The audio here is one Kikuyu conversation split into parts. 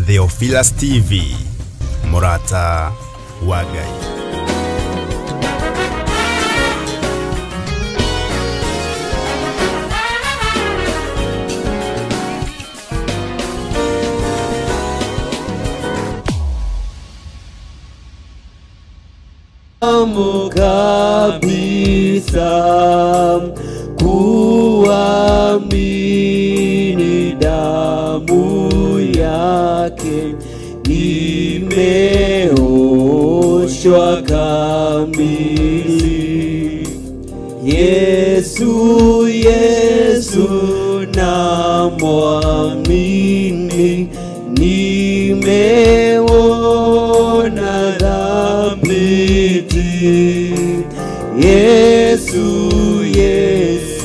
Theophilus TV, Mũrata wa Ngai. Kabisa kuamini damu yake nimeoshwa kamili. Yesu, Yesu namwamini, nimeona dhabiti. Yesu, Yesu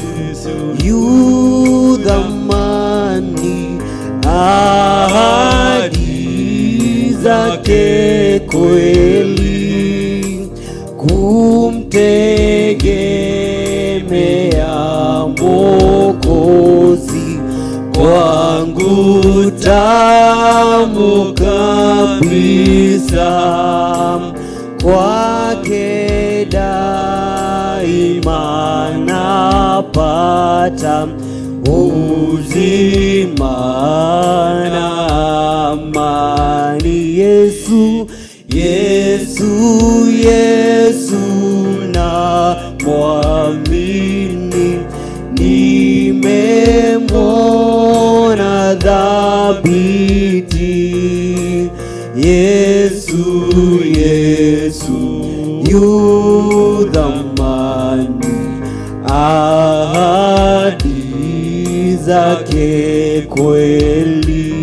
yu dhamani, ahadi zake kweli, kumtegemea Mwokozi kwangu tamu kabisa. Kwake daima napata uzima na amani. Yesu, Yesu, Yesu namwamini, nimemwona dhabiti. Yesu, Yesu yu dhamani, ahadi zake kweli,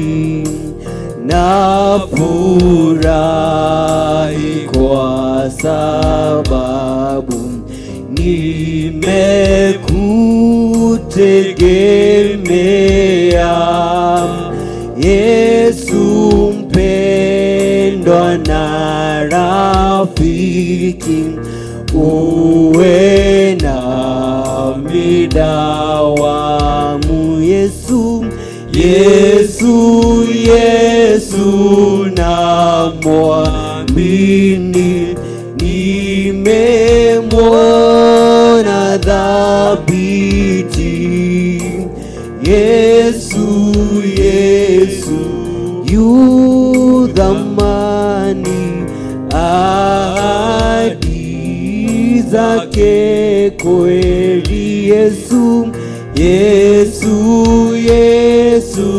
nafurahi kwa sababu nimekutegemea. Yesu mpendwa na rafiki, uwe nami dawamu. Yesu, Yesu, Yesu namwamini, nimemwona dhabiti. Yesu, Yesu yu dhamani, ahadi zake kweli. Yesu, Yesu, Yesu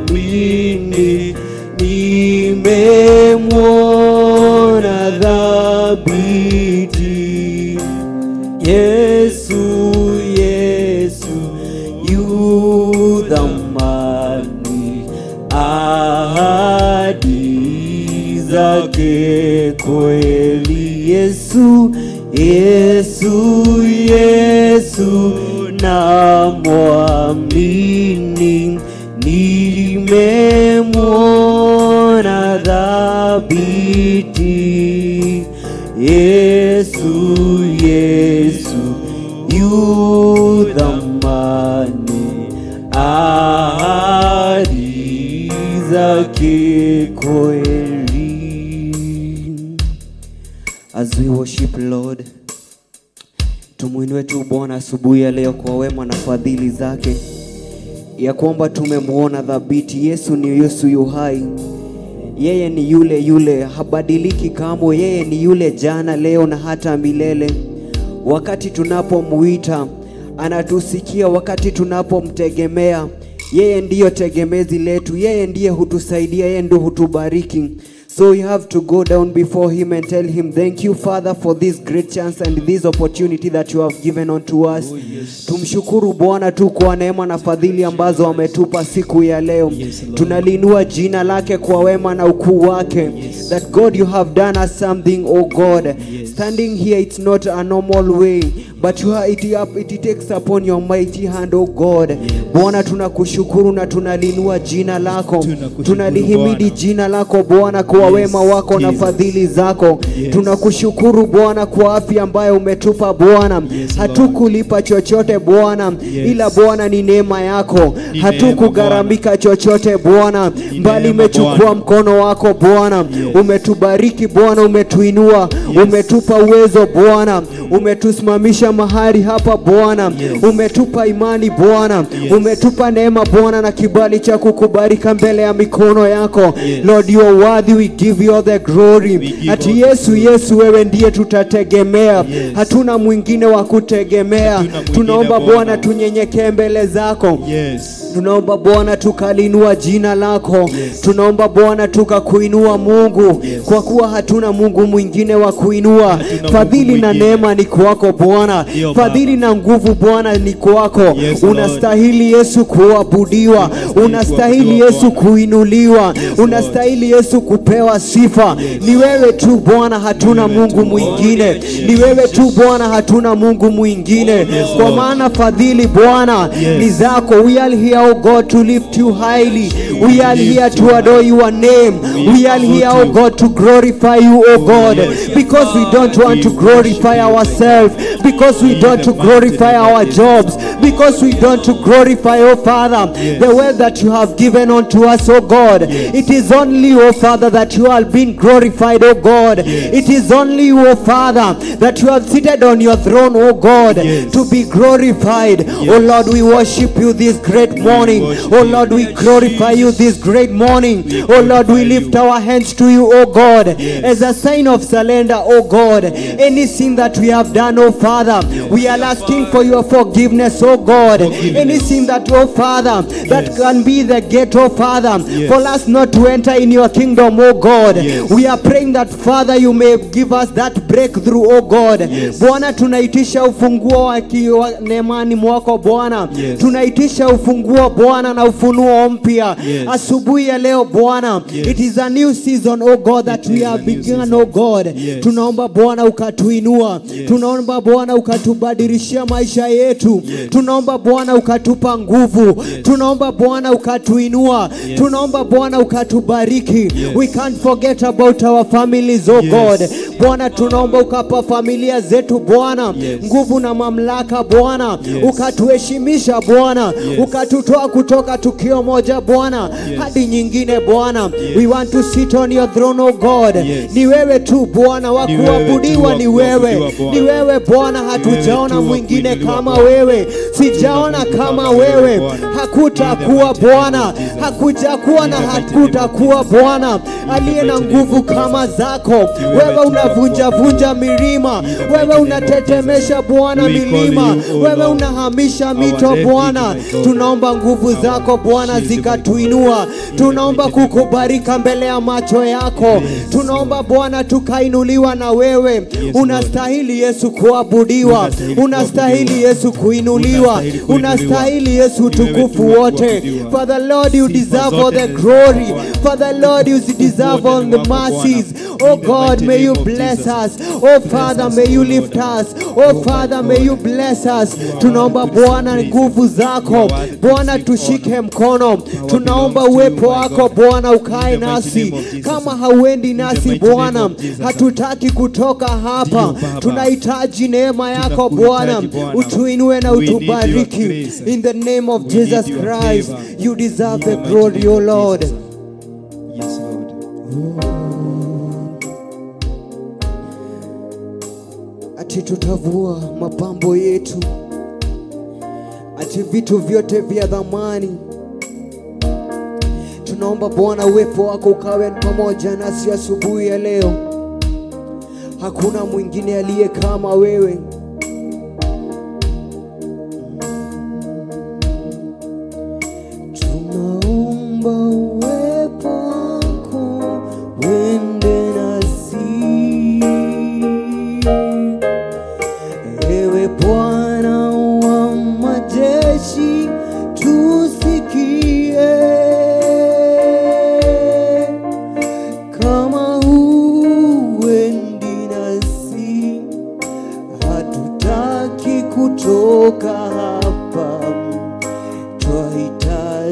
namwamini, nimemwona dhabiti. Yesu, Yesu yu dhamani, ahadi zake kweli. Yesu, Yesu, Yesu namwamini, nimemwona dhabiti. Yesu, Yesu yu dhamani, ahadi zake kweli. As we worship Lord, tumuinue tu Bwana asubuhi ya leo kwa wema na fadhili zake, ya kwamba tumemuona dhabiti. Yesu ni Yesu yu hai, yeye ni yule yule, habadiliki kamwe. Yeye ni yule jana, leo na hata milele. Wakati tunapomuita anatusikia, wakati tunapomtegemea yeye ndiyo tegemezi letu, yeye ndiye hutusaidia, yeye ndiye hutubariki. So we have to go down before him and tell him, thank you Father for this great chance and this opportunity that you have given unto us. Oh, yes. Tumshukuru Bwana tu kwa neema na fadhili ambazo ametupa siku ya leo. Yes, Lord. Tunalinua jina lake kwa wema na ukuu wake. Yes. That God, you have done us something, oh God. Yes. Standing here, it's not a normal way, but you are, it takes upon your mighty hand, oh God. Bwana, tunakushukuru na tunalinua jina lako, tunalihimidi jina lako Bwana kwa wema wako na fadhili zako. Tunakushukuru Bwana kwa afya ambayo umetupa Bwana. Hatukulipa chochote Bwana, ila Bwana ni neema yako. Hatukugharamika chochote Bwana, bali umechukua mkono wako Bwana, umetubariki Bwana, umetuinua, umetupa uwezo Bwana, umetusimamisha mahali hapa Bwana, umetupa imani Bwana, umetupa neema Bwana na kibali cha kukubarika mbele ya mikono yako. Lord, you are worthy, we give you all the glory. Ati Yesu, Yesu, wewe ndiye tutategemea, hatuna mwingine wa kutegemea. Tunaomba Bwana tunyenyekee mbele zako. Tunaomba Bwana tukalinua jina lako. Tunaomba Bwana tukakuinua Mungu, kwa kuwa hatuna Mungu mwingine wa kuinua. Fadhili na neema ni kwako Bwana, fadhili na nguvu Bwana ni kwako. Unastahili Yesu kuabudiwa, unastahili Yesu kuinuliwa, unastahili Yesu kupewa sifa. Ni wewe tu Bwana, hatuna Mungu mwingine. Ni wewe tu Bwana, hatuna Mungu mwingine. Kwa maana fadhili Bwana ni zako. We are here, oh God, to lift you highly. We are here to adore your name. We are here, oh God, to glorify you, oh God, because we don't want to glorify ourselves, because we don't to glorify our jobs, because we don't to glorify, oh Father, the wealth that you have given unto us, oh God. It is only, oh Father, that you have been glorified, oh God. It is only, oh Father, that you have seated on your throne, oh God, to be glorified. Oh Lord, we worship you this great morning. Oh Lord, we glorify you this great morning. Oh Lord, we lift our hands to you, oh God, as a sign of surrender, oh God. Any sin that we have done, oh Father, we are asking for your forgiveness, oh God. Any sin that, oh Father, that can be the gate, oh Father, for us not to enter in your kingdom, oh God. We are praying that, Father, you may give us that breakthrough, oh God. Bwana, tunaitisha ufunguo wa neemani mwako Bwana. Tunaitisha ufunguo Bwana na ufunuo mpya asubuhi ya leo Bwana. It is a new season, oh God, that we have begun, oh God. Tunaomba Bwana ukatuinua. Tunaomba Bwana ukatubadilishia maisha yetu. Tunaomba Bwana ukatupa nguvu. Tunaomba Bwana ukatuinua. Tunaomba Bwana ukatubariki. We can't forget about our families, oh God. Bwana, tunaomba ukapa familia zetu Bwana nguvu na mamlaka Bwana. Ukatuheshimisha Bwana. Ukatutoa kutoka tukio moja Bwana hadi nyingine Bwana. We want to sit on your throne, oh God. Ni wewe tu Bwana wa kuabudiwa, ni wewe. Ni wewe Bwana, hatujaona mwingine kama wewe. Sijaona kama wewe. Hakutakuwa Bwana, hakujakuwa na hakutakuwa Bwana aliye na nguvu kama zako. Wewe unavunja vunja milima, wewe unatetemesha Bwana milima, wewe unahamisha mito Bwana. Tunaomba nguvu zako Bwana zikatuinua. Tunaomba kukubarika mbele ya macho yako. Tunaomba Bwana tukainuliwa na wewe. Unastahili Yesu kuabudiwa, unastahili Yesu kuinuliwa, unastahili Yesu utukufu wote. Father Lord, you deserve all the glory. Father Lord, you deserve all the mercies. Oh God, may you bless us. Oh Father, may you lift us. Oh Father, may you bless us. Tunaomba Bwana nguvu zako Bwana, tushike mkono. Tunaomba uwepo wako Bwana ukae nasi. Kama hauendi nasi Bwana, hatutaki kutoka hapa. Tunahitaji neema yako Bwana, utuinue na utubariki. In the name of Jesus Christ, you deserve the glory, O Lord. Yes, Lord. Ati tutavua mapambo yetu, ati vitu vyote vya dhamani. Tunaomba Bwana uwepo wako ukawe pamoja nasi asubuhi ya leo. Hakuna mwingine aliye kama wewe. Tunaomba uwepo wako uende nasi, ewe Bwana wa majeshi, tusikie. Kama huendi nasi,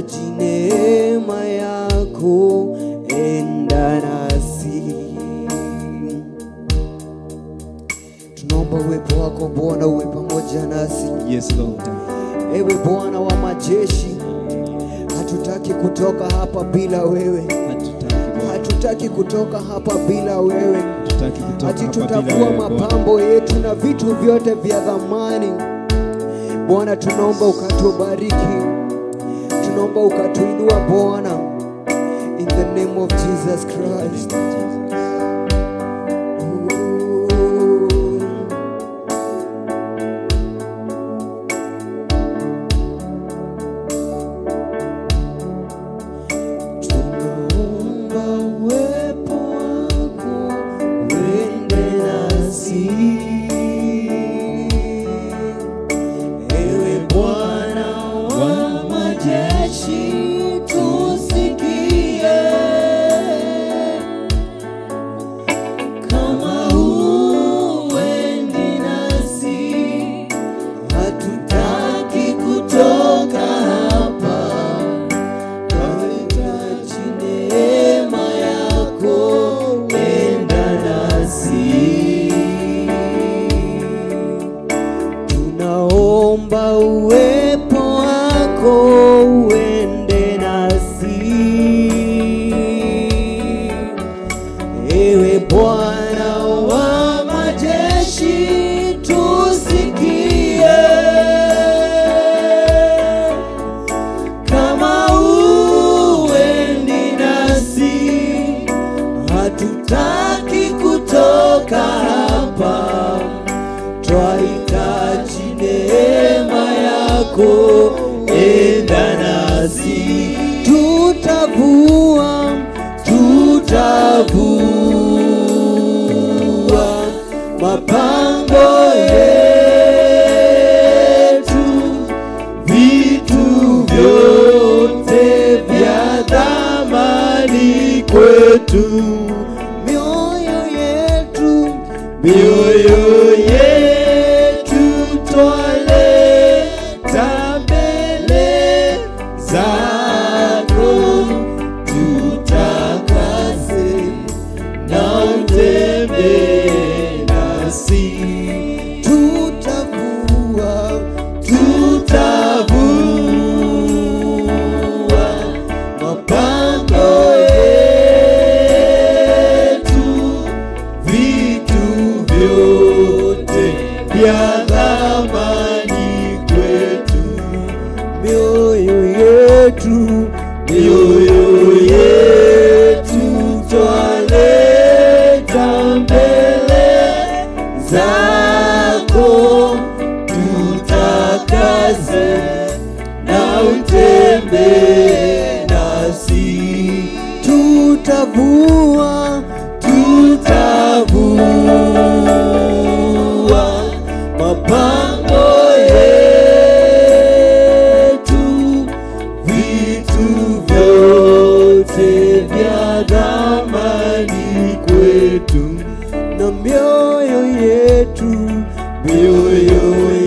Twahitaji neema yako, enda nasi. Tunaomba uwepo wako Bwana uwe pamoja nasi. Yes, Lord. Ewe Bwana wa majeshi, hatutaki kutoka hapa bila wewe. Hatutaki kutoka hapa bila wewe. Ati tutavua mapambo yetu na vitu vyote vya thamani. Bwana, tunaomba ukatubariki, tunaomba ukatuinua Bwana, in the name of Jesus Christ. Tunaomba uwepo wako uende nasi. Ewe Bwana wa majeshi, tusikie. Kama huendi nasi, hatutaki kutoka hapa. Twahitaji neema yako, enda nasi. Tunaomba uwepo wako uende nasi. Ewe Bwana wa majeshi, tusikie. Kama huendi nasi, hatutaki kutoka hapa. Twahitaji neema yako, enda nasi. Tutavua, tutavua mapambo yetu, vitu vyote vya thamani kwetu. Mioyo yetu, mioyo yetu twaleta mbele zako, tutakase na utembee nasi. Tutavua, tutavua mapambo yetu, vitu vyote vya thamani kwetu. Mioyo yetu, mioyo yetu twaleta mbele zako, tutakase na utembee nasi. Tutavua, tutavua mapambo yetu, vitu vyote vya thamani kwetu. Na mioyo yetu, mioyo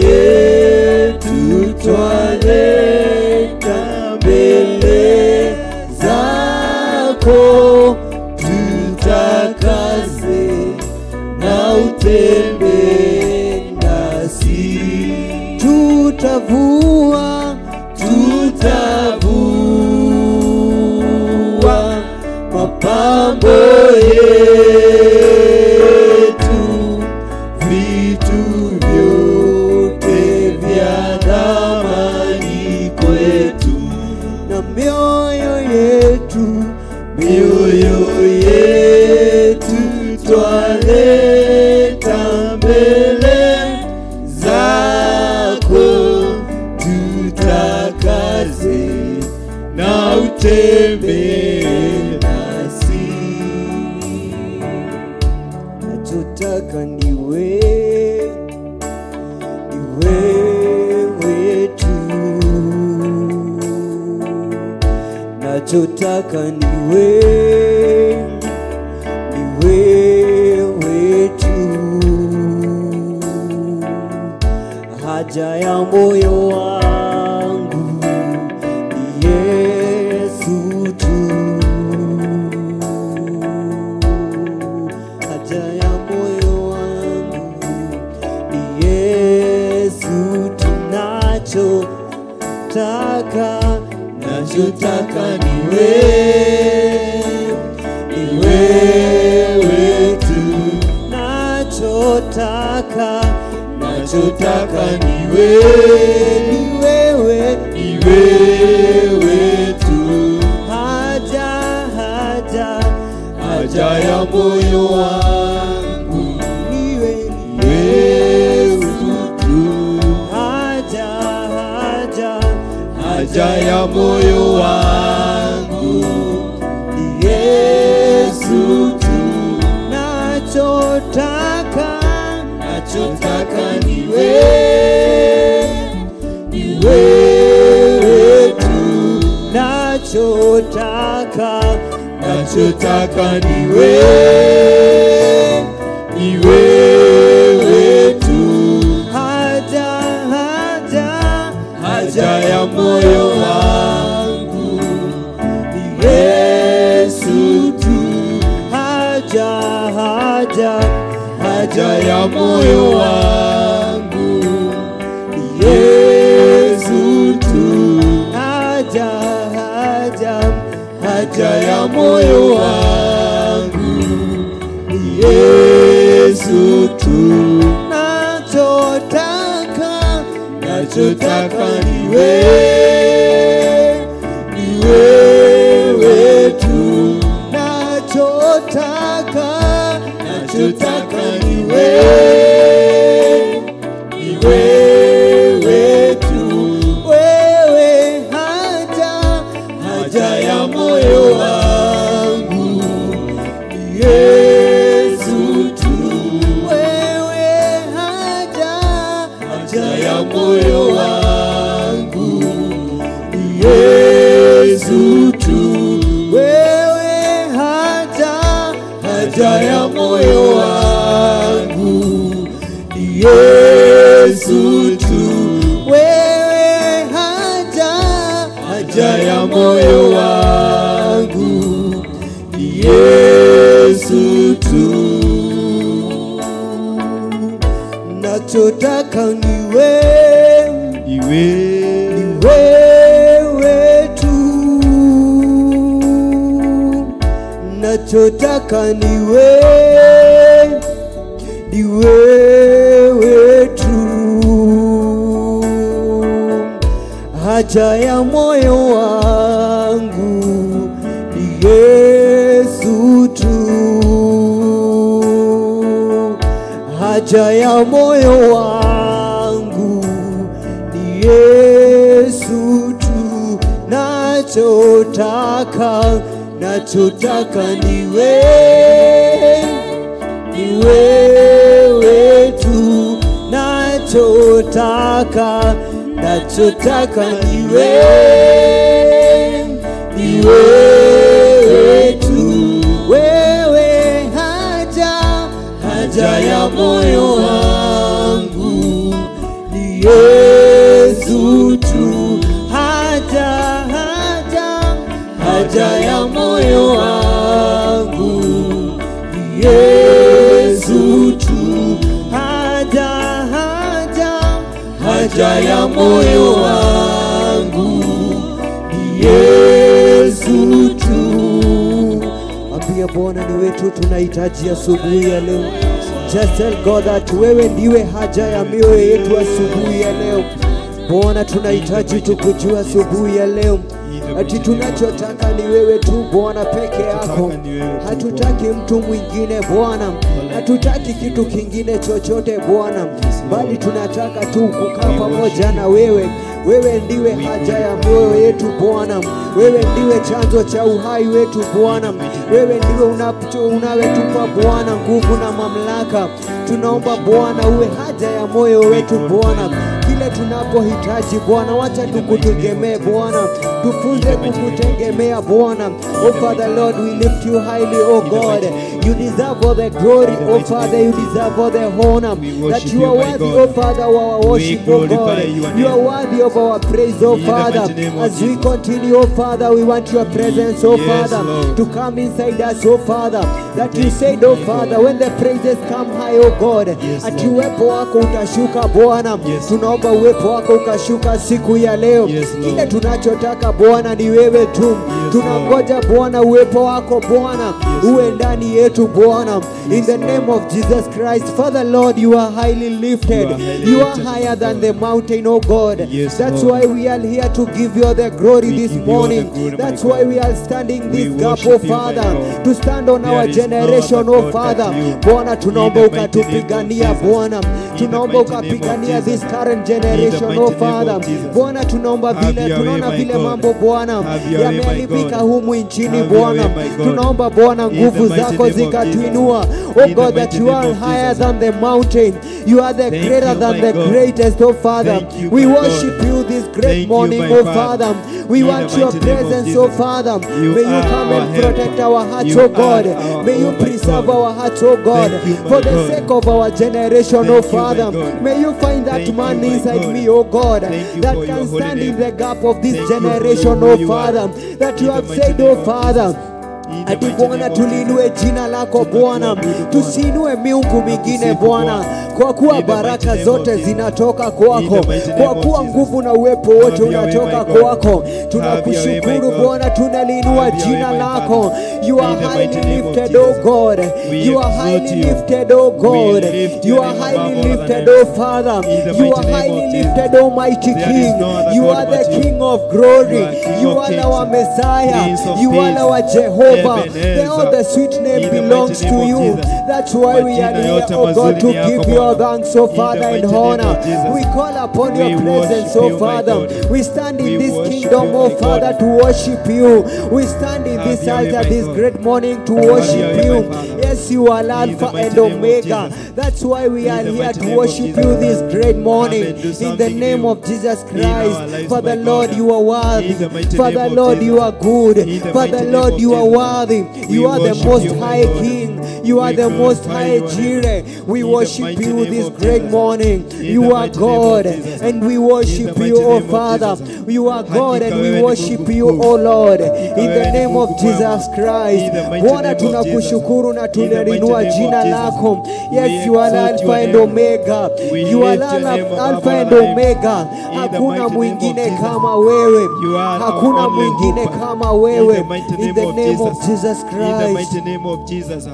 yetu twaleta mbele zako, tutakase na utembee nasi. Tutavua, tutavua mapambo yetu, vitu vyote vya thamani kwetu. Na mioyo yetu, mioyo yetu twaleta mbele zako, tutakase na utembee nasi. Nachotaka ni wewe, ni wewe tu. Nachotaka ni wewe, ni wewe tu. Haja ya moyo wangu ni Nachotaka, nachotaka ni wewe, ni wewe tu. Nachotaka, nachotaka ni wewe, ni wewe, ni wewe tu. Haja, haja, haja ya moyo wangu ni wewe tu. Haja, haja, haja ya moyo wangu ni Yesu tu. Nachotaka, nachotaka ni wewe, ni wewe tu. Nachotaka, nachotaka ni wewe, ni wewe tu. Haja, haja, haja ya moyo wangu ni Yesu tu. Haja, haja, haja ya moyo wangu ni Yesu tu. Haja, haja, haja ya moyo wangu ni Yesu tu. Nachotaka, nachotaka ni wewe, ni wewe tu. Nachotaka, nachotaka ni wewe, ni wewe tu. Wewe haja, haja ya moyo wangu ni Yesu tu. Wewe haja, haja ya moyo wangu ni Yesu tu. Wewe haja, haja ya moyo wangu ni Yesu tu. Wewe haja, haja ya moyo wangu ni Yesu tu. Nachotaka ni wewe, Ni wewe, ni wewe tu. Nachotaka ni wewe, ni wewe tu. Haja ya moyo wangu ni Yesu tu. Haja ya moyo wangu ni Yesu tu. Nachotaka, nachotaka ni wewe, ni wewe tu. Nachotaka, nachotaka ni wewe, ni wewe tu. Wewe haja, haja ya moyo wangu ni Yesu tu. Haja, haja, haja ya moyo wangu ni Yesu tu. Haja, haja, haja ya moyo wangu ni Yesu tu. Ambia Bwana ni wetu tunahitaji asubuhi ya leo. Just tell God that wewe ndiwe haja ya mioyo yetu asubuhi ya leo. Bwana tunahitaji tukujua asubuhi ya leo. Ati tunachotaka ni wewe tu Bwana peke yako. Hatutaki mtu mwingine Bwana. Hatutaki kitu kingine chochote Bwana, bali tunataka tu kukaa pamoja na wewe. Wewe ndiwe haja ya moyo yetu Bwana. Wewe ndiwe chanzo cha uhai wetu Bwana. Wewe ndiwe unawetupa Bwana nguvu na mamlaka. Tunaomba Bwana uwe haja ya moyo wetu Bwana. Kile tunapohitaji Bwana, wacha tukutegemee Bwana. Tufunze kukutegemea Bwana. Oh Father Lord, we lift you highly, oh God. You deserve all the glory, oh Father. You deserve all the honor. That you are worthy, oh Father, of our worship, oh God. You are worthy of our praise, oh Father. As we continue, oh Father, we want your presence, oh Father, to come inside us, oh Father. That you said, oh Father, when the praises come high, oh God, ati uwepo wako utashuka Bwana. Tunaomba uwepo wako ukashuka siku ya leo. Kile tunachotaka Bwana ni wewe tu. Tunangoja Bwana uwepo wako Bwana uwe ndani yetu Bwana. In the name of Jesus Christ, Father Lord, you are highly lifted. You are higher than the mountain, oh God. That's why we are here to give you the glory this morning. That's why we are standing this gap, oh Father, to stand on our generation, oh Father. Bwana, tunaomba ukatupigania Bwana, tunaomba ukapigania this current generation, oh Father. Bwana, tunaomba vile tunaona vile mambo Bwana yameharibika humu nchini Bwana, tunaomba Bwana nguvu zako zikatuinua. Oh God, that you are higher than the mountain. You are the greater than the greatest, oh Father. We worship you this great morning, oh Father. We want your presence, oh Father. May you come and protect our hearts, oh God. May you preserve our hearts, oh God, for the sake of our generation, oh Father. May you find that man inside me, oh God, that can stand in the gap of this generation, oh Father, that you have said, oh Father, ati Bwana tuliinue jina lako Bwana, tusiinue miungu mingine Bwana, kwa kuwa baraka zote zinatoka kwako, kwa kuwa nguvu na uwepo wote unatoka kwako. Tunakushukuru Bwana, tunaliinua jina lako. You are highly lifted, oh God. You are highly lifted, oh God. You are highly lifted, oh Father. You are highly lifted, oh mighty King. You are the King of glory. You are our Messiah. You are our Jehovah. All the sweet name belongs to you. That's why we are here, oh God, to give your thanks, oh Father, and honor. We call upon your presence, oh Father. We stand in this kingdom, oh Father, to worship you. We stand in this altar this great morning to worship you. Yes, you are Alpha and Omega. That's why we are here to worship you this great morning. In the name of Jesus Christ, Father Lord, you are worthy. Father Lord, you are good. Father Lord, you are worthy. You are the most high King. You are the most high Jireh. We worship you this great morning. You are God, and we worship you, oh Father. You are God, and we worship you, oh Lord. In the name of Jesus Christ, Bwana tunakushukuru na tunalinua jina lako. Yes, you are Alpha and Omega. You are Alpha and Omega. Hakuna mwingine kama wewe. Hakuna mwingine kama wewe. In the name of Jesus Christ. In the mighty name of Jesus,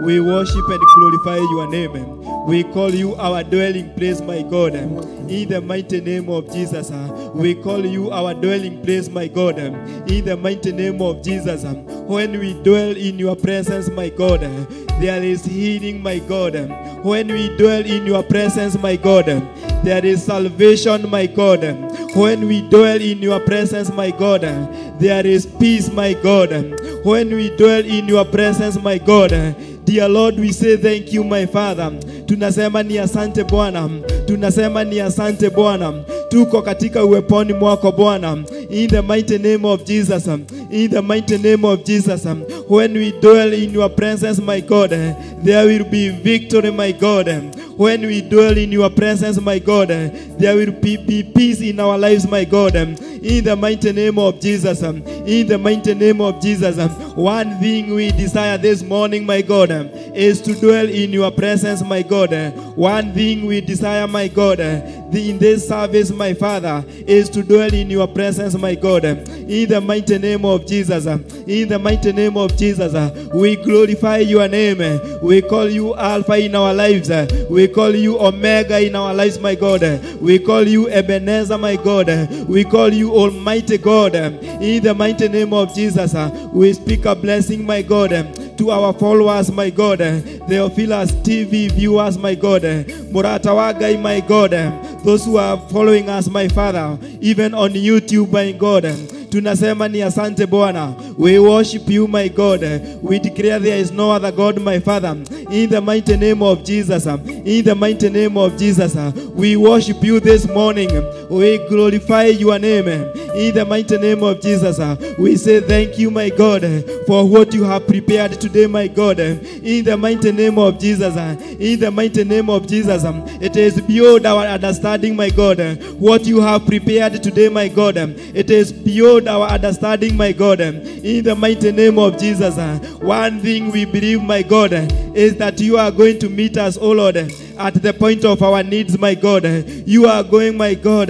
we worship and glorify your name. We call you our dwelling place, my God. In the mighty name of Jesus, we call you our dwelling place, my God. In the mighty name of Jesus, when we dwell in your presence, my God, there is healing, my God. When we dwell in your presence, my God, there is salvation, my God. When we dwell in your presence, my God, there is peace, my God. When we dwell in your presence, my God, dear Lord, we say thank you, my Father. Tunasema ni asante Bwana. Tunasema ni asante Bwana. Tuko katika uweponi mwako Bwana. In the mighty name of Jesus. In the mighty name of Jesus. When we dwell in your presence, my God, there will be victory, my God. When we dwell in your presence, my God, there will be peace in our lives, my God. In the mighty name of Jesus. In the mighty name of Jesus. One thing we desire this morning, my God, is to dwell in your presence, my God. One thing we desire, my God, in this service, my Father, is to dwell in your presence, my God. In the mighty name of Jesus. In the mighty name of Jesus, we glorify your name. We call you Alpha in our lives. We call you Omega in our lives, my God. We call you Ebenezer, my God. We call you Almighty God. In the mighty name of Jesus, we speak a blessing, my God, to our followers, my God, Theophilus TV viewers, my God, Murata wa Ngai, my God, those who are following us, my Father, even on YouTube, my God. Tunasema ni asante Bwana. We worship you, my God. We declare there is no other God, my Father. In the mighty name of Jesus. In the mighty name of Jesus. We worship you this morning. We glorify your name. In the mighty name of Jesus. We say thank you, my God, for what you have prepared today, my God. In the mighty name of Jesus. In the mighty name of Jesus. It is beyond our understanding, my God, what you have prepared today, my God. It is beyond our understanding, my God. In the mighty name of Jesus. One thing we believe, my God, is that you are going to meet us, O Lord, at the point of our needs, my God. You are going, my God,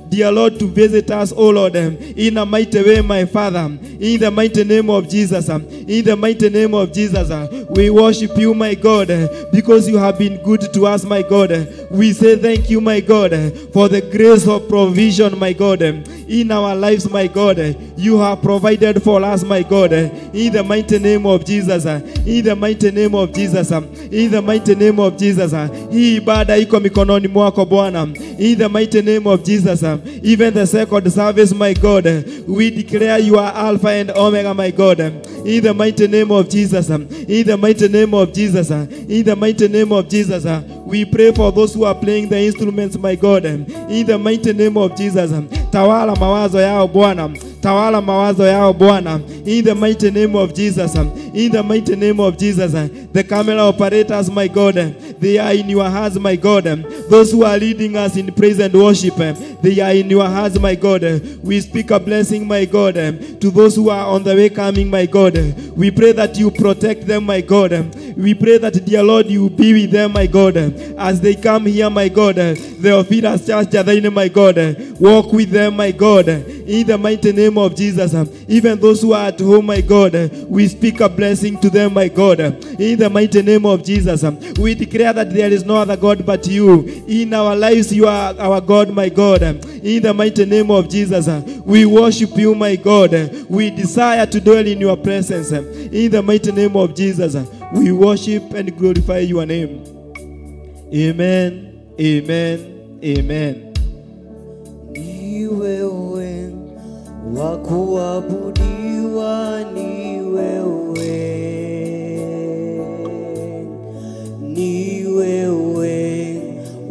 dear Lord, to visit us, oh Lord, in a mighty way, my Father, in the mighty name of Jesus, in the mighty name of Jesus. We worship you, my God, because you have been good to us, my God. We say thank you, my God, for the grace of provision, my God, in our lives, my God. You have provided for us, my God, in the mighty name of Jesus, in the mighty name of Jesus, in the mighty name of Jesus. Hii ibada iko mikononi mwako Bwana, in the mighty name of Jesus. Even the second service, my God, we declare you are Alpha and Omega, my God, in the mighty name of Jesus, in the mighty name of Jesus, in the mighty name of Jesus. We pray for those who are playing the instruments, my God, in the mighty name of Jesus. Tawala mawazo yao Bwana, tawala mawazo yao Bwana, in the mighty name of Jesus, in the mighty name of Jesus. The camera operators, my God, they are in your hands, my God. Those who are leading us in praise and worship, they are in your hands, my God. We speak a blessing, my God, to those who are on the way coming, my God. We pray that you protect them, my God. We pray that, dear Lord, you be with them, my God, as they come here, my God. Theophilus Church, my God, walk with them, my God, in the mighty name of Jesus. Even those who are at home, my God, we speak a blessing to them, my God, in the mighty name of Jesus. We declare that there is no other God but you. In our lives, you are our God, my God, in the mighty name of Jesus. We worship you, my God. We desire to dwell in your presence, in the mighty name of Jesus. We worship and glorify your name. Amen, amen, amen. Ni wewe wa kuabudiwa, ni wewe, ni wewe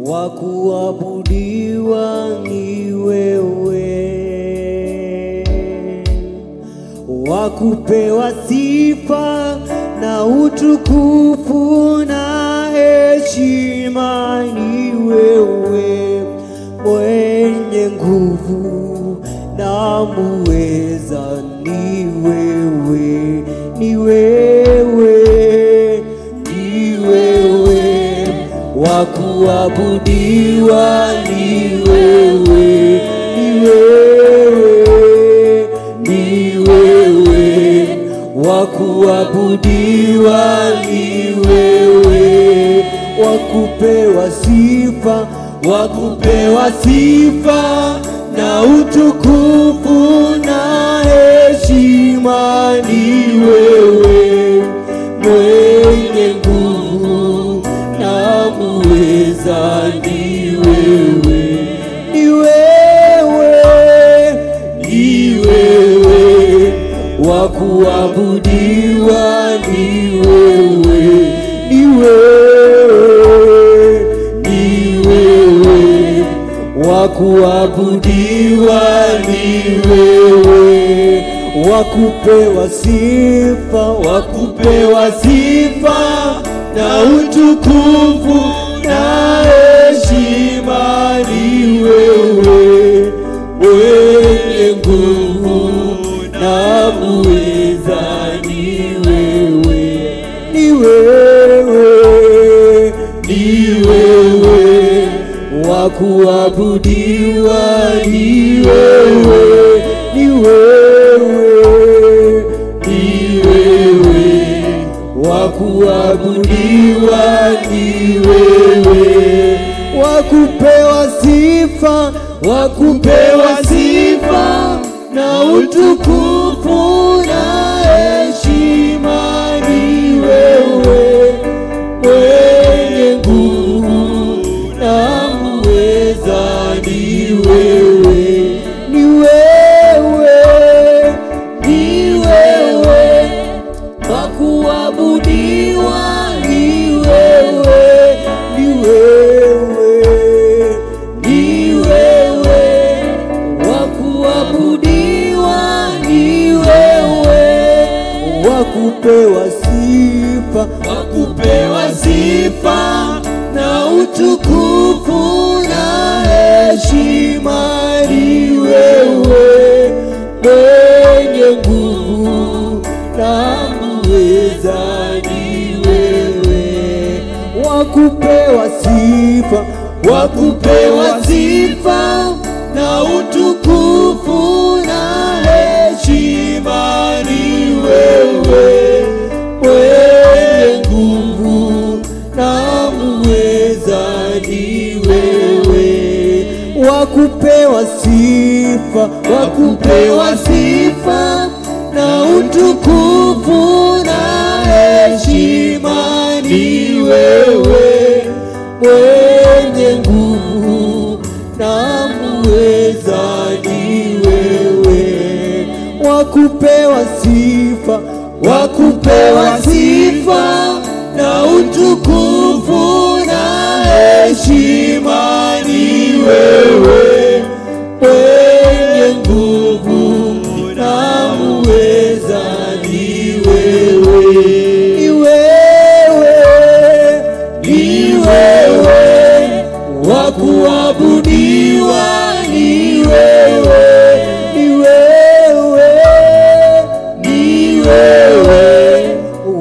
wa kuabudiwa, ni wewe wa kupewa sifa na utukufu na heshima, ni wewe mwenye nguvu na muweza, ni wewe, ni wewe, ni wewe wa kuabudiwa, ni wewe, ni wewe, ni wewe wa kuabudiwa, ni wewe wa kupewa sifa, wa kupewa sifa na utukufu na heshima, ni wewe mwenye nguvu na muweza, ni wewe, ni wewe, ni wewe wa kuabudiwa, ni wewe, ni wewe, ni wewe wa kuabudiwa, ni wewe wa kupewa sifa, wa kupewa sifa na utukufu na heshima, ni wewe mwenye nguvu na muweza, ni wewe, ni wewe, ni wewe wa kuabudiwa, ni wewe, ni wewe, ni wewe wa kuabudiwa, ni wewe wa kupewa sifa, wa kupewa sifa na utukufu na heshima, ni wewe mwenye nguvu na muweza, ni wewe, ni wewe, ni wewe wa kuabudiwa, ni wewe, ni wewe, ni wewe wa kuabudiwa, ni wewe wa kupewa sifa, wa kupewa sifa na utukufu na heshima, ni wewe mwenye nguvu na muweza, ni wewe wa kupewa sifa. sifa, wa kupewa sifa na utukufu na heshima ni wewe, mwenye nguvu na muweza ni wewe. Wa kupewa sifa, wa kupewa sifa na utukufu na heshima ni wewe, mwenye nguvu na muweza ni wewe. Wa kupewa sifa, wa kupewa sifa na utukufu na heshima ni wewe, mwenye nguvu na muweza ni wewe. Ni wewe, ni wewe wa kuabudiwa, ni wewe, ni wewe, ni wewe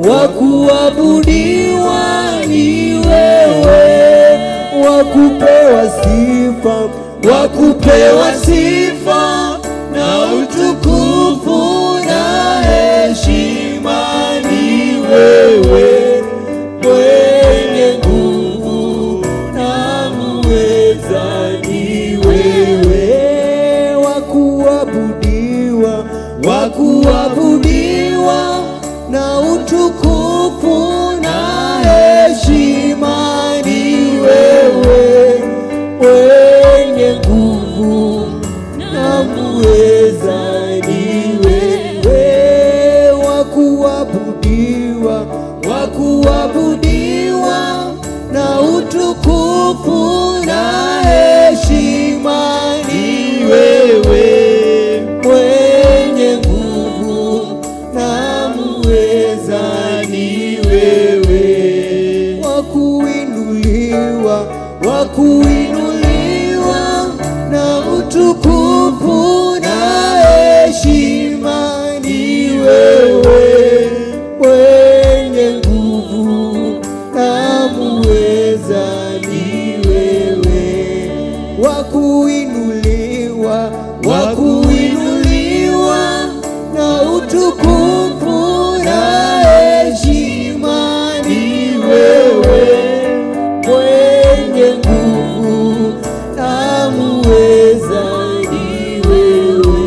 wa kuabudiwa, ni wewe wa kupewa sifa, wa kupewa sifa na utukufu na heshima ni wewe, mwenye nguvu na muweza ni wewe. Wa kuabudiwa, wa kuabudiwa na utukufu na heshima ni wewe, mwenye nguvu na muweza ni wewe. Wa kuabudiwa, wa kuabudiwa na utukufu na heshima ni wewe, mwenye nguvu na muweza ni wewe. Wa kuinuliwa, wa kuinuliwa na utukufu na heshima ni wewe, mwenye nguvu na muweza ni wewe. Wa kuinuliwa, wa kuinuliwa na utukufu na heshima ni wewe, mwenye nguvu na muweza ni wewe.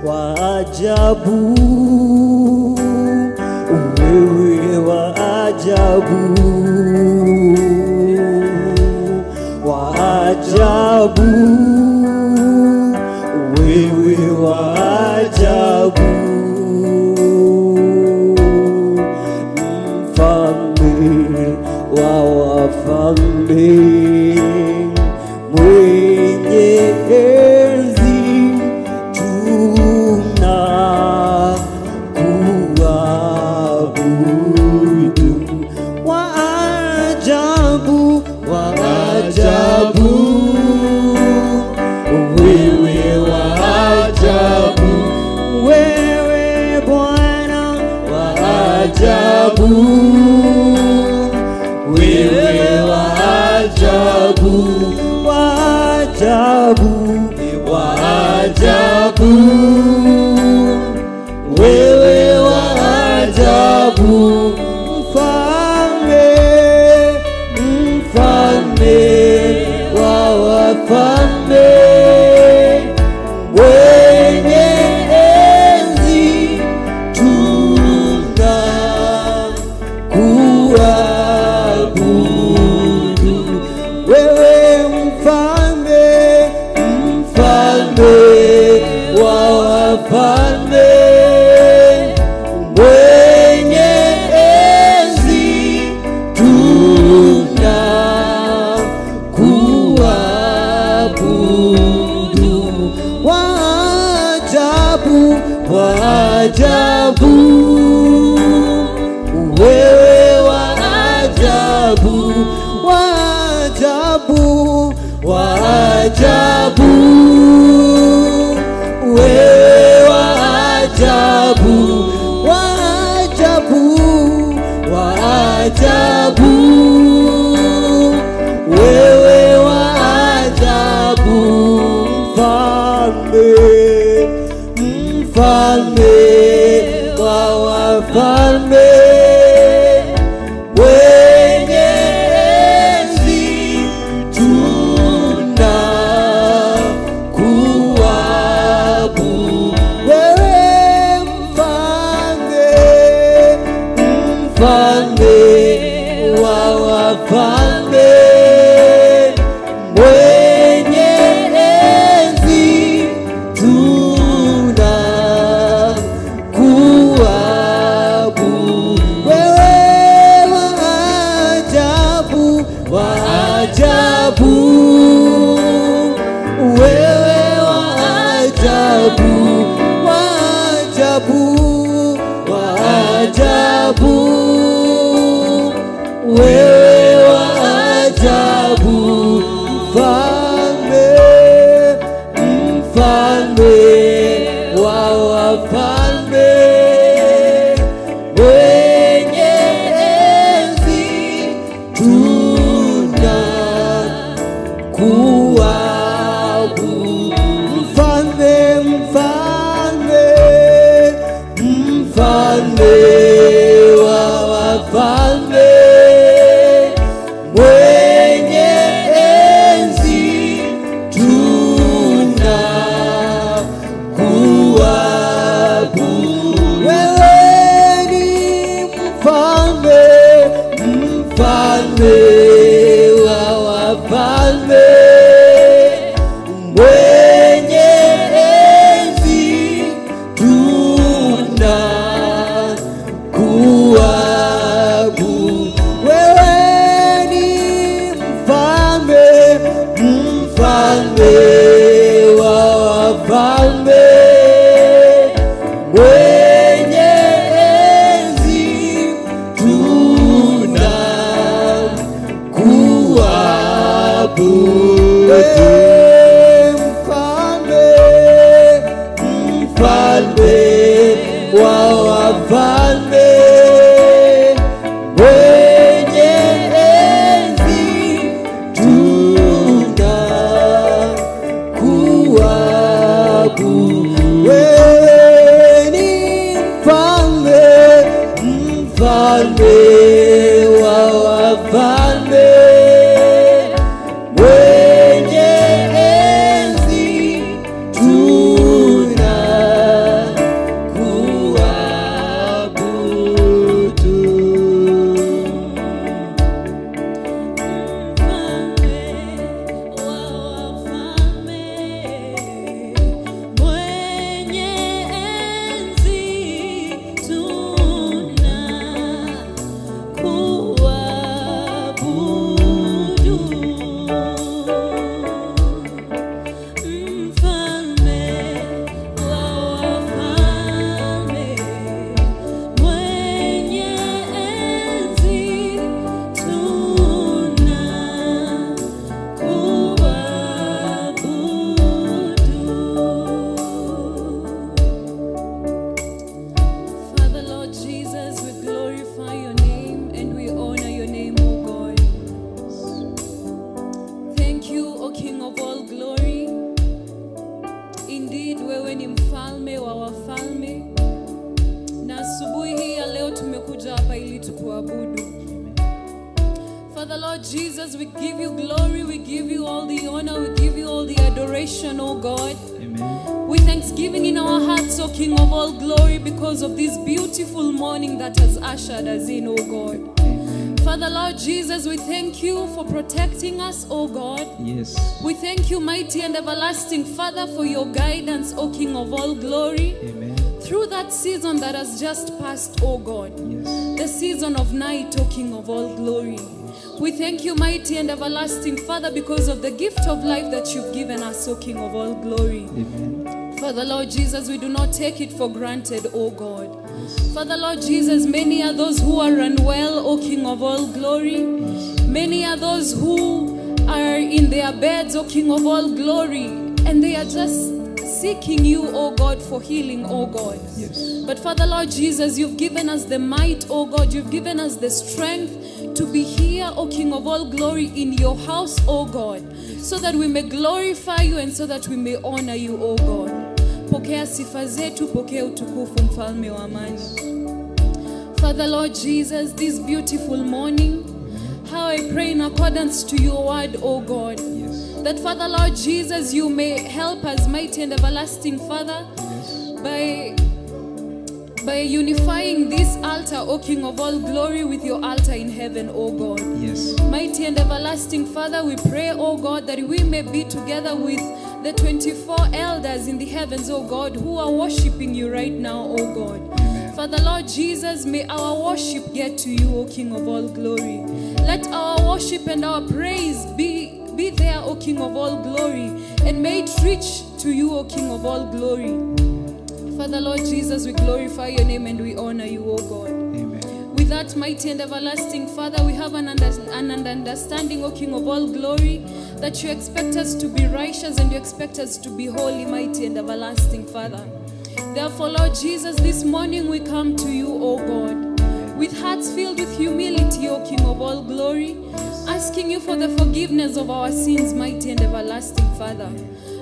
Wa ajabu, wewe wa ajabu, wa ajabu, wewe wa ajabu, mfalme wa wafalme, mwenye enzi, tunakuabudu. Wa ajabu, wa ajabu, wewe wa ajabu, wewe Bwana wa ajabu, wewe wa ajabu, wa ajabu, wa ajabu, wewe wa ajabu, mfalme, mfalme wa wafalme, mwenye enzi, tunakuabudu. Wewe mfalme, mfalme wa wafalme, mwenye enzi, tunakuabudu. Wa ajabu, wa ajabu, wewe wa ajabu, wa ajabu, wa ajabu, wewe wa ajabu, wa ajabu, wa ajabu. mfalme, mfalme wa wafalme, mwenye enzi tunakuabudu. Wewe mfalme, mfalme wa wafalme, mwenye enzi tunakuabudu. Wewe wa ajabu, wa ajabu, wewe wa ajabu, wa ajabu, wa ajabu, wewe wa ajabu, mfalme, mfalme wa wafalme, mwenye enzi tunakuabudu. Mfalme, mfalme, mfalme wa wafalme, mwenye enzi tunakuabudu. Wewe ni mfalme, mfalme wa wafalme, mwenye enzi tunakuabudu. Wewe ni mfalme, mfalme wa wafalme, mwenye enzi tunakuabudu. Mfalme, mfalme wa wafalme, mwenye enzi tunakuabudu. Wewe ni mfalme, mfalme wa wafalme, mwenye enzi tunakuabudu. Mfalme wa wafalme, mwenye enzi tunakuabudu. Mfalme wa wafalme, mwenye enzi tunakuabudu. Father, Lord Jesus, we glorify your name and we honor your name, O God. Thank you, O King of all glory. Indeed, wewe ni mfalme wa wafalme, na asubuhi hii ya leo tumekuja hapa ili tukuabudu. Father, Lord Jesus, we give you glory, we give you all the honor, we give you all the adoration, O God. Amen. With thanksgiving in our hearts, O King of all glory, because of this beautiful morning that has ushered us in, O God. Amen. Father, Lord Jesus, we thank you for protecting us, O God. Yes. We thank you, mighty and everlasting Father, for your guidance, O King of all glory, Amen. through that season that has just passed, O God. Yes. The season of night, O King of all glory. We thank you, mighty and everlasting Father, because of the gift of life that you've given us, O King of all glory. Amen. Father, Lord Jesus, we do not take it for granted, O God. Father, Lord Jesus, many are those who are unwell, O King of all glory. Many are those who are in their beds, O King of all glory, and they are just seeking you, O God, for healing, O God. Yes. But Father, Lord Jesus, you've given us the might, O God. You've given us the strength to be here, O King of all glory, in your house, O God, so that we may glorify you and so that we may honor you, O God. Pokea sifa zetu, pokea utukufu, mfalme wa amani. Father, Lord Jesus, this beautiful morning, how I pray in accordance to your word, O God. Yes. That, Father, Lord Jesus, you may help us, mighty and everlasting Father, Yes. by unifying this altar, O King of all glory, with your altar in heaven, O God. Yes. Mighty and everlasting Father, we pray, O God, that we may be together with the 24 elders in the heavens, O God, who are worshiping you right now, O God. Amen. Father, Lord Jesus, may our worship get to you, O King of all glory. Let our worship and our praise be there, O King of all glory, and may it reach to you, O King of all glory. Father, Lord Jesus, we glorify your name and we honor you, O God. Amen. With that, mighty and everlasting Father, we have an understanding, O King of all glory, that you expect us to be righteous and you expect us to be holy, mighty and everlasting Father. Therefore, Lord Jesus, this morning we come to you, O God, with hearts filled with humility, O King of all glory, asking you for the forgiveness of our sins, mighty and everlasting Father.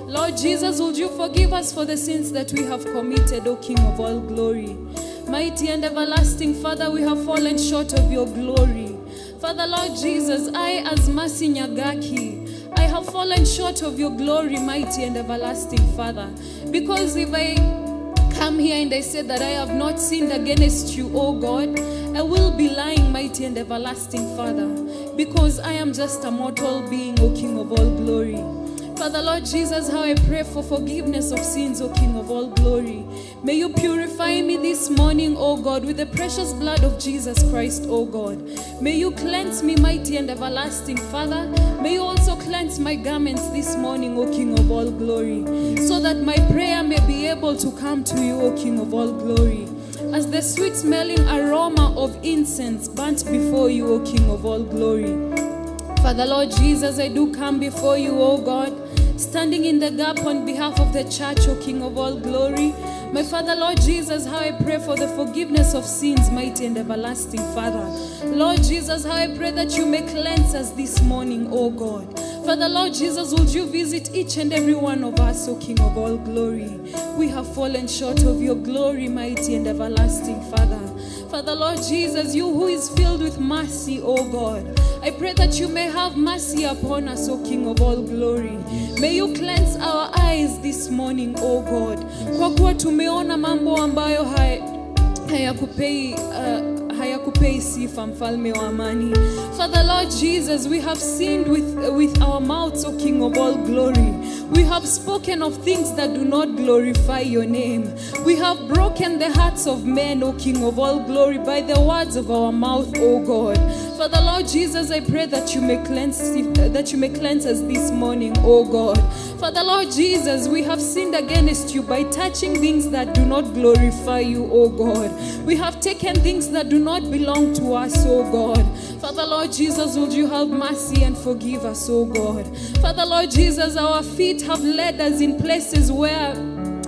Lord Jesus, would you forgive us for the sins that we have committed, O King of all glory. Mighty and everlasting Father, we have fallen short of your glory. Father, Lord Jesus, I as Mercy Nyagaki, I have fallen short of your glory, mighty and everlasting Father. Because if I come here and I say that I have not sinned against you, O God, I will be lying, mighty and everlasting Father, because I am just a mortal being, O King of all glory. Father, Lord Jesus, how I pray for forgiveness of sins, O King of all glory. May you purify me this morning, O God, with the precious blood of Jesus Christ, O God. May you cleanse me, mighty and everlasting Father. May you also cleanse my garments this morning, O King of all glory, so that my prayer may be able to come to you, O King of all glory, as the sweet-smelling aroma of incense burnt before you, O King of all glory. Father, Lord Jesus, I do come before you, O God, standing in the gap on behalf of the church, O King of all glory. My Father, Lord Jesus, how I pray for the forgiveness of sins, mighty and everlasting Father. Lord Jesus, how I pray that you may cleanse us this morning, O God. Father, Lord Jesus, would you visit each and every one of us, O King of all glory. We have fallen short of your glory, mighty and everlasting Father. Father, Lord Jesus, you who is filled with mercy, O God, I pray that you may have mercy upon us, O King of all glory. May you cleanse our eyes this morning, O God. Kwa kuwa tumeona mambo ambayo hayakupei sifa, mfalme wa amani. Father, Lord Jesus, we have sinned with our mouths, O King of all glory. We have spoken of things that do not glorify your name. We have broken the hearts of men, O King of all glory, by the words of our mouth, O God. Father, Lord Jesus, I pray that you may cleanse us this morning, O God. Father, Lord Jesus, we have sinned against you by touching things that do not glorify you, O God. We have taken things that do not belong to us, O God. Father, Lord Jesus, would you have mercy and forgive us, O God. Father, Lord Jesus, our feet have led us in places where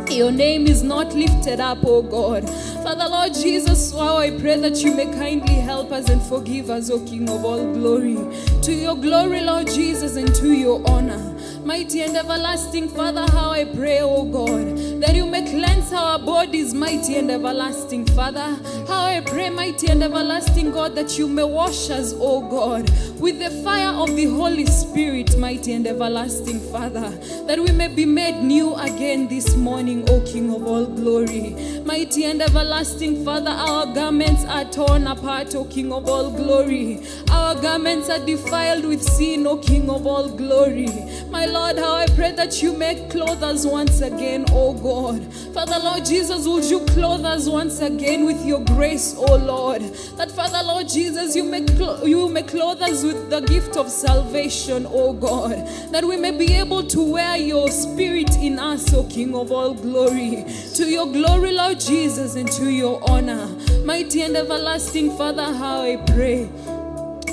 your name is not lifted up, O God. Father, Lord Jesus, wow, I pray that you may kindly help us and forgive us, O King of all glory. To your glory, Lord Jesus, and to your honor. Mighty and everlasting Father, how I pray, O God, that you may cleanse our bodies, mighty and everlasting Father. How I pray, mighty and everlasting God, that you may wash us, O God, with the fire of the Holy Spirit, mighty and everlasting Father, that we may be made new again this morning, O King of all glory. Mighty and everlasting Father, our garments are torn apart, O King of all glory. Our garments are defiled with sin, O King of all glory. My Lord, how I pray that you may clothe us once again, O God. Father, Lord Jesus, would you clothe us once again with your grace, O Lord. That, Father, Lord Jesus, you may clothe us with the gift of salvation, O God. That we may be able to wear your spirit in us, O King of all glory. To your glory, Lord Jesus, and to your honor. Mighty and everlasting Father, how I pray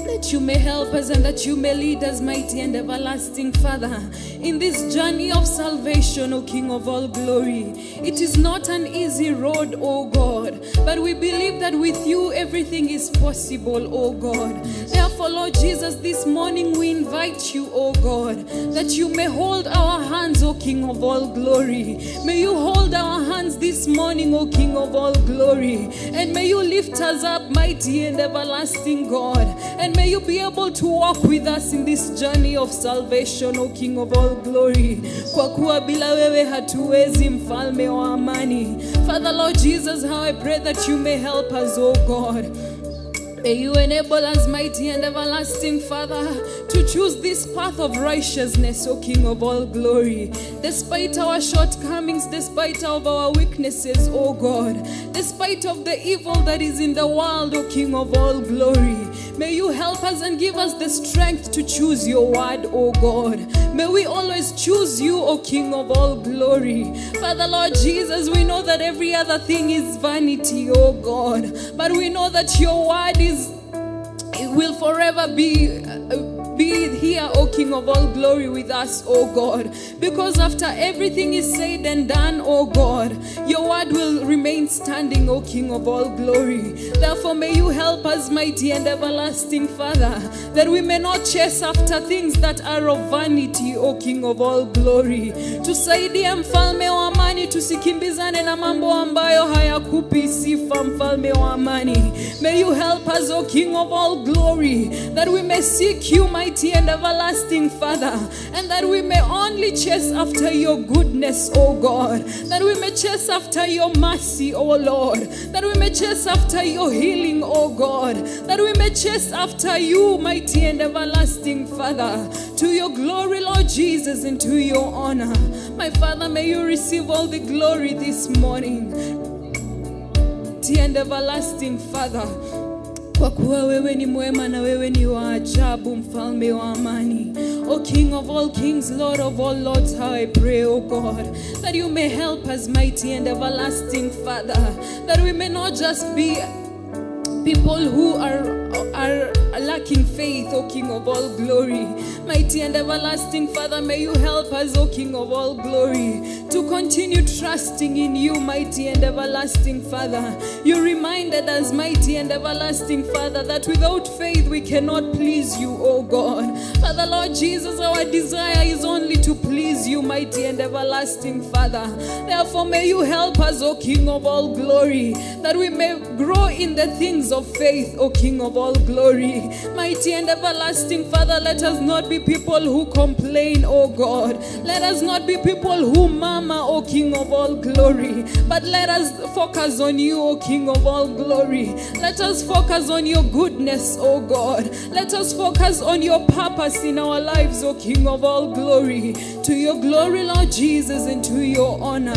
that That you may help us and that you may lead us, mighty and everlasting Father, in this journey of salvation, O King of all glory. It is not an easy road, O God, but we believe that with you everything is possible, O God. Therefore, Lord Jesus, this morning we invite you, O God, that you may hold our hands, O King of all glory. May you hold our hands this morning, O King of all glory, and may you lift us up, mighty and everlasting God, and may you be able to walk with us in this journey of salvation, O King of all glory. Kwa kuwa bila wewe hatuwezi, mfalme wa amani. Father, Lord Jesus, how I pray that you may help us, O God. May you enable us, mighty and everlasting Father, to choose this path of righteousness, O King of all glory. Despite our shortcomings, despite of our weaknesses, O God, despite of the evil that is in the world, O King of all glory, may you help us and give us the strength to choose your word, O God. May we always choose you, O King of all glory. Father, Lord Jesus, we know that every other thing is vanity, O God, but we know that your word is, it will forever be here, O King of all glory, with us, O God. Because after everything is said and done, O God, your word will remain standing, O King of all glory. Therefore, may you help us, mighty and everlasting Father, that we may not chase after things that are of vanity, O King of all glory. Tusaidie mfalme wa amani, tusikimbizane na mambo ambayo hayakupi sifa, mfalme wa amani. May you help us, O King of all glory, that we may seek you, mighty and everlasting Father, and that we may only chase after your goodness, O God, that we may chase after your mercy, O Lord, that we may chase after your healing, O God, that we may chase after you, mighty and everlasting Father, to your glory, Lord Jesus, and to your honor. My Father, may you receive all the glory this morning. Mighty and everlasting Father, kwa kuwa wewe ni mwema na wewe ni wa ajabu, mfalme wa amani. O King of all kings, Lord of all lords, how I pray, O God, that you may help us, mighty and everlasting Father, that we may not just be people who are lacking faith, O King of all glory. Mighty and everlasting Father, may you help us, O King of all glory, to continue trusting in you, mighty and everlasting Father. You reminded us, mighty and everlasting Father, that without faith we cannot please you, O God. Father, Lord Jesus, our desire is only to please you, mighty and everlasting Father. Therefore, may you help us, O King of all glory, that we may grow in the things of faith, O King of all glory. Mighty and everlasting Father, let us not be people who complain, O God. Let us not be people who murmur, O King of all glory. But let us focus on you, O King of all glory. Let us focus on your goodness, O God. Let us focus on your purpose in our lives, O King of all glory. To your glory, Lord Jesus, and to your honor.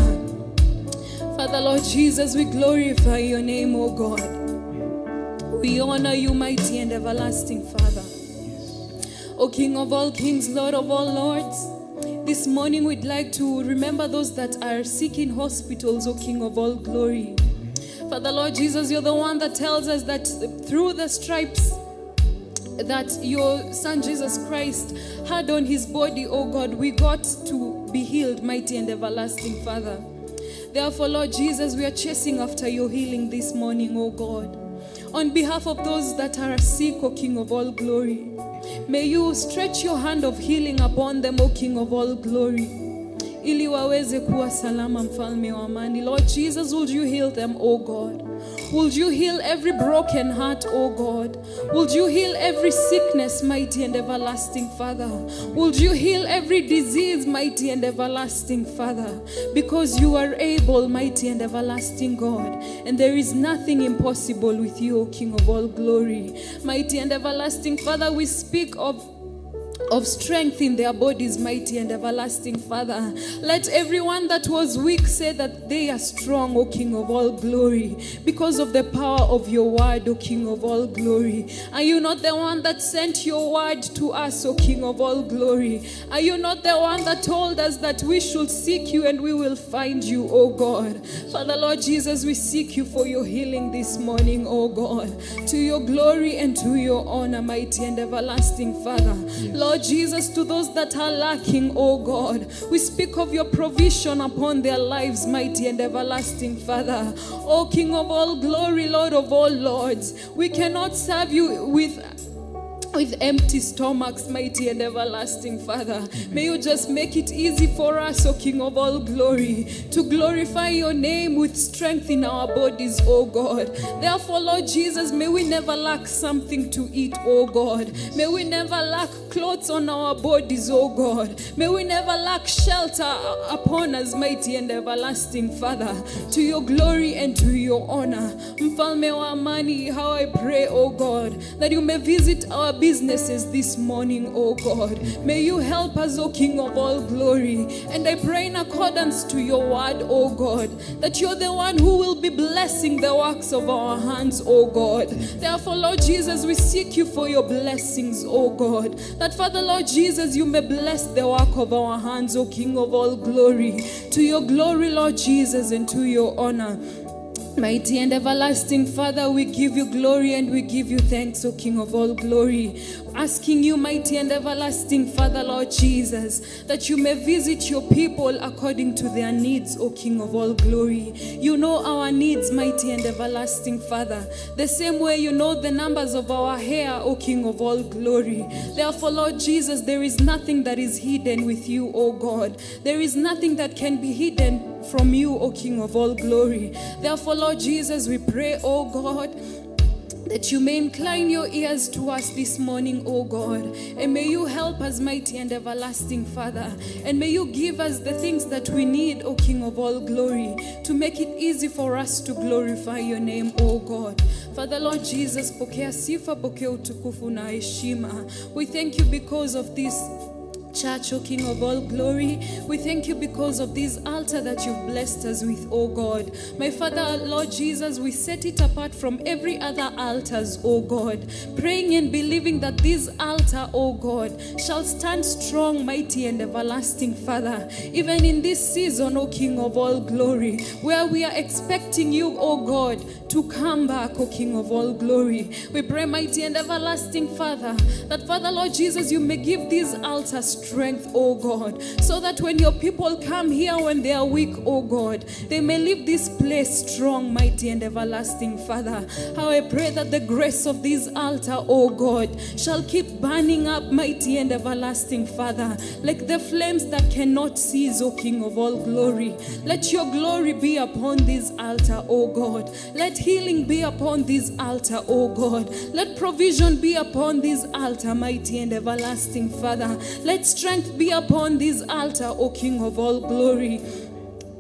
Father, Lord Jesus, we glorify your name, O God. We honor you, mighty and everlasting Father. O King of all kings, Lord of all lords, this morning we'd like to remember those that are sick in hospitals, O King of all glory. Father, Lord Jesus, you're the one that tells us that through the stripes that your Son Jesus Christ had on his body, O God, we got to be healed, mighty and everlasting Father. Therefore, Lord Jesus, we are chasing after your healing this morning, O God. On behalf of those that are sick, O King of all glory, may you stretch your hand of healing upon them, O King of all glory, ili waweze kuwa salama, mfalme wa amani. Lord Jesus, would you heal them, O God? Would you heal every broken heart, O God? Would you heal every sickness, mighty and everlasting Father? Would you heal every disease, mighty and everlasting Father? Because you are able, mighty and everlasting God, and there is nothing impossible with you, O King of all glory. Mighty and everlasting Father, we speak of of strength in their bodies, mighty and everlasting Father. Let everyone that was weak say that they are strong, O King of all glory, because of the power of your word, O King of all glory. Are you not the one that sent your word to us, O King of all glory? Are you not the one that told us that we should seek you and we will find you, O God? Father, Lord Jesus, we seek you for your healing this morning, O God, to your glory and to your honor, mighty and everlasting Father. Yes. Lord Jesus, to those that are lacking, O God, we speak of your provision upon their lives, mighty and everlasting Father. O King of all glory, Lord of all lords, we cannot serve you with empty stomachs, mighty and everlasting Father. Amen. May you just make it easy for us, O King of all glory, to glorify your name with strength in our bodies, O God. Therefore, Lord Jesus, may we never lack something to eat, O God. May we never lack clothes on our bodies, O God. May we never lack shelter upon us, mighty and everlasting Father, to your glory and to your honor. Mfalme wa amani, how I pray, O God, that you may visit our businesses this morning, O God. May you help us, O King of all glory. And I pray in accordance to your word, O God, that you're the one who will be blessing the works of our hands, O God. Therefore, Lord Jesus, we seek you for your blessings, O God. That, Father, Lord Jesus, you may bless the work of our hands, O King of all glory. To your glory, Lord Jesus, and to your honor. Mighty and everlasting Father, we give you glory and we give you thanks, O King of all glory. Asking you, mighty and everlasting Father, Lord Jesus, that you may visit your people according to their needs, O King of all glory. You know our needs, mighty and everlasting Father, the same way you know the numbers of our hair, O King of all glory. Therefore, Lord Jesus, there is nothing that is hidden with you, O God. There is nothing that can be hidden from you, O King of all glory. Therefore, Lord Jesus, we pray, O God, that you may incline your ears to us this morning, O God, and may you help us, mighty and everlasting Father, and may you give us the things that we need, O King of all glory, to make it easy for us to glorify your name, O God. Father, Lord Jesus, pokea sifa, pokea utukufu na heshima. We thank you because of this church, O King of all glory. We thank you because of this altar that you've blessed us with, O God. My Father, Lord Jesus, we set it apart from every other altars, O God, praying and believing that this altar, O God, shall stand strong, mighty and everlasting Father, even in this season, O King of all glory, where we are expecting you, O God, to come back, O King of all glory. We pray, mighty and everlasting Father, that, Father, Lord Jesus, you may give this altar strength, O God, so that when your people come here when they are weak, O God, they may leave this place strong, mighty and everlasting Father. How I pray that the grace of this altar, O God, shall keep burning up, mighty and everlasting Father, like the flames that cannot cease, O King of all glory. Let your glory be upon this altar, O God. Let healing be upon this altar, O God. Let provision be upon this altar, mighty and everlasting Father. Let strength be upon this altar, O King of all glory.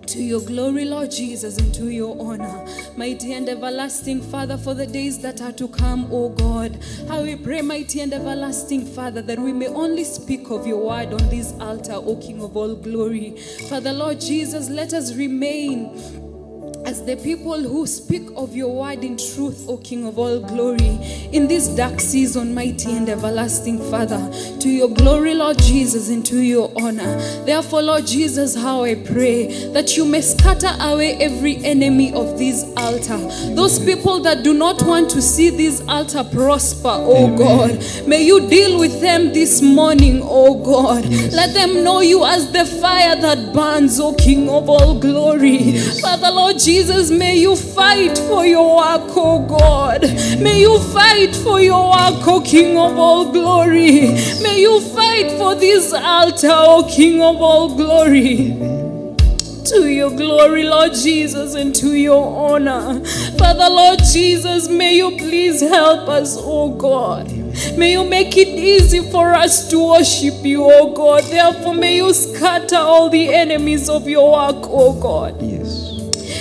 To your glory, Lord Jesus, and to your honor. Mighty and everlasting Father, for the days that are to come, O God, how we pray, mighty and everlasting Father, that we may only speak of your word on this altar, O King of all glory. Father, Lord Jesus, let us remain as the people who speak of your word in truth, O King of all glory, in this dark season, mighty and everlasting Father, to your glory, Lord Jesus, and to your honor. Therefore, Lord Jesus, how I pray that you may scatter away every enemy of this altar. Those people that do not want to see this altar prosper, O Amen. God, may you deal with them this morning, O God. Yes. Let them know you as the fire that burns, O King of all glory. Yes. Father, Lord Jesus, may you fight for your work, O God. May you fight for your work, O King of all glory. Yes. May you fight for this altar, O King of all glory. Amen. To your glory, Lord Jesus, and to your honor. Father, Lord Jesus, may you please help us, O God. May you make it easy for us to worship you, O God. Therefore, may you scatter all the enemies of your work, O God. Yes.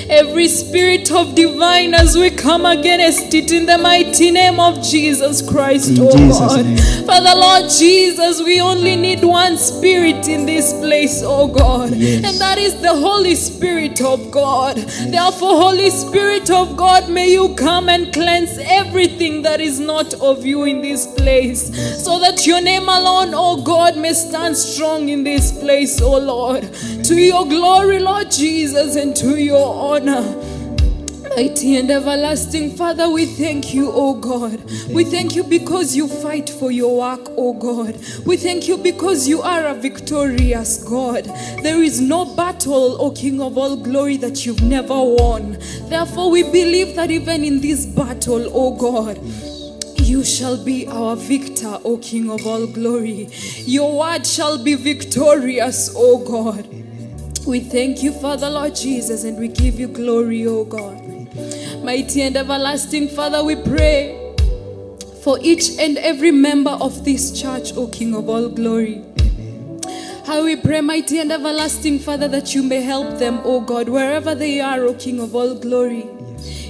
Every spirit of divine, as we come against it in the mighty mighty name of Jesus Christ, In oh Jesus' God. name. Father, Lord Jesus, we only need one spirit in this place, oh God. Yes. And that is the Holy Spirit of God. Therefore, Holy Spirit of God, may you come and cleanse everything that is not of you in this place, so that your name alone, oh God, may stand strong in this place, oh Lord. To your glory, Lord Jesus, and to your honor. Mighty and everlasting Father, we thank you, O God. We thank you because you fight for your work, O God. We thank you because you are a victorious God. There is no battle, O King of all glory, that you've never won. Therefore, we believe that even in this battle, O God, you shall be our victor, O King of all glory. Your word shall be victorious, O God. We thank you, Father, Lord Jesus, and we give you glory, O God. Mighty and everlasting Father, we pray for each and every member of this church, O King of all glory. How we pray, mighty and everlasting Father, that you may help them, O God, wherever they are, O King of all glory.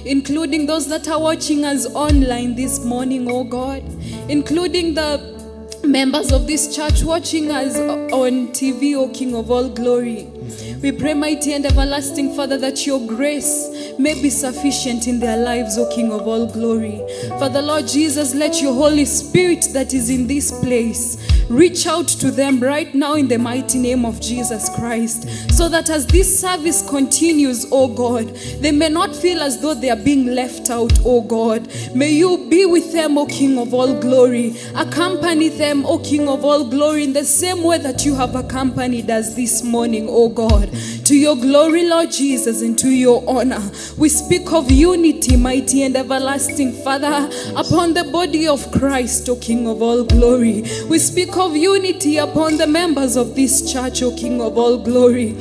Including those that are watching us online this morning, O God, including the members of this church watching us on TV, O King of all glory. We pray, mighty and everlasting Father, that your grace may be sufficient in their lives, O King of all glory. Father, Lord Jesus, let your Holy Spirit that is in this place reach out to them right now in the mighty name of Jesus Christ, so that as this service continues, O God, they may not feel as though they are being left out, O God. May you be with them, O King of all glory. Accompany them, O King of all glory, in the same way that you have accompanied us this morning, O God. To your glory, Lord Jesus, and to your honor. We speak of unity, mighty and everlasting Father, upon the body of Christ, O King of all glory. We speak of unity upon the members of this church, O King of all glory.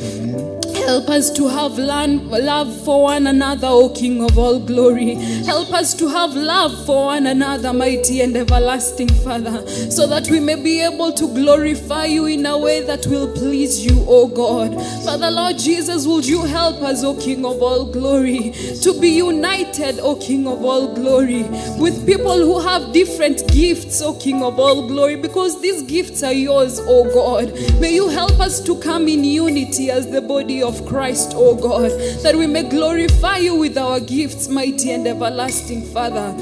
Help us to have love for one another, O King of all glory. Help us to have love for one another, mighty and everlasting Father, so that we may be able to glorify you in a way that will please you, O God. Father, Lord Jesus, would you help us, O King of all glory, to be united, O King of all glory, with people who have different gifts, O King of all glory, because these gifts are yours, O God. May you help us to come in unity as the body of Christ, O God, that we may glorify you with our gifts, mighty and everlasting Father.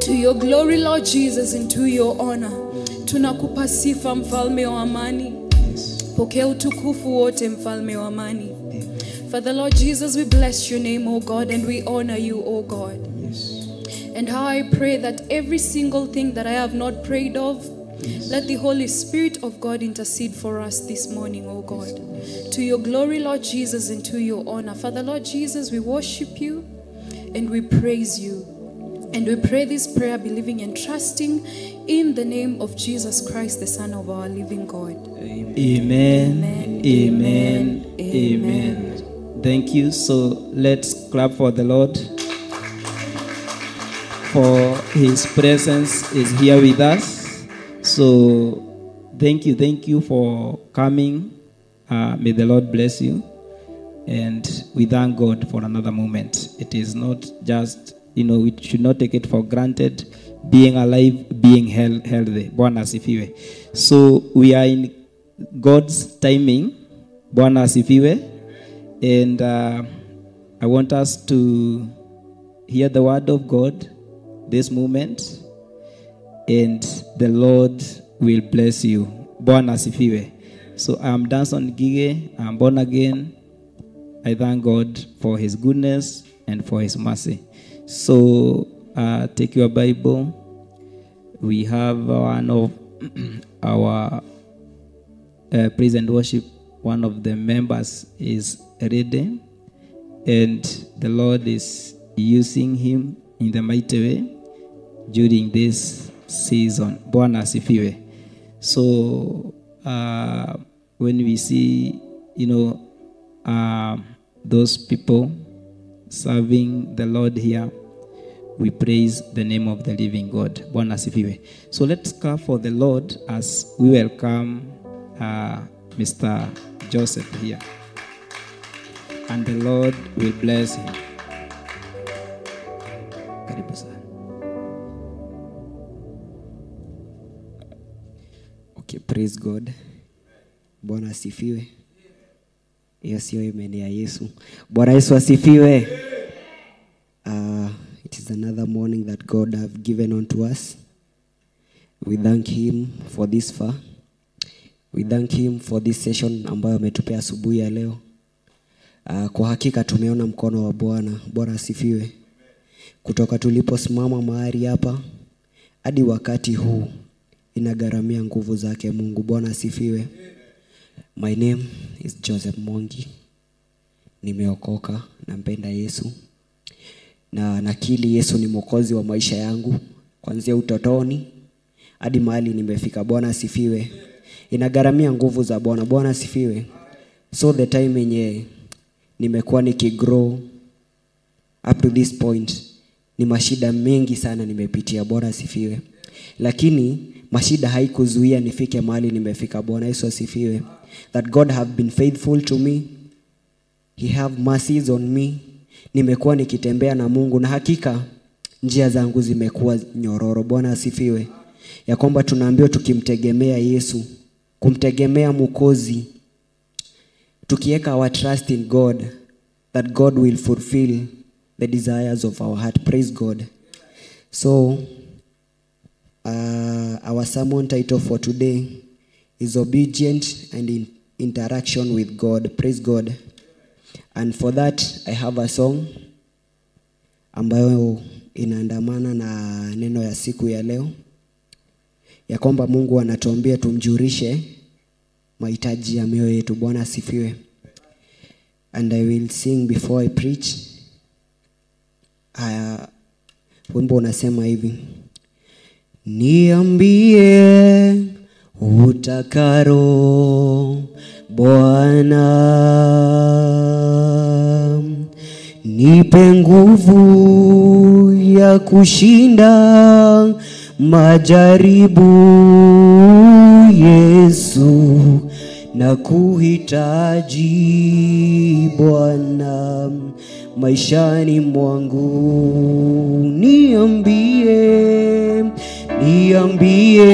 To your glory, Lord Jesus, and to your honor. Tunakupa sifa, mfalme wa amani. Pokea utukufu wote, mfalme wa amani. Father, Lord Jesus, we bless your name, O God, and we honor you, O God. And how I pray that every single thing that I have not prayed of, let the Holy Spirit of God intercede for us this morning, O God. To your glory, Lord Jesus, and to your honor. Father, Lord Jesus, we worship you and we praise you. And we pray this prayer believing and trusting in the name of Jesus Christ, the Son of our living God. Amen. Amen. Amen. Amen. Thank you. So let's clap for the Lord, for his presence is here with us. So thank you for coming. May the Lord bless you. And we thank God for another moment. It is not just, you know, we should not take it for granted, being alive, being healthy. Bwana asifiwe. So we are in God's timing. Bwana asifiwe. And I want us to hear the word of God this moment. And the Lord will bless you. Bwana asifiwe. So I'm Danson Ngige. I'm born again. I thank God for his goodness and for his mercy. So take your Bible. We have one of our praise and worship. One of the members is ready, and the Lord is using him in the mighty way during this season. Bwana asifiwe. So when we see, you know, those people serving the Lord here, we praise the name of the living God. Bwana asifiwe. So let's clap for the Lord as we welcome Mr. Joseph here. And the Lord will bless him. Karibu sana. Okay, praise God. Bwana asifiwe. Hiyo sio amen ya Yesu. Bwana Yesu asifiwe. It is another morning that God have given unto us. We thank him for this far. We thank him for this session ambayo ametupea asubuhi ya leo. Kwa hakika tumeona mkono wa Bwana. Bwana asifiwe. Kutoka tuliposimama mahali hapa hadi wakati huu inagharamia nguvu zake Mungu. Bwana asifiwe. My name is Joseph Mwangi. Nimeokoka, nampenda Yesu. Na nakili Yesu ni mwokozi wa maisha yangu kuanzia utotoni hadi mahali nimefika. Bwana asifiwe. Inagharamia nguvu za Bwana. Bwana asifiwe. So the time yenye nimekuwa nikigrow up to this point, ni mashida mengi sana nimepitia. Bwana asifiwe. Lakini mashida haikuzuia nifike mahali nimefika. Bwana Yesu asifiwe. That God have been faithful to me. He have mercies on me. Nimekuwa nikitembea na Mungu na hakika njia zangu zimekuwa nyororo. Bwana asifiwe. Ya kwamba tunaambiwa tukimtegemea Yesu, kumtegemea Mwokozi, tukiweka our trust in God, that God will fulfill the desires of our heart. Praise God. So our sermon title for today is Obedient and in Interaction with God. Praise God. And for that I have a song ambayo inaandamana na neno ya siku ya leo, ya kwamba Mungu anatuambia tumjulishe mahitaji ya mioyo yetu. Bwana asifiwe. And I will sing before I preach. Wimbo unasema hivi: Niambie utakalo Bwana, nipe nguvu ya kushinda majaribu Yesu, na kuhitaji Bwana maishani mwangu. Niambie, niambie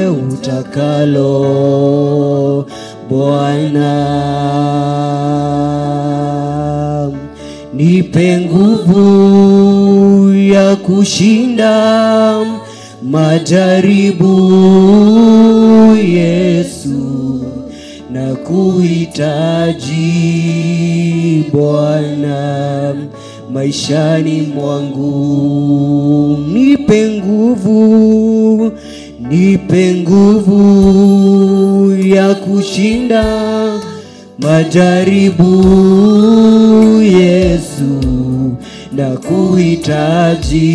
utakalo Bwana, nipe nguvu ya kushinda majaribu Yesu, na kuhitaji Bwana maishani mwangu. Nipe nguvu, nipe nguvu ya kushinda majaribu Yesu, na kuhitaji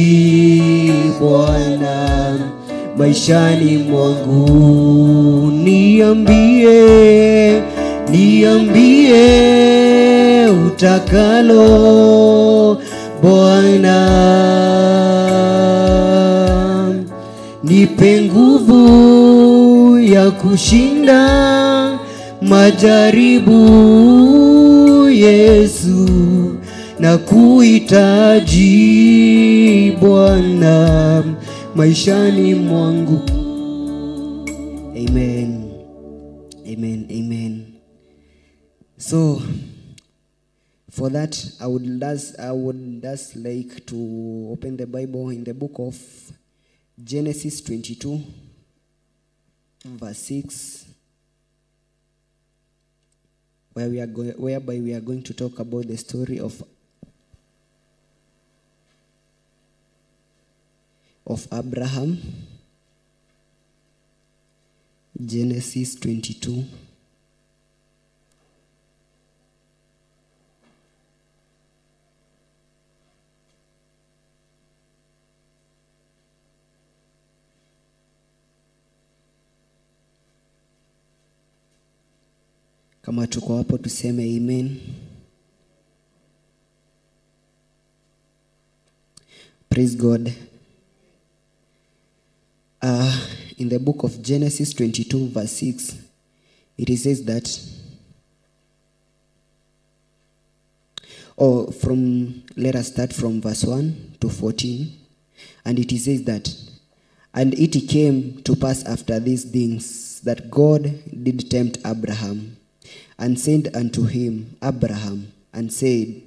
Bwana maishani mwangu. Niambie, niambie utakalo Bwana, nipe nguvu ya kushinda majaribu Yesu, na kuhitaji Bwana maishani mwangu. Amen. Amen. Amen. So for that I would just like to open the Bible in the book of Genesis 22 verse 6, whereby we are going to talk about the story of Abraham. Genesis 22. Kama tuko hapo tuseme amen. Praise God. In the book of Genesis 22 verse 6, it says that, let us start from verse 1 to 14. And it says that, And it came to pass after these things that God did tempt Abraham, and said unto him, Abraham, and said,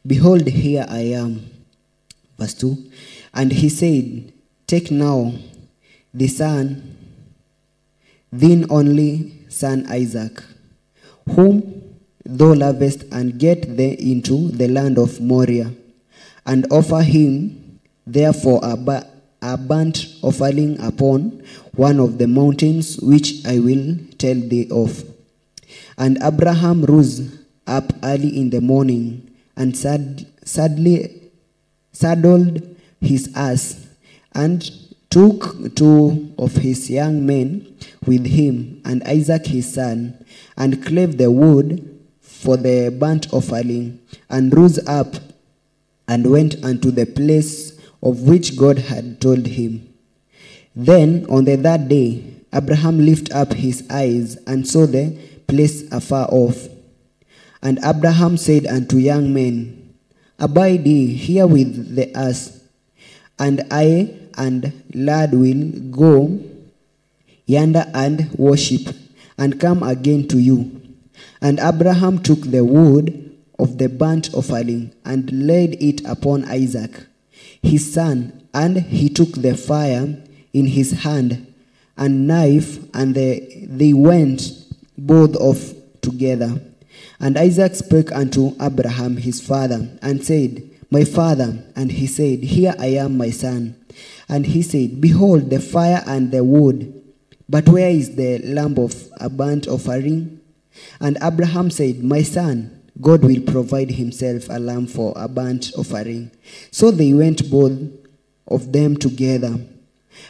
Behold, here I am. Verse 2. And he said, Take now the son, thine only son Isaac, whom thou lovest, and get thee into the land of Moriah, and offer him therefore a burnt offering upon one of the mountains which I will tell thee of. And Abraham rose up early in the morning, and saddled his ass, and took two of his young men with him, and Isaac his son, and clave the wood for the burnt offering, and rose up and went unto the place of which God had told him. Then on the third day, Abraham lifted up his eyes and saw the place afar off. And Abraham said unto young men, Abide ye here with the ass, and I and lad will go yonder and worship, and come again to you. And Abraham took the wood of the burnt offering and laid it upon Isaac his son, and he took the fire in his hand and knife, and they went both off together. And Isaac spake unto Abraham his father, and said, My father. And he said, Here I am, my son. And he said, Behold the fire and the wood, but where is the lamb of a burnt offering? And Abraham said, My son, God will provide himself a lamb for a burnt offering. So they went both of them together.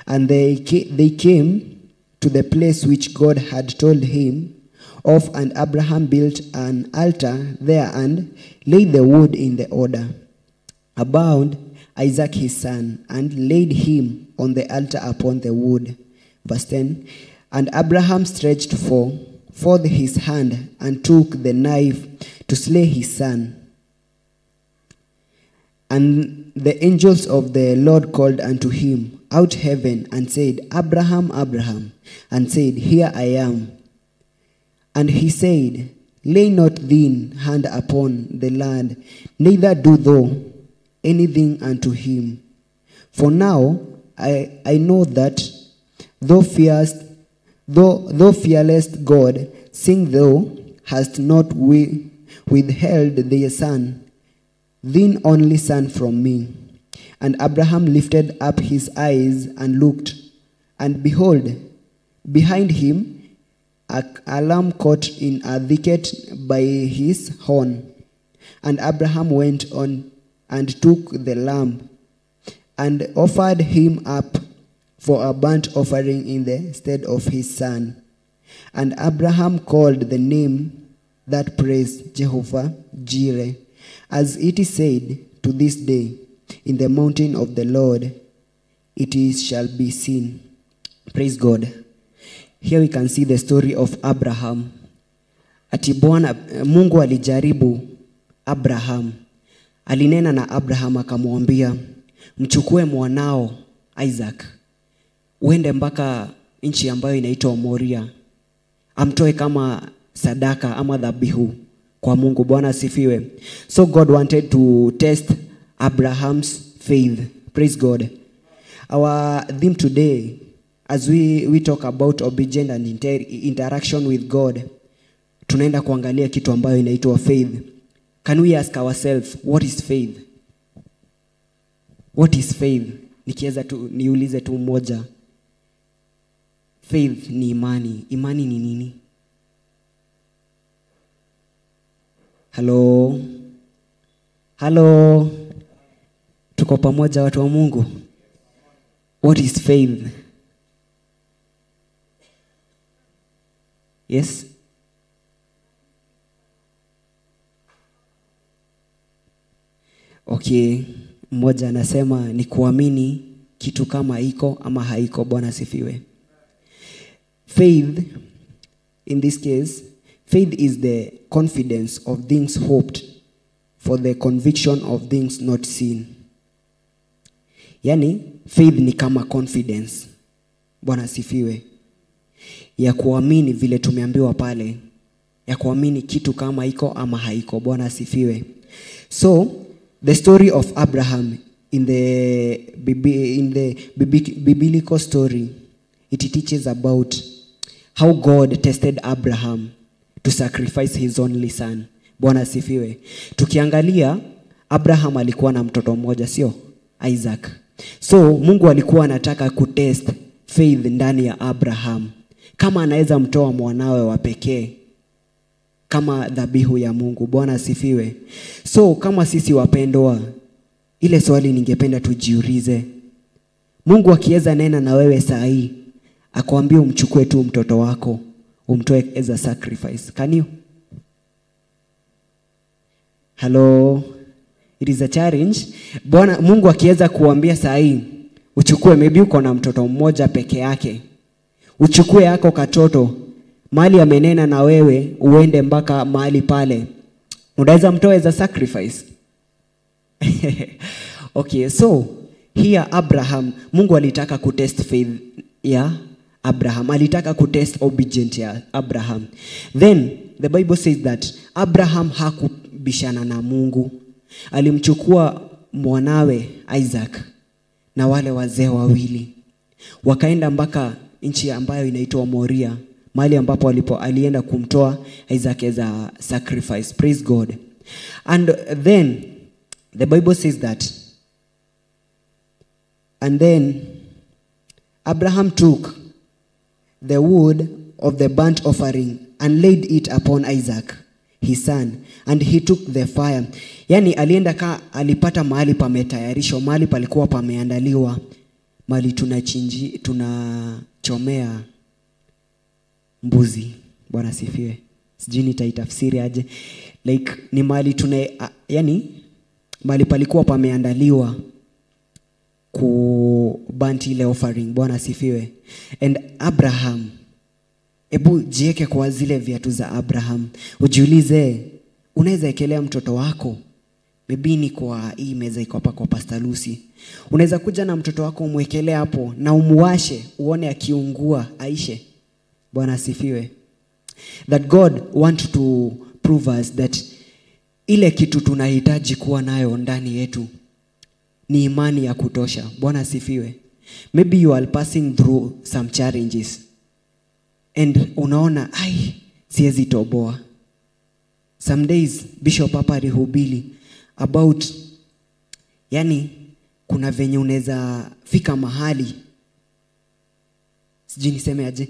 And they came to the place which God had told him of, and Abraham built an altar there and laid the wood in the order about Isaac his son, and laid him on the altar upon the wood. Verse 10. And Abraham stretched forth his hand and took the knife to slay his son. And the angels of the Lord called unto him out heaven and said, Abraham, Abraham, and said, Here I am. And he said, Lay not thine hand upon the lad, neither do thou anything unto him. For now I know that thou fearest God, seeing thou hast not withheld thy son, thine only son, from me. And Abraham lifted up his eyes and looked, and behold, behind him a lamb caught in a thicket by his horn. And Abraham went on and took the lamb and offered him up for a burnt offering in the stead of his son. And Abraham called the name that place Jehovah Jireh, as it is said to this day, in the mountain of the Lord it is shall be seen. Praise God. Here we can see the story of Abraham. Ati Bwana Mungu alijaribu Abraham. Alinena na Abraham akamwambia, mchukue mwanao Isaac, uende mpaka nchi ambayo inaitwa Moria, amtoe kama sadaka ama dhabihu kwa Mungu. Bwana asifiwe. So God wanted to test Abraham's faith. Praise God. Our theme today, as we talk about obedience and interaction with God, tunaenda kuangalia kitu ambayo inaitwa faith. Can we ask ourselves, what is faith? What is faith? Nikiweza tu niulize tu mmoja. Faith ni imani. Imani ni nini? Hello. Hello. Tuko pamoja watu wa Mungu. What is faith? Yes? Okay, mmoja anasema ni kuamini kitu kama iko ama haiko. Bwana sifiwe. Faith, in this case, faith is the confidence of things hoped for, the conviction of things not seen. Yani, faith ni kama confidence. Bwana asifiwe. Ya kuamini vile tumeambiwa pale, ya kuamini kitu kama iko ama haiko. Bwana asifiwe. So the story of Abraham in the biblical story, it teaches about how God tested Abraham to sacrifice his only son. Bwana asifiwe. Tukiangalia, Abraham alikuwa na mtoto mmoja, sio? Isaac. So Mungu alikuwa anataka kutest faith ndani ya Abraham, kama anaweza mtoa mwanawe wa pekee kama dhabihu ya Mungu. Bwana asifiwe. So kama sisi wapendwa, ile swali ningependa tujiulize, Mungu akiweza nena na wewe saa hii akwambie umchukue tu mtoto wako umtoe as a sacrifice, can you? Hello, it is a challenge. Bwana Mungu akiweza kuambia saa hii uchukue, maybe uko na mtoto mmoja peke yake, uchukue yako katoto, mahali amenena na wewe uende mpaka mahali pale, unaweza mtoe as a sacrifice? Okay, so here Abraham, Mungu alitaka kutest faith ya Abraham, alitaka kutest obedience ya Abraham. Then the Bible says that Abraham hakubishana na Mungu. Alimchukua mwanawe Isaac na wale wazee wawili, wakaenda mpaka nchi ambayo inaitwa Moria, mahali ambapo alienda kumtoa Isaac as a sacrifice. Praise God. And then the Bible says that, and then Abraham took the wood of the burnt offering and laid it upon Isaac his son, and he took the fire. Yani alienda alipata mahali pametayarishwa, mahali palikuwa pameandaliwa, mahali tunachomea mbuzi. Bwana sifiwe. Sijui nitaitafsiri aje. Like ni mahali yani mahali palikuwa pameandaliwa ku burnt ile offering. Bwana sifiwe. And Abraham, ebu jieke kwa zile viatu za Abraham, ujiulize, unaweza ekelea mtoto wako, maybe ni kwa hii meza iko hapa kwa Pastor Lucy, unaweza kuja na mtoto wako umwekelee hapo na umuwashe, uone akiungua aishe. Bwana asifiwe. That God want to prove us that ile kitu tunahitaji kuwa nayo ndani yetu ni imani ya kutosha. Bwana asifiwe. Maybe you are passing through some challenges and unaona, ai, siwezi toboa. Some days Bishop hapa alihubiri about, yani kuna venye unaweza fika mahali, sijui niseme aje,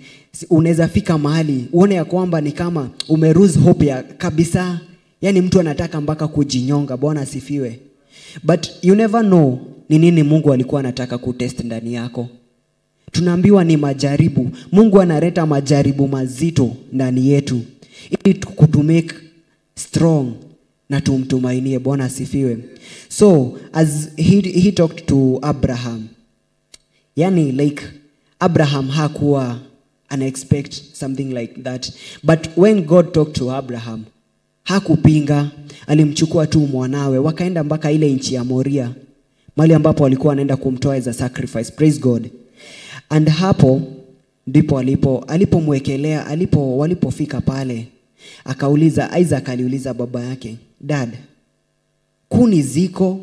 unaweza fika mahali uone ya kwamba ni kama ume lose hope ya kabisa, yani mtu anataka mpaka kujinyonga. Bwana asifiwe. But you never know ni nini Mungu alikuwa anataka kutest ndani yako. Tunaambiwa ni majaribu. Mungu analeta majaribu mazito ndani yetu ili kutumake strong na tumtumainie. Bwana asifiwe. So as he talked to Abraham, yani like Abraham hakuwa ana expect something like that. But when God talked to Abraham, hakupinga, alimchukua tu mwanawe, wakaenda mpaka ile nchi ya Moria, mahali ambapo walikuwa wanaenda kumtoa as a sacrifice. Praise God. And hapo ndipo alipomwekelea, walipofika pale, akauliza, Isaac aliuliza baba yake, Dad, kuni ziko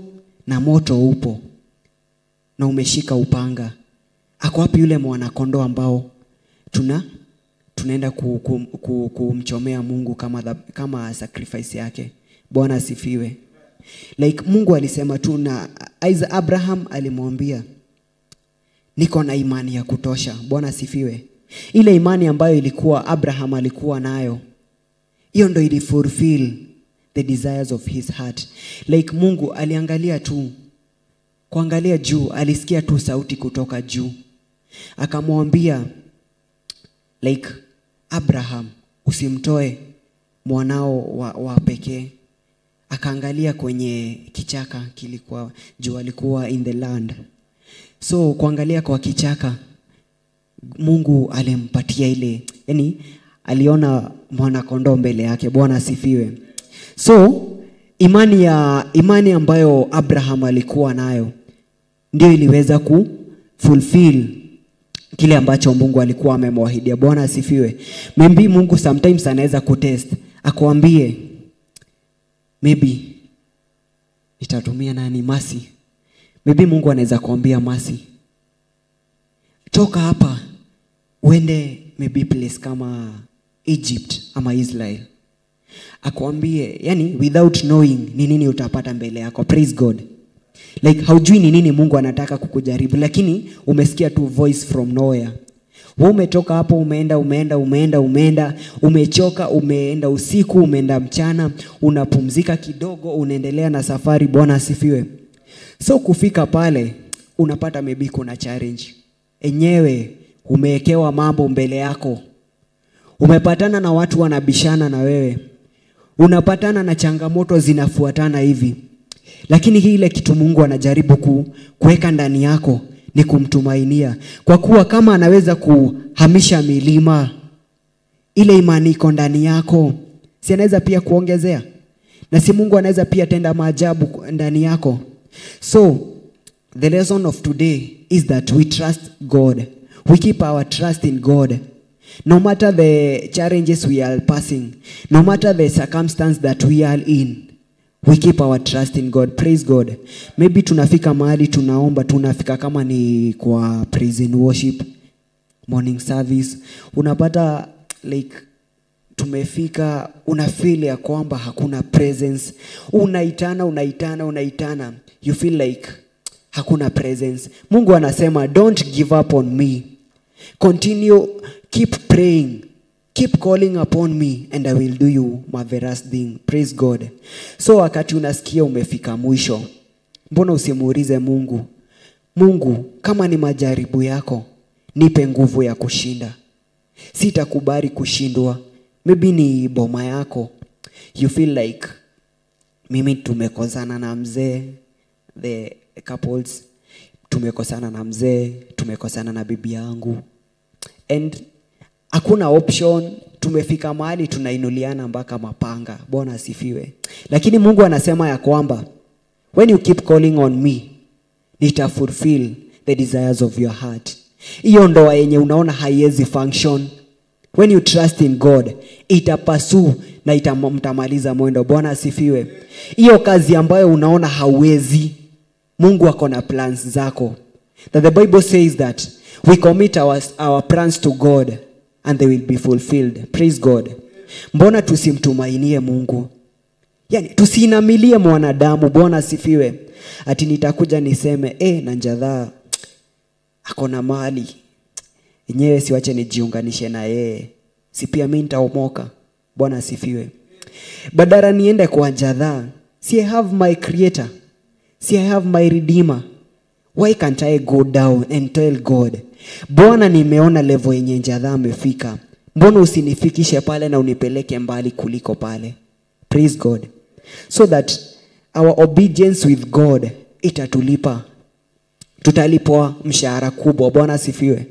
na moto upo na umeshika upanga, ako wapi yule mwana kondoo ambao tunaenda kumchomea Mungu kama sacrifice yake? Bwana asifiwe. Like Mungu alisema tu na Isaac, Abraham alimwambia, niko na imani ya kutosha. Bwana asifiwe. Ile imani ambayo ilikuwa Abraham alikuwa nayo, hiyo ndio ili fulfill the desires of his heart. Like Mungu aliangalia tu, kuangalia juu, alisikia tu sauti kutoka juu, akamwambia like, Abraham, usimtoe mwanao wa pekee. Akaangalia kwenye kichaka, kilikuwa juu, alikuwa in the land. So kuangalia kwa kichaka, Mungu alimpatia ile, yani aliona mwana kondoo mbele yake. Bwana asifiwe. So imani ambayo Abraham alikuwa nayo ndio iliweza ku fulfill kile ambacho Mungu alikuwa amemwahidia. Bwana asifiwe. Maybe Mungu sometimes anaweza kutest, akwambie maybe nitatumia nani, Masi. Maybe Mungu anaweza kuambia Masi, toka hapa uende maybe place kama Egypt ama Israel. Akwambie, yani without knowing ni nini utapata mbele yako. Praise God. Like haujui ni nini Mungu anataka kukujaribu, lakini umesikia tu voice from nowhere. Wewe umetoka hapo, umeenda, umeenda, umeenda, umeenda, umechoka, umeenda usiku, umeenda mchana, unapumzika kidogo, unaendelea na safari. Bwana asifiwe. So kufika pale unapata maybe kuna challenge. Enyewe umewekewa mambo mbele yako. Umepatana na watu wanabishana na wewe. Unapatana na changamoto zinafuatana hivi. Lakini hii ile kitu Mungu anajaribu kuweka ndani yako ni kumtumainia. Kwa kuwa kama anaweza kuhamisha milima, ile imani iko ndani yako, si anaweza pia kuongezea? Na si Mungu anaweza pia tenda maajabu ndani yako? So the lesson of today is that we trust God. We keep our trust in God. No matter the challenges we are passing, no matter the circumstance that we are in, we keep our trust in God. Praise God. Maybe tunafika mahali tunaomba, tunafika kama ni kwa praise and worship, morning service, unapata like tumefika, una feel ya kwamba hakuna presence. Unaitana, unaitana, unaitana, you feel like hakuna presence. Mungu anasema don't give up on me. Continue, keep praying, keep calling upon me and I will do you marvelous thing. Praise God. So wakati unasikia umefika mwisho, mbona usimuulize Mungu? Mungu, kama ni majaribu yako, nipe nguvu ya kushinda. Sitakubali kushindwa. Maybe ni boma yako. You feel like mimi tumekozana na mzee, the couples, tumekosana na mzee, tumekosana na bibi yangu. And hakuna option, tumefika mahali tunainuliana mpaka mapanga. Bwana asifiwe. Lakini Mungu anasema ya kwamba when you keep calling on me, nita fulfill the desires of your heart. Hiyo ndoa yenye unaona haiwezi function, when you trust in God, itapasu na mtamaliza mwendo. Bwana asifiwe. Hiyo kazi ambayo unaona hauwezi, Mungu ako na plans zako. That the Bible says that we commit our plans to God and they will be fulfilled. Praise God. Mbona tusimtumainie Mungu? Yani tusiinamilie mwanadamu. Bwana asifiwe. Ati nitakuja niseme na njadhaa ako na mali yenyewe, siwache nijiunganishe na yeye, si pia mimi nitaomoka. Bwana asifiwe. Badala niende kwa njadhaa, si I have my creator, si I have my redeemer. Why can't I go down and tell God, Bwana nimeona level yenye njadhaa amefika, mbona usinifikishe pale na unipeleke mbali kuliko pale? Praise God. So that our obedience with God itatulipa. Tutalipwa mshahara kubwa. Bwana asifiwe.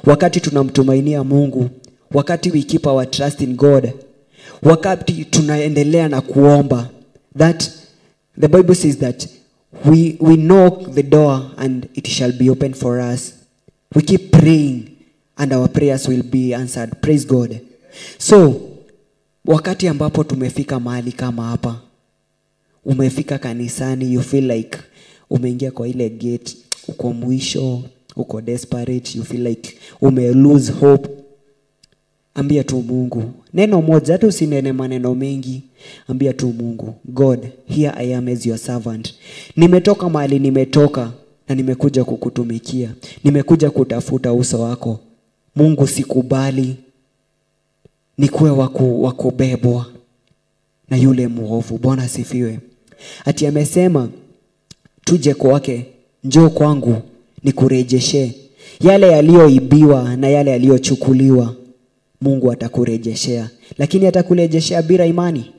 Wakati tunamtumainia Mungu, wakati we keep our trust in God, wakati tunaendelea na kuomba, that the Bible says that we knock the door and it shall be open for us. We keep praying and our prayers will be answered. Praise God. So wakati ambapo tumefika mahali kama hapa, umefika kanisani, you feel like umeingia kwa ile gate, uko mwisho, uko desperate, you feel like ume lose hope. Ambia tu Mungu neno moja, hata usinene maneno mengi. Ambia tu Mungu, God, here I am as your servant. Nimetoka mahali nimetoka na nimekuja kukutumikia, nimekuja kutafuta uso wako. Mungu, sikubali nikuwe wakubebwa na yule muovu. Bwana asifiwe. Ati amesema tuje kwake, njoo kwangu nikurejeshe yale yaliyoibiwa na yale yaliyochukuliwa. Mungu atakurejeshea, lakini atakurejeshea bila imani.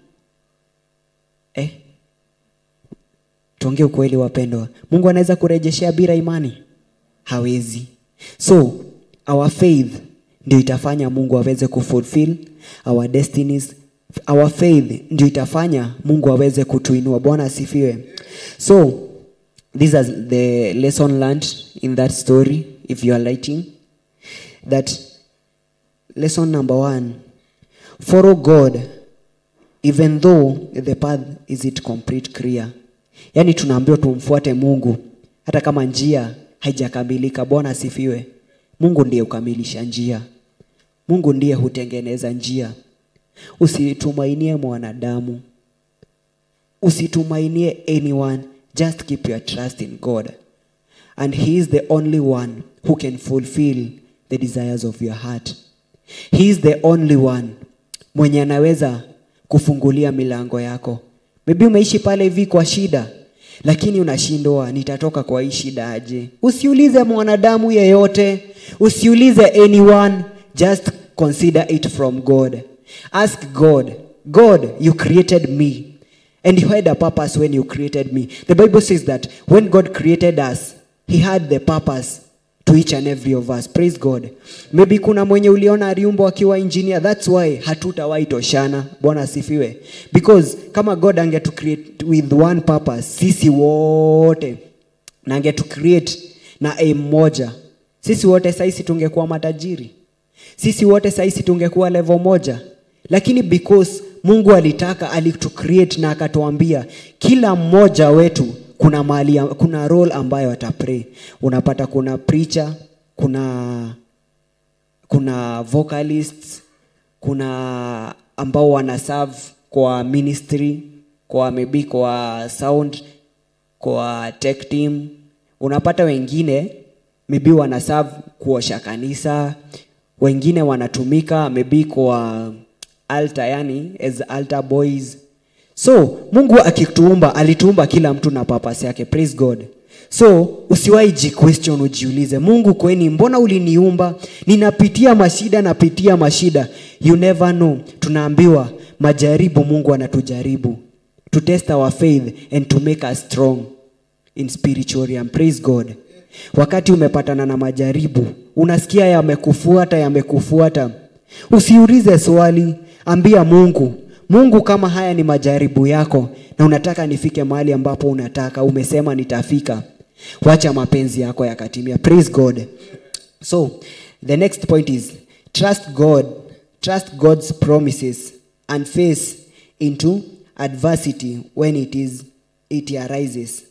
Tuongee ukweli wapendwa, Mungu anaweza kurejeshea bila imani? Hawezi. So our faith ndio itafanya Mungu aweze kufulfill our destinies. Our faith ndio itafanya Mungu aweze kutuinua. Bwana asifiwe. So these are the lesson learned in that story. If you are lighting, That lesson number 1, follow God even though the path isn't complete clear. Yani tunaambiwa tumfuate Mungu hata kama njia haijakamilika. Bwana asifiwe. Mungu ndiye ukamilisha njia. Mungu ndiye hutengeneza njia. Usitumainie mwanadamu. Usitumainie anyone. Just keep your trust in God. And he is the only one who can fulfill the desires of your heart. He is the only one mwenye anaweza kufungulia milango yako. Maybe umeishi pale hivi kwa shida, lakini unashindwa, nitatoka kwa hii shida aje? Usiulize mwanadamu yeyote, usiulize anyone, just consider it from God. Ask God, God, you created me and you had a purpose when you created me. The Bible says that when God created us, he had the purpose to each and every of us. Praise God. Maybe kuna mwenye uliona aliumbwa akiwa engineer. That's why hatutawahi toshana. Bwana asifiwe. Because kama God angetu create with one purpose, sisi wote, na angetu create na aim moja, sisi wote saisi tungekuwa matajiri. Sisi wote saisi tungekuwa level moja. Lakini because Mungu alitaka, alitu create na akatuambia kila mmoja wetu kuna mahali, kuna role ambayo atapray. Unapata kuna preacher, kuna vocalists, kuna ambao wana serve kwa ministry, kwa maybe kwa sound, kwa tech team. Unapata wengine maybe wana serve kuosha kanisa, wengine wanatumika maybe kwa altar, yani as altar boys. So Mungu akituumba, alituumba kila mtu na purpose yake. Praise God. So usiwahi ji-question, ujiulize, Mungu kweni mbona uliniumba? Ninapitia mashida, napitia mashida. You never know. Tunaambiwa majaribu, Mungu anatujaribu to test our faith and to make us strong in spiritual realm. Praise God. Wakati umepatana na majaribu, unasikia yamekufuata, yamekufuata, usiulize swali, ambia Mungu, Mungu kama haya ni majaribu yako na unataka nifike mahali ambapo unataka, umesema nitafika, wacha mapenzi yako yakatimia. Praise God. So the next point is trust God, trust God's promises and face into adversity when it arises.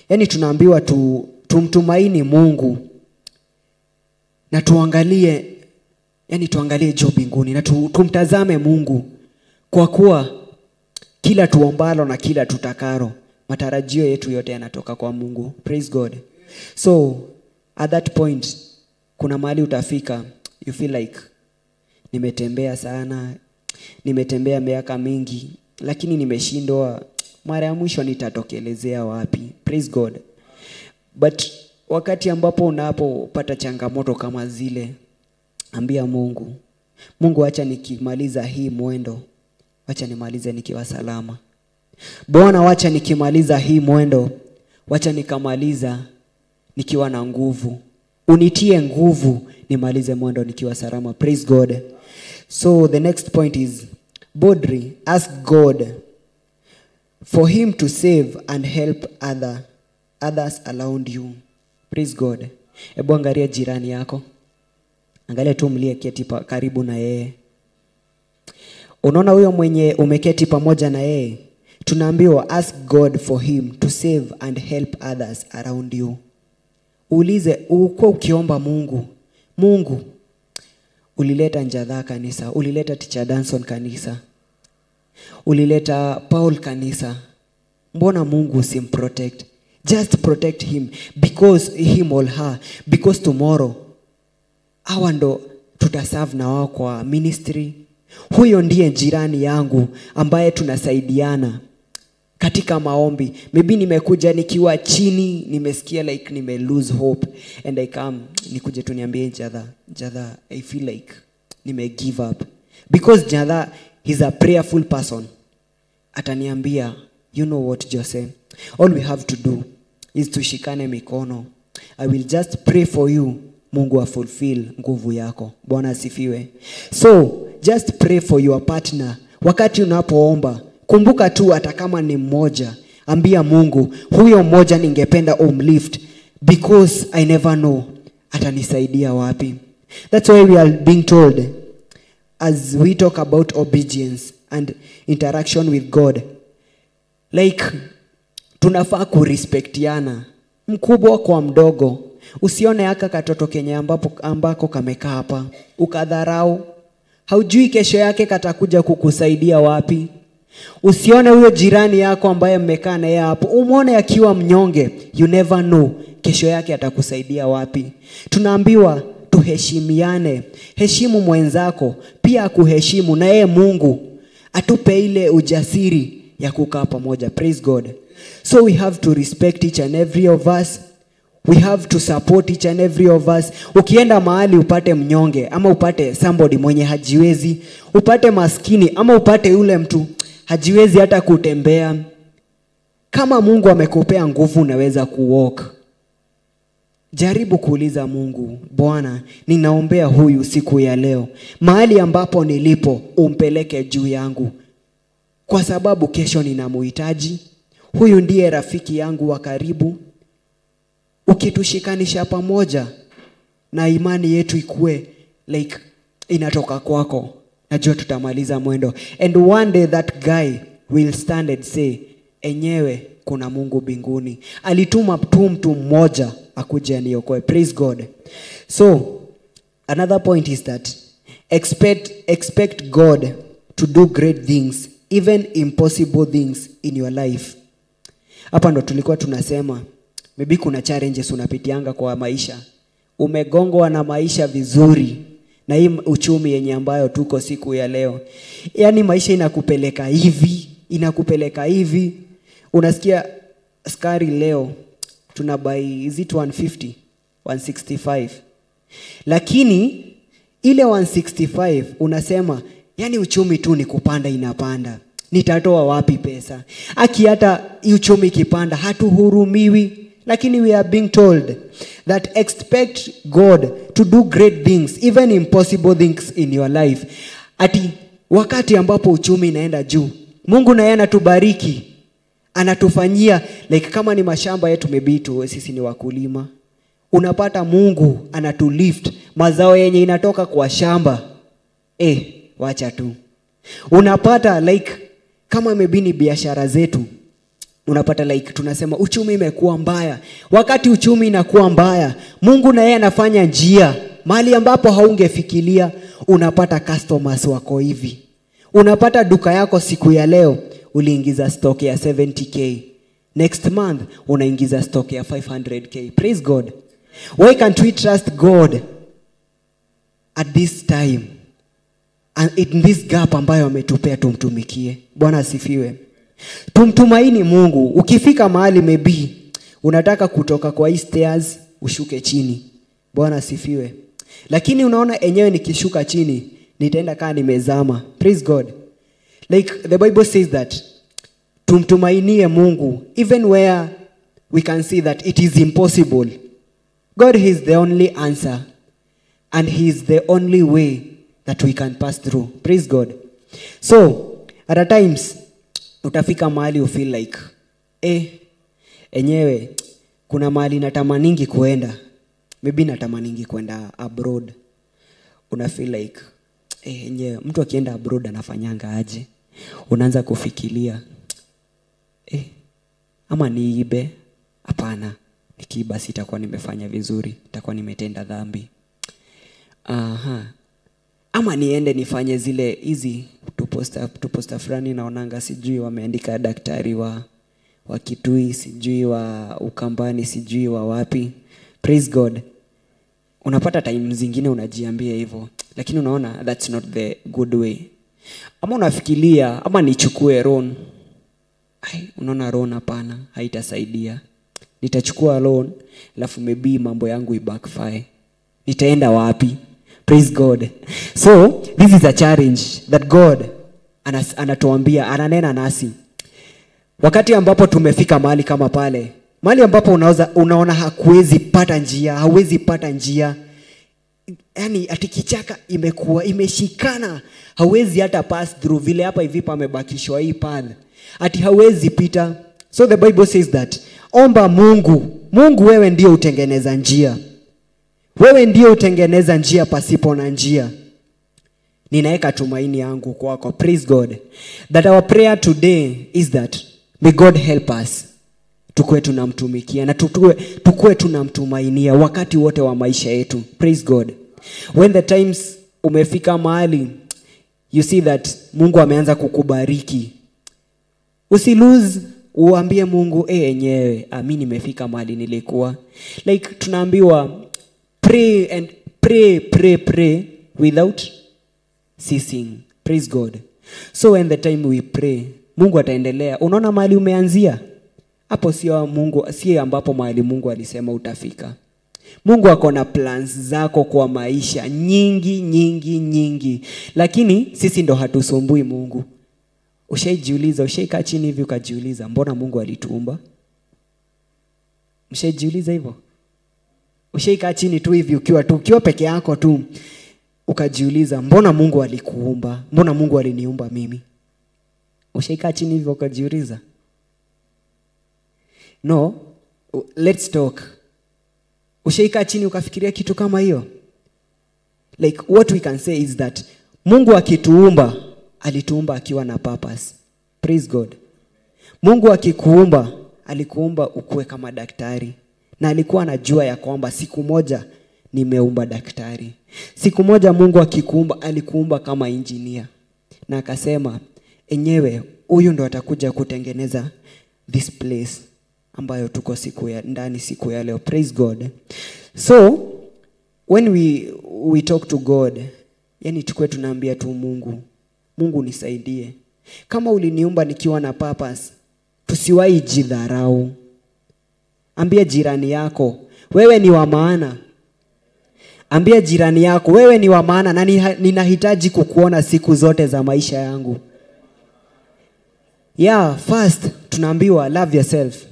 Yani tunaambiwa tumtumaini Mungu na tuangalie, yani tuangalie juu mbinguni na tumtazame Mungu, kwa kuwa kila tuombalo na kila tutakaro, matarajio yetu yote yanatoka kwa Mungu. Praise God. So at that point kuna mahali utafika, you feel like nimetembea sana, nimetembea miaka mingi, lakini nimeshindwa, mara ya mwisho nitatokelezea wapi? Praise God. But wakati ambapo unapopata changamoto kama zile, ambia Mungu, Mungu acha nikimaliza hii mwendo, wacha nimalize nikiwa salama. Bwana wacha nikimaliza hii mwendo, wacha nikamaliza nikiwa na nguvu. Unitie nguvu nimalize mwendo nikiwa salama. Praise God. So the next point is boldly ask God for him to save and help others around you. Praise God. Hebu angalia jirani yako. Angalia tu mliyeketi karibu na yeye. Unaona huyo mwenye umeketi pamoja na yeye? Tunaambiwa ask God for him to save and help others around you. Uulize, uko ukiomba Mungu, Mungu ulileta Njadha kanisa, ulileta Teacher Danson kanisa, ulileta Paul kanisa, mbona Mungu usimprotect? Just protect him, because him or her, because tomorrow hawa ndo tutaserve na wao kwa ministry. Huyo ndiye jirani yangu ambaye tunasaidiana katika maombi. Maybe nimekuja nikiwa chini, nimesikia like nime lose hope, and I come nikuje tu niambie Njadha, I feel like nime give up. Because Njadha, he's a prayerful person. Ataniambia, you know what Jose, all we have to do is tushikane mikono. I will just pray for you. Mungu afulfill nguvu yako. Bwana asifiwe. So just pray for your partner. Wakati unapoomba, kumbuka tu hata kama ni mmoja, ambia Mungu, huyo mmoja ningependa umlift, because I never know atanisaidia wapi. That's why we are being told, as we talk about obedience and interaction with God, like tunafaa kurespektiana, mkubwa kwa mdogo. Usione haka katoto kenye ambako kamekaa hapa ukadharau, haujui kesho yake katakuja kukusaidia wapi. Usione huyo jirani yako ambaye mmekaa naye hapo, umuone akiwa mnyonge, you never know kesho yake atakusaidia wapi. Tunaambiwa tuheshimiane, heshimu mwenzako pia akuheshimu, na yeye Mungu atupe ile ujasiri ya kukaa pamoja. Praise God. So we have to respect each and every of us. We have to support each and every of us. Ukienda mahali upate mnyonge ama upate somebody mwenye hajiwezi, upate maskini ama upate yule mtu hajiwezi hata kutembea, kama Mungu amekupea nguvu unaweza kuwalk, jaribu kuuliza Mungu, Bwana, ninaombea huyu siku ya leo, mahali ambapo nilipo umpeleke juu yangu, kwa sababu kesho ninamuhitaji. Huyu ndiye rafiki yangu wa karibu. Ukitushikanisha pamoja na imani yetu ikue like inatoka kwako, najua tutamaliza mwendo. And one day that guy will stand and say, enyewe kuna Mungu mbinguni, alituma tu mtu mmoja akuje aniokoe. Praise God. So another point is that expect God to do great things, even impossible things in your life. Hapa ndo tulikuwa tunasema maybe kuna challenges unapitianga kwa maisha, umegongwa na maisha vizuri na hii uchumi yenye ambayo tuko siku ya leo, yani maisha inakupeleka hivi, inakupeleka hivi. Unasikia sukari leo tunabuy, is it 150, 165, lakini ile 165 unasema yani uchumi tu ni kupanda inapanda, nitatoa wapi pesa? Aki hata uchumi kipanda hatuhurumiwi. Lakini we are being told that expect God to do great things, even impossible things in your life. Ati wakati ambapo uchumi inaenda juu, Mungu naye anatubariki, anatufanyia like kama ni mashamba yetu, maybe tu sisi ni wakulima, unapata Mungu anatulift mazao yenye inatoka kwa shamba, wacha tu. Unapata like kama maybe ni biashara zetu, unapata like tunasema uchumi imekuwa mbaya. Wakati uchumi inakuwa mbaya, Mungu na yeye anafanya njia mahali ambapo haungefikiria. Unapata customers wako hivi, unapata duka yako siku ya leo uliingiza stock ya 70k, next month unaingiza stock ya 500k. Praise God. Why can't we trust God at this time and in this gap ambayo ametupea tumtumikie? Bwana asifiwe. Tumtumaini Mungu. Ukifika mahali maybe unataka kutoka kwa hii stairs ushuke chini, Bwana asifiwe, lakini unaona enyewe nikishuka chini nitaenda kaa nimezama. Praise God. Like the Bible says that tumtumainie Mungu even where we can see that it is impossible. God is the only answer and he is the only way that we can pass through. Praise God. So at times utafika mahali you feel like enyewe kuna mahali natamaningi kuenda, maybe natamaningi kuenda abroad. Una feel like enyewe mtu akienda abroad anafanyanga aje? Unaanza kufikiria ama niibe? Hapana, nikiiba sitakuwa nimefanya vizuri, nitakuwa nimetenda dhambi. Aha. Ama niende nifanye zile hizi tuposta fulani naonanga, sijui wameandika daktari wa Kitui, sijui wa Ukambani, sijui wa wapi. Praise God. Unapata time zingine unajiambia hivyo, lakini unaona that's not the good way. Ama unafikiria ama nichukue loan. Ai, unaona loan hapana, haitasaidia. Nitachukua loan alafu maybe mambo yangu ibackfire. Nitaenda wapi? Praise God. So this is a challenge that God anatuambia, ananena nasi. Wakati ambapo tumefika mahali kama pale, mahali ambapo unaona hakuwezi pata njia, hauwezi pata njia. Yaani ati kichaka imekuwa imeshikana, hauwezi hata pass through vile hapa hivi pamebakishwa hii path. Ati hauwezi pita. So the Bible says that omba Mungu. Mungu wewe ndio utengeneza njia. Wewe ndiye utengeneza njia pasipo na njia. Ninaweka tumaini yangu kwako. Praise God. That our prayer today is that may God help us. Tukue tunamtumikia na tukue tunamtumainia wakati wote wa maisha yetu. Praise God. When the times umefika mahali, you see that Mungu ameanza kukubariki, usilose, uambie Mungu, enyewe, mimi nimefika mahali nilikuwa. Like tunaambiwa pray and pray, pray, pray without ceasing. Praise God. So when the time we pray, Mungu ataendelea. Unaona mahali umeanzia? Hapo sio Mungu, sio ambapo mahali Mungu alisema utafika. Mungu ako na plans zako kwa maisha nyingi nyingi nyingi. Lakini sisi ndo hatusumbui Mungu. Ushaijiuliza, ushaikaa chini hivi ukajiuliza, mbona Mungu alituumba? Mshaijiuliza hivyo? Ushaikaa chini tu hivi ukiwa peke yako tu ukajiuliza, mbona Mungu alikuumba? Mbona Mungu aliniumba mimi? Ushaikaa chini hivi ukajiuliza? No, let's talk. Ushaikaa chini ukafikiria kitu kama hiyo? Like what we can say is that Mungu akituumba, alituumba akiwa na purpose. Praise God. Mungu akikuumba, alikuumba ukuwe kama daktari. Na alikuwa anajua ya kwamba siku moja nimeumba daktari. Siku moja Mungu akikuumba, alikuumba kama engineer. Na akasema, enyewe huyu ndo atakuja kutengeneza this place ambayo tuko siku ya ndani siku ya leo. Praise God. So when we talk to God, yani tukue tunaambia tu Mungu, Mungu nisaidie. Kama uliniumba nikiwa na purpose, tusiwahi jidharau. Ambia jirani yako, wewe ni wa maana. Ambia jirani yako, wewe ni wa maana na ninahitaji kukuona siku zote za maisha yangu. Yeah, first tunaambiwa love yourself.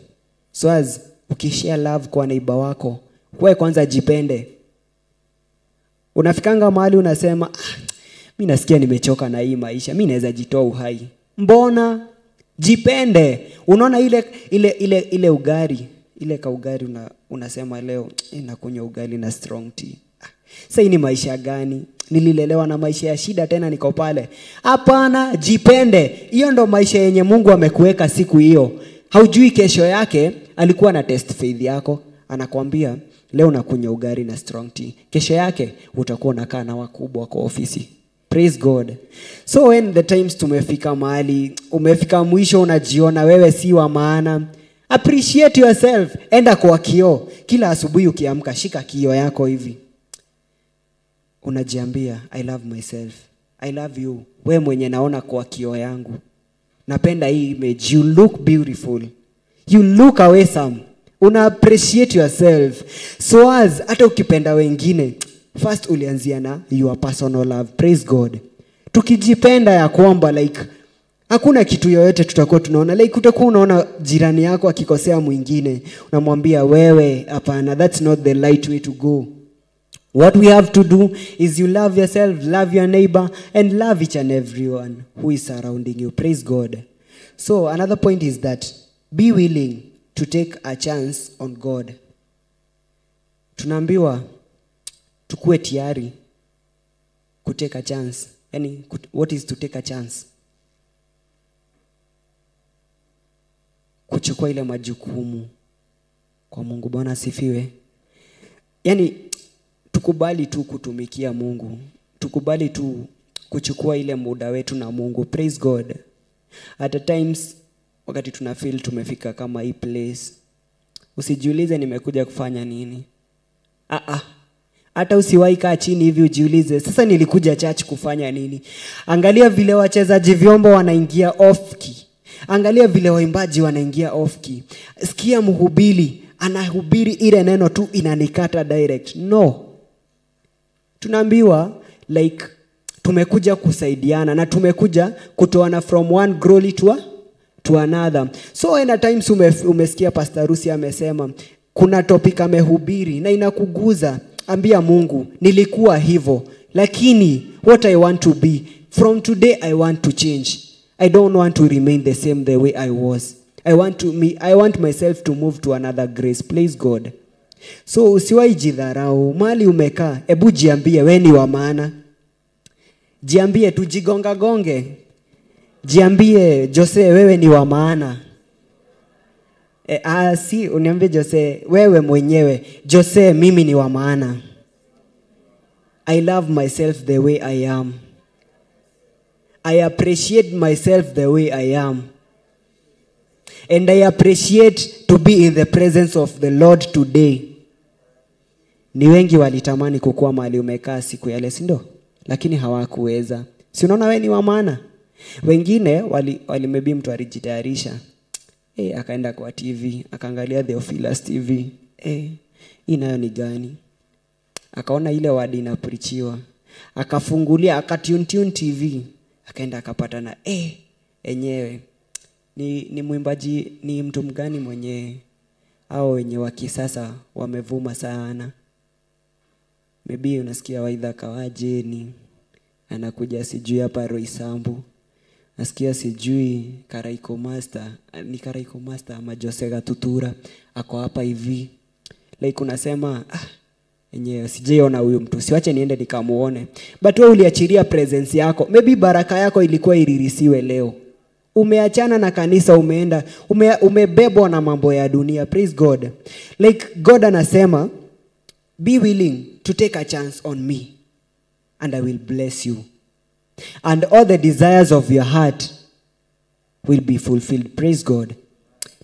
So as ukishare love kwa neighbor wako, wewe kwanza jipende. Unafikanga mahali unasema, mimi nasikia nimechoka na hii maisha, mimi naweza jitoa uhai. Mbona? Jipende. Unaona ile ugali, ile kaugari unasema leo nakunywa ugali na strong tea. Sasa hii ni maisha gani? Nililelewa na maisha ya shida tena niko pale. Hapana, jipende. Hiyo ndo maisha yenye Mungu amekuweka siku hiyo. Haujui kesho yake alikuwa na test faith yako, anakuambia leo nakunywa ugali na strong tea. Kesho yake utakuwa unakaa na wakubwa kwa ofisi. Praise God. So when the times tumefika mahali, umefika mwisho unajiona wewe si wa maana, appreciate yourself. Enda kwa kioo. Kila asubuhi ukiamka shika kioo yako hivi. Unajiambia I love myself. I love you. Wewe mwenye naona kwa kioo yangu. Napenda hii image. You look beautiful. You look awesome. Una appreciate yourself. So as hata ukipenda wengine, first ulianzia na your personal love. Praise God. Tukijipenda ya kwamba like hakuna kitu yoyote tutakuwa tunaona. Like utakuwa unaona jirani yako akikosea mwingine, unamwambia wewe hapana, that's not the right way to go. What we have to do is you love yourself, love your neighbor, and love each and everyone who is surrounding you. Praise God. So another point is that be willing to take a chance on God. Tunaambiwa tukue tayari ku take a chance. Yani, what is to take a chance? Kuchukua ile majukumu kwa Mungu. Bwana asifiwe. Yani tukubali tu kutumikia Mungu. Tukubali tu kuchukua ile muda wetu na Mungu. Praise God. At the times wakati tuna feel tumefika kama hii place, usijiulize nimekuja kufanya nini. Hata usiwahi kaa chini hivi ujiulize sasa nilikuja church kufanya nini. Angalia vile wachezaji vyombo wanaingia off key. Angalia vile waimbaji wanaingia off key. Sikia mhubiri anahubiri ile neno tu inanikata direct. No. Tunaambiwa like tumekuja kusaidiana na tumekuja kutoana from one glory to another. So in a times umesikia Pastor Rusi amesema kuna topic amehubiri na inakuguza. Ambia Mungu nilikuwa hivo, lakini what I want to be from today, I want to change. I don't want to remain the same the way I was. I want myself to move to another grace. Please God. So usiwahi jidharau. Mali umekaa, ebu jiambie we ni wa maana. Jiambie tu, jigonga gonge. Jiambie Jose, wewe ni wa maana. Si uniambie Jose, wewe mwenyewe, Jose, mimi ni wa maana. I love myself the way I am. I appreciate myself the way I am. And I appreciate to be in the presence of the Lord today. Ni wengi walitamani kukua mahali umekaa siku ya leo, si ndio? Lakini hawakuweza. Si unaona wewe ni wa maana? Wengine wali maybe mtu alijitayarisha. Akaenda kwa TV, akaangalia Theophilus TV. Hii nayo ni gani? Akaona ile wadi inapreachiwa. Akafungulia, akatune tune TV. Akaenda akapata na enyewe. Ni mwimbaji, ni mtu mgani mwenye au wenye wa kisasa wamevuma sana. Maybe unasikia Waitha Kawaje ni anakuja sijui hapa Roysambu. Nasikia sijui Karaiko Master, ni Karaiko Master ama Jose Gatutura ako hapa hivi. Like unasema enyewe sijaiona huyu mtu, siwache niende nikamuone. But wewe uliachilia presence yako. Maybe baraka yako ilikuwa iririsiwe leo. Umeachana na kanisa, umeenda, umebebwa na mambo ya dunia. Praise God. Like God anasema, be willing to take a chance on me and I will bless you. And all the desires of your heart will be fulfilled. Praise God.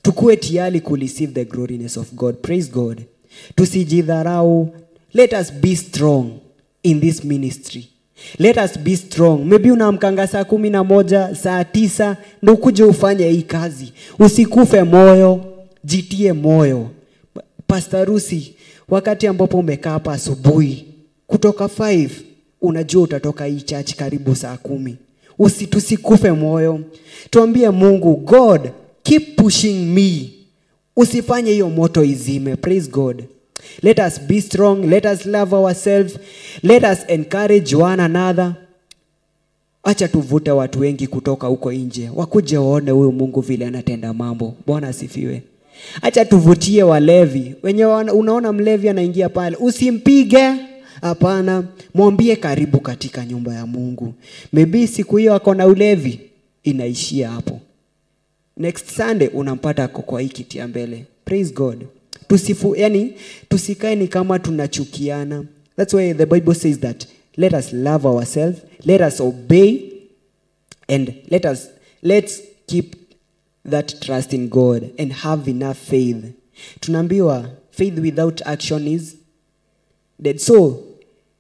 Tukue tayari ku receive the gloriness of God. Praise God. Tusijidharau. Let us be strong in this ministry. Let us be strong. Maybe unaamkanga saa 11, saa 9, ndio ukuje ufanye hii kazi. Usikufe moyo, jitie moyo. Pastor Rusi, wakati ambapo umekaa hapa asubuhi kutoka 5, unajua utatoka hii church karibu saa 10. Tusikufe moyo. Tuambie Mungu, God, keep pushing me. Usifanye hiyo moto izime. Praise God. Let us be strong. Let us love ourselves. Let us encourage one another. Acha tuvute watu wengi kutoka huko nje. Wakuje waone huyu Mungu vile anatenda mambo. Bwana asifiwe. Acha tuvutie walevi. Wenye unaona mlevi anaingia pale, usimpige. Hapana, mwambie karibu katika nyumba ya Mungu. Maybe siku hiyo ako na ulevi, inaishia hapo. Next Sunday unampata ako kwa hii kiti ya mbele. Praise God. Yani tusikae ni kama tunachukiana. That's why the Bible says that let us love ourselves, let us obey, and let's keep that trust in God and have enough faith. Tunaambiwa faith without action is dead. So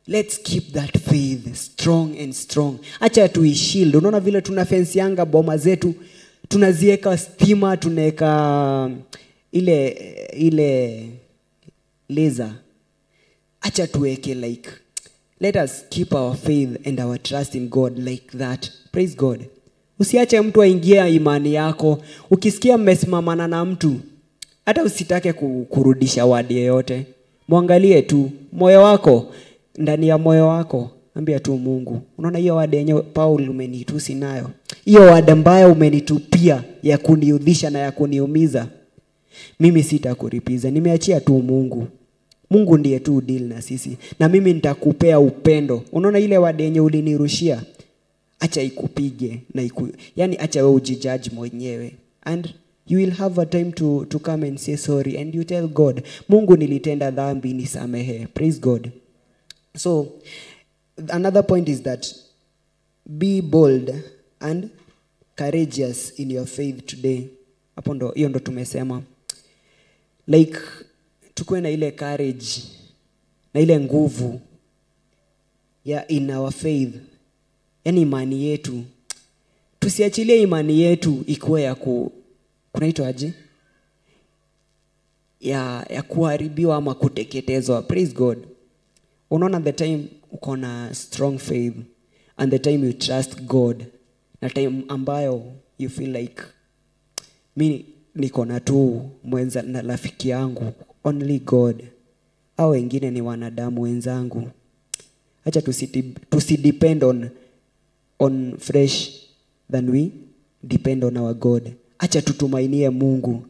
let's keep that faith strong and strong. Acha tuishield. Unaona vile tuna fence yanga boma zetu, tunazieka stima, tunaweka ile laser. Acha tuweke like, let us keep our faith and our trust in God like that. Praise God. Usiache mtu aingie imani yako. Ukisikia mmesimamana na mtu, hata usitake kurudisha wadi yoyote. Muangalie tu moyo wako, ndani ya moyo wako ambia tu Mungu, unaona hiyo wadi yenyewe Paul umenitusi nayo, hiyo wadi ambayo umenitupia ya kuniudhisha na ya kuniumiza, mimi sitakulipiza. Nimeachia tu Mungu. Mungu ndiye tu deal na sisi, na mimi nitakupea upendo. Unaona ile wadi yenye ulinirushia, acha ikupige na yani acha wewe ujijudge mwenyewe, and you will have a time to come and say sorry, and you tell God, Mungu nilitenda dhambi, nisamehe. Praise God. So another point is that be bold and courageous in your faith today. Hapo ndo, hiyo ndo tumesema. Like tukue na ile courage na ile nguvu ya in our faith. Yani imani yetu, tusiachilie imani yetu ikuwe ya kunaitwa aje? Ya kuharibiwa ama kuteketezwa. Praise God. Unaona the time uko na strong faith and the time you trust God, na time ambayo you feel like mimi niko na tu mwenza na rafiki yangu, only God, au wengine ni wanadamu wenzangu. Acha tusidepend on fresh than we depend on our God. Acha tutumainie Mungu.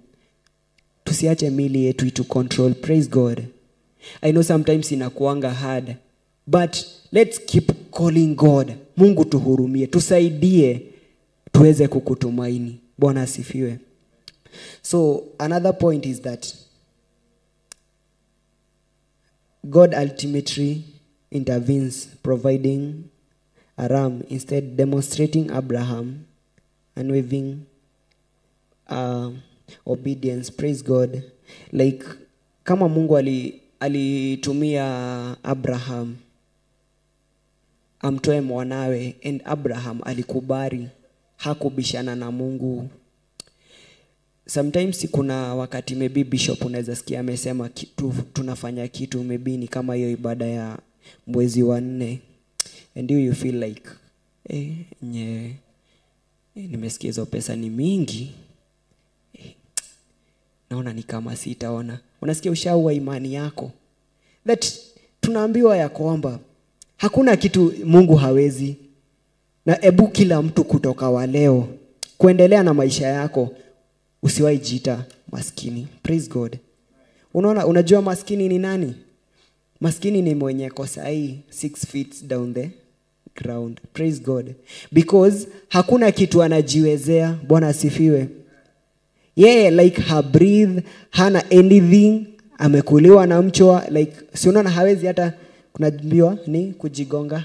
Tusiache mili yetu itu control. Praise God. I know sometimes inakuanga hard, but let's keep calling God. Mungu tuhurumie, tusaidie tuweze kukutumaini. Bwana asifiwe. So another point is that God ultimately intervenes, providing a ram, instead demonstrating Abraham unwavering obedience. Praise God. Like kama Mungu alitumia Abraham amtoe mwanawe, and Abraham alikubali, hakubishana na Mungu. Sometimes kuna wakati maybe bishop unaweza sikia amesema kitu, tunafanya kitu maybe ni kama hiyo ibada ya mwezi wa 4, and you feel like nimesikia hizo pesa ni mingi, naona ni kama sitaona. Unasikia ushaua imani yako. That tunaambiwa ya kwamba hakuna kitu Mungu hawezi. Na ebu kila mtu kutoka wa leo kuendelea na maisha yako, usiwahi jiita maskini. Praise God. Unaona, unajua maskini ni nani? Maskini ni mwenye kosa hii 6 feet down the ground. Praise God. Because hakuna kitu anajiwezea. Bwana asifiwe. Yeah, like her breathe, hana anything, amekuliwa na mchwa, like si unaona hawezi hata, kunaambiwa ni kujigonga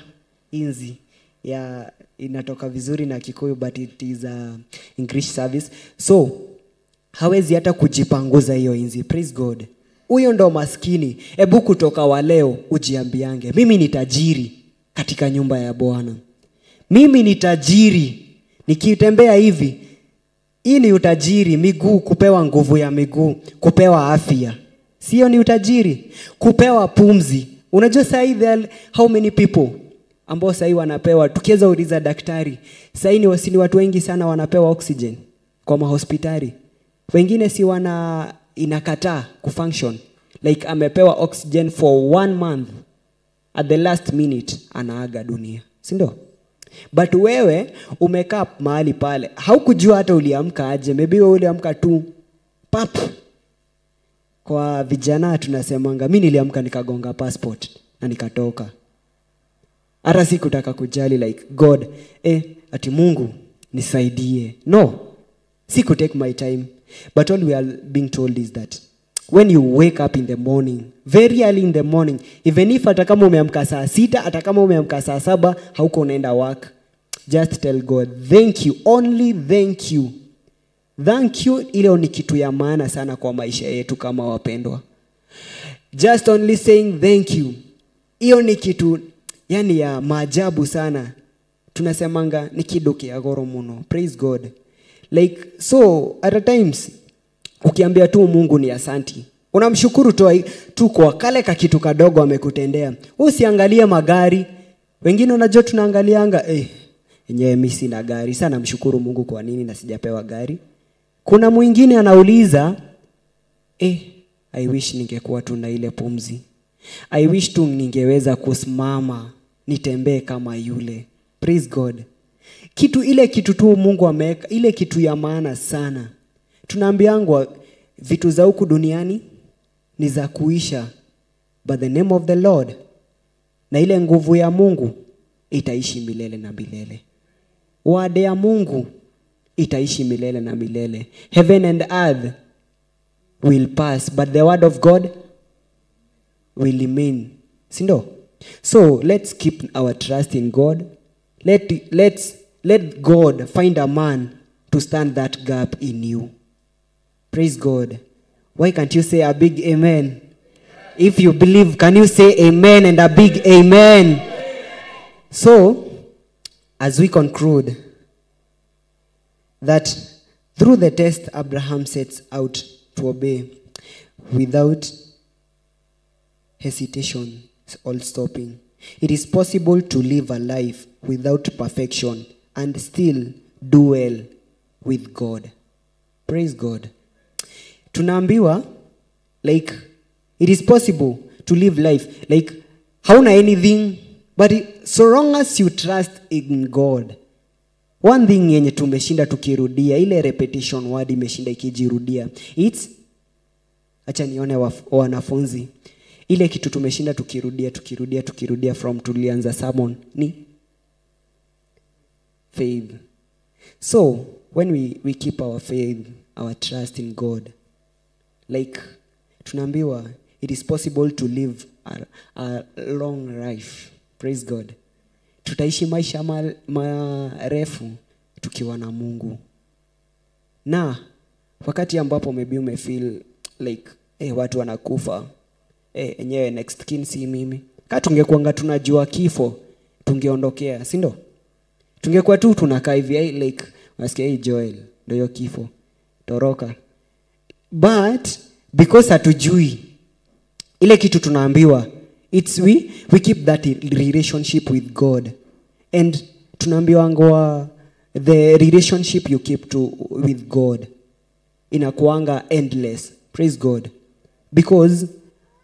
inzi. Ya inatoka vizuri na Kikuyu, but it is a English service. So hawezi hata kujipanguza hiyo inzi. Praise God. Huyo ndo maskini. Ebu kutoka wa leo ujiambiange, mimi ni tajiri katika nyumba ya Bwana. Mimi ni tajiri. Nikitembea hivi, hii ni utajiri. Miguu, kupewa nguvu ya miguu, kupewa afya. Sio ni utajiri? Kupewa pumzi. Unajua sahi there how many people ambao sahi wanapewa, tukiweza uliza daktari, sahi ni wasini watu wengi sana wanapewa oxygen kwa mahospitali. Wengine si wana inakataa kufunction. Like amepewa oxygen for 1 month, at the last minute anaaga dunia. Si ndio? But wewe umekaa mahali pale, haukujua hata uliamka aje. Maybe wewe uliamka tu pap. Kwa vijana tunasemanga, mimi niliamka nikagonga passport na nikatoka. Hata sikutaka kujali like God, ati Mungu nisaidie. No, siku take my time. But all we are being told is that when you wake up in the morning, very early in the morning, even if hata kama umeamka saa 6, hata kama umeamka saa 7, hauko unaenda work, just tell God, thank you, only thank you. Thank you, ile ni kitu ya maana sana kwa maisha yetu kama wapendwa. Just only saying thank you, hiyo ni kitu yani ya maajabu sana. Tunasemanga ni kidoki ya goro muno. Praise God. Like so at times ukiambia tu Mungu ni asanti, unamshukuru tu kwa kale ka kitu kadogo amekutendea. Usiangalie magari. Wengine unajua tunaangalianga, yenyewe mimi sina gari, sana mshukuru Mungu kwa nini na sijapewa gari. Kuna mwingine anauliza, I wish ningekuwa tu na ile pumzi. I wish tu ningeweza kusimama nitembee kama yule. Praise God. Kitu ile kitu tu Mungu ameweka, ile kitu ya maana sana. Tunaambiangwa vitu za huku duniani ni za kuisha, but the name of the Lord na ile nguvu ya Mungu itaishi milele na milele. Word ya Mungu itaishi milele na milele. Heaven and earth will pass, but the word of God will remain. Sindo? So let's keep our trust in God. Let God find a man to stand that gap in you. Praise God. Why can't you say a big amen? If you believe, can you say amen and a big amen? So, as we conclude, that through the test Abraham sets out to obey without hesitation or stopping. It is possible to live a life without perfection and still do well with God. Praise God. Tunaambiwa, like, it is possible to live life like hauna anything, but so long as you trust in God. One thing yenye tumeshinda tukirudia, ile repetition word imeshinda ikijirudia. It's, acha nione wanafunzi. Ile kitu tumeshinda tukirudia, tukirudia, tukirudia from tulianza sermon ni faith. So when we keep our faith, our trust in God, like tunaambiwa it is possible to live a long life. Praise God. Tutaishi maisha marefu tukiwa na Mungu. Na wakati ambapo maybe umefeel like watu wanakufa, enyewe next kin si mimi. Kama tungekuanga tunajua kifo tungeondokea, si ndio? Tungekuwa tu tunakaa hivi like unasikia hii Joel ndio hiyo kifo, toroka. But because hatujui ile kitu tunaambiwa, it's we keep that relationship with God. And tunaambiwa ngoa the relationship you keep to with God inakuanga endless. Praise God. Because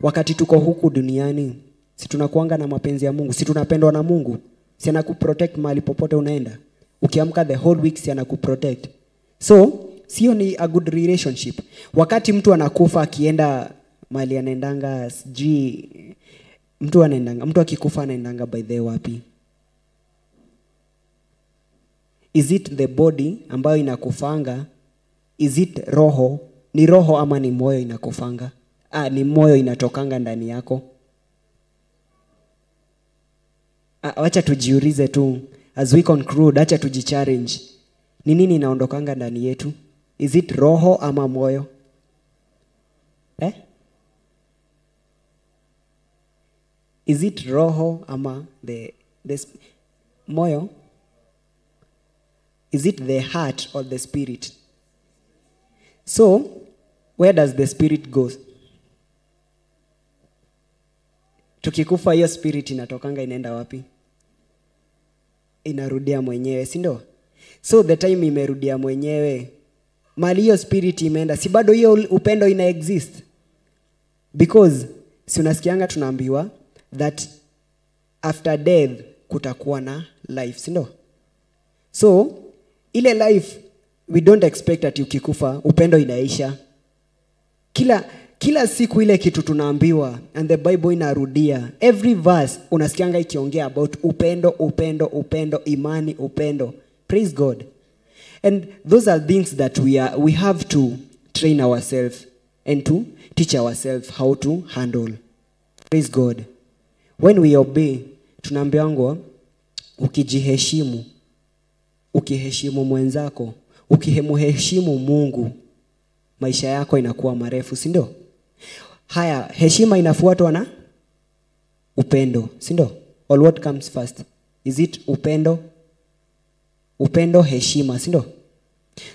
wakati tuko huku duniani, si tunakuanga na mapenzi ya Mungu, si tunapendwa na Mungu, si anakuprotect mahali popote unaenda. Ukiamka the whole week si anakuprotect. So sio ni a good relationship. Wakati mtu anakufa akienda mahali anaendanga, sijui mtu anaendanga, mtu akikufa anaendanga by the wapi? Is it the body ambayo inakufanga? Is it roho? Ni roho ama ni moyo inakufanga? Ni moyo inatokanga ndani yako? Wacha tujiulize tu as we conclude, acha tujichallenge. Ni nini inaondokanga ndani yetu? Is it roho ama moyo? Is it roho ama the moyo? Is it the heart or the spirit? So, where does the spirit go? Tukikufa hiyo spirit inatokanga inaenda wapi? Inarudia mwenyewe, si ndio? So the time imerudia mwenyewe, mali hiyo spirit imeenda, si bado hiyo upendo ina exist? Because si unasikianga tunaambiwa that after death kutakuwa na life, si ndio? So ile life we don't expect that ukikufa upendo inaisha. Kila siku ile kitu tunaambiwa, and the Bible inarudia every verse unasikianga ikiongea about upendo, upendo, upendo, imani, upendo. Praise God. And those are things that we have to train ourselves and to teach ourselves how to handle. Praise God. When we obey, tunaambiwa ukijiheshimu, ukiheshimu mwenzako, ukiheshimu Mungu, maisha yako inakuwa marefu, si ndio? Haya, heshima inafuatwa na upendo, si ndio? Or what comes first? Is it upendo? Upendo, heshima, si ndio?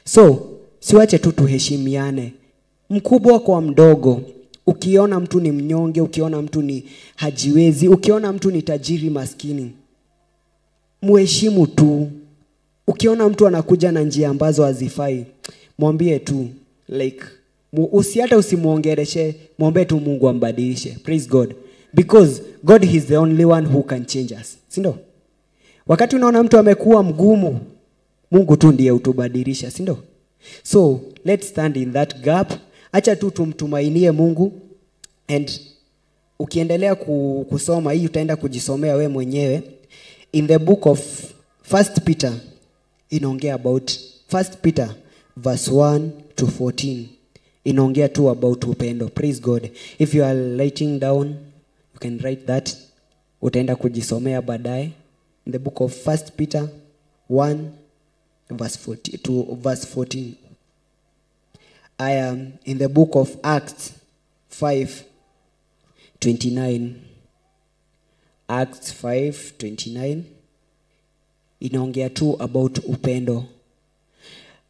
So, siwache tu tuheshimiane. Mkubwa kwa mdogo. Ukiona mtu ni mnyonge, ukiona mtu ni hajiwezi, ukiona mtu ni tajiri maskini, muheshimu tu. Ukiona mtu anakuja na njia ambazo hazifai, mwambie tu, like, hata usimuongereshe, mwombe tu Mungu ambadilishe. Praise God. Because God is the only one who can change us. Si ndio? Wakati unaona mtu amekuwa mgumu, Mungu tu ndiye utubadilisha, si ndio? So, let's stand in that gap. Acha tu tumtumainie Mungu. And ukiendelea kusoma hii utaenda kujisomea we mwenyewe. In the book of 1 Peter, inaongea about 1 Peter verse 1 to 14. Inaongea tu about upendo. Praise God. If you are writing down, you can write that. Utaenda kujisomea baadaye. In the book of 1 Peter 1 verse 40 to verse 14. I am in the book of Acts 5:29. Acts 5:29 inaongea tu about upendo.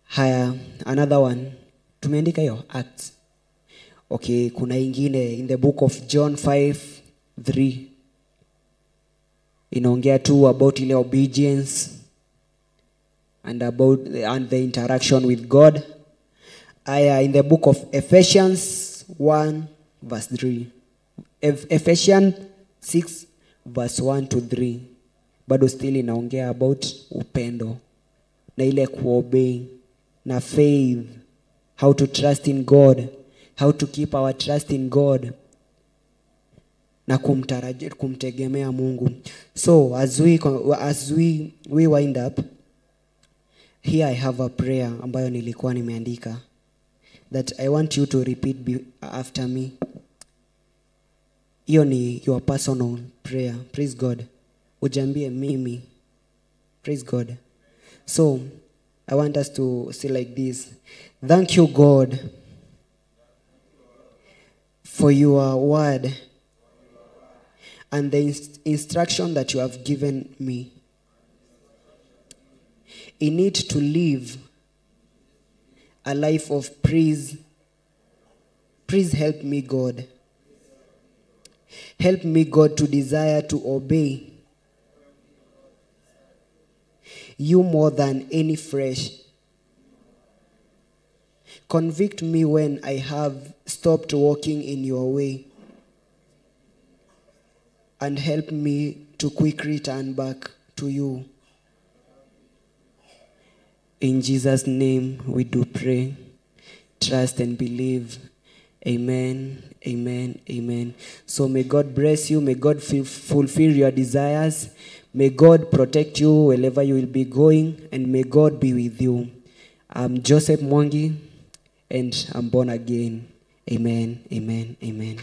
Haya, another one. Tumeandika hiyo Acts. Okay, kuna ingine in the book of John 5:3. Inaongea tu about ile obedience and about the interaction with God. Aya, in the book of Ephesians 1 verse 3. Ephesians 6 verse 1 to 3. Bado still inaongea about upendo na ile kuobey na faith, how to trust in God, how to keep our trust in God. na kumtarajia, kumtegemea Mungu. So as we wind up here, I have a prayer ambayo nilikuwa nimeandika that I want you to repeat after me. Hiyo ni your personal prayer. Praise God. Ujiambie mimi. Praise God. So I want us to say like this: Thank you, God, for your word and the instruction that you have given me in it to live a life of praise. Please help me, God. Help me, God, to desire to obey you more than any flesh. Convict me when I have stopped walking in your way, and help me to quickly turn back to you. In Jesus' name we do pray, trust and believe. Amen, amen, amen. So may God bless you. May God fulfill your desires. May God protect you wherever you will be going, and may God be with you. I'm Joseph Mwangi, and I'm born again. Amen, amen, amen.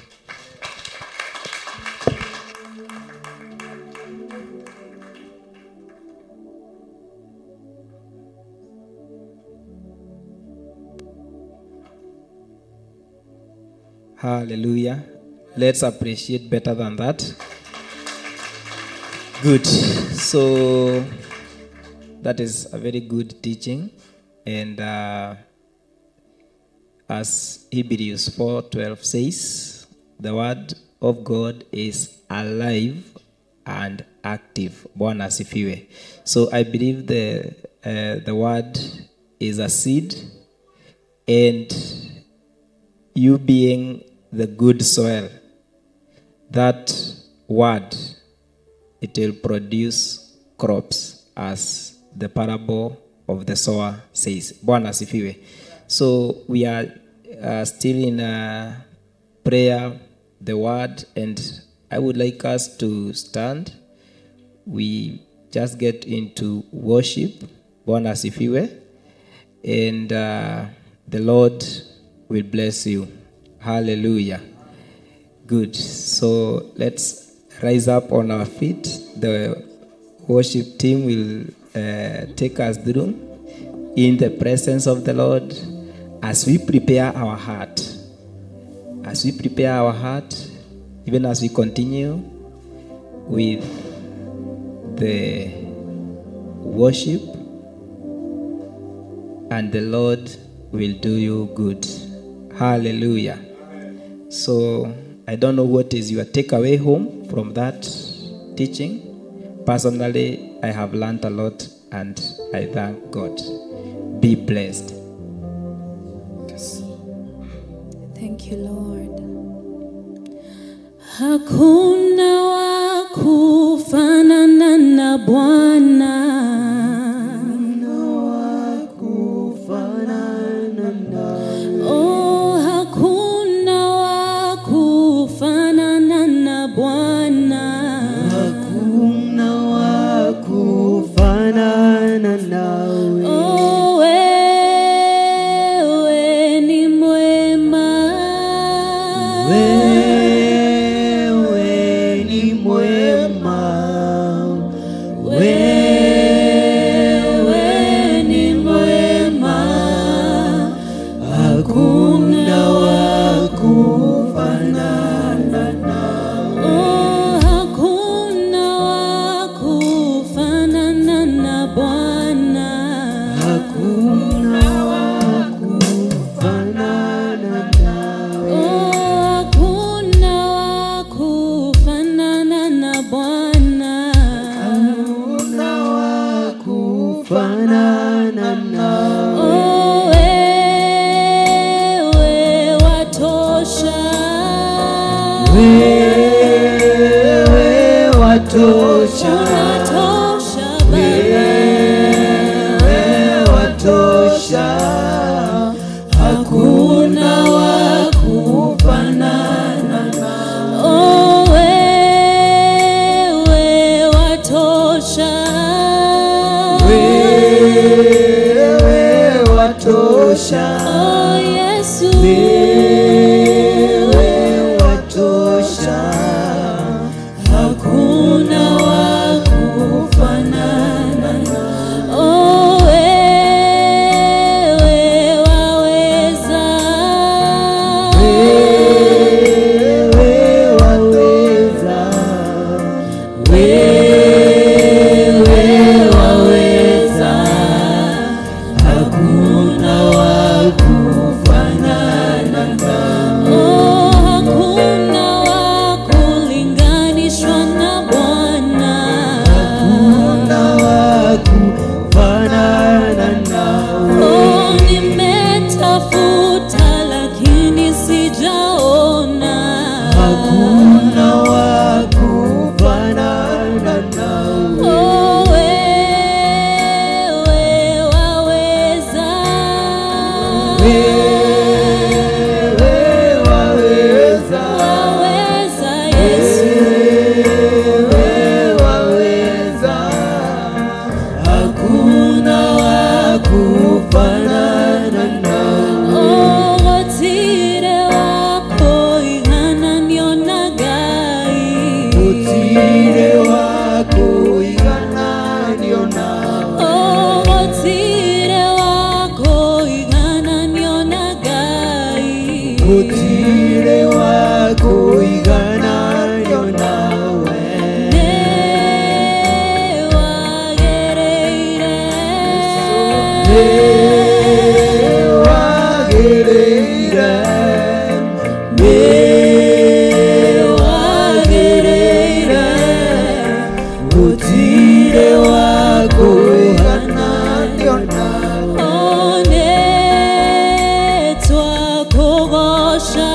Hallelujah. Let's appreciate better than that. Good. So that is a very good teaching. And as Hebrews 4:12 says, the word of God is alive and active. Bwana asifiwe. So I believe the word is a seed, and you being the good soil, that word, it will produce crops, as the parable of the sower says. Bwana asifiwe. So we are still in prayer, the word, and I would like us to stand. We just get into worship. Bwana asifiwe. And the Lord will bless you. Hallelujah. Good. So let's rise up on our feet. The worship team will take us through in the presence of the Lord as we prepare our heart. As we prepare our heart, even as we continue with the worship, and the Lord will do you good. Hallelujah. So I don't know what is your takeaway home from that teaching. Personally, I have learned a lot, and I thank God. Be blessed. Yes. Thank you, Lord. Hakuna wa kufanana na Bwana. Oh, hakuna wa kufanana na Bwana. Hakuna wa kufanana nawe. Oh, wewe ni mwema. Wewe ni mwema. Wewe ni mwema. Hakuna wa kufanana nawe. Oh, hakuna wa kufanana na Bwana. Hakuna wa kufanana nawe. Oh, hakuna wa kufanana na Bwana. Hakuna wa kufanana nawe. Oh, wewe watosha. Wewe watosha. Unatosha Baba. Wewe watosha. Hakuna wa kufanana nawe. Oh, wewe Yesu, wewe watosha, hakuna wa kufanana. Oh, wewe waweza, wewe waweza, wewe waweza, hakuna wa kufanana nawe. Oh, hakuna wa kulinganishwa na Bwana. Hakuna wa kufanana nawe. Oh, nimetafuta lakini sijaona. Hakuna wa kufanana nawe. Oh, wewe waweza, Wewe waweza, waweza Yesu, wewe waweza, hakuna wa kufanana nawe. Oh, gotire wako igananio na Ngai. Utire wako igananio nawe. Oh, gotire wako igananio na Ngai. Utire wako igananio nawe. Nĩwagereire. Nĩwagĩrĩire, nĩwagĩrĩire, gũtirĩ wa kũigananio nawe. Oh, nĩtwakũgooca.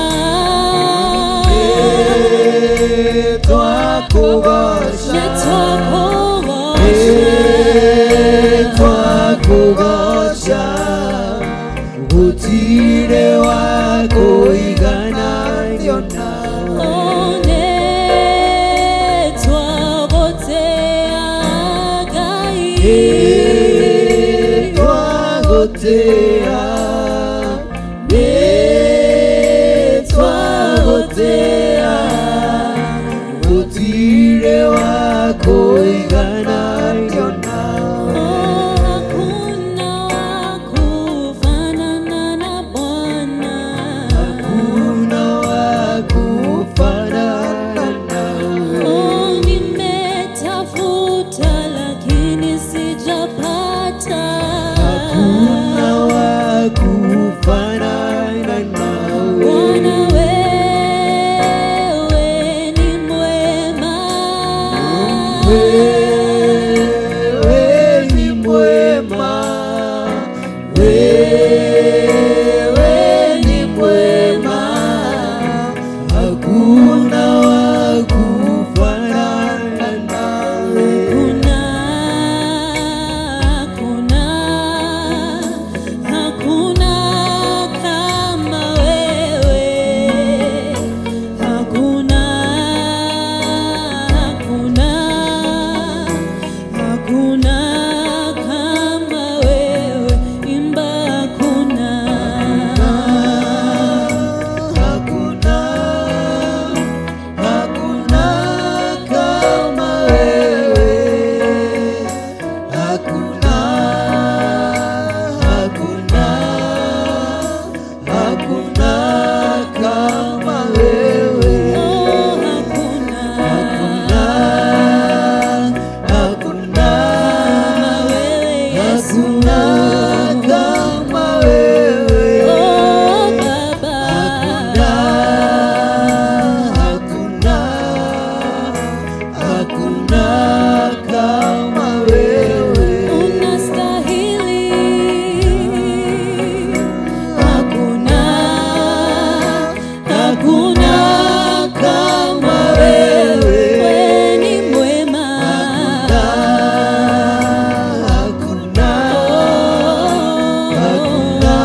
Nĩtwakũgooca, Nĩtwakũgooca. nĩtwakũgooca, gũtirĩ wa kũigananio nawe. Oh, nĩtwagũtĩa Ngai. Nĩtwagũtĩa, nĩtwagũtĩa, gũtirĩ wa kũigananio nawe. Oh, hakuna wa kufanana na Bwana. Hakuna wa kufanana nawe. Oh, nimetafuta lakini sijapata. Hakuna wa kufanana nawe. Bwana wewe ni mwema. Wewe ni mwema, wewe ni mwema, hakuna wa kufanana nawe. Hakuna, hakuna, hakuna kama wewe. Hakuna, hakuna, hakuna kama wewe. Imba hakuna. Hakuna, hakuna kama wewe. Hakuna, hakuna, hakuna kama wewe. Oh, hakuna. Hakuna, hakuna, Kama wewe Yesu. hakuna kama wewe. Oh, Baba. Hakuna, hakuna, hakuna kama wewe. Unastahili. Hakuna, hakuna kama wewe. Wewe ni mwema. Hakuna, Oh, hakuna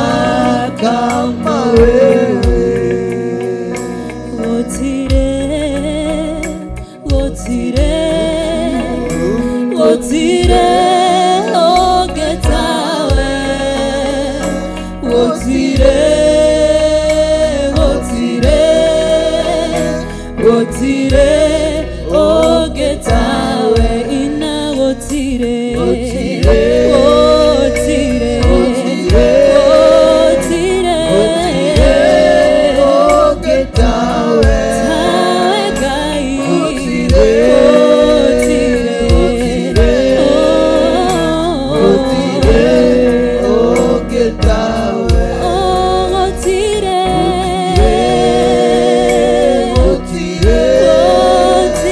kama wewe. Gotire, gotire, gotire, ogetawe. Gotire, Gotire ogetawe ina gotire gotire gotire gotire ogetawe tawe Ngai gotire gotire gotire ogetawe gotire gotire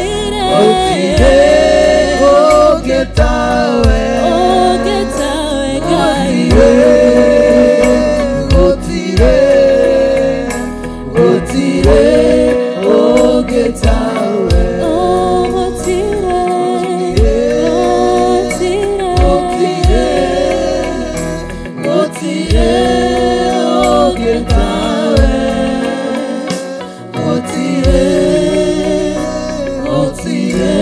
gotire ogetawe ogetawe Ngai gotire gotire ogetawe gotire gotire gotire ogetawe gotire gotire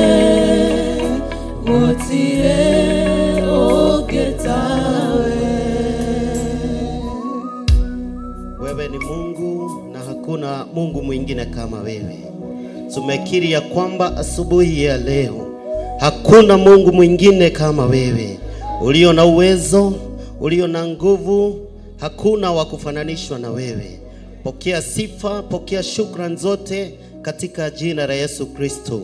gotire ogetawe. Wewe ni Mungu na hakuna Mungu mwingine kama wewe. Tumekiri ya kwamba asubuhi ya leo hakuna Mungu mwingine kama wewe, ulio na uwezo, ulio na nguvu, hakuna wa kufananishwa na wewe. Pokea sifa, pokea shukrani zote katika jina la Yesu Kristo.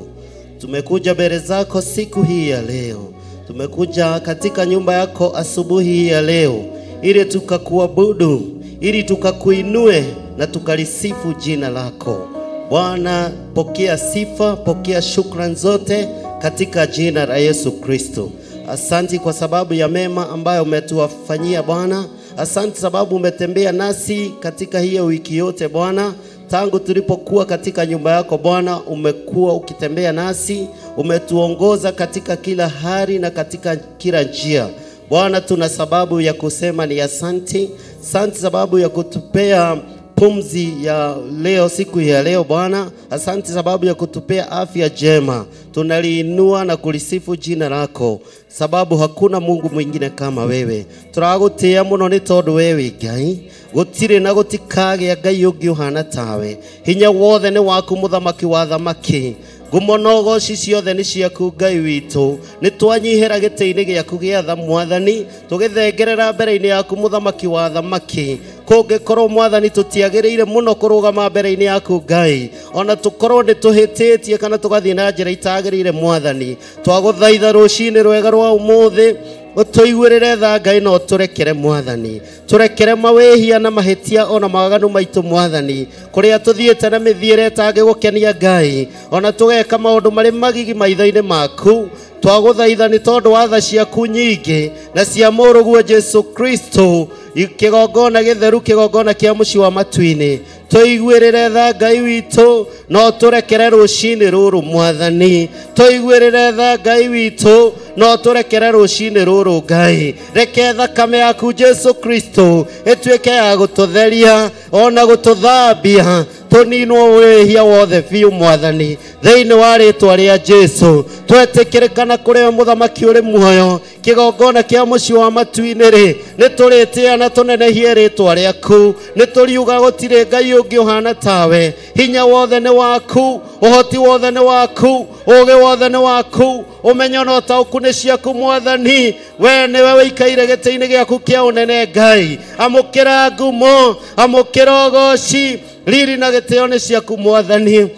Tumekuja mbele zako siku hii ya leo, tumekuja katika nyumba yako asubuhi hii ya leo ili tukakuabudu, ili tukakuinue na tukalisifu jina lako. Bwana, pokea sifa, pokea shukrani zote katika jina la Yesu Kristo. Asanti kwa sababu ya mema ambayo umetuwafanyia Bwana. Asante sababu umetembea nasi katika hiyo wiki yote Bwana. Tangu tulipokuwa katika nyumba yako Bwana, umekuwa ukitembea nasi, umetuongoza katika kila hali na katika kila njia. Bwana, tuna sababu ya kusema ni asante. Asante sababu ya kutupea pumzi ya leo, siku ya leo Bwana. Asante sababu ya kutupea afya njema. Tunaliinua na kulisifu jina lako, sababu hakuna Mungu mwingine kama wewe. Turagutia muno ni tondu wewe Ngai, gutire na gutikagia Ngai ungi uhana tawe. Hinya wothe ni waku, muthamaki wa thamaki. Ngumo na ũgoci ciothe nĩ ciaku Ngai witũ. Nĩ twanyihĩra gĩtĩ-inĩ gĩaku gĩa tha Mwathani, tũgĩthengerera mbere-inĩ yaku mũthamaki wa thamaki. Kũngĩkorwo Mwathani tũtiagĩrĩire mũno kũrũgama mbere-inĩ yaku Ngai, ona tũkorwo nĩ tũhĩtĩtie kana tũgathiĩ na njĩra itagĩrĩire Mwathani, twagũthaitha rũcinĩ rwega rwa ũmũthĩ ũtũiguĩrĩre tha Ngai na ũtũrekere Mwathani. Tũrekere mawĩhia na mahĩtia ona mawaganu maitũ Mwathani, kũrĩa tũthiĩte na mĩthiĩre ĩtangĩgũkenia Ngai, ona tũgeka maũndũ marĩ magigi maitho-inĩ maku. Twagũthaitha nĩ tondũ wa tha ciaku nyingĩ na cia mũrũguo Jesu Kristo, kĩgongona gĩtheru, kĩgongona kĩa mũciĩ wa matu-inĩ. Tũiguĩrĩre tha Ngai witũ no tũrekere rũcinĩ rũrũ Mwathani. Tũiguĩrĩre tha Ngai witũ no tũrekere rũcinĩ rũrũ Ngai. Reke thakame yaku Jesu Kristo ĩtuĩke ya gũtũtheria ona gũtũthambia, tũninwo wĩhia wothe biũ Mwathani, thĩinĩ wa rĩtwa rĩa Jesu. Twetĩkĩrĩkana kũrĩ we mũthamaki ũrĩ muoyo, kĩgongona kĩa mũciĩ wa matu-inĩ rĩ, nĩ tũrĩtĩa na tũnenehie rĩtwa rĩaku. Nĩ tũriuga gũtirĩ Ngai ũngĩ ũhana tawe. Hinya wothe nĩ waku, ũhoti wothe nĩ waku, ũũgĩ wothe nĩ waku, ũmenyo na ũtaũku nĩ ciaku Mwathani. We nĩwe wĩikaire gĩtĩ-inĩ gĩaku kĩa ũnene Ngai. Amũkĩra ngumo, amũkĩra ũgoci, riri na gĩtĩo nĩ ciaku Mwathani.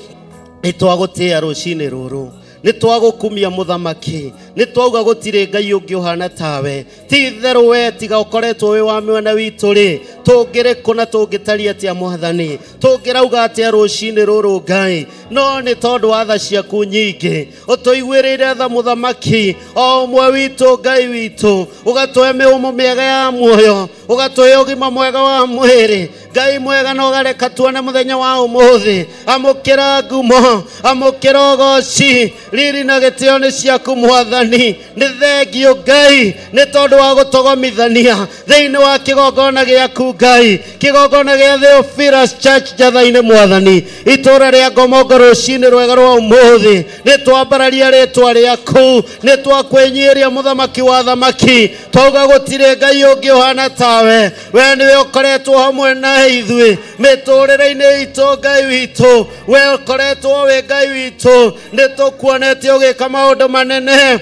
Nĩ twagũtĩĩa rũcinĩ rũrũ, nĩ twagũkumia mũthamaki, nĩ twauga gũtirĩ Ngai ũngĩ ũhana tawe. Ti itherũ we tiga ũkoretwo wĩ wa mwena witũ rĩ, tũngĩrĩ kũ na tũngĩtaria atĩa Mwathani? Tũngĩrauga atĩa rũcinĩ rũrũ Ngai? No nĩ tondũ wa tha ciaku nyingĩ ũtũiguĩrĩire tha mũthamaki, o ũmwe witũ Ngai witũ, ũgatũhe mĩhũmũ mĩega ya muoyo, ũgatũhe ũgima mwega wa mwĩrĩ Ngai mwega, na ũgareka tuone mũthenya wa ũmũthĩ. Amũkĩra ngumo, amũkĩra ũgoci, riri na gĩtĩo nĩ ciaku Mwathani. Mwathani nĩ thengio Ngai nĩ tondũ wa gũtũgomithania thĩinĩ wa kĩgongona gĩaku Ngai, kĩgongona gĩa Theophilus Church Njatha-inĩ Mwathani, itũũra rĩa Ngomongo rũcinĩ rwega rwa ũmũthĩ nĩ twambararia rĩtwa rĩaku, nĩ twakwĩnyiĩria mũthamaki wa thamaki, twauga gũtirĩ Ngai ũngĩ ũhana tawe, we nĩwe ũkoretwo hamwe na ithuĩ mĩtũrĩre-inĩ itũ Ngai witũ, we ũkoretwo wĩ Ngai witũ, nĩ tũkuonete ũgĩka maũndũ manene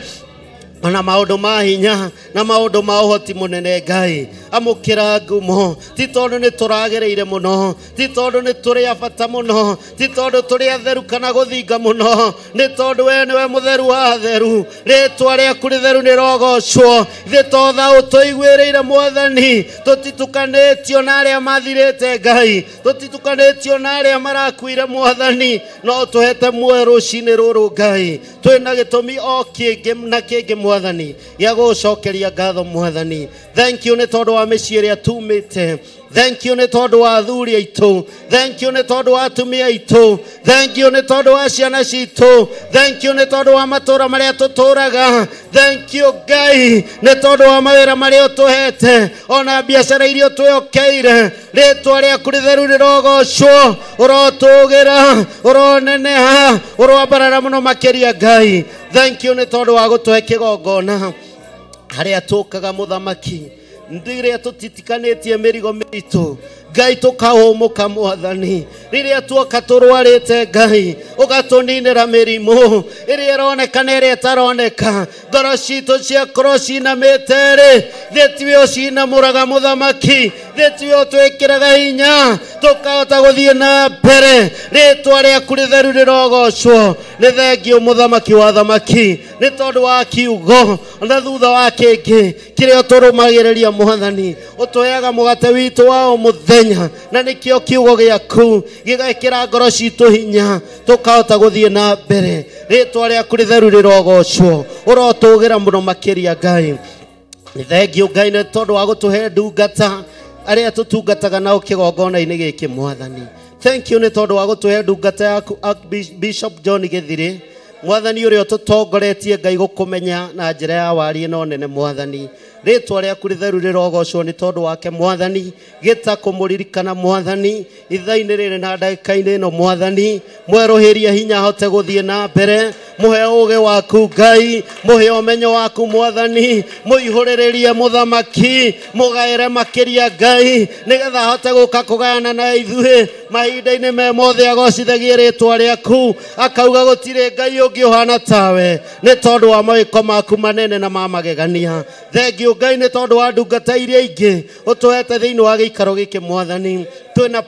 na maũndũ ma hinya na maũndũ ma ũhoti mũnene Ngai. Amũkĩra ngumo, ti tondũ nĩ tũragĩrĩire mũno, ti tondũ nĩ tũrĩ a bata mũno, ti tondũ tũrĩ atheru kana gũthinga mũno, nĩ tondũ we nĩwe mũtheru wa atheru, rĩtwa rĩaku rĩtheru nĩ rogocwo. Ithuĩ to tha ũtũiguĩrĩire Mwathani, tũtitukanĩtio na arĩa mathirĩte Ngai, tũtitukanĩtio na arĩa marakuire Mwathani, no ũtũhete muoyo rũcinĩ rũrũ Ngai. Twĩna gĩtũmi o kĩngĩ na kĩngĩ Mwathani gĩa gũgũcokeria ngatho Mwathani. Thank you nĩ tondũ wa mĩciĩ ĩrĩa tumĩte, thank you nĩ tondũ wa athuri aitũ, thank you nĩ tondũ wa atumia aitũ, thank you nĩ tondũ wa ciana citũ, thank you nĩ tondũ wa matũũra marĩa tũtũũraga, thank you Ngai nĩ tondũ wa mawĩra marĩa ũtũhete ona biacara iria ũtwĩhokeire. Rĩtwa rĩaku rĩtheru rĩrogocwo, ũrotũgĩra, ũroneneha, ũroambarara mũno makĩria Ngai. Thank you nĩ tondũ wa gũtũhe kĩgongona harĩa tũkaga mũthamaki, rĩrĩa tũtitikanĩtie mĩrigo mĩritũ Ngai tũkahũmũka Mwathani, rĩrĩa tuoka tũrwarĩte Ngai ũgatũninĩra mĩrimũ ĩrĩa ĩroneka na ĩrĩa ĩtaroneka, ngoro citũ ciakorwo cinamĩte rĩ, thĩ tiwe ũcinamũraga mũthamaki, thĩ tiwe ũtwĩkĩraga hinya tũkahota gũthiĩ na mbere. Rĩtwa rĩaku rĩtheru rĩrogocwo. Nĩ thengio mũthamaki wa thamaki nĩ tondũ wa kiugo na thutha wa kĩngĩ kĩrĩa ũtũrũmagĩrĩria Mwathani, ũtũheaga mũgate witũ wa o mũthenya, na nĩkĩo kiugo gĩaku gĩgekĩra ngoro citũ hinya tũkahota gũthiĩ na mbere. Rĩtwa rĩaku rĩtheru rĩrogocwo, ũrotũgĩra mũno makĩria Ngai. Nĩ thengio Ngai nĩ tondũ wa gũtũhe ndungata arĩa tũtungataga nao kĩgongona-inĩ gĩkĩ Mwathani. Thank you nĩ tondũ wa gũtũhe ndungata yaku Bishop John Gĩthirĩ Mwathani, ũrĩa ũtũtongoretie Ngai gũkũmenya na njĩra ya warie no nene Mwathani. Rĩtwa rĩaku rĩtheru rĩrogocwo nĩ tondũ wake Mwathani, gĩta kũmũririkana Mwathani ithaa-inĩ rĩrĩ na ndagĩka-inĩ ĩno Mwathani, mwerũhĩrie hinya ahote gũthiĩ na mbere, mũhe ũũgĩ waku Ngai, mũhe ũmenyo waku Mwathani, mũihũrĩrĩrie mũthamaki, mũgaĩre makĩria Ngai, nĩgetha ahote gũka kũgayana na ithuĩ mahinda-inĩ me mothe, agocithagie rĩtwa rĩaku, akauga gũtirĩ Ngai ũngĩ ũhana tawe nĩ tondũ wa mawĩko maku manene na ma magegania. Thengio Ngai nĩ tondũ wa ndungata iria ingĩ ũtũhete thĩinĩ wa gĩikaro gĩkĩ Mwathani. Twĩna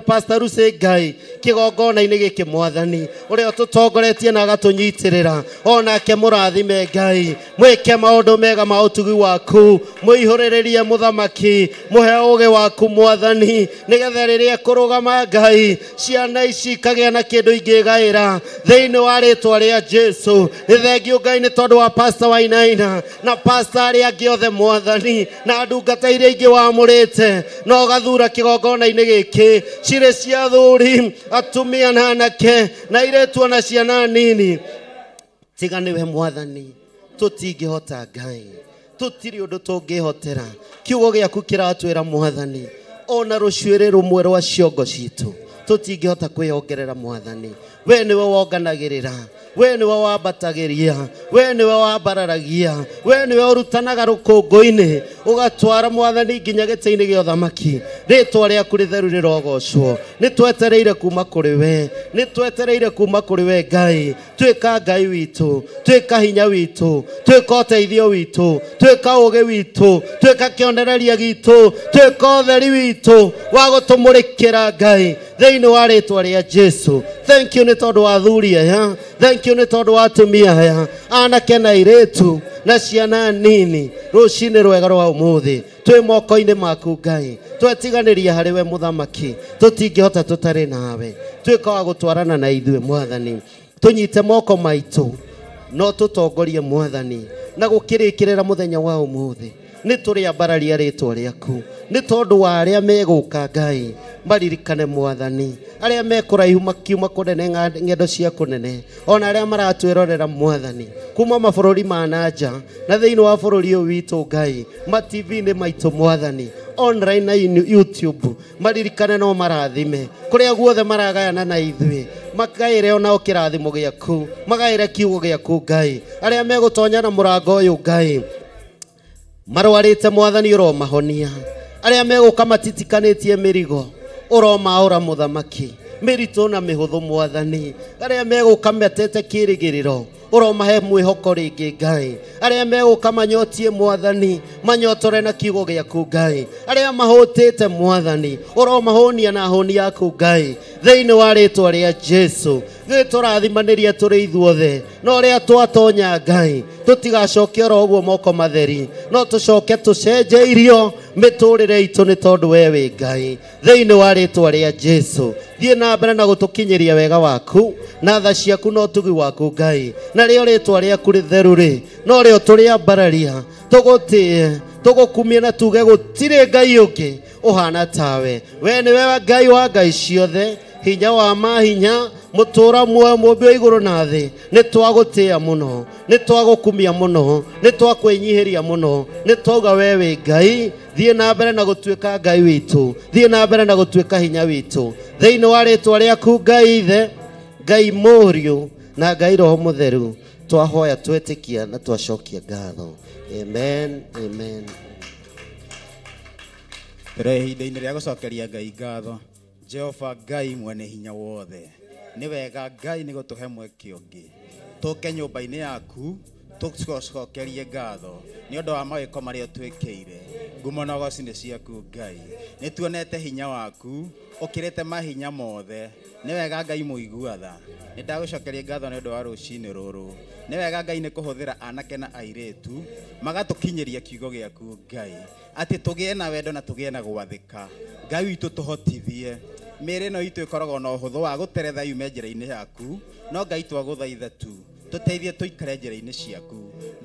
Pastor Rusi Ngai kĩgongona-inĩ gĩkĩ Mwathani, ũrĩa ũtũtongoretie na agatũnyitĩrĩra, onake mũrathime Ngai, mwĩke maũndũ mega ma ũtugi waku, mũihũrĩrĩrie mũthamaki, mũhe ũũgĩ waku Mwathani, nĩgetha rĩrĩa ekũrũgama Ngai ciana ici ikagĩa na kĩndũ ingĩgaĩra thĩinĩ wa rĩtwa rĩa Jesu. Nĩ thengio Ngai nĩ tondũ wa Pastor Wainaina na pastor arĩa angĩ othe Mwathani, na ndungata iria ingĩ wamũrĩte na ũgathura kĩgongona-inĩ gĩkĩ, cirĩ cia athuri, atumia na anake, na airĩtu ona ciana nini. Tiga nĩwe Mwathani tũtingĩhota Ngai, tũtirĩ ũndũ tũngĩhotera. Kiugo gĩaku kĩratwĩra Mwathani, ona rũcuĩrĩ rũmwe rwa ciongo citũ tũtingĩhota kwĩyongerera Mwathani. We nĩwe wonganagĩrĩra, we nĩwe wambatagĩria, we nĩwe wambararagia, we nĩwe ũrutanaga rũkũngũ-inĩ ũgatwara Mwathani nginya gĩtĩ-inĩ gĩa ũthamaki. Rĩtwa rĩaku rĩtheru rĩrogocwo. Nĩ twetereire kuma kũrĩ we, nĩ twetereire kuma kũrĩ we Ngai. Tuĩka Ngai witũ, tuĩka hinya witũ, tuĩka ũteithio witũ, tuĩka ũũgĩ witũ, tuĩka kĩonereria gitũ, tuĩka ũtheri witũ wa gũtũmũrĩkĩra Ngai thĩinĩ wa rĩtwa rĩa Jesu. Thank you nĩ tondũ wa athuri aya, thank you nĩ tondũ wa atumia aya, anake na airĩtu na ciana nini. Rũcinĩ rwega rwa ũmũthĩ twĩ moko-inĩ maku Ngai, twetiganĩria harĩ we mũthamaki, tũtingĩhota tũtarĩ nawe. Tuĩka wa gũtwarana na ithuĩ Mwathani, tũnyite moko maitũ no tũtongorie Mwathani na gũkĩrĩkĩrĩra mũthenya wa ũmũthĩ. Nĩ tũrĩambararia rĩtwa rĩaku nĩ tondũ wa arĩa megũka Ngai maririkane mwathani arĩa mekũraihu makiuma kũnene ng'endo cia kũnene ona arĩa maratwĩrorera mwathani kuma mabũrũri ma na nja na thĩinĩ wa bũrũri ũyũ witũ Ngai ma TV-inĩ maitũ mwathani online na YouTube maririkane no marathime kũrĩa guothe maragayana na ithuĩ makaĩre onao kĩrathimo gĩaku magaĩre kiugo gĩaku Ngai arĩa megũtonya na mũrango ũyũ Ngai marwarĩte mwathani ũromahonia arĩa megũka matitikanĩtie mĩrigo ũromaũra mũthamaki mĩritũ na mĩhũthũ mwathani arĩa megũka metete kĩrĩgĩrĩro ũromahe mwĩhoko rĩngĩ Ngai arĩa megũka manyotie mwathani manyotore na kiugo gĩaku Ngai arĩa mahũtĩte mwathani ũromahũnia na hũni yaku Ngai thĩinĩ wa rĩtwa rĩa Jesu gĩ tũrathimanĩria tũrĩ ithuothe no rĩa twatonya Ngai tũtigacoke oro ũguo moko matheri no tũcoke tũcenjeirio mĩtũrĩre itũ nĩ tondũ we wĩ Ngai thĩinĩ wa rĩtwa rĩa Jesu thiĩ na mbere na gũtũkinyĩria wega waku na tha ciaku na ũtugi waku Ngai na rĩo rĩtwa rĩaku rĩtheru rĩ no rĩo tũrĩambararia tũgũtĩe tũgũkumie na tuge gũtirĩ Ngai ũngĩ ũhana tawe we nĩwe Ngai wa ngai ciothe hinya wa mahinya mũtũra muoyo mũmbi wa igũrũ na thĩ nĩ twagũtĩĩa mũno nĩ twagũkumia mũno nĩ twakwĩnyihĩria mũno nĩ twauga we wĩ Ngai thiĩ na mbere na gũtuĩka Ngai witũ thiĩ na mbere na gũtuĩka hinya witũ thĩinĩ wa rĩtwa rĩaku Ngai Ithe Ngai Mũriũ na Ngai Roho Mũtheru twahoya twetĩkia na twacokia ngatho. Amen, amen. Tũrĩ ihinda-inĩ rĩa gũcokeria Ngai ngatho. Jehova Ngai mwene hinya wothe nĩ wega Ngai nĩ gũtũhe mweke ũngĩ tũke nyũmba-inĩ yaku tũcokerie ngatho nĩ ũndũ wa mawĩko marĩa ũtwĩkĩire ngumo na ũgoci nĩ ciaku Ngai nĩ tuonete hinya waku ũkĩrĩte mahinya mothe nĩ wega Ngai mũigua tha nĩ ndagũcokeria ngatho nĩ ũndũ wa rũcinĩ rũrũ nĩ wega Ngai nĩ kũhũthĩra anake na airĩtu magatũkinyĩria kiugo gĩaku Ngai atĩ tũgĩe na wendo na tũgĩe na gwathĩka Ngai witũ tũhotithie mĩĩrĩ ĩno itũ ĩkoragwo na ũhũthũ wa gũteretha yume njĩra-inĩ yaku no Ngai twagũthaitha tu tũteithie tũikare njĩra-inĩ ciaku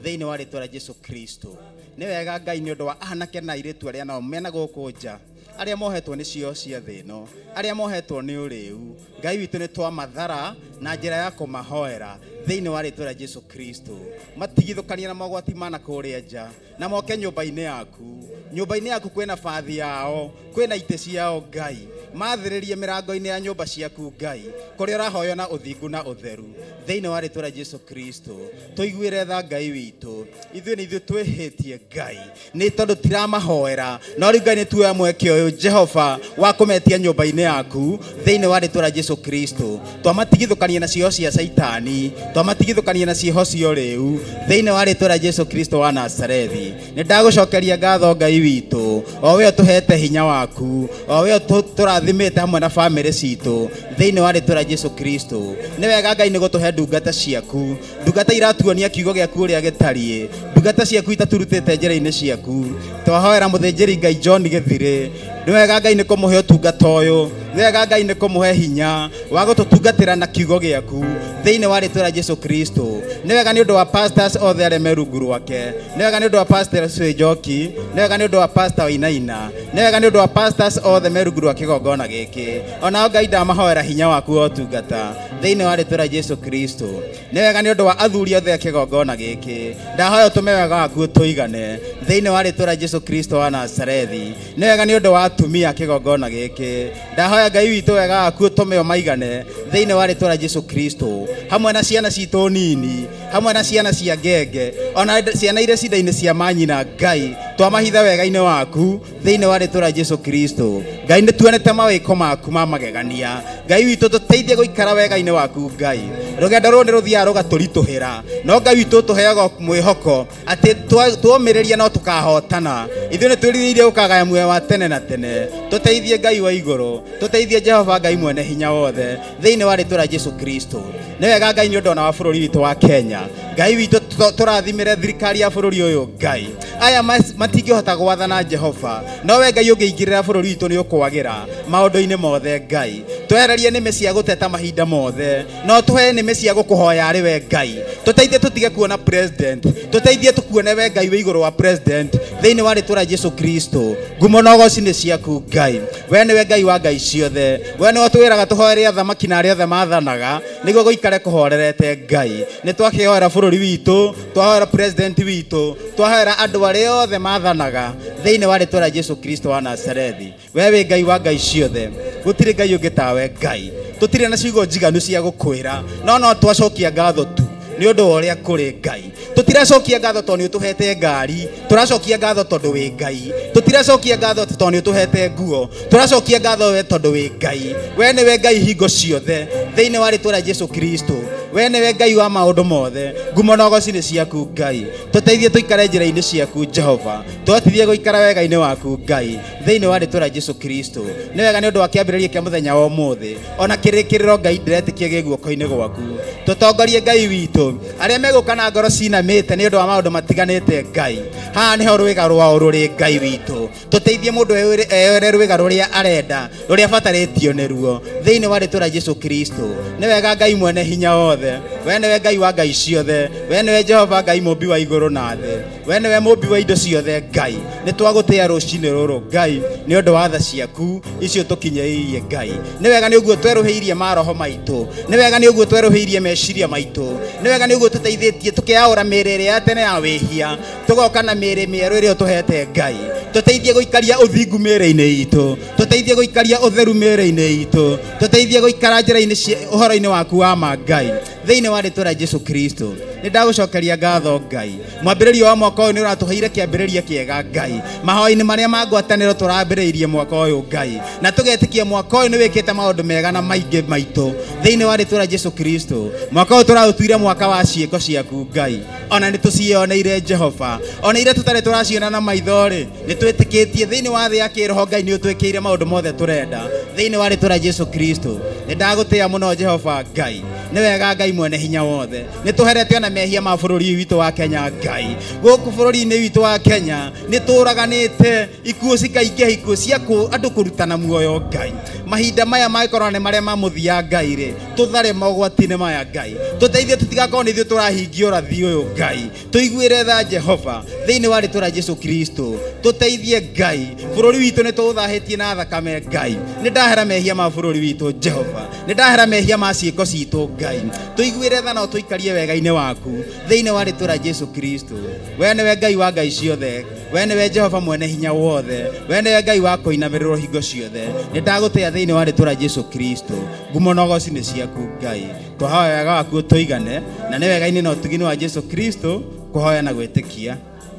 thĩinĩ wa rĩtwa rĩa Jesu Kristo nĩ wega Ngai nĩ ũndũ wa anake na airĩtu arĩa nao mena gũkũ nja arĩa mohetwo nĩ cio cia thĩ ĩno arĩa mohetwo nĩ ũrĩu Ngai witũ nĩ twamathara na njĩra ya kũmahoera thĩinĩ wa rĩtwa rĩa Jesu Kristo matigithũkanie na mogwati mana kũrĩa nja na moke nyũmba-inĩ yaku nyũmba-inĩ yaku kwĩna bathi yao kwĩna itĩ ciao Ngai mathĩrĩrie mĩrango-inĩ ya nyũmba ciaku Ngai kũrĩa ũrahoywo na ũthingu na ũtheru thĩinĩ wa rĩtwa rĩa Jesu Kristo tũiguĩre tha Ngai witũ ithuĩ nĩ ithuĩ twĩhĩtie Ngai nĩ tondũ tiramahoera no rĩu Ngai nĩ tuoya mweke ũyũ Jehova wa kũmetia nyũmba-inĩ yaku thĩinĩ wa rĩtwa rĩa Jesu Kristo twamatigithũkania na ciĩho cia Caitani twamatigithũkania na ciĩho cia ũrĩu thĩinĩ wa rĩtwa rĩa Jesu Kristo wa Nazarethi nĩ ndagũcokeria ngatho Ngai witũ o we ũtũhete hinya waku o we tũrathimĩte hamwe na bamĩrĩ citũ thĩinĩ wa rĩtwa rĩa Jesu Kristo nĩ wega Ngai nĩ gũtũhe ndungata ciaku ndungata iratuonia kiugo gĩaku ũrĩa gĩtariĩ ndungata ciaku itaturutĩte njĩra-inĩ ciaku twahoera mũthĩnjĩri Ngai John Gĩthirĩ nĩ wega Ngai nĩ kũmũhe ũtungata ũyũ nĩ wega Ngai nĩ kũmũhe hinya wa gũtũtungatĩra na kiugo gĩaku thĩinĩ wa rĩtwa rĩa Jesu Kristo nĩ wega nĩ ũndũ wa pastors othe arĩa me rungu rwake nĩ wega nĩ ũndũ wa pastor Njoki nĩ wega nĩ ũndũ wa pastor Wainaina nĩ wega nĩ ũndũ wa pastors othe me rungu rwa kĩgongona gĩkĩ onao Ngai ndamahoera hinya waku wa ũtungata thĩinĩ wa rĩtwa rĩa Jesu Kristo nĩ wega nĩ ũndũ wa athuri othe a kĩgongona gĩkĩ ndahoya ũtũme wega waku ũtũigane thĩinĩ wa rĩtwa rĩa Jesu Kristo wa Nazarethi nĩ wega nĩ ũndũ wa atumia a kĩgongona gĩkĩ ndahoya Ngai witũ wega waku ũtũme ũmaigane thĩinĩ wa rĩtwa rĩa Jesu Kristo hamwe na ciana citũ nini hamwe na ciana cia ngenge ona ciana iria cinda-inĩ cia manyina Ngai twamahitha wega-inĩ waku thĩinĩ wa rĩtwa rĩa Jesu Kristo Ngai nĩ tuonete mawĩko maku ma magegania Ngai witũ tũteithie gũikara wega-inĩ waku Ngai rũgendo rũrũ nĩ rũthiaga rũgatũritũhĩra no Ngai witũ tũheaga mwĩhoko atĩ tuomĩrĩria no tũkahotana ithuĩ nĩ twĩrirĩirie gũkagaya muoyo wa tene na tene tũteithie Ngai wa igũrũ tũteithie Jehova Ngai mwene hinya wothe thĩinĩ wa rĩtwa rĩa Jesu Kristo nĩ wega Ngai nĩ ũndũ ona wa bũrũri witũ wa Kenya Ngai witũ tũrathimĩre thirikari ya bũrũri ũyũ Ngai aya matingĩhota gwathana Jehova no we Ngai ũngĩingĩrĩra bũrũri witũ nĩ ũkwagĩra maũndũ-inĩ mothe Ngai twehererie nĩmĩ cia gũteta mahinda mothe no tũhe nĩmĩ cia gũkũhoya arĩ we Ngai tũteithie tũtige kuona president tũteithie tũkuone we Ngai wĩ igũrũ wa president Thĩinĩ wa rĩtwa rĩa Jesu Kristo, ngumo na ũgoci nĩ ciaku Ngai. We nĩwe Ngai wa ngai ciothe. We nĩwe ũtwĩraga tũhoere athamaki na arĩa othe mathanaga nĩguo gũikare kũhorerete Ngai. Nĩ twakĩhoera bũrũri witũ, twahoera president witũ, twahoera andũ arĩa othe mathanaga thĩinĩ wa rĩtwa rĩa Jesu Kristo wa Nazarethi. We wĩ Ngai wa ngai ciothe, gũtirĩ Ngai ũngĩ tawe Ngai. Tũtirĩ na ciugo njiganu cia gũkwĩra, no no twacokia ngatho tu nĩ ũndũ wa ũrĩa kũrĩ Ngai. Tũtiracokia ngatho tondũ nĩ ũtũhete ngari, tũracokia ngatho tondũ wĩ Ngai. Tũtiracokia ngatho tondũ nĩ ũtũhete nguo, tũracokia ngatho we tondũ wĩ Ngai. We nĩwe Ngai hingo ciothe thĩinĩ wa rĩtwa rĩa Jesu Kristo. We nĩwe Ngai wa maũndũ mothe, ngumo na ũgoci nĩ ciaku Ngai. Tũteithie tũikare njĩra-inĩ ciaku Jehova, tũhotithie gũikara wega-inĩ waku Ngai thĩinĩ wa rĩtwa rĩa Jesu Kristo. Nĩ wega nĩ ũndũ wa kĩambĩrĩria kĩa mũthenya wa ũmũthĩ, ona kĩrĩkĩrĩro Ngai ndĩretĩkia gĩ guoko-inĩ gwaku. Tũtongorie Ngai witũ, arĩa megũka na ngoro cinamĩte nĩ ũndũ wa maũndũ matiganĩte Ngai, haha nĩho rwĩga rwao rũrĩ Ngai witũ. Tũteithie mũndũ eyore rwĩga rũrĩa arenda, rũrĩa abatarĩtio nĩruo thĩinĩ wa rĩtwa rĩa Jesu Kristo. Nĩ wega Ngai mwene hinya wothe, we nĩwe Ngai wa ngai ciothe, we nĩwe Jehova Ngai mũmbi wa igũrũ na thĩ, we nĩwe mũmbi wa indo ciothe Ngai. Nĩ twagũtĩa rũcinĩ rũrũ Ngai nĩ ũndũ wa tha ciaku icio tũkinyĩirie Ngai. Nĩ wega nĩ ũguo twerũhĩirie maroho maitũ, nĩ wega nĩ ũguo twerũhĩirie meciria maitũ, nĩ wega nĩ ũguo tũteithĩtie tũkĩaũra mĩĩrĩ ĩrĩa ya tene ya wĩhia, tũgoka na mĩĩrĩ mĩerũ ĩrĩa ũtũhete Ngai. Tũteithie gũikaria ũthingu mĩĩrĩ-inĩ itũ, tũteithie gũikaria ũtheru mĩĩrĩ-inĩ itũ, tũteithie gũikara njĩra-inĩ ũhoro-inĩ waku wa ma Ngai thĩinĩ wa rĩtwa rĩa Jesu Kristo. Nĩ ndagũcokeria ngatho Ngai. Mwambĩrĩrio wa mwaka ũyũ nĩ ũratũheire kĩambĩrĩria kĩega Ngai. Mahoya-inĩ marĩa ma ngwatanĩro tũrambĩrĩirie mwaka ũyũ Ngai, na tũgetĩkia mwaka ũyũ nĩ wĩkĩte maũndũ mega na maingĩ maitũ thĩinĩ wa rĩtwa rĩa Jesu Kristo. Mwaka ũyũ tũraũtuire mwaka wa ciĩko ciaku Ngai, ona nĩ tũciyoneire Jehova, ona iria tũtarĩ tũraciona na maitho rĩ, nĩ twĩtĩkĩtie thĩinĩ wa thĩ ya kĩroho Ngai nĩ ũtwĩkĩire maũndũ mothe tũrenda thĩinĩ wa rĩtwa rĩa Jesu Kristo. Nĩ ndagũtĩa mũno Jehova Ngai. Nĩ wega Ngai mwene hinya wothe, nĩ tũherete ona mehia ma bũrũri witũ wa Kenya Ngai. Gũkũ bũrũri-inĩ witũ wa Kenya nĩ tũraganĩte ikuũ cikaingĩha, ikuũ cia andũ kũrutana muoyo Ngai. Mahinda maya mangĩkorwo nĩ marĩa ma mũthia Ngai rĩ, tũthare mogwati-inĩ maya Ngai. Tũteithie tũtigakorwo nĩ ithuĩ tũrahingia ũrathi ũyũ Ngai. Tũiguĩre tha Jehova thĩinĩ wa rĩtwa rĩa Jesu Kristo. Tũteithie Ngai, bũrũri witũ nĩ tũũthahĩtie na thakame Ngai. Nĩ ndahera mehia ma bũrũri witũ Jehova, nĩ ndahera mehia ma ciĩko citũ Ngai. Tũiguĩre tha na ũtũikarie wega-inĩ waku thĩinĩ wa rĩtwa rĩa Jesu Kristo. We nĩwe Ngai wa ngai ciothe, we nĩwe Jehova mwene hinya wothe, we nĩwe Ngai wa kũinamĩrĩrwo hingo ciothe. Nĩ ndagũtĩa thĩinĩ wa rĩtwa rĩa Jesu Kristo. Ngumo na ũgoci nĩ ciaku Ngai. Twahoya wega waku ũtũigane, na nĩ wega-inĩ na ũtugi-inĩ wa Jesu Kristo kũhoya na gwĩtĩkia.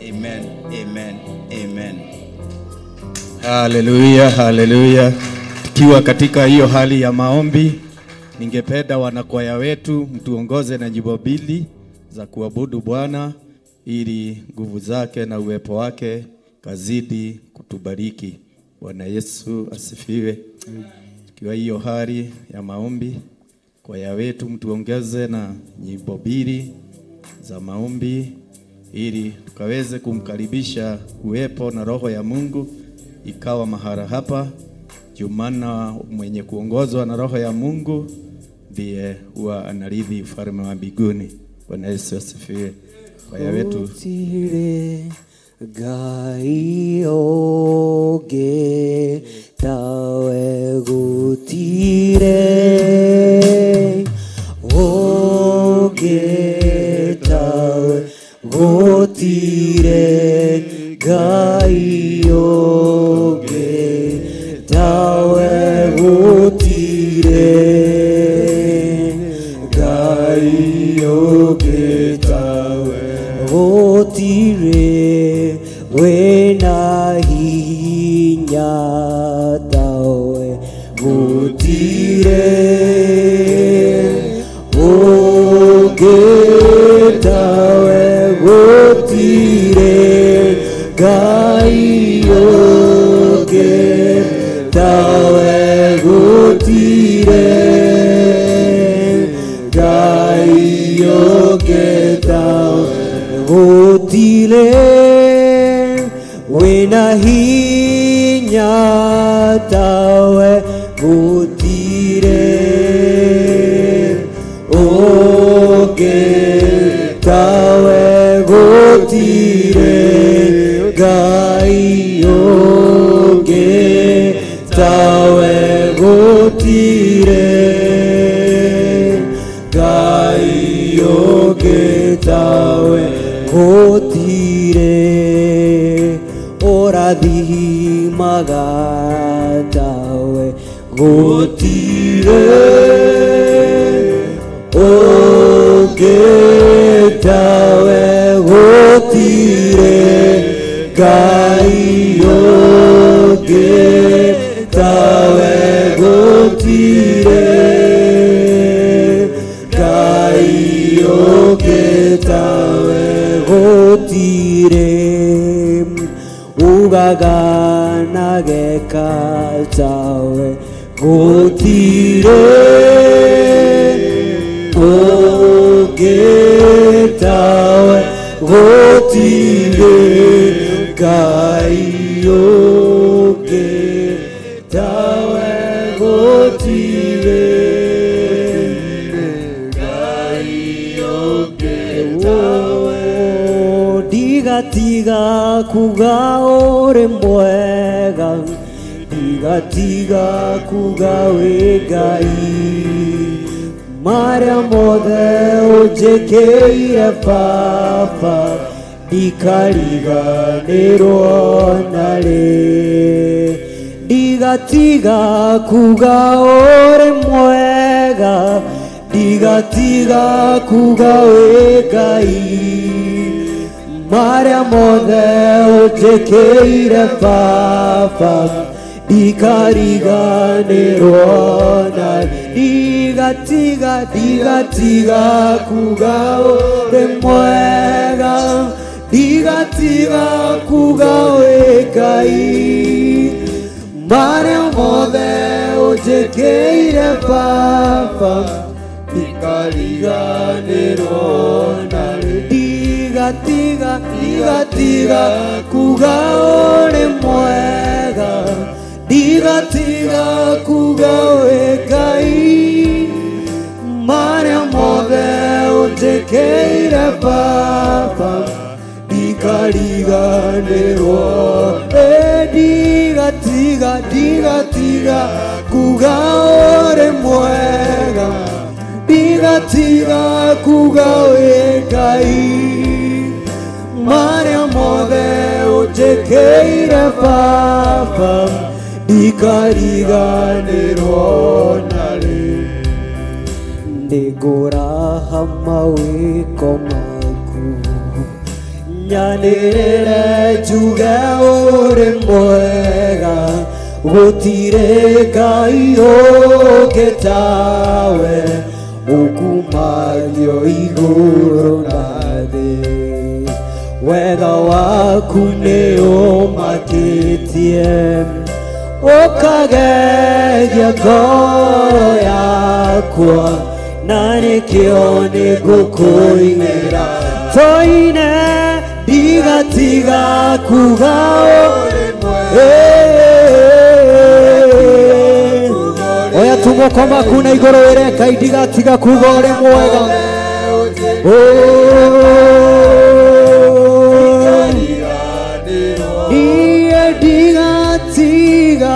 Amen, amen, amen. Haleluya, haleluya. Tukiwa katika hiyo hali ya maombi, ningependa wanakwaya wetu mtuongoze na nyimbo mbili za kuabudu Bwana ili nguvu zake na uwepo wake kazidi kutubariki. Bwana Yesu asifiwe. Tukiwa hiyo hali ya maombi, kwaya wetu mtuongeze na nyimbo mbili za maombi ili tukaweze kumkaribisha uwepo na roho ya Mungu ikawa mahali hapa. Jumana mwenye kuongozwa na roho ya Mungu ndiye huwa anarithi ufalme wa mbinguni. Bwana Yesu asifiwe. Kwaya wetu Gũtirĩ Ngai ũngĩ tawe, gũtirĩ ũngĩ tawe, gũtirĩ Ngai ũngĩ tawe, gũtirĩ Ngai ũngĩ tawe, gũtirĩ wĩna hinya tawe, gũtirĩ ũngĩ tawe, gũtirĩ Ngai ũngĩ tawe, gũtirĩ Ngai ũngĩ tawe, gũtirĩ wĩna hinya tawe, gũtirĩ ũngĩ tawe, gũtirĩ Ngai Gũtirĩ Ngai ũngĩ tawe, gũtirĩ ũrathimaga tawe, gũtirĩ ũngĩ tawe, gũtirĩ Ngai ũngĩ tawe, gũtirĩ Ngai ũngĩ tawe, gũtirĩ ugaga na geka tawe, gũtirĩ ũngĩ tawe, gũtirĩ Ngai ũngĩ tawe, gũtirĩ Ngai ũngĩ tawe. Ndigatiga kuga ũrĩ mwega, ndigatiga kuga wĩ Ngai, marĩa mothe ũnjĩkĩire Baba, ndikariganĩrwo narĩ. Ndigatiga kuga ũrĩ mwega, ndigatiga kuga wĩ Ngai, marĩa mothe ũnjĩkĩire Baba, ndikariganĩrwo narĩ. Ndigatiga, ndigatiga kuga ũrĩ mwega, ndigatiga kuga wĩ Ngai, marĩa mothe ũnjĩkĩire Baba, ndikariganĩrwo narĩ. Ndigatiga, ndigatiga kuga ũrĩ mwega, ndigatiga kuga wĩ Ngai, marĩa mothe ũnjĩkĩire Baba, ndikariganĩrwo. Ndigatiga, ndigatiga kuga ũrĩ mwega, ndigatiga kuga wĩ Ngai, marĩa mothe ũnjĩkĩire Baba, ndikariganĩrwo narĩ. Nĩngũraha mawĩko maku, nyanĩrĩre njuge ũrĩ mwega, gũtirĩ Ngai ũngĩ tawe, ũkumagio igũrũ na thĩ. Wega waku nĩ ũmakĩtie, ũkagegia ngoro yakwa, na nĩkĩo nĩngũkũinĩra. Tũine ndigatiga kuga ũrĩ mwega. Oya tu moko maku na igũrũ wĩre Ngai ndigatiga kuga ũrĩ mwega. Niĩ ndigatiga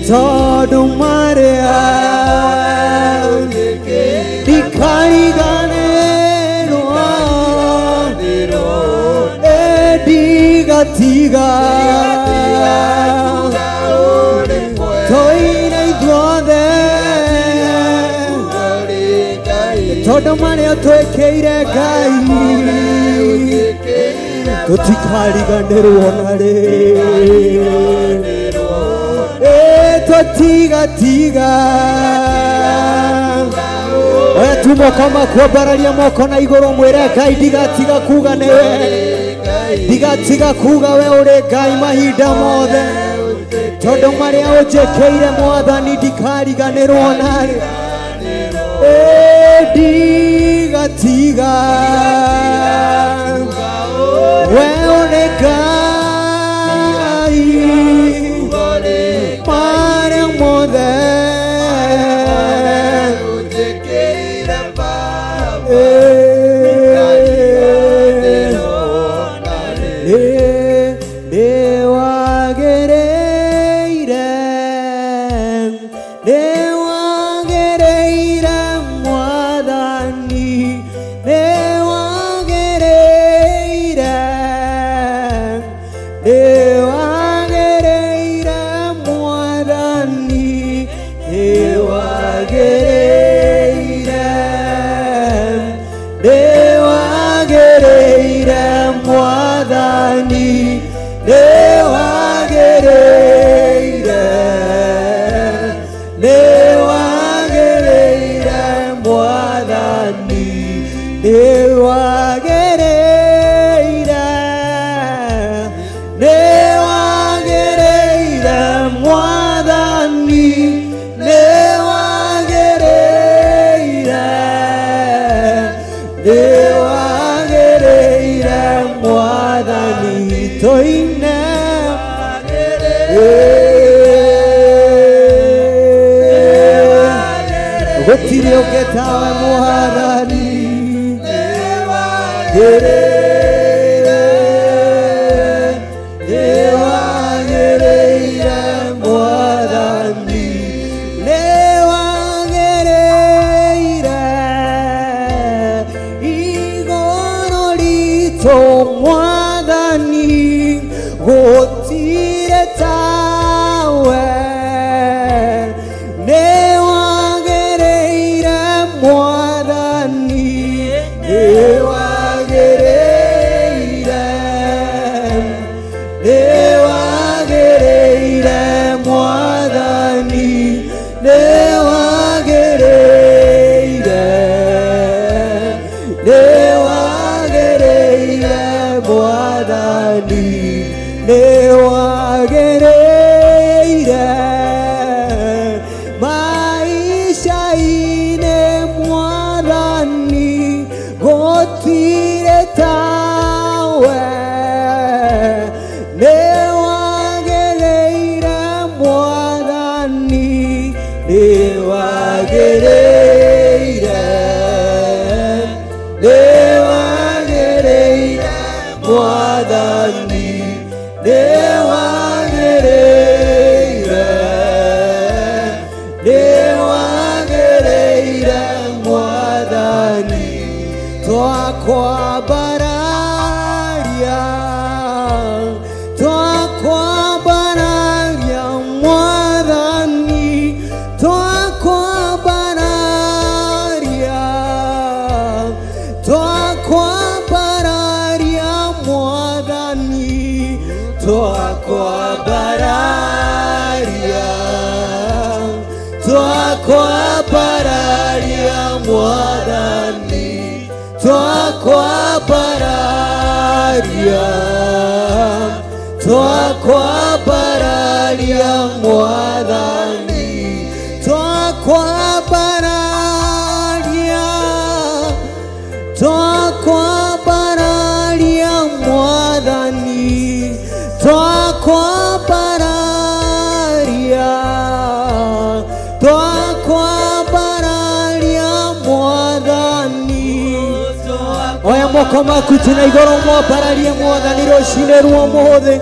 tondũ marĩa ndikariganĩrwo, ndigatiga tũine ithuothe, tondũ marĩa twĩkĩire Ngai tũtikariganĩrwo narĩ. Tũtigatiga. Oya tu moko maku, ambararia moko na igũrũ mwĩre Ngai ndigatiga kuga nĩwe, ndigatiga kuga we ũrĩ Ngai mahinda mothe, tondũ marĩa ũnjĩkĩire Mwathani ndikariganĩrwo narĩ. Ndigatiga we ũrĩ Ngai marĩa mothe Nĩwagĩrĩire, nĩwagĩrĩire Mwathani, nĩwagĩrĩire igũrũ ritũ Mwathani, gũtirĩ tawe. Nĩwagĩrĩire Mwathani, nĩwagĩrĩire, nĩwagĩrĩire Mwathani, nĩwagĩrĩire, nĩwagĩrĩire Mwathani, nĩwagĩrĩire maisha-inĩ Mwathani, gũtirĩ tawe. Nĩwagĩrĩire Mwathani, nĩwagĩrĩire, nĩwagĩrĩire Mwathani, nĩwagĩrĩire, nĩwagĩrĩire Mwathani. Twakwambararia, twakwambararia Mwathani, twakwambararia, twakwambararia Mwathani, twakwambararia, twakwambararia Mwathani, twakwambararia, twakwambararia Mwathani, twakwambararia, twakwambararia Mwathani, twakwambararia, twakwambararia Mwathani. Oya moko maku tuna igũrũ mwambararie Mwathani rũcinĩ rwa ũmũthĩ.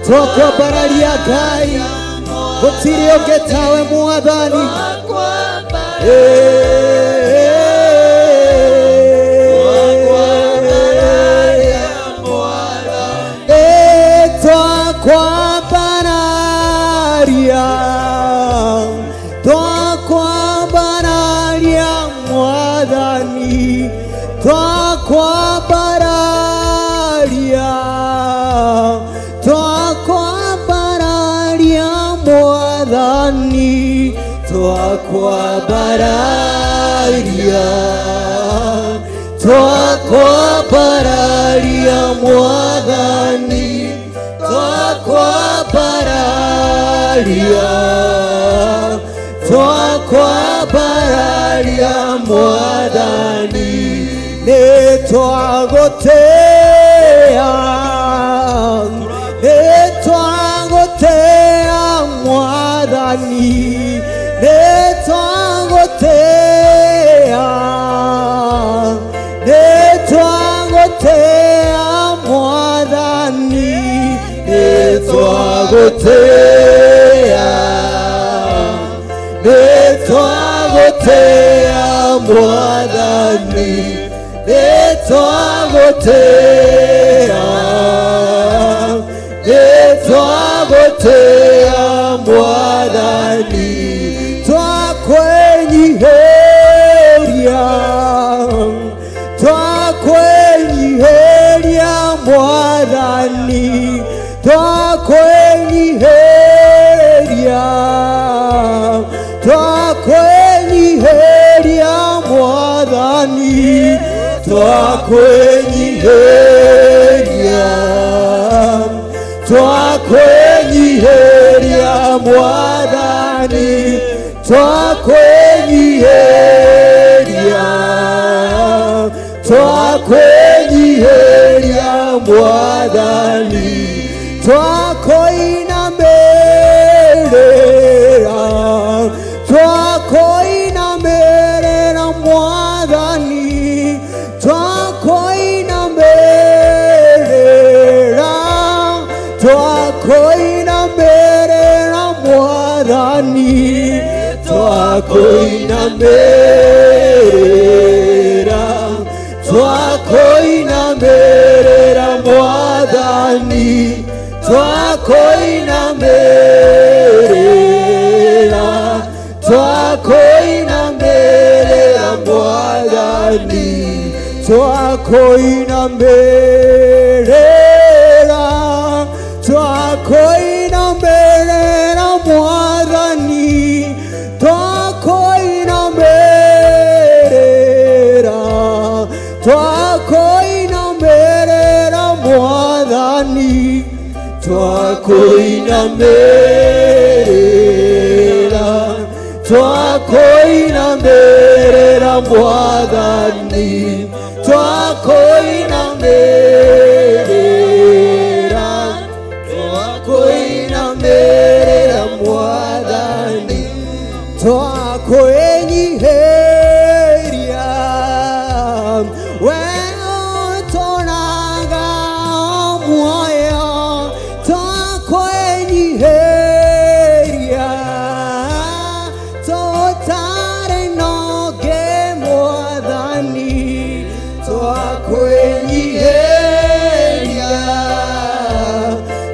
Twakwambararia Ngai, gũtirĩ ũngĩ tawe Mwathani. Twakwambararia, twakwambararia Mwathani, twakwambararia, twakwambararia Mwathani, twakwambararia, twakwambararia Mwathani, twakwambararia, twakwambararia Mwathani. Nĩtwagũtĩĩa, nĩtwagũtĩĩa Mwathani, nĩtwagũtĩĩa, nĩtwagũtĩĩa Mwathani, nĩtwagũtĩĩa, nĩtwagũtĩĩa Mwathani, nĩtwagũtĩĩa, nĩtwagũtĩĩa Mwathani. Twakwĩnyiihĩria, twakwĩnyiihĩria Mwathani, twakwĩnyiihĩria, twakwĩnyiihĩria Mwathani, twakwĩnyiihĩria, twakwĩnyiihĩria Mwathani, twakwĩnyiihĩria, twakwĩnyiihĩria Mwathani, twakoinamĩrĩra, twakoinamĩrĩra Mwathani, twakoinamĩrĩra, Twakoinamerera, twakoinamerera Mwathani, twakoinamerera, twakoinamerera Mwathani, twakoinamerera, twakoinamerera Mwathani, twakoinamerera, twakoinamerera Mwathani, twakoinamerera, twakoinamerera Mwathani, twakoinamerera, twakoinamerera Mwathani, twakoenyiheria we otoraga muoyo, twakoenyiheria totare noge Mwathani, twakoenyiheria,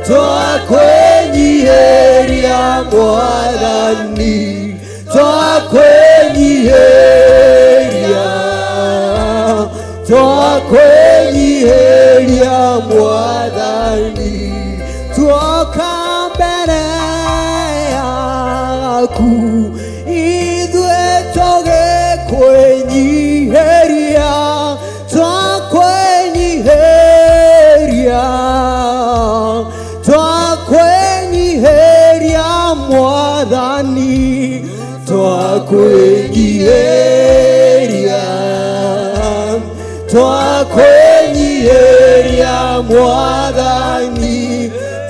twakoenyiheria Mwathani, twakoenyiheria, twakoenyiheria Mwathani, twoka mbere yaku ithuĩ tũgĩkwĩnyiheria, twakwĩnyiheria, twakwĩnyiheria Mwathani, twakwĩnyiheria, twakwĩnyiheria Mwathani,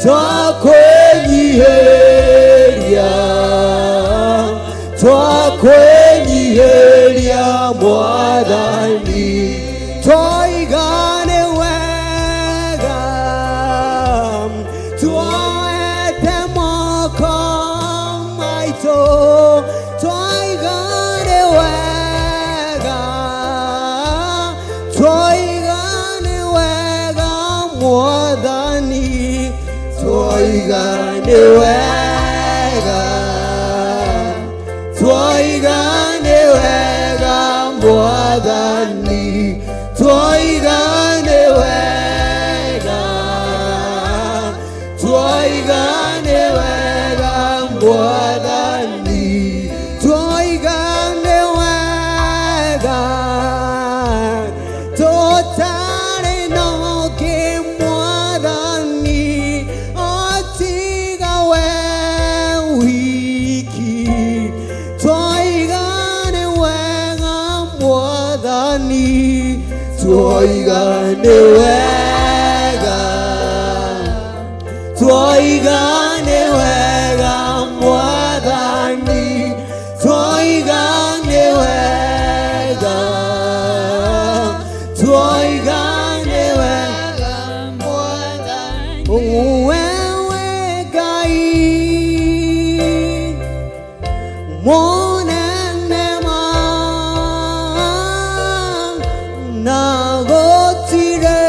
twakwĩnyiheria, twakwĩnyiheria Mwathani, twoigane wega, tuoete moko maitũ, twoigane wega, twoigane wega Mwathani, twoigane wega, twoigane wega Mwathani, twoigane wega, twoigane wega Mwathani, twoigane wega, totare noge Mwathani, otiga we wiki, twoigane wega Mwathani, twoigane wega, twoigane wega Mwathani, twoigane wega, twoigane wega Mwathani, wewe Ngai monene ma na gotire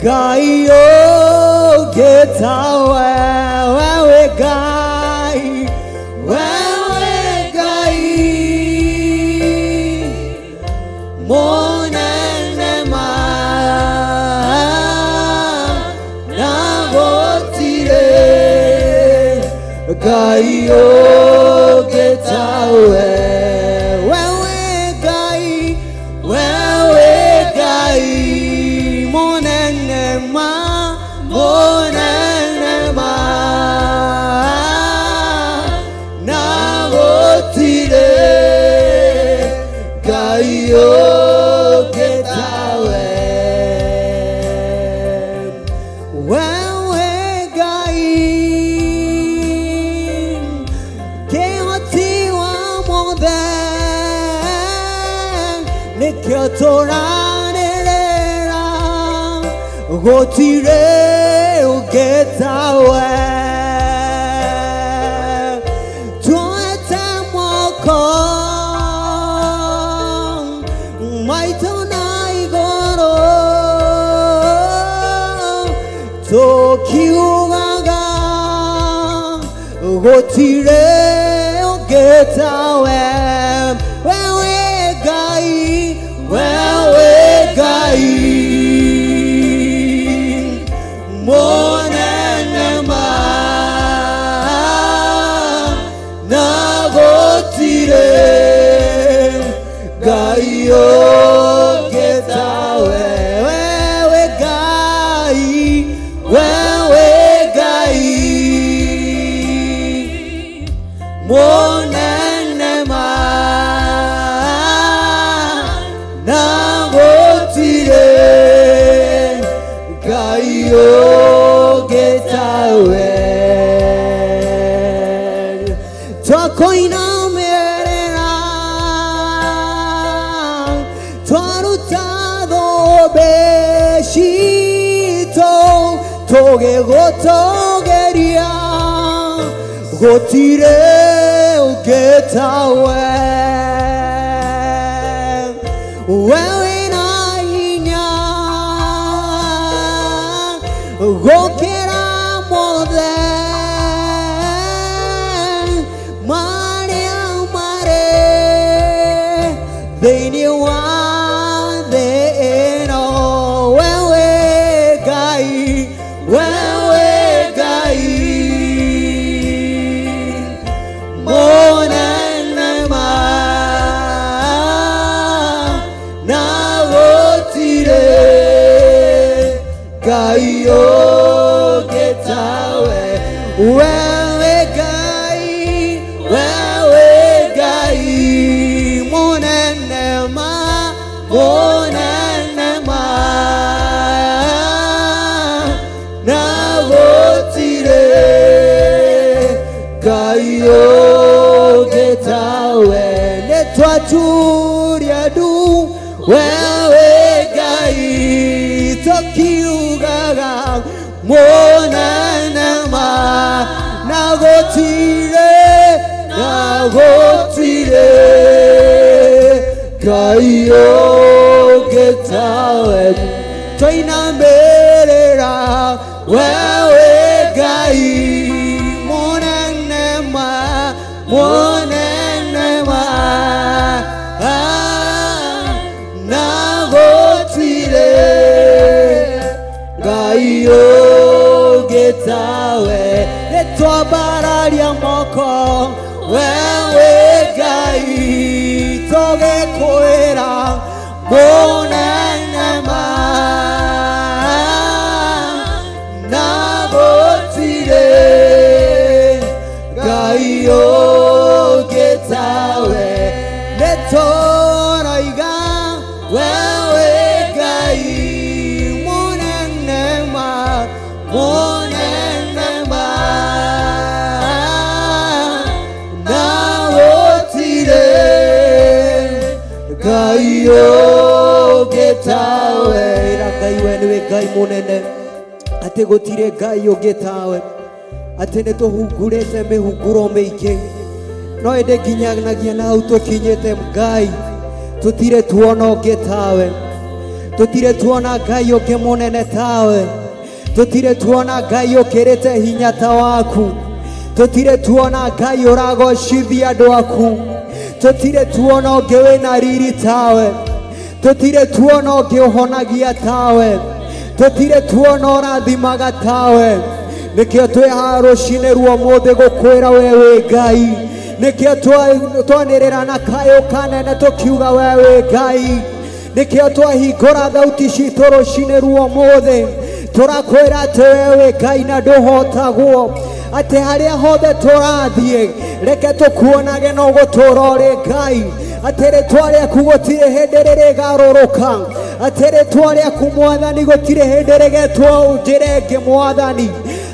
Ngai ũngĩta wewe Ngai, wewe Ngai monene ma na gotire Ngai ũngĩta wewe Ngai, wewe Ngai monene ma, monene ma na gotire Ngai ũngĩta we, wewe Ngai kĩhoti wa mothe, nĩkĩo tũranĩrĩra gũtirĩ ũngĩ ta we. Tuoete Tukiugaga gũtirĩ ũngĩ tawe wewe Ngai wewe Ngai mũnene ma na gũtirĩ Ngai ũngĩ tawe wewe Ngai wewe Ngai mũnene ma na gũtirĩ Ngai ũngĩ tawe twakoinamĩrĩra twaruta thũmbĩ citũ tũgĩgũtũgĩria gũtirĩ ũngĩ tawe we wĩna hinya gũkĩra mothe marĩa marĩ thĩinĩ wa thĩ ĩno wewe Ngai wewe Ngai mũnene ma na gũtirĩ Ngai ũngĩ tawe wewe Ngai wewe Ngai mũnene ma na gũtirĩ Ngai ũngĩ tawe nĩ twaturia ndu wewe Ngai tũkiugaga mũnene ma na gũtirĩ na gũtirĩ Ngai ũngĩ tawe twainamĩrĩra wewe Ngai mũnene ma na gũtirĩ Ngai ũngĩ tawe nĩ twambararia moko wewe Ngai tũgĩkwĩra mũnene ma na gũtirĩ Ngai ũngĩ tawe nĩ tũroiga wewe Ngai mũnene ma na gũtirĩ Ngai ũngĩ tawe ĩra Ngai we nĩwe Ngai mũnene atĩ gũtirĩ Ngai ũngĩ tawe atĩ nĩ tũhungurĩte mĩhunguro mĩingĩ no ĩndĩ nginyanagia na hau tũkinyĩte Ngai tũtirĩ tuona ũngĩ tawe tũtirĩ tuona Ngai ũngĩ mũnene tawe tũtirĩ tuona Ngai ũkĩrĩte hinya ta waku tũtirĩ tuona Ngai ũragocithia andũ aku tũtirĩ tuona ũngĩ wĩna riri tawe tũtirĩ tuona ũngĩ ũhonagia tawe tũtirĩ tuona ũrathimaga tawe nĩkĩo twĩ haha rũcinĩ rwa ũmũthĩ gũkwĩra we wĩ Ngai nĩkĩo twanĩrĩra na kayũ kanene tũkiuga we wĩ Ngai nĩkĩo twahingũra thauti citũ rũcinĩ rwa ũmũthĩ tũrakwĩra atĩ we wĩ Ngai na ndũhotagwo atĩ harĩa hothe tũrathiĩ reke tũkuonage no gũtũũra ũrĩ Ngai atĩ rĩtwa rĩaku gũtirĩ hĩndĩ rĩrĩgarũrũka atĩ rĩtwa rĩaku Mwathani gũtirĩ hĩndĩ rĩgetwo njĩra ĩngĩ Mwathani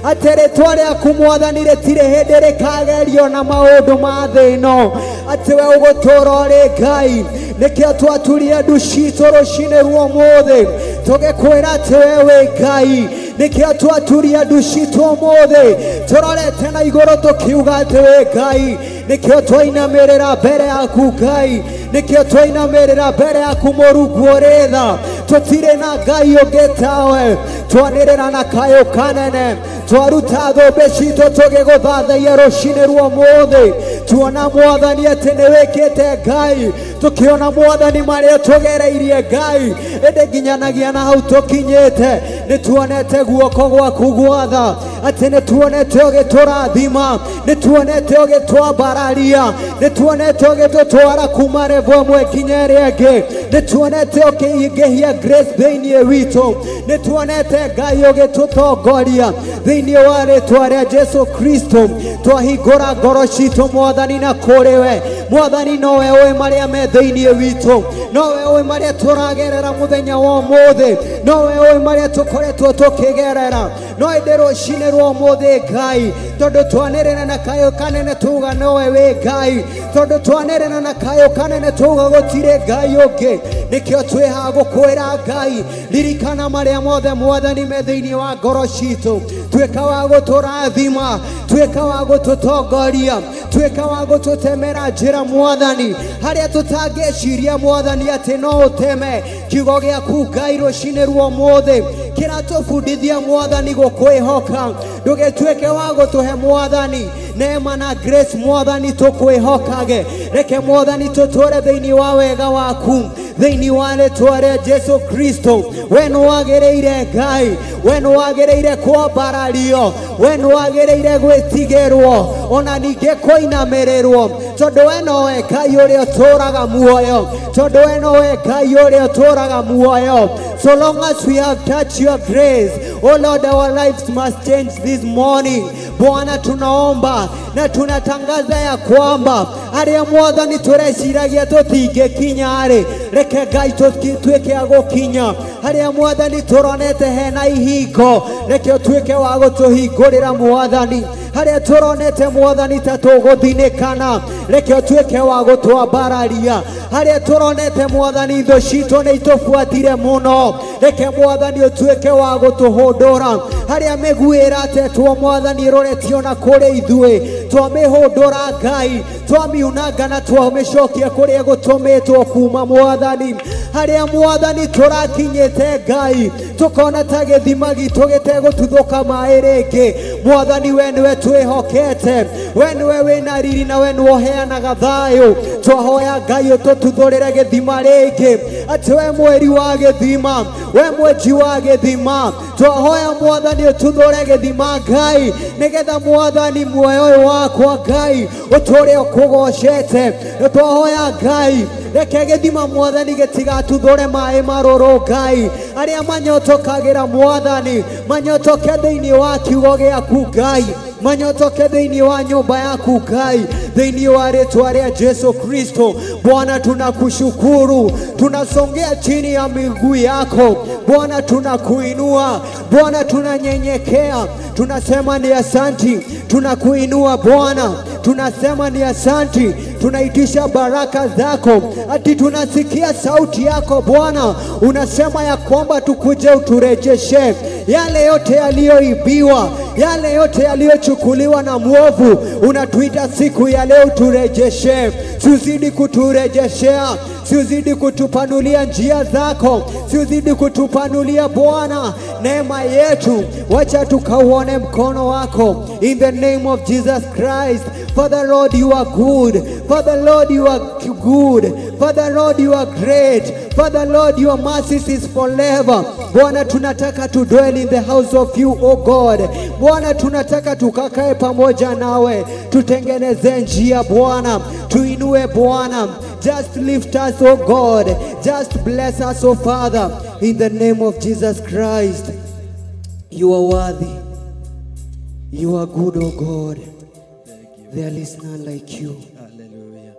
atĩ rĩtwa rĩaku Mwathani rĩtirĩ hĩndĩ rĩkagerio na maũndũ ma thĩ ĩno atĩ we ũgũtũũra ũrĩ Ngai nĩkĩo twaturia ndu citũ rũcinĩ rwa ũmũthĩ tũgĩkwĩra atĩ we wĩ Ngai nĩkĩo twaturia ndu citũ ũmũthĩ tũrorete na igũrũ tũkiuga atĩ wĩ Ngai nĩkĩo twainamĩrĩra mbere yaku Ngai Nĩkĩo twainamĩrĩra mbere yaku Mũrungu ũrĩ tha. Tũtirĩ na Ngai ũngĩ tawe. Twanĩrĩra na kayũ kanene. Twaruta thũmbĩ citũ tũgĩgũthathaiya rũcinĩ rwa ũmũthĩ. Tuona Mwathani atĩ nĩ wĩkĩte Ngai. Tukiona Mwathani marĩa tũgereirie Ngai. Ĩndĩ nginyanagia na hau tũkinyĩte. Nĩ tuonete guoko gwaku gwatha. Atĩ nĩ tuonete ũgĩtũrathima. Nĩ tuonete ũgĩtwambararia. Nĩ tuonete ũgĩtũtwara kuma level ĩmwe nginya ĩrĩa ĩngĩ. Nĩ tuonete ũkĩingĩhia grace thĩinĩ witũ. Nĩ tuonete Ngai ũgĩtũtongoria thĩinĩ wa rĩtwa rĩa Jesu Kristo. Twahingũra ngoro citũ Mwathani na kũrĩ we. Mwathani nowe ũĩ marĩa me thĩinĩ witũ. Nowe ũĩ marĩa tũragerera mũthenya wa ũmũthĩ. Nowe ũĩ marĩa tũkoretwo tũkĩgerera. No ĩndĩ rũcinĩ rwa ũmũthĩ Ngai, tondũ twanĩrĩra na kayũ kanene tuga nowe wĩ Ngai. Tondũ twanĩrĩra na kayũ kanene tuga gũtirĩ Ngai ũngĩ. Nĩkĩo twĩ haha gũkwĩra Ngai, ririkana marĩa mothe Mwathani me thĩinĩ wa ngoro citũ. Tuĩka wa gũtũrathima, tuĩka wa gũtũtongoria, tuĩka wa gũtũtemera njĩra Mwathani, harĩa tũtangĩciria Mwathani atĩ no ũteme. Kiugo gĩaku Ngai rũcinĩ rwa ũmũthĩ kĩratũbundithia Mwathani gũkwĩhoka. Ndũgĩtuĩke wa gũtũhe Mwathani neema na grace Mwathani tũkwĩhokage. Reke Mwathani tũtũre thĩinĩ wa wega waku, thĩinĩ wa rĩtwa rĩa Jesu Kristo. We nĩwagĩrĩire Ngai, we nĩwagĩrĩire kwambarario, we nĩwagĩrĩire gwĩtigĩrwo, ona ningĩ kũinamĩrĩrwo, tondũ we nowe Ngai ũrĩa ũtũũraga muoyo, tondũ we nowe Ngai ũrĩa ũtũũraga muoyo. So long as we have touched your grace, oh Lord, our lives must change this morning. Bwana, tunaomba na tunatangaza ya kwamba arĩa Mwathani tũreciragia tũtingĩkinya rĩ, reke Ngai tũtuĩke a gũkinya. Harĩa Mwathani tũronete hena ihingo, reke ũtuĩke wa gũtũhingũrĩra Mwathani. Harĩa tũronete Mwathani ta tũgũthinĩkana, reke ũtuĩke wa gũtwambararia. Harĩa tũronete Mwathani thũ citũ nĩ itũbuatire mũno, reke Mwathani ũtuĩke wa gũtũhũndũra. Harĩa mĩguĩ ĩratetwo Mwathani ĩroretio na kũrĩ ithuĩ, twamĩhũndũra Ngai, twamiunanga na twamĩcokia kũrĩa gũtũmĩtwo kuma Mwathani. Harĩa Mwathani tũrakinyĩte Ngai, tũkona ta gĩthima gitũ gĩtegũtuthũka maĩ rĩngĩ. Mwathani, we nĩwe twĩhokete, we nĩwe wĩna riri na we nĩwe ũheanaga thayũ. Twahoya Ngai ũtũtuthũrĩre gĩthima rĩngĩ, atĩ we mweri wa gĩthima, we mwenji wa gĩthima. Twahoya Mwathani ũtuthũre gĩthima Ngai, nĩgetha Mwathani muoyo ũyũ wakwa Ngai ũtũre ũkũgocete. Twahoya Ngai, reke gĩthima Mwathani gĩtigatuthũre maĩ marũrũ Ngai. Arĩa manyotokagĩra Mwathani manyotoke thĩinĩ wa kiugo gĩaku Ngai, manyotoke thĩinĩ wa nyũmba yaku Ngai, thĩinĩ wa rĩtwa rĩa Jesu Kristo. Bwana, tunakushukuru, tunasongea chini ya miguu yako Bwana, tunakuinua Bwana, tunanyenyekea, tunasema ni asanti. Tunakuinua Bwana, tunasema ni asanti. Tunaitisha baraka zako, ati tunasikia sauti yako Bwana, unasema ya kwamba tukuje uturejeshe yale yote yaliyoibiwa, yale yote yaliyochukuliwa na mwovu. Unatuita siku ya leo turejeshe. Siuzidi kuturejeshea, siuzidi kutupanulia njia zako, siuzidi kutupanulia Bwana neema yetu. Wacha tukauone mkono wako, in the name of Jesus Christ. Father Lord, you are good. Father Lord, you are good. Father Lord, you are great. Father Lord, your mercies is forever. Bwana, tunataka to dwell in the house of you, O God. Bwana, tunataka tukakae pamoja nawe. Tutengeneze njia Bwana, tuinue Bwana. Just lift us, O God. Just bless us, O Father. In the name of Jesus Christ. You are worthy. You are good, O God. There is none like you. Hallelujah.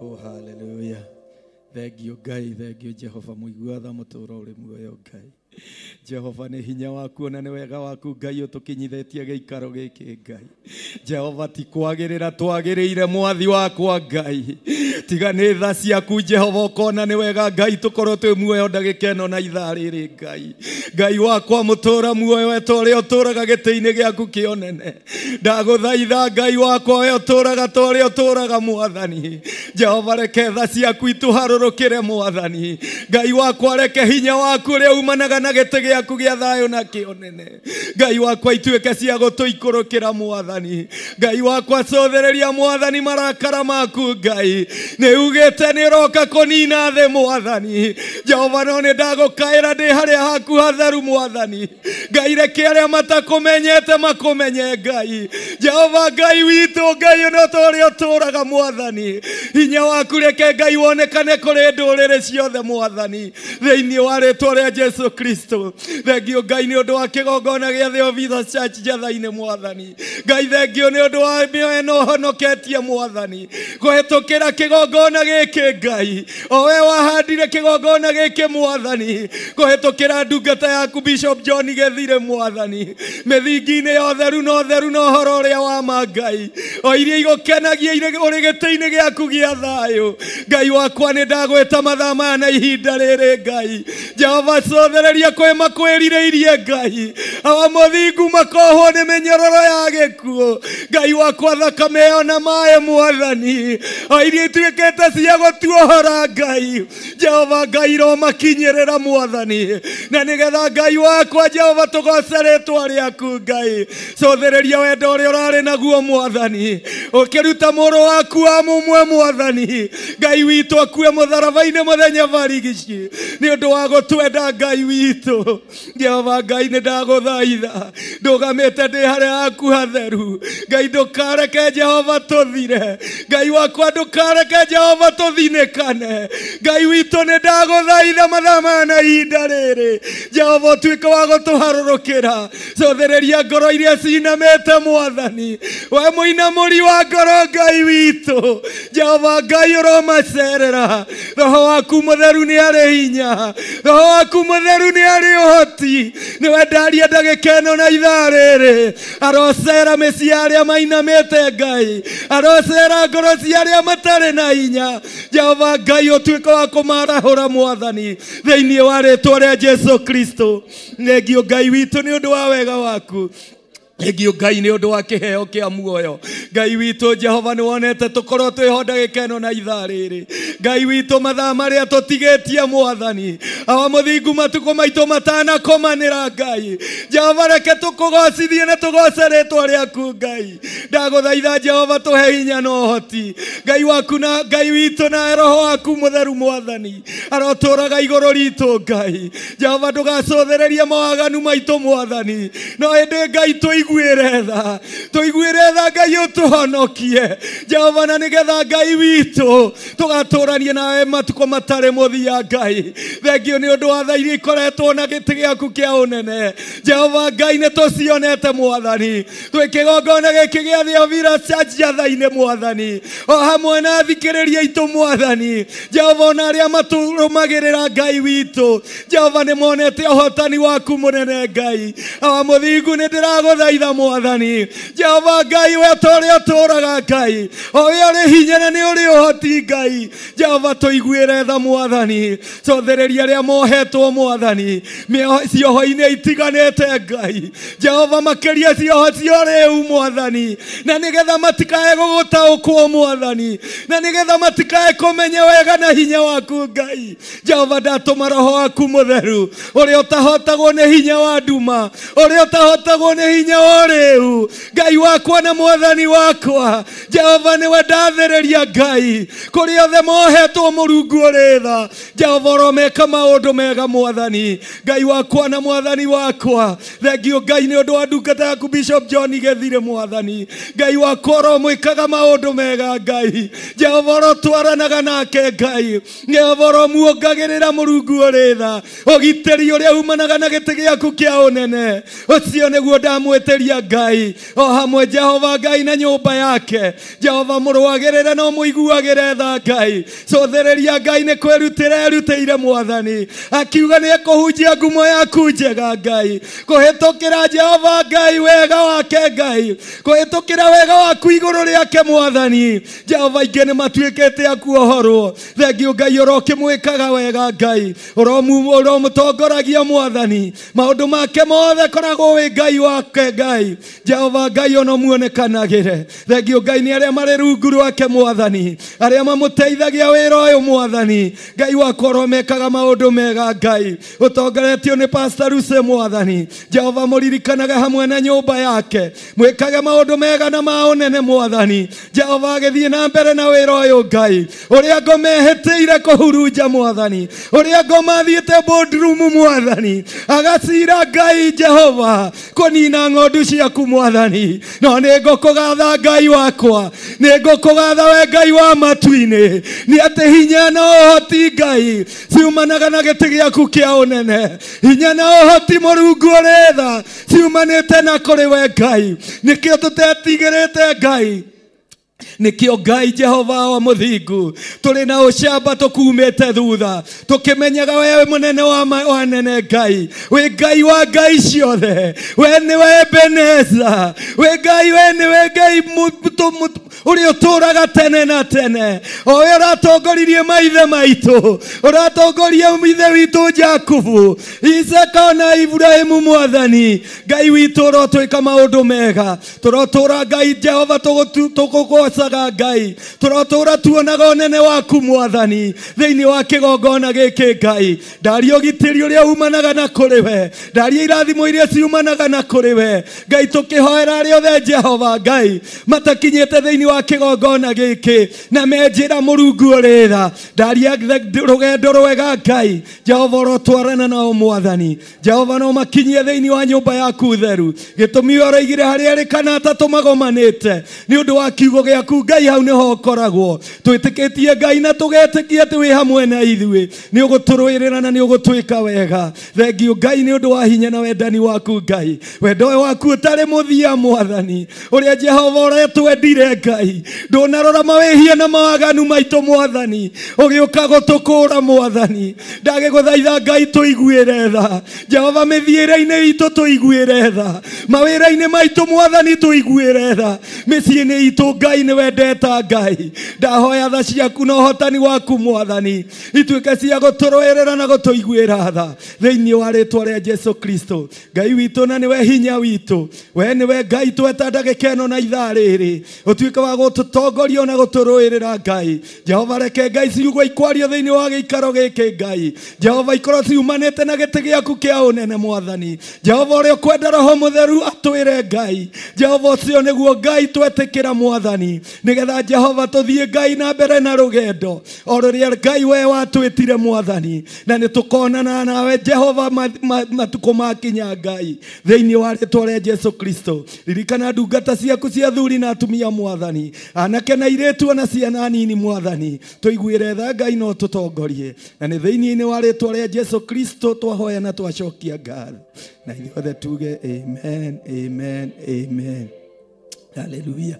Oh, hallelujah. Thank you, Ngai. Thank you, Jehovah. Mũigua tha mũtũũro ũrĩ muoyo Ngai. Jehova nĩ hinya waku na nĩ wega waku Ngai ũtũkinyithĩtie gĩikaro gĩkĩ Ngai. Jehova ti kwagĩrĩra twagĩrĩire mwathi wakwa Ngai, Tiga nĩ tha ciaku Jehova ũkona nĩ wega Ngai tũkorwo twĩ muoyo ndagĩka ĩno na ithaa rĩrĩ Ngai. Ngai wakwa mũtũra muoyo we ta ũrĩa ũtũraga gĩtĩ-inĩ gĩaku kĩa ũnene. Ndagũthaitha Ngai wakwa we ũtũraga ta ũrĩa ũtũraga Mwathani. Jehova reke tha ciaku itũharũrũkĩre Mwathani. Ngai wakwa reke hinya waku ũrĩa umanaga na gĩtĩ gĩaku gĩa thayũ na kĩa ũnene. Ngai wakwa ituĩke cia gũtũikũrũkĩra Mwathani. Ngai wakwa cũthĩrĩria Mwathani marakara maku Ngai. Nĩ ugĩte nĩ ũroka kũnina thĩ Mwathani. Jehova no nĩ ndagũkaĩra ndĩ harĩa haku hatheru Mwathani. Ngai reke arĩa matakũmenyete makũmenye Ngai. Jehova Ngai witũ Ngai ũno ta ũrĩa ũtũraga Mwathani. Hinya waku reke Ngai wonekane kũrĩ ndũrĩrĩ ciothe Mwathani. Thĩinĩ wa rĩtwa rĩa Jesu Kristo. Thengio Ngai nĩ ũndũ wa kĩgongona gĩa Theophilus Church Njatha-inĩ Mwathani. Ngai thengio nĩ ũndũ wa mĩoyo ĩno ũhonoketie Mwathani. Kũhĩtũkĩra kĩgongona gĩkĩ Ngai. O we wahandire kĩgongona gĩkĩ Mwathani. Kũhĩtũkĩra ndungata yaku Bishop John Gĩthire Mwathani. Mĩthingi-inĩ ya ũtheru na ũtheru na ũhoro ũrĩa wa ma Ngai. O iria igũkenagia ũrĩ gĩtĩ-inĩ gĩaku gĩa thayũ. Ngai wakwa nĩ ndagwĩta mathaa maya na ihinda rĩrĩ Ngai. Jehova cũthĩrĩria kwĩ makwĩrirĩirie Ngai. Awa mũthingu makohwo nĩ mĩnyororo ya gĩkuũ. Ngai wakwa thakame ĩyo na maĩ Mwathani. O iria ituĩkĩte cia gũtuohora Ngai. Jehova Ngai romakinyĩrĩra Mwathani. Na nĩgetha Ngai wakwa Jehova tũgoce rĩtwa rĩaku Ngai. Cũthĩrĩria wendo ũrĩa ũrarĩ naguo Mwathani. Ũkĩruta mũrũ waku wa mũmwe Mwathani. Ngai witũ akue mũtharaba-inĩ mũthenya barigici. Nĩ ũndũ wa gũtwenda Ngai witũ. Jehova Ngai nĩ ndagũthaitha. Ndũgamĩte ndĩ harĩa haku hatheru. Ngai ndũkareke Jehova tũthire. Ngai wakwa ndũkareke Jehova tũthinĩkane. Ngai witũ nĩ ndagũthaitha mathaa maya na ihinda rĩrĩ. Jehova ũtuĩke wa gũtũharũrũkĩra. Cũthĩrĩria ngoro iria cinamĩte Mwathani. We mũinamũri wa ngoro Ngai witũ. Jehova Ngai ũromacerera. Roho waku mũtheru nĩ arĩ hinya. Roho waku mũtheru nĩ arĩ ũhoti. Nĩwe ndaria ndagĩka ĩno na ithaa rĩrĩ. Arocera mĩciĩ ya arĩa mainamĩte Ngai. Arocera ngoro cia arĩa matarĩ na hinya. Jehova Ngai ũtuĩke wa kũmarahũra Mwathani. Thĩinĩ wa rĩtwa rĩa Jesu Kristo. Thengio Ngai witũ nĩ ũndũ wa wega waku. Thengio Ngai nĩ ũndũ wa kĩheo kĩa muoyo. Ngai witũ Jehova nĩ wonete tũkorwo twĩho ndagĩka ĩno na ithaa rĩrĩ. Ngai witũ mathaa marĩa tũtigĩtie Mwathani. Awa mũthingu matukũ maitũ matanakomanĩra Ngai. Jehova reke tũkũgocithie na tũgoce rĩtwa rĩaku Ngai. Ndagũthaitha Jehova tũhe hinya na ũhoti. Ngai waku na Ngai witũ na Roho waku mũtheru Mwathani. Arotũraga igũrũ ritũ Ngai. Jehova ndũgacũthĩrĩrie mawaganu maitũ Mwathani. No ĩndĩ Ngai tũiguĩre tha. Tũiguĩre tha Ngai ũtũhonokie. Jehova na nĩgetha Ngai witũ tũgatũranie nawe matukũ matarĩ mũthia Ngai. Thengio nĩ ũndũ wa tha iria ikoretwo na gĩtĩ gĩaku kĩa ũnene. Jehova Ngai nĩ tũcionete Mwathani. Twĩ kĩgongona gĩkĩ gĩa Theophilus Church Njatha-inĩ Mwathani. O hamwe na athikĩrĩria aitũ Mwathani. Jehova ona arĩa matũrũmagĩrĩra Ngai witũ. Jehova nĩ monete ũhotani waku mũnene Ngai. Awa mũthingu nĩ ndĩragũthaitha Mwathani. Jehova Ngai we ta ũrĩa ũtũraga Ngai. O we ũrĩ hinya na nĩ ũrĩ ũhoti Ngai. Jehova tũiguĩre tha Mwathani. Cũthĩrĩria arĩa mohetwo Mwathani. Cioho-inĩ itiganĩte Ngai. Jehova makĩria cioho cia ũrĩu Mwathani. Na nĩgetha matikae gũgũtaũkwo Mwathani. Na nĩgetha matikae kũmenya wega na hinya waku Ngai. Jehova ndatũma Roho waku mũtheru ũrĩa ũtahotagwo nĩ hinya wa nduma, ũrĩa ũtahotagwo nĩ hinya wa ũrĩu. Ngai wakwa na Mwathani wakwa, Jehova nĩwe ndathĩrĩria Ngai. Kũrĩa othe mohetwo Mũrungu ũrĩ tha. Jehova ũromeka maũndũ mega Mwathani. Ngai wakwa na Mwathani wakwa. Thengio Ngai nĩ ũndũ wa ndungata yaku Bishop John Gĩthire Mwathani. Ngai wakwa ũromwĩkaga maũndũ mega Ngai. Jehova ũrotwaranaga nake Ngai. Jehova ũromuongagĩrĩra Mũrungu ũrĩ tha. Ũgitĩri ũrĩa umanaga na gĩtĩ gĩaku kĩa ũnene. Ũcio nĩguo ndamwĩtĩria kwĩrutĩria Ngai o hamwe Jehova Ngai na nyũmba yake. Jehova mũrũagĩrĩre na ũmũiguagĩre tha Ngai. Cũthĩrĩria Ngai nĩ kwĩrutĩra erutĩire mwathani, akiuga nĩ ekũhunjia ngumo yaku njega Ngai, kũhĩtũkĩra Jehova Ngai wega wake Ngai, kũhĩtũkĩra wega waku igũrũ rĩake mwathani. Jehova ingĩ nĩ matuĩkĩte a kuohorwo. Thengiũ Ngai ũrokĩmwĩkaga wega Ngai, ũromũtongoragia mwathani, maũndũ make mothe koragwo wĩ Ngai wake Ngai. Jehova Ngai ono muonekanagĩre. Thengiũ Ngai nĩ arĩa marĩ rungu rwake mwathani, arĩa mamũteithagia wĩra ũyũ mwathani. Ngai wakwa ũromekaga maũndũ mega Ngai, ũtongoretio nĩ Pastor Ruse mwathani. Jehova mũririkanaga hamwe na nyũmba yake, mwĩkage maũndũ mega na ma ũnene mwathani. Jehova agĩthiĩ na mbere na wĩra ũyũ Ngai, ũrĩa ngoma ehĩtĩire kũhurunja mwathani, ũrĩa ngoma athiĩte boardroom mwathani, agacira Ngai Jehova kũnina ng'ondu ciaku mwathani. No nĩ ngũkũgatha Ngai wakwa, nĩ ngũkũgatha we Ngai wa matu-inĩ, nĩ atĩ hinya na ũhoti Ngai ciumanaga na gĩtĩ gĩaku kĩa ũnene. Hinya na ũhoti Mũrungu ũrĩ tha ciumanĩte na kũrĩ we Ngai. Nĩkĩo tũtetigĩrĩte Ngai, nikio Ngai Jehova wa mũthingu tũrĩ na ũcamba tũkumĩte thutha, tũkĩmenyaga we mũnene wa nene Ngai, wĩ Ngai wa Ngai ciothe, we nĩwe Ebeneza, wĩ Ngai, we nĩwe Ngai ũrĩa ũtũũraga tene na tene, o we ũratongoririe maithe maitũ, ũratongoria ithe witũ Jakubu, Isaka na Ibrahimu mwathani. Ngai witũ ũrotwĩka maũndũ mega, tũrotũũra Ngai Jehova tũkũgoocaga Ngai, tũrotũũra tuonaga ũnene waku mwathani thĩinĩ wa kĩgongona gĩkĩ Ngai. Ndaria ũgitĩri ũrĩa umanaga na kũrĩ we, ndaria irathimo iria ciumanaga na kũrĩ we Ngai, tũkĩhoera arĩa othe Jehova Ngai matakinyĩte thĩinĩ wa kĩgongona gĩkĩ na menjĩra Mũrungu ũrĩ tha. Ndaria rũgendo rwega Ngai, Jehova ũrotwarana nao mwathani. Jehova no makinyie thĩinĩ wa nyũmba yaku theru, gĩtũmi ũroigire harĩa erĩ kana atatũ magomanĩte nĩ ũndũ wa kiugo gĩaku Ngai, hau nĩho ũkoragwo. Twĩtĩkĩtie Ngai na tũgetĩkia atĩ wĩ hamwe na ithuĩ, nĩ ũgũtũrũĩrĩra na nĩ ũgũtwĩka wega. Thengiũ Ngai nĩ ũndũ wa hinya na wendani waku Ngai, wendo ũyũ waku ũtarĩ mũthia mwathani, ũrĩa Jehova ũretwendire Ngai, ndũnarora mawĩhia na mawaganu maitũ mwathani, ũgĩũka gũtũkũra mwathani. Ndagĩgũthaitha Ngai tũiguĩre tha Jehova, mĩthiĩre-inĩ itũ tũiguĩre tha, mawĩra-inĩ maitũ mwathani tũiguĩre tha, mĩciĩ-inĩ itũ Ngai nĩ wendeta Ngai. Ndahoya tha ciaku na ũhotani waku mwathani ituĩke cia gũtũrũĩrĩra na gũtũiguĩra tha thĩinĩ wa rĩtwa rĩa Jesu Kristo. Ngai witũ na nĩwe hinya witũ, we nĩwe Ngai tweta ndagĩka ĩno na ithaa rĩrĩ, ũtuĩke wa gũtũtongoria na gũtũrũĩrĩra Ngai. Jehova reke Ngai ciugo ikwario thĩinĩ wa gĩikaro gĩkĩ Ngai, Jehova ikorwo ciumanĩte na gĩtĩ gĩaku kĩa ũnene mwathani. Jehova ũrĩa ũkwenda Roho Mũtheru atwĩre Ngai, Jehova ũcio nĩguo Ngai twetĩkĩra mwathani, nĩgetha Jehova tũthiĩ Ngai na mbere na rũgendo o rũrĩa Ngai we watwĩtire mwathani, na nĩ tũkonana nawe Jehova matukũ makinya Ngai thĩinĩ wa rĩtwa rĩa Jesu Kristo. Ririkana ndungata ciaku cia athuri na atumia mwathani, anake na airĩtu ona ciana nini mwathani, tũiguĩre tha Ngai no tũtongorie, na nĩ thĩinĩ wa rĩtwa rĩa Jesu Kristo twahoya na twacokia ngatho, na ithuothe tuge amen, amen, amen. Hallelujah.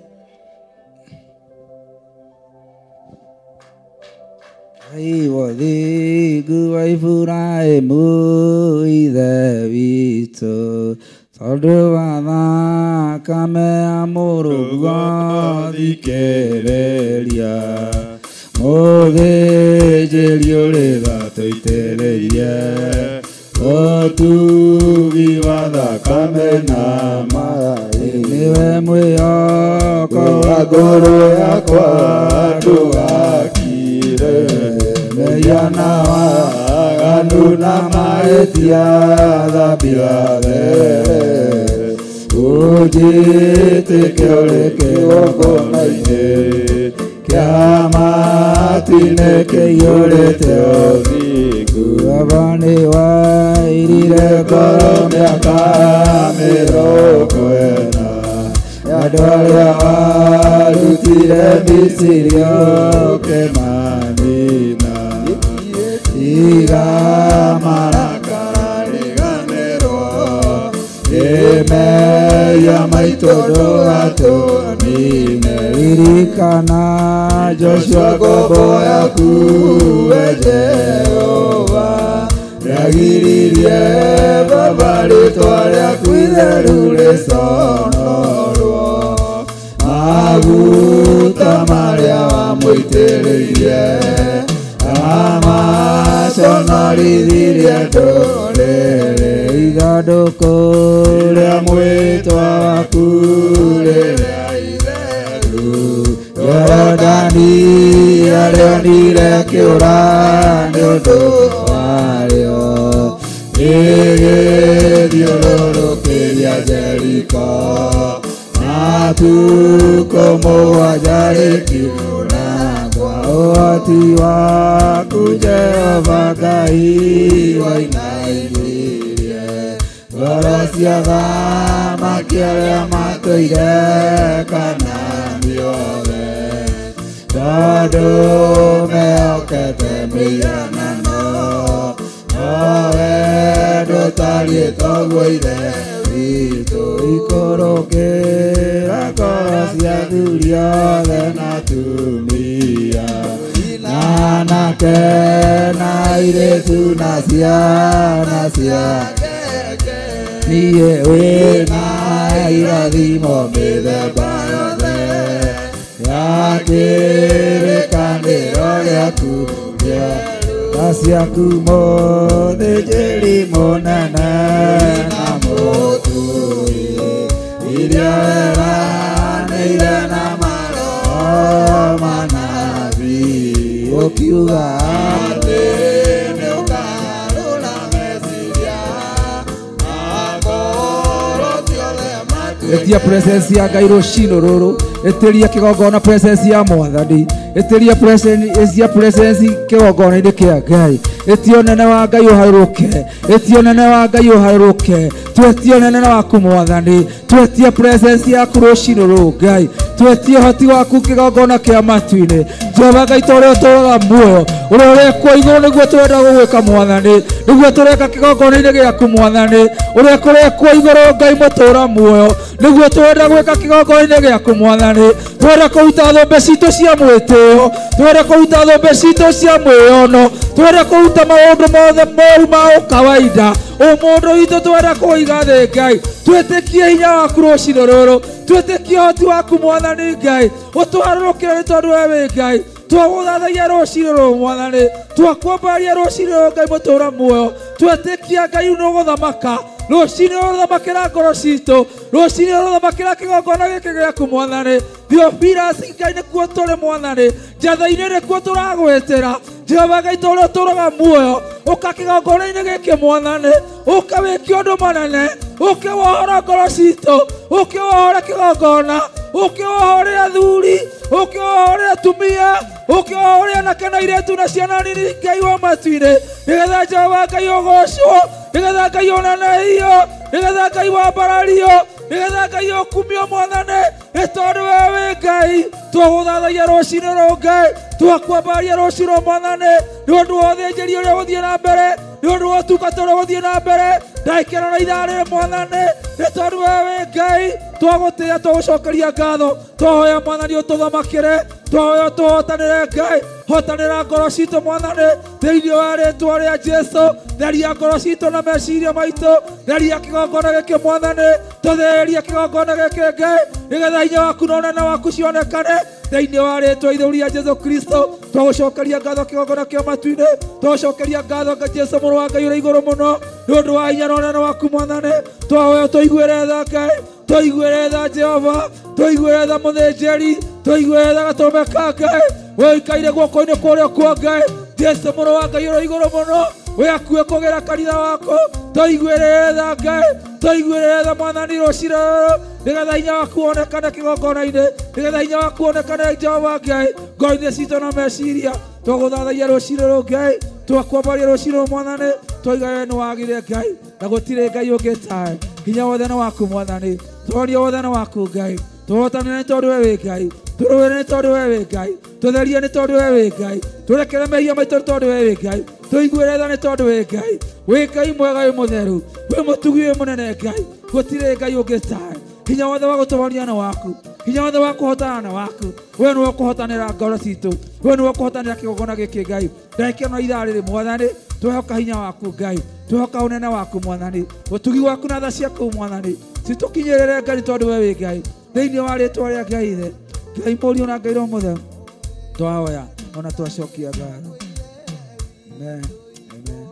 Ngai wothingu wa Iburahĩmu ithe witũ, tondũ wa thakame ya Mũrũguo thikĩrĩria, mũthĩnjĩri ũrĩ tha tũitĩrĩrie ũtugi wa thakame na maĩ. Nĩwe mwĩhoko wa ngoro yakwa ndũgakire, mehia na waganu na mahĩtia thambia there, ũnjĩtĩke ũrĩ kĩgongona-inĩ kĩa matu-inĩ kĩiyũrĩte ũthingu. Baba nĩwairire ngoro mĩaka 40, andũ arĩa warutire Misiri ũkĩmanina. Tiga marakara riganĩrwo nĩ mehia. Mehia maitũ ndũgatũnine. Ririkana Joshua ngombo yaku we Jehova, rĩagiririe Baba rĩtwa rĩaku itheru rĩconorwo. Maguta marĩa wamũitĩrĩirie amaconorithirie ndũrĩrĩ. Ithandũkũ rĩa mwĩtwa waku rĩrĩa itheru, Jorodani arĩonire kĩũra nĩ ũndũ warĩo, rĩgĩthiũrũrũkĩria Jeriko matukũ mũgwanja rĩkiunangwo. Ũhoti waku Jehova Ngai wainainirie ngoro cia athamaki arĩa matũire Kanaani othe, tondũ mehokete mĩhianano, nowe ndũtariĩ toguo Ithe witũ. Ikũrũkĩra ngoro cia athuri othe na atumia, na anake na airĩtu na ciana cia niĩ wĩna irathimo mĩthemba yothe ya kĩrĩkanĩro gĩaku kĩerũ. Ciaku mũthĩnjĩri mũnene na mũtui, iria weranĩire na maroho ma nabii, ũkiuga atĩ nĩũkarũra meciria ma ngoro ciothe matuĩke. Etia presence ya Ngai rũcinĩ rũrũ, ĩtĩria kĩgongona presence ya Mwathani, ĩtĩria presence kĩgongona-inĩ kĩa Ngai. Ĩtia ũnene wa Ngai ũharũrũke, ĩtia ũnene wa Ngai ũharũrũke. Twetie ũnene waku Mwathani, twetie presence yaku rũcinĩ rũrũ Ngai, twetie ũhoti waku kĩgongona kĩa matu-inĩ. Jehova Ngai ta ũrĩa ũtũũraga muoyo, ũrĩa ũrekwo igũrũ nĩguo tũrenda gũgwĩka Mwathani, nĩguo tũreka kĩgongona-inĩ gĩaku Mwathani, ũrĩa kũrekwo igũrũ Ngai mũtũũra muoyo, nĩguo tũrenda gwĩka kĩgongona-inĩ gĩaku Mwathani. Twenda kũruta thũmbĩ citũ cia mwĩtĩo, twenda kũruta thũmbĩ citũ cia mwĩono, twenda kũruta maũndũ mothe moru ma ũkawaida. Ũmũndũ witũ twenda kũiga thĩ Ngai, twĩtĩkie hinya waku rũcinĩ rũrũ, twĩtĩkie ũhoti waku Mwathani Ngai, ũtũharũrũkĩre nĩ tondũ we wĩ Ngai. Twagũthathaia rũcinĩ rũrũ Mwathani, twakwambaria rũcinĩ rũrũ Ngai mũtũũra muoyo, twĩtĩkia Ngai nĩũgũthamaka rũcinĩ rũrũ, thamakĩra ngoro citũ rũcinĩ rũrũ, thamakĩra kĩgongona gĩkĩ gĩaku Mwathani. Theophilus Ngai nĩkuo tũrĩ Mwathani, njatha-inĩ nĩkuo tũragwĩtĩra. Jehova Ngai ta ũrĩa ũtũũraga muoyo, ũka kĩgongona-inĩ gĩkĩ Mwathani, ũka wĩke ũndũ mũnene, ũke wohore ngoro citũ, ũke wohore kĩgongona, ũke wohore athuri, ũke wohore atumia, ũke wohore anake na airĩtu na ciana nini Ngai wa matu-inĩ, nĩgetha Jehova Ngai ũgocwo, nĩgetha Ngai ũnenehio, nĩgetha Ngai wambarario, nĩgetha Ngai ũkumio Mwathani, nĩ tondũ we wĩ Ngai. Twagũthathaia rũcinĩ rũrũ Ngai, twakwambaria rũcinĩ rũrũ Mwathani, nĩ ũndũ wa ũthĩnjĩri ũrĩa ũgũthiĩ na mbere, nĩ ũndũ wa ũtungata ũrĩa ũgũthiĩ na mbere ndagĩka ĩno na ithaa rĩrĩ Mwathani, nĩ tondũ we wĩ Ngai. Twagũtĩĩa, twagũcokeria ngatho, twahoya Mwathani ũtũthamakĩre, twahoya ũtũhotanĩre Ngai, hotanĩra ngoro citũ Mwathani, thĩinĩ wa rĩtwa rĩa Jesũ. Theria ngoro citũ na meciria maitũ, theria kĩgongona gĩkĩ Mwathani, tũtherie kĩgongona gĩkĩ Ngai, nĩgetha hinya waku na ũnene waku cionekane thĩinĩ wa rĩtwa itheru rĩa Jesũ Kristo. Twagũcokeria ngatho kĩgongona kĩa matu-inĩ, twagũcokeria ngatho Ngai Jesũ mũrũ wa Ngai ũrĩa igũrũ mũno, nĩ ũndũ wa hinya na ũnene waku Mwathani. Twahoya tũiguĩre tha Ngai, tũiguĩre tha Jehova, tũiguĩre tha mũthĩnjĩri, tũiguĩre tha gatũrũme ka Ngai, we ũikaire guoko-inĩ kwa ũrĩo kwa Ngai, Jesũ mũrũ wa Ngai ũrĩa igũrũ mũno, we akuĩ kũgĩra kanitha waku. Tũiguĩre tha Ngai, tũiguĩre tha Mwathani rũcinĩ rũrũ, nĩgetha hinya waku wonekane kĩgongona-inĩ, nĩgetha hinya waku wonekane Jehova Ngai ngoro-inĩ citũ na meciria. Twagũthathaia rũcinĩ rũrũ Ngai, twakwambaria rũcinĩ rũrũ Mwathani, twaiga we nĩwagĩrĩire Ngai, na gũtirĩ Ngai ũngĩ tawe. Hinya wothe nĩ waku Mwathani, tũhonia wothe nĩ waku Ngai, tũhotanĩre nĩ tondũ we wĩ Ngai, tũrũĩre nĩ tondũ we wĩ Ngai, tũtherie nĩ tondũ we wĩ Ngai, tũrekere mehia maitũ nĩ tondũ we wĩ Ngai, tũiguĩre tha nĩ tondũ wĩ Ngai. Wĩ Ngai mwega, wĩ mũtheru, wĩ mũtugi, wĩ mũnene Ngai, gũtirĩ Ngai ũngĩ tawe. Hinya wothe wa gũtũhonia nĩ waku. Hinya wothe wa kũhotana nĩ waku. We nĩwe ũkũhotanĩra ngoro citũ. We nĩwe ũkũhotanĩra kĩgongona gĩkĩ Ngai. Ndagĩka ĩno ithaa rĩrĩ Mwathani, twehoka hinya waku Ngai. Twehoka ũnene waku Mwathani. Ũtugi waku na tha ciaku Mwathani. Citũkinyĩrĩre Ngai tondũ we wĩ Ngai. Thĩinĩ wa rĩtwa rĩa Ngai Ithe, Ngai Mũriũ na Ngai Roho Mũtheru, twahoya ona twacokia ngatho. Amen. Amen.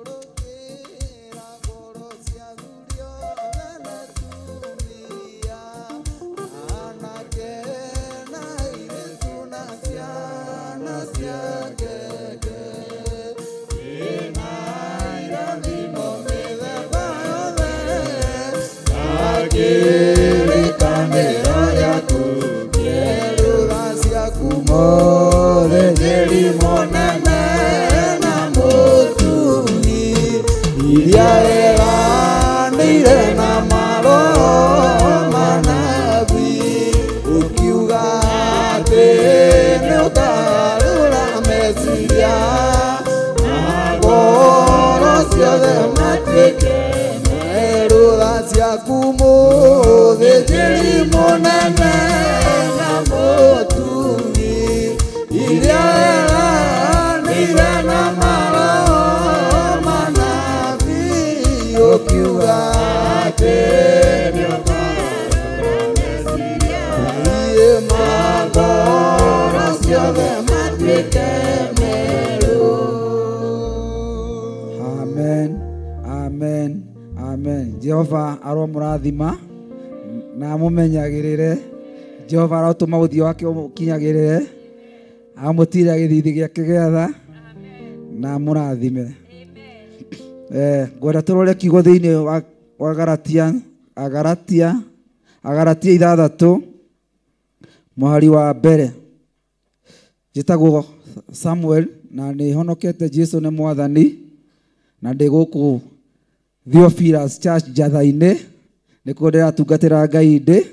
Amen. Amen. Amen. Jehova aromurathima na amumenyagirire. Jehova arotuma uthio wake umukinyagirire, amutire githithi giake gĩa tha na amurathime. Ngwenda turore kiugo thiini wa Galatia, Agalatia, Agalatia 6 muhari wa mbere. Njĩtagwo Samuel na nĩ honokete Jesu nĩ Mwathani na ndĩ gũkũ Theophilus Church Njatha-inĩ nĩkuo ndĩratungatĩra Ngai ndĩ.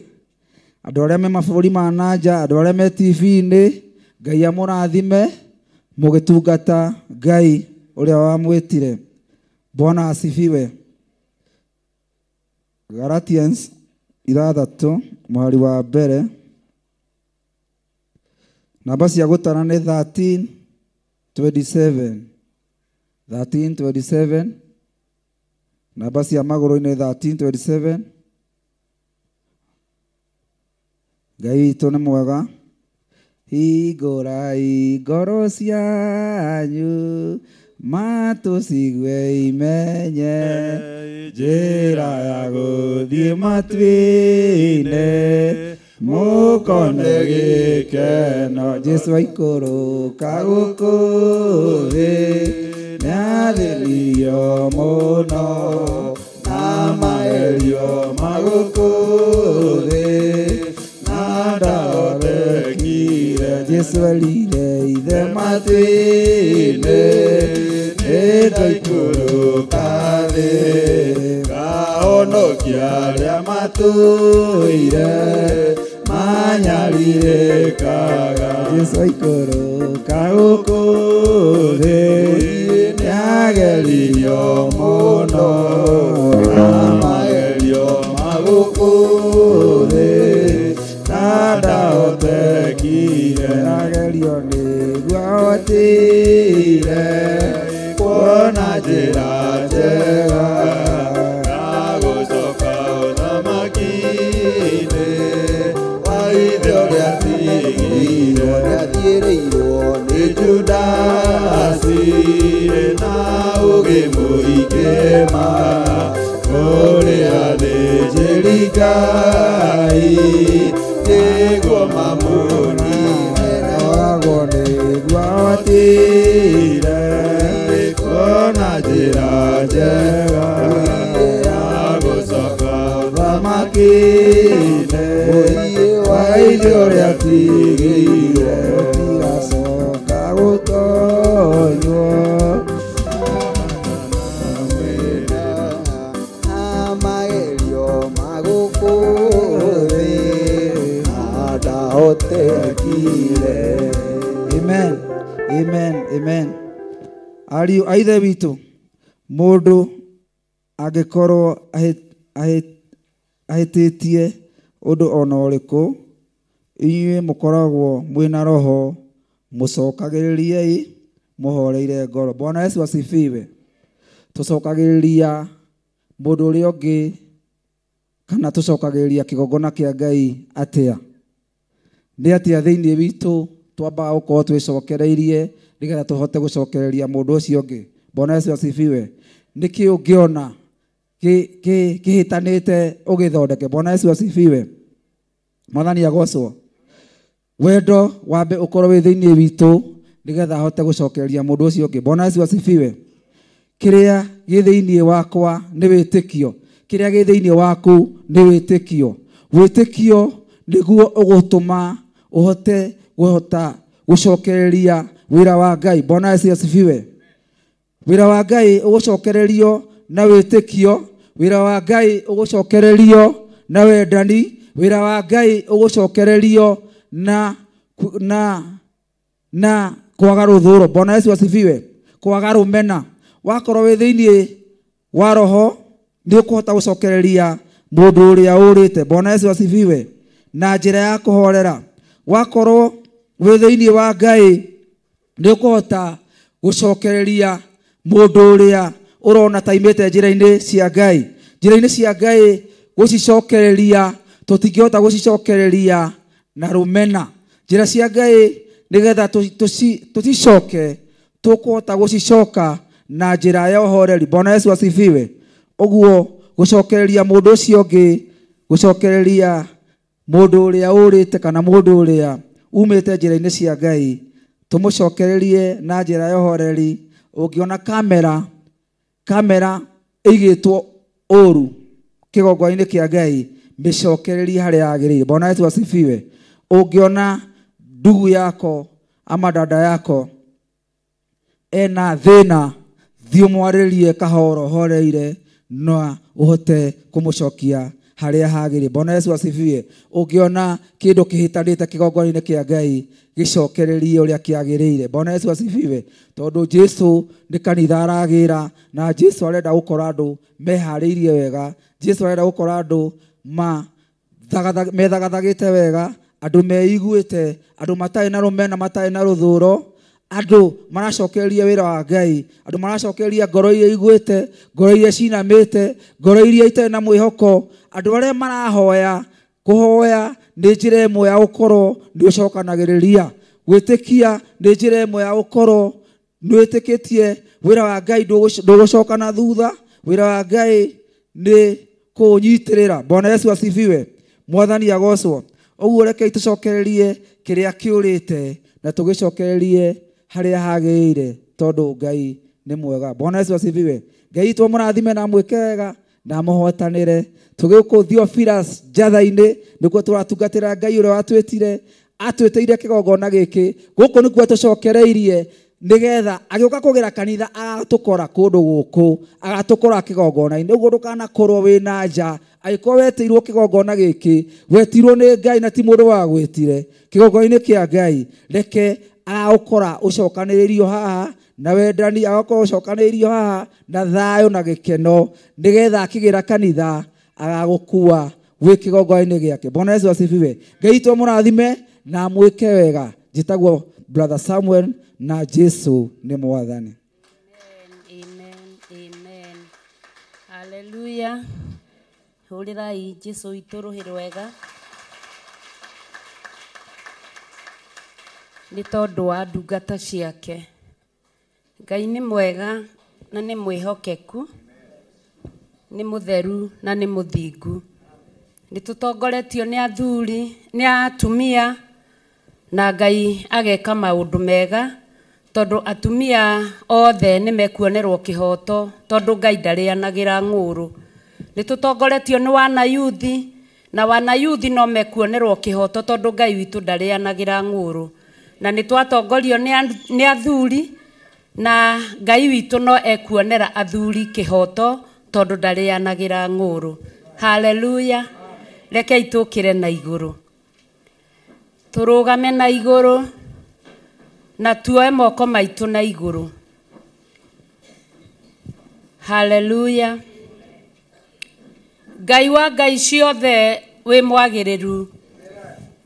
Andũ arĩa me mabũrũri ma na nja, andũ arĩa me TV-inĩ, Ngai amũrathime mũgĩtungata Ngai ũrĩa wamwĩtire. Bwana asifiwe. Galatians 6 muhari wa mbere. Namba cia gũtara nĩ 13:27. 13:27. Namba cia magũrũ-inĩ 13:27. Ngai witũ nĩ mwega. Hingũrai ngoro cianyu matũcigue imenye njĩra ya gũthiĩ matu-inĩ mũkone gĩkeno. Jesu aikũrũka gũkũ thĩ nĩathĩnirio mũno na magerio ma gũkũ thĩ na ndahotekire. Jesu erire Ithe matu-inĩ nĩndaikũrũka thĩ ngahonokia arĩa matũire manyarirĩkaga. Jesu aikũrũka gũkũ thĩ nĩageririo mũno na magerio ma gũkũ thĩ na ndahotekire. Agerio nĩguo ahotire kuona njĩra njega ya gũcoka ũthamaki-inĩ wa Ithe ũrĩa atigire. Athiĩrĩirwo nĩ Judasi na ũũgĩ mũingĩ ma kũrĩ athĩnjĩri Ngai nĩguo mamũnine. Oragwo nĩguo ahotire kuona njĩra njega ya gũcoka ũthamaki-inĩ wa Ithe ũrĩa atigire. Gũtigacoka gũtonywo na magerio ma gũkũ thĩ na ndahotekire. Amen. Amen. Amen. Ariũ a Ithe witũ, mũndũ angĩkorwo ahĩtĩtie ũndũ ona ũrĩkũ, inyuĩ mũkoragwo mwĩna roho, mũcokagĩrĩriei mũhoreire ngoro. Bwana Yesu asifiwe. Tũcokagĩrĩria mũndũ ũrĩa ũngĩ kana tũcokagĩrĩria kĩgongona kĩa Ngai atĩa? Nĩ atĩa thĩinĩ witũ twambaga gũkorwo twĩcokereirie nĩgetha tũhote gũcokereria mũndũ ũcio ũngĩ? Bwana Yesu asifiwe. Nĩkĩ ũngĩona kĩhĩtanĩte ũgĩthondeke? Bwana Yesu asifiwe. Mwathani agocwo. Wendo wambe ũkorwo wĩ thĩinĩ witũ nĩgetha ahote gũcokereria mũndũ ũcio ũngĩ. Bwana Yesu asifiwe. Kĩrĩa gĩ thĩinĩ wakwa nĩ wĩtĩkio, kĩrĩa gĩ thĩinĩ waku nĩ wĩtĩkio. Wĩtĩkio nĩguo ũgũtũma ũhote kũhota gũcokereria wĩra wa Ngai. Bwana Yesu asifiwe. Wĩra wa Ngai ũgũcokererio na wĩtĩkio, wĩra wa Ngai ũgũcokererio na wendani, wĩra wa Ngai ũgũcokererio na kwaga rũthũro. Bwana Yesu asifiwe. Kwaga rũmena. Wakorwo wĩ thĩinĩ wa roho nĩ ũkũhota gũcokereria mũndũ ũrĩa ũrĩte. Bwana Yesu asifiwe. Na njĩra ya kũhorera. Wakorwo wĩ thĩinĩ wa Ngai nĩ ũkũhota gũcokereria mũndũ ũrĩa ũrona taimĩte njĩra-inĩ cia Ngai. Njĩra-inĩ cia Ngai gũcicokereria tũtingĩhota gũcicokereria na rũmena. Njĩra cia Ngai nĩgetha tũcicoke tũkũhota gũcicoka na njĩra ya ũhoreri. Bwana Yesu asifiwe. Ũguo gũcokereria mũndũ ũcio ũngĩ, gũcokereria mũndũ ũrĩa ũrĩte kana mũndũ ũrĩa umĩte njĩra-inĩ cia Ngai, tũmũcokererie na njĩra ya ũhoreri. Ũngĩona kamera ĩigĩtwo ũru kĩgongona-inĩ kĩa Ngai, mĩcokererie harĩa yagĩrĩire. Bwana Yesu asifiwe. Ũngĩona ndugu yako ama dada yako ena thĩna, thiĩ ũmwarĩrie kahoro horeire na ũhote kũmũcokia harĩa hagĩrĩire. Bwana Yesu asifiwe. Ũngĩona kĩndũ kĩhĩtanĩte kĩgongona-inĩ kĩa Ngai, gĩcokererie ũrĩa kĩagĩrĩire. Bwana Yesu asifiwe. Tondũ Jesu nĩ kanitha aragĩra, na Jesu arenda gũkora andũ meharĩirie wega. Jesu arenda gũkora andũ methagathagĩte wega, andũ meiguĩte, andũ matarĩ na rũmena, matarĩ na rũthũro, andũ maracokereria wĩra wa Ngai, andũ maracokereria ngoro iria iguĩte, ngoro iria cinamĩte, ngoro iria itarĩ na mwĩhoko, andũ arĩa marahoya. Kũhoya nĩ njĩra ĩmwe ya gũkorwo nĩ ũcokanagĩrĩria. Gwĩtĩkia nĩ njĩra ĩmwe ya gũkorwo nĩ wĩtĩkĩtie wĩra wa Ngai ndũgũcoka na thutha. Wĩra wa Ngai nĩ kũũnyitĩrĩra. Bwana Yesu asifiwe. Mwathani agocwo. Ũguo rekei tũcokererie kĩrĩa kĩũrĩte na tũgĩcokererie harĩa hagĩrĩire, tondũ Ngai nĩ mwega. Bwana Yesu asifiwe. Ngai witũ amũrathime na amwĩke wega na amũhotanĩre. Tũgĩũkũ Theophilus Njatha-inĩ nĩkuo tũratungatĩra Ngai ũrĩa watwĩtire, atwĩtĩire kĩgongona gĩkĩ. Gũkũ nĩkuo tũcokereirie nĩgetha agĩũka kũgĩra kanitha agatũkora kũndũ gũkũ, agatũkora kĩgongona-inĩ. Ũguo ndũkanakorwo wĩna nja. Angĩkorwo wetĩirwo kĩgongona gĩkĩ, wetirwo nĩ Ngai na ti mũndũ wagwĩtire, kĩgongona-inĩ kĩa Ngai, reke agagũkora ũcokanĩrĩrio haha na wendani, agakorwo ũcokanĩrĩrio haha na thayũ na gĩkeno, nĩgetha akĩgĩra kanitha agagũkua wĩ kĩgongona-inĩ gĩake. Bwana Yesu asifiwe. Ngai witũ amũrathime na amwĩke wega. Njĩtagwo Brother Samuel na Jesu nĩ Mwathani. Amen, amen. Hallelujah. Hũrĩrai Jesu witũ rũhĩ rwega nĩ tondũ wa ndungata ciake. Ngai nĩ mwega na nĩ mwĩhokeku, nĩ mũtheru na nĩ mũthingu. Nĩ tũtongoretio nĩ athuri, nĩ atumia, na Ngai ageka maũndũ mega, tondũ atumia othe nĩ mekuonerwo kĩhoto, tondũ Ngai ndarĩanagĩra ng'ũrũ. Nĩ tũtongoretio nĩ wanayuthi, na wanayuthi no mekuonerwo kĩhoto, tondũ Ngai witũ ndarĩanagĩra ng'ũrũ. Na nĩ twatongorio nĩ athuri, na Ngai witũ no ekuonera athuri kĩhoto, tondũ ndarĩanagĩra ng'ũrũ. Hallelujah. Rekei tũkĩre na igũrũ, tũrũgame na igũrũ, na tuoe moko maitũ na igũrũ. Hallelujah. Ngai wa Ngai ciothe wĩ mwagĩrĩru,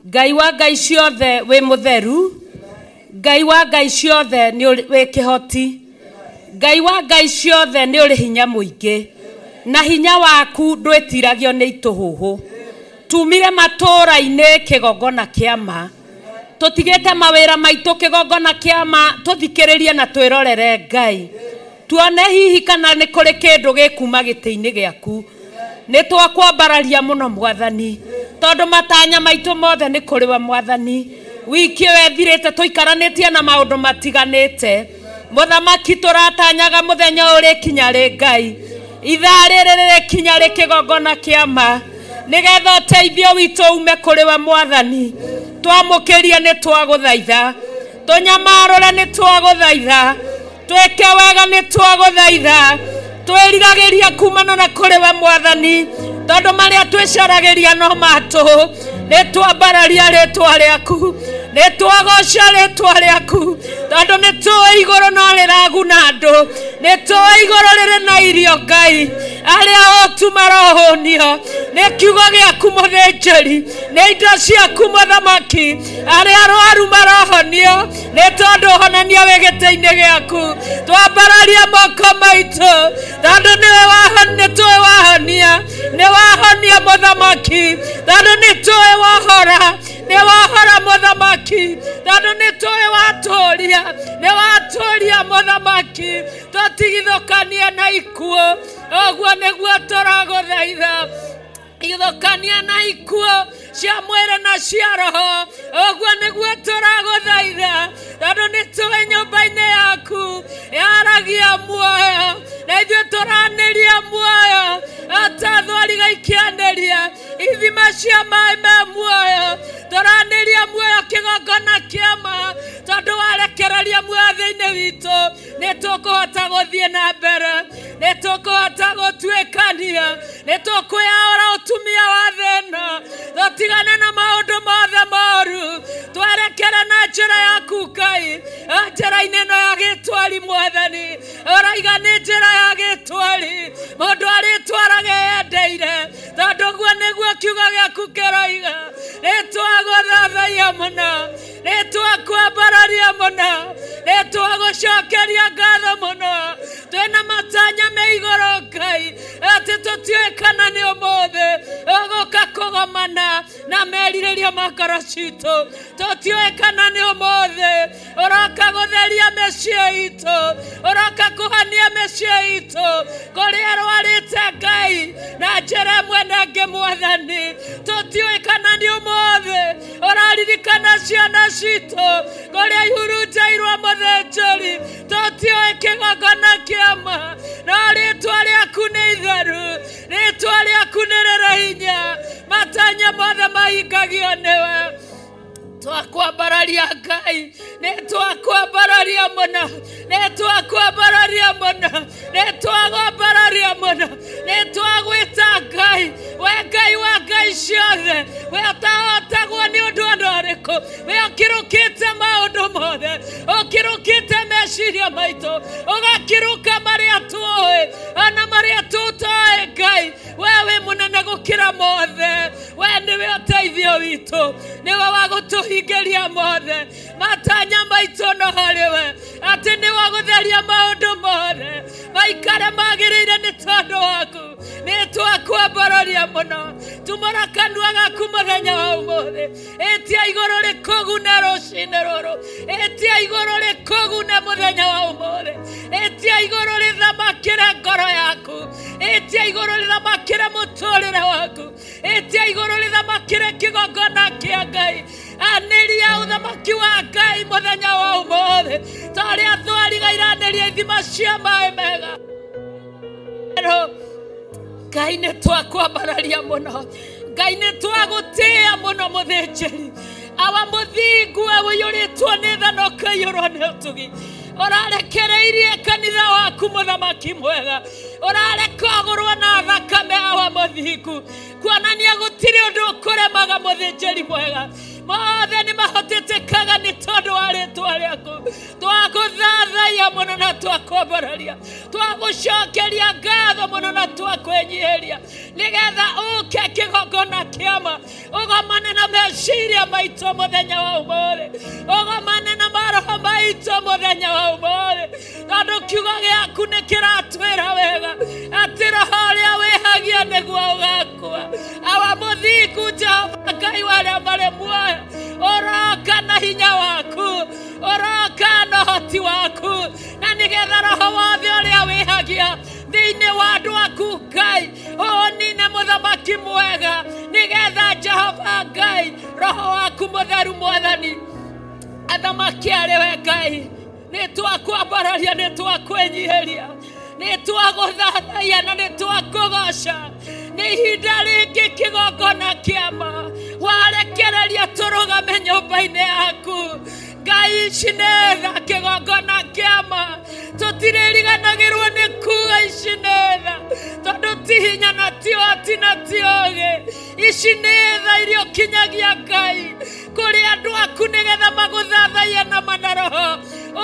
Ngai wa Ngai ciothe wĩ mũtheru, Ngai wa Ngai ciothe nĩ wĩ kĩhoti, Ngai wa Ngai ciothe nĩ ũrĩ hinya mũingĩ, na hinya waku ndwĩtiragio nĩ itũhũhũ. Tumire matũũra-inĩ kĩgongona kĩa ma, tũtigĩte mawĩra maitũ kĩgongona kĩa ma, tũthikĩrĩrie na twĩrorere Ngai, tuone hihi kana nĩ kũrĩ kĩndũ gĩkuma gĩtĩ-inĩ gĩaku. Nĩ twakwambararia mũno Mwathani, tondũ matanya maitũ mothe nĩ kũrĩ we Mwathani. Wiki ĩyo ĩthirĩte tũikaranĩtie na maũndũ matiganĩte, Mũthamaki tũratanyaga mũthenya ũrĩkinya rĩ Ngai, ithaa rĩrĩ rĩrĩkinya rĩ kĩgongona kĩa ma, nĩgetha ũteithio witũ ume kũrĩ we Mwathani. Twamũkĩrie nĩ twagũthaitha, tũnyamarũre nĩ twagũthaitha, twĩke wega nĩ twagũthaitha, twĩriragĩria kumana na kũrĩ we Mwathani, tondũ marĩa twĩcaragĩria no matũ. Nĩ twambararia rĩtwa rĩaku, nĩ twagoca rĩtwa rĩaku, tondũ nĩ tũĩ igũrũ no rĩraguna andũ, nĩ tũĩ igũrũ rĩrĩ na irio Ngai, arĩa otu marohũnio nĩ kiugo gĩaku mũthĩnjĩri, nĩ indo ciaku mũthamaki, arĩa arwaru marohonio nĩ tondũ ũhonania wĩ gĩtĩ-inĩ gĩaku. Twambararia moko maitũ, tondũ nĩ tũĩ wahonia, nĩ wahonia mũthamaki, tondũ nĩ tũĩ wahora, nĩ wahora mũthamaki, tondũ nĩ tũĩ watũria, nĩ watũria mũthamaki. Tũtigithũkanie na ikuũ, ũguo nĩguo tũragũthaitha. Ithũkania na ikuũ cia mwĩrĩ na cia roho, ũguo nĩguo tũragũthaitha, tondũ nĩ tũĩ nyũmba-inĩ yaku yaragia muoyo, na ithuĩ tũranĩria muoyo ata thwariga ikĩanĩria ithima cia maĩ me muoyo. Tũranĩria muoyo kĩgongona kĩa ma, tondũ warekereria muoyo thĩinĩ witũ nĩ tũkũhota gũthiĩ na mbere, nĩ tũkũhota gũtuĩkania, nĩ tũkwĩyaũra ũtumia wa thĩna, tũtigane na maũndũ mothe moru, twerekere na njĩra yaku Ngai, njĩra-inĩ ĩno ya gĩtwari Mwathani. Ũraiga nĩ njĩra ya gĩtwari, mũndũ arĩtwaraga eyendeire, tondũ guo nĩguo kiugo gĩaku kĩroiga. Nĩ twagũthathaiya mũno, nĩ twakwambararia mũno, nĩ twagũcokeria ngatho mũno. Twĩna matanya me igũrũ Ngai, atĩ tũtiũĩ kana nĩ ũmũthĩ ũgũka kũgomana na merirĩria ma ngoro citũ, tũtiũĩ kana nĩ ũmũthĩ ũroka gũtheria mĩciĩ itũ, ũroka kũhania mĩciĩ itũ kũrĩa ĩrwarĩte Ngai na njĩra ĩmwe na ĩngĩ Mwathani. Tũtiũĩ kana nĩ ũmũthĩ ũraririkana ciana citũ kũrĩa ihurunjĩirwo mũthĩnjĩri, tũtiũĩ kĩgongona kĩa ma, no rĩtwa rĩaku nĩ itheru, rĩtwa rĩaku nĩ rĩrĩ hinya, matanya mothe mahingagio nĩwe. Twakwambararia Ngai, nĩ twakwambararia mũno, nĩ twakwambararia mũno, nĩ twakwambararia mũno, nĩ twagwĩta Ngai, we Ngai wa Ngai ciothe, we ũtahotagwo nĩ ũndũ ona ũrĩkũ, we ũkĩrũkĩte maũndũ mothe, ũkĩrũkĩte meciria maitũ, ũgakĩrũka marĩa tũĩ ona marĩa tũtoĩ Ngai, we wĩ mũnene gũkĩra mothe, we nĩwe ũteithio witũ, nĩwe wa gũtũhingĩria mothe matanya maitũ no harĩ we, atĩ nĩwe gũtheria maũndũ mothe maikare magĩrĩire nĩ tondũ waku. Nĩ twakwambararia mũno, tumũra kanua gaku mũthenya wa ũmũthĩ, ĩtia igũrũ rĩkũgune rũcinĩ rũrũ, ĩtia igũrũ rĩkũgune mũthenya wa ũmũthĩ, ĩtia igũrũ rĩthamakĩre ngoro yaku, ĩtia igũrũ rĩthamakĩre mũtũrĩre waku, ĩtia igũrũ rĩthamakĩre kĩgongona kĩa Ngai. Anĩria ũthamaki wa Ngai mũthenya wa ũmũthĩ, ta ũrĩa thwariga iranĩria ithima cia maĩ mega. Ngai nĩ twakwambararia mũno, Ngai nĩ twagũtĩĩa mũno mũthĩnjĩri, awa mũthingu we ũiyũrĩtwo nĩ tha na ũkaiyũrwo nĩ ũtugi, ũrarekereirie kanitha waku mũthamaki mwega, ũrareka ũgũrwo na thakame awa mũthingu, kuonania gũtirĩ ũndũ ũkũremaga mũthĩnjĩri mwega, mothe nĩ mahotĩtĩkaga nĩ tondũ wa rĩtwa rĩaku. Twagũthathaiya mũno na twakwambararia, twagũcokeria ngatho mũno na twakwĩnyihĩria, nĩgetha ũke kĩgongona kĩgongona kĩama ũgomane na meciria maitũ mũthenya wa ũmũthĩ ũgomane na maroho maitũ mũthenya wa ũmũthĩ tondũ kiugo gĩaku nĩ kĩratwĩra wega atĩ roho ũrĩa wĩhagia nĩguo ũgakua awa mũthingu Jehova Ngai wa arĩa marĩ muoyo ũroka na hinya waku ũroka na ũhoti waku na nĩgetha roho wothe ũrĩa wĩhagia thĩinĩ wa andũ aku Ngai ũnine mũthamaki mwega nĩgetha Jehova Ngai roho waku mũtheru mwathani athamaki arĩ we Ngai nĩ twakwambararia nĩ twakwĩnyihĩria nĩ twagũthathaiya na nĩ twakũgoca nĩ ihinda rĩngĩ kĩgongona kĩama warekereria tũrũgame nyũmba-inĩ yaku Ngai ici nĩ tha kĩgongona kĩama tũtirĩriganagĩrwo nĩ kuga ici nĩ tha tondũ ti hinya na ti ũhoti na ti ũũgĩ ici nĩ tha iria ũkinyagia Ngai kũrĩ andũ aku nĩgetha magũthathaiye na manaroho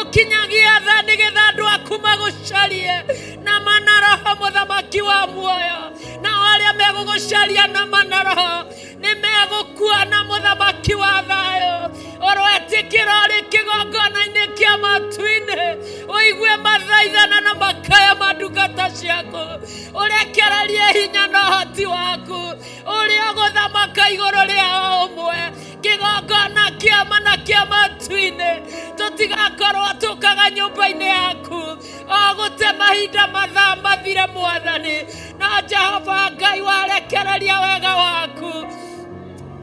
ũkinyagia tha nĩgetha andũ aku magũcarie na manaroho mũthamaki wa muoyo na arĩa megũgũcaria na manaroho nĩ megũkua na mũthamaki wa thayũ ũroetĩkĩra ũrĩ kĩgongona-inĩ kĩa matu-inĩ ũigue mathaithana na makaya ma ndungata ciaku ũrekererie hinya na ũhoti waku ũrĩa ũgũthamaka igũrũ rĩa o ũmwe kĩgongona kĩama na kĩa matu-inĩ tũtigakorwo tũkaga nyũmba-inĩ yaku o gũte mahinda mathaa mathire mwathani no Jehova Ngai warekereria wega waku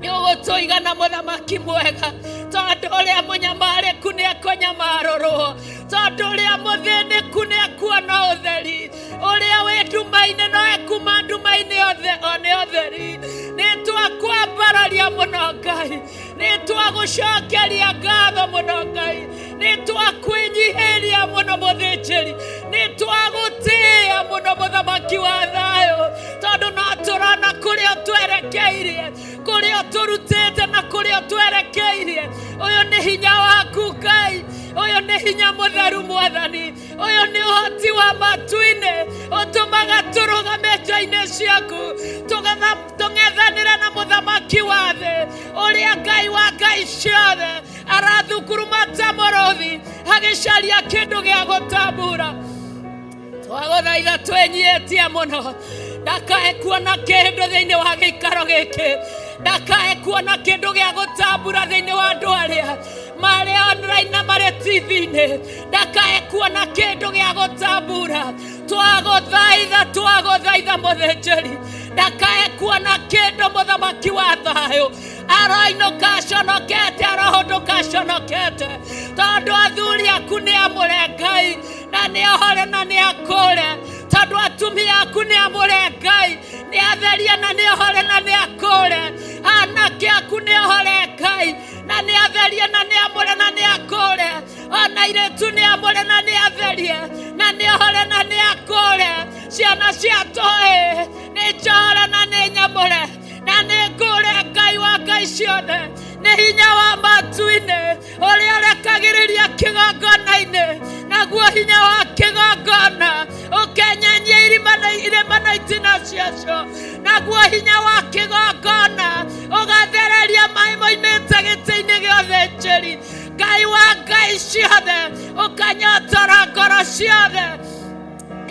nĩ ũgũtũigana mũthamaki mwega tondũ ũrĩa mũnyamarĩku nĩ ekũnyamarũrwo tondũ ũrĩa mũthĩnĩku nĩ ekuona ũtheri ũrĩa wĩ nduma-inĩ no ekuma nduma-inĩ one ũtheri nĩ twakwambararia mũno Ngai nĩ twagũcokeria ngatho mũno Ngai nĩ twakwĩnyihĩria mũno mũthĩnjĩri nĩ twagũtĩĩa mũno mũthamaki wa thayũ tondũ no tũrona kũrĩa twerekeirie kũrĩa tũrutĩte na kũrĩa twerekeirie ũyũ nĩ hinya waku Ngai ũyũ nĩ hinya mũtheru mwathani ũyũ nĩ ũhoti wa matu-inĩ ũtũmaga tũrũgame nja-inĩ ciaku tũng'ethanĩre na mũthamaki wa thĩ ũrĩa Ngai wa ngai ciothe arathukuruma ta mũrũthi agĩcaria kĩndũ gĩa gũtambura twagũthaitha twĩnyihĩtie mũno ndakae kuona kĩndũ thĩinĩ wa gĩikaro gĩkĩ ndakae kuona kĩndũ gĩa gũtambura thĩinĩ wa andũ arĩa marĩ online na marĩ TV-inĩ ndakae kuona kĩndũ gĩa gũtambura twagũthaitha twagũthaitha mũthĩnjĩri ndakae kuona kĩndũ mũthamaki wa thayũ aroinũka aconokete arohũndũka aconokete tondũ athuri aku nĩ amũre Ngai na nĩ ohore na nĩ akũre tondũ atumia aku nĩ amũre Ngai nĩ atherie na nĩ ohore na nĩ akũre anake aku nĩ ohore Ngai na nĩ atherie na nĩ amũre na nĩ akũre ona airĩtu nĩ amũre na nĩ atherie na nĩ ohore na nĩ akũre ciana cia tũhĩĩ nĩ njohore na nĩ nyamũre na nĩ ngũre Ngai wa ngai ciothe nĩ hinya wa matu-inĩ ũrĩa ũrekagĩrĩria kĩgongona-inĩ naguo hinya wa kĩgongona ũkenyenyia irima na itina ciacio naguo hinya wa kĩgongona ũgathereria maĩ moimĩte gĩtĩ-inĩ gĩa ũthĩnjĩri Ngai wa ngai ciothe ũkanyotora ngoro ciothe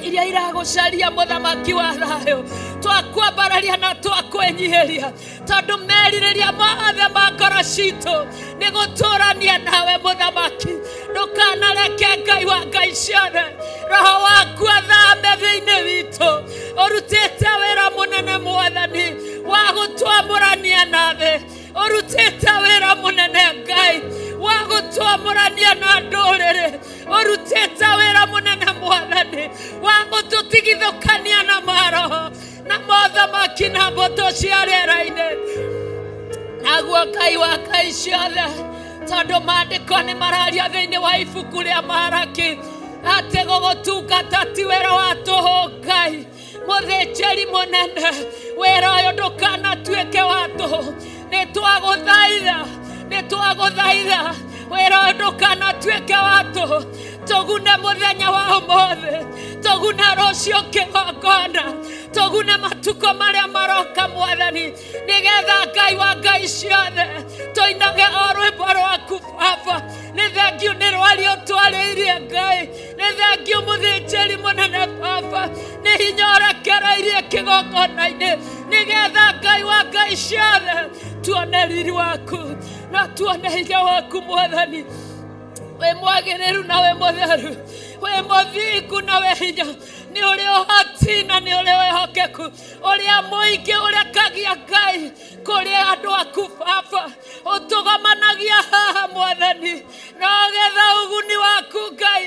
iria iragũcaria mũthamaki wa thayũ twakwambararia na twakwĩnyihĩria tondũ merirĩria mothe ma ngoro citũ nĩ gũtũrania nawe mũthamaki ndũkanareke Ngai wa ngai ciothe roho waku athame thĩinĩ witũ ũrutĩte wĩra mũnene mwathani wa gũtwamũrania na thĩ ũrutĩte wĩra mũnene Ngai wa gũtwamũrania na ndũrĩrĩ ũrutĩte wĩra mũnene mwathani wa gũtũtigithũkania na maroho na mothamaki na mbũtũ cia rĩera-inĩ naguo Ngai wa ngai ciothe tondũ maandĩko nĩ mararia thĩinĩ wa ibuku rĩa Maraki atĩ gũgũtungata ti wĩra wa tũhũ Ngai mũthĩnjĩri mũnene wĩra ũyũ ndũkanatuĩke wa tũhũ nĩ twagũthaitha nĩ twagũthaitha wĩra ũyũ ndũkanatuĩke wa tũhũ tũgune mũthenya wa ũmũthĩ tũgune rũciũ kĩgongona Tũgune matukũ marĩa maroka Mwathani, nĩgetha Ngai wa ngai ciothe tũinage o rwĩmbo rwaku Baba. Nĩ thengiũ nĩ rwario twarĩirie Ngai, nĩ thengiũ mũthĩnjĩri mũnene Baba, nĩ hinya ũrekereirie kĩgongona-inĩ, nĩgetha Ngai wa ngai ciothe tuone riri waku na tuone hinya waku Mwathani. We mwagĩrĩru na we mũtheru, we mũthingu na we hinya, nĩ ũrĩ ũhoti na nĩ ũrĩ wĩhokeku, ũrĩa mũingĩ ũrekagia Ngai kũrĩ andũ aku Baba, ũtũgomanagia haha Mwathani, na ũgetha ũguni waku Ngai,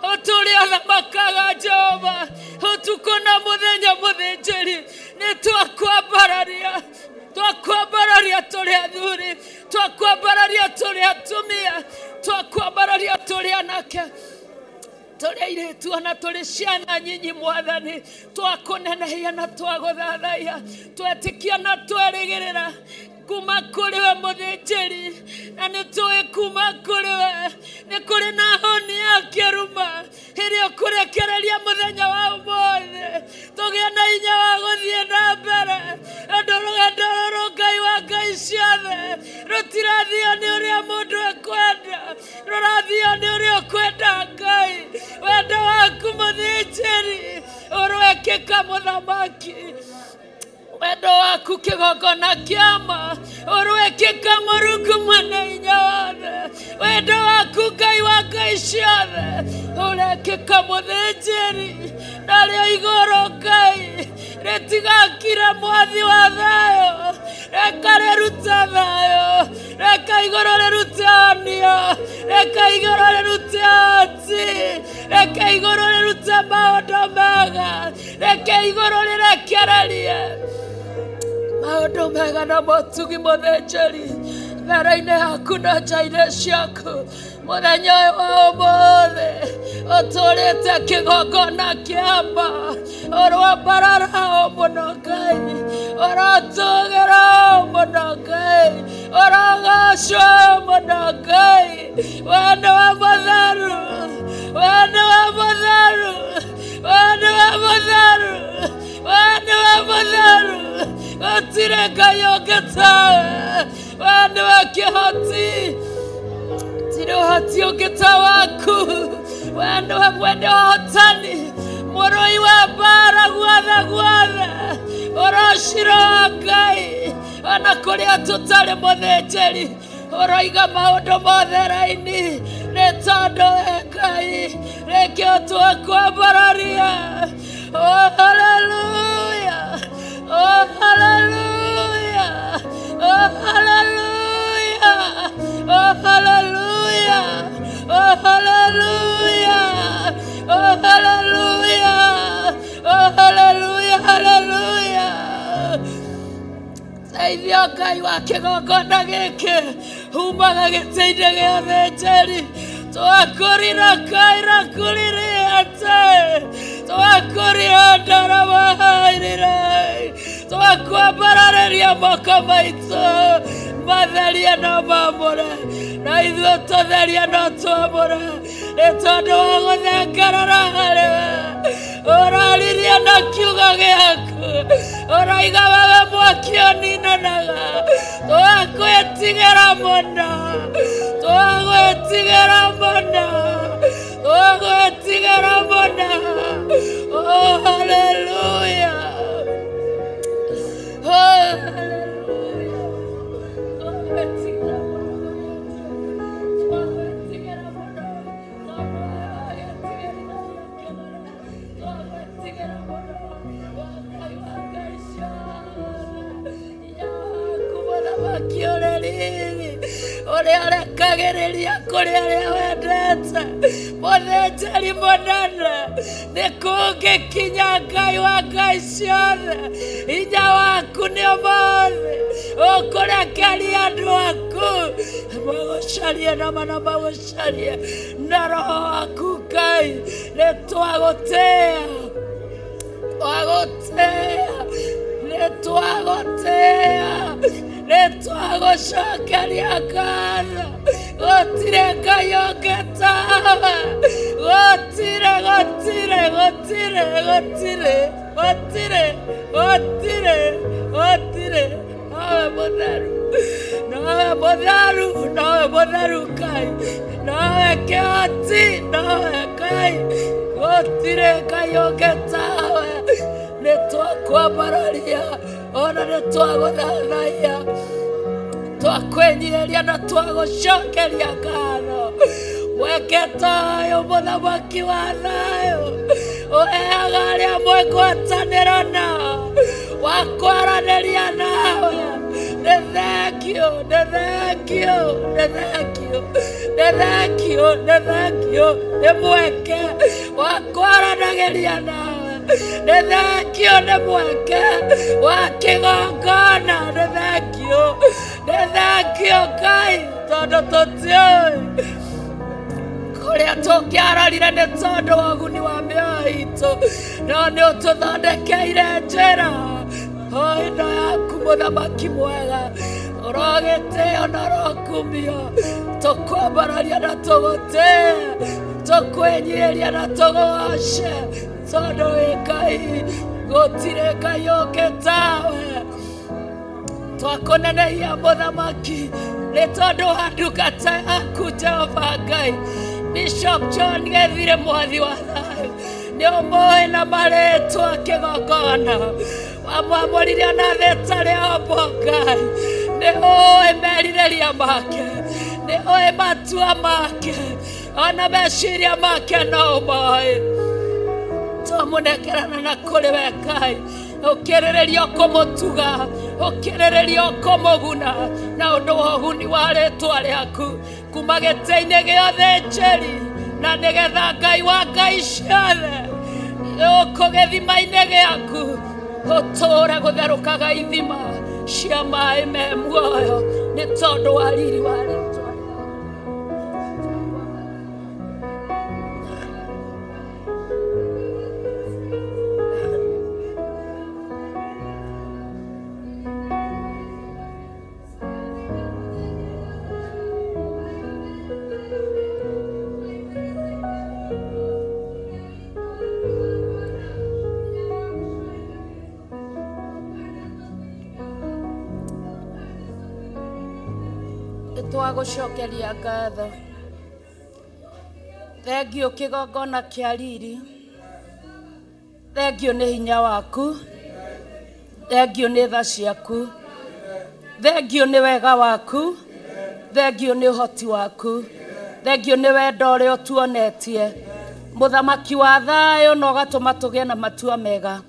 ũtũrĩ ũthamakaga Jehova ũtukũ na mũthenya. Mũthĩnjĩri, nĩ twakwambararia, twakwambararia tũrĩ athuri, twakwambararia tũrĩ atumia, twakwambararia tũrĩ anake, tũrĩ airĩtu ona tũrĩ ciana nyinyi Mwathani, twakũnenehia na twagũthathaiya, twetĩkia na twerĩgĩrĩra kuma kũrĩ we mũthĩnjĩri, na nĩ tũĩ kuma kũrĩ we nĩ kũrĩ na honi ya kĩruma ĩrĩa ũkũrekereria mũthenya wa ũmũthĩ, tũgĩe na hinya wa gũthiĩ na mbere. Andũ rũgendo rũrũ Ngai wa ngai ciothe rũtirathio nĩ ũrĩa mũndũ ekwenda, rũrathio nĩ ũrĩa ũkwenda Ngai. Wendo waku mũthĩnjĩri ũrwekĩka mũthamaki, wendo waku kĩgongona kĩama ũrwekĩka mũrungu mwene hinya wothe, wendo waku Ngai wa ngai ciothe ũrekĩka mũthĩnjĩri, narĩo igũrũ Ngai rĩtigakire mwathi wa thayũ, reka rĩrute thayũ, reka igũrũ rĩrute onio, reka igũrũ rĩrute oti, reka igũrũ rĩrute maũndũ mega, reke igũrũ rĩrekererie maũndũ mega na motugi mũthĩnjĩri mbere-inĩ yaku na nja-inĩ ciaku. Mũthenya ũyũ wa ũmũthĩ ũtũrĩte kĩgongona kĩamba, ũrwambarara o mũno Ngai, ũrotũgĩra o mũno Ngai, ũrogocwo mũno Ngai. We nĩwe mũtheru, we nĩwe mũtheru, we nĩwe mũtheru, we nĩwe mũtheru, gũtirĩ Ngai ũngĩ tawe, we nĩwe kĩhoti, gũtirĩ ũhoti ũngĩ ta waku, we nĩwe mwene ũhotani, mũrũi wa mbara guothe guothe, ũrocirwo wa Ngai ona kũrĩa tũtarĩ mũthĩnjĩri, ũroiga maũndũ mothe raini, nĩ tondũ we Ngai nĩkĩo twakwambararia. Oh hallelujah, oh hallelujah, oh hallelujah, oh hallelujah, oh hallelujah, oh hallelujah, oh hallelujah, hallelujah. Teithio Ngai wa kĩgongona gĩkĩ umaga gĩtĩ-inĩ gĩa athĩnjĩri, twakũrira kaira kũrĩrĩte, twakũrira ndaramahairĩra, twakwambararĩria moko maitũ matherie na mamũre, na ithuĩ tũtherie na twamũre, nĩ tondũ wa gũthengerera harĩ we. Ũraririe na kiugo gĩaku, ũroiga wewe mwaki ũninanaga, twagwĩtigĩra mũno, twagwĩtigĩra mũno, twagwĩtigĩra mũno. Oh hallelujah, oh hallelujah, twagwĩtigĩra mũno, twagwĩtigĩra mũno, twagwĩtigĩra mũno, Ngai wa ngai ciothe, hinya waku mũthamaki ũrĩ riri, ũrĩa ũrekagĩrĩria kũrĩ arĩa wendete, mũthĩnjĩri mũnene, nĩ kũngĩkinya Ngai wa ngai ciothe, hinya waku nĩ ũmũthĩ ũkũrekeria andũ aku magũcarie na mana magũcarie na roho waku Ngai, nĩ twagũtĩĩa, twagũtĩĩa, nĩ twagũtĩĩa, nĩ twagũcokeria ngatho, gũtirĩ Ngai ũngĩ tawe, gũtirĩ, gũtirĩ, gũtirĩ, gũtirĩ, gũtirĩ gũtirĩ gũtirĩ nowe mũtheru nowe mũtheru nowe mũtheru Ngai nowe kĩhoti nowe Ngai gũtirĩ Ngai ũngĩ tawe nĩ twakwambararia ona nĩ twagũthathaiya twakwĩnyihĩria na twagũcokeria ngatho mweke ta ũyũ mũthamaki wa thayũ ũheaga arĩa mwĩ ngwatanĩro nao wa kwaranĩria nawe nĩ thengiũ nĩ thengiũ nĩ thengiũ nĩ thengiũ nĩ thengiũ nĩ mweke wa kwaranagĩria nawe nĩ thengiũ nĩ mweke wa kĩgongona nĩ thengiũ nĩ thengiũ Ngai tondũ tũtiũĩ kũrĩa tũngĩarorire nĩ tondũ wa ũguni wa mĩoyo itũ no nĩ ũtũthondekeire njĩra o ĩno yaku mũthamaki mwega ũrogĩtĩo na ũrokumio tũkwambararia na tũgũtĩe tũkwĩnyihĩria na tũgũgoce tondũ wĩ Ngai gũtirĩ Ngai ũngĩ tawe twakũnenehia mũthamaki nĩ tondũ wa ndungata yaku Jehova Ngai Bishop John Gethire mwathi wa thayũ nĩ ũmũĩ na marĩtwa kĩgongona wamwamũrire ona thĩ ĩtarĩ ombwo Ngai nĩ ũĩ merirĩria make nĩ ũĩ matua make ona meciria make no ũmoĩ twamũnengerana na kũrĩ we Ngai ũkĩrĩrĩria kũmũtuga ũkĩrĩrĩria kũmũguna na ũndũ wa ũguni wa rĩtwa rĩaku kuma gĩtĩ-inĩ gĩothe njeri na nĩgetha Ngai wa Ngai ciothe gũkũ gĩthima-inĩ gĩaku ũtũũre gũtherũkaga ithima cia maĩ me muoyo nĩ tondũ wa riri wa rĩtwa. Twagũcokeria ngatho thengiũ kĩgongona kĩa riri thengiũ nĩ hinya waku thengiũ nĩ tha ciaku thengiũ nĩ wega waku thengiũ nĩ ũhoti waku thengiũ nĩ wendo ũrĩa ũtuonetie mũthamaki wa thayũ na ũgatũma tũgĩe na matua mega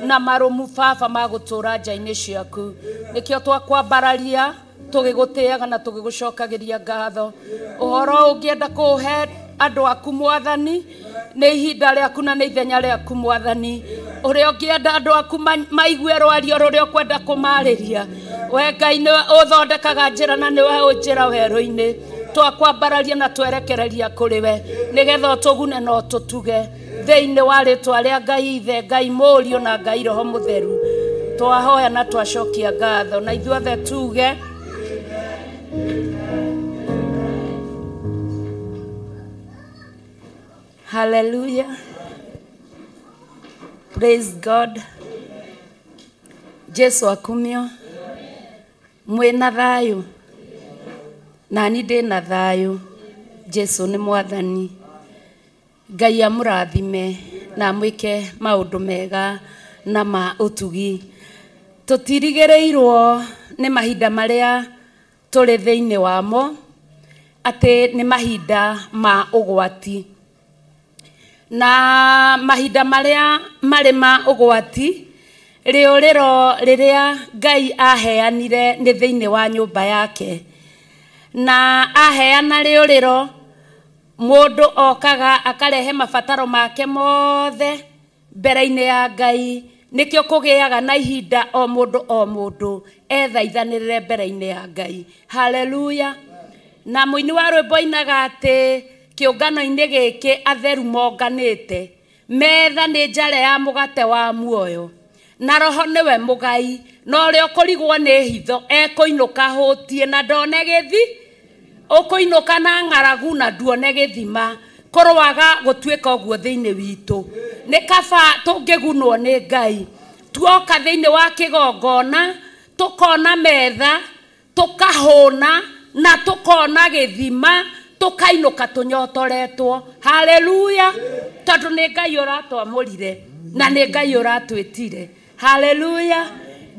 na marũmu baba ma gũtũũra nja-inĩ ciaku nĩkĩo twakwambararia tũgĩgũtĩaga na tũgĩgũcokagĩria ngatho ũhoro ũngĩenda kũhe andũ aku mwathani nĩ ihinda rĩaku na nĩ ithenya rĩaku mwathani ũrĩa ũngĩenda andũ aku maigue rwario rũrĩa ũkwenda kũmarĩria we Ngai nĩwe ũthondekaga njĩra na nĩwe ũnjĩra werũ-inĩ twakwambararia na twerekereria kũrĩ we nĩgetha ũtũgune na ũtũtuge thĩinĩ wa rĩtwa rĩa Ngai Ithe Ngai Mũriũ na Ngai Roho Mũtheru twahoya na twacokia ngatho na ithuothe tuge Hallelujah. Praise God. Jesu akumio. Mwĩ na thayũ. Nani ndĩ na thayũ. Jesu nĩ mwathani. Ngai amũrathime na amwĩke maũndũ mega na ma ũtugi. Tũtirigĩrĩirwo nĩ mahinda marĩa tũrĩ thĩinĩ wamo atĩ nĩ mahinda ma ũgwati. Na mahinda marĩa marĩ ma ũgwati rĩũrĩro rĩrĩa Ngai aheanire nĩ thĩinĩ wa nyũmba yake na aheana rĩũrĩro mũndũ okaga akarehe mabataro make mothe mbere-inĩ ya Ngai nĩkĩo kũgĩaga na ihinda o mũndũ ethaithanĩrĩre mbere-inĩ ya Ngai. Haleluya. Na mũini wa rwĩmbo ainaga atĩ kĩũngano-inĩ gĩkĩ atheru monganĩte metha nĩ njare ya mũgate wa muoyo na roho nĩwe mũgai na ũrĩa ũkũrigwo nĩ hitho ekũinũka hũtie na ndone gĩthi ũkũinũka na ng'aragu na nduone gĩthima. Kũrũaga gũtuĩka ũguo thĩinĩ witũ. Nĩ kaba tũngĩgunwo nĩ Ngai. Tuoka thĩinĩ wa kĩgongona, tũkona metha, tũkahũna na tũkona gĩthima, tũkainũka tũnyotoretwo. Haleluya. Tondũ nĩ Ngai ũratwamũrire na nĩ Ngai ũratwĩtire. Haleluya.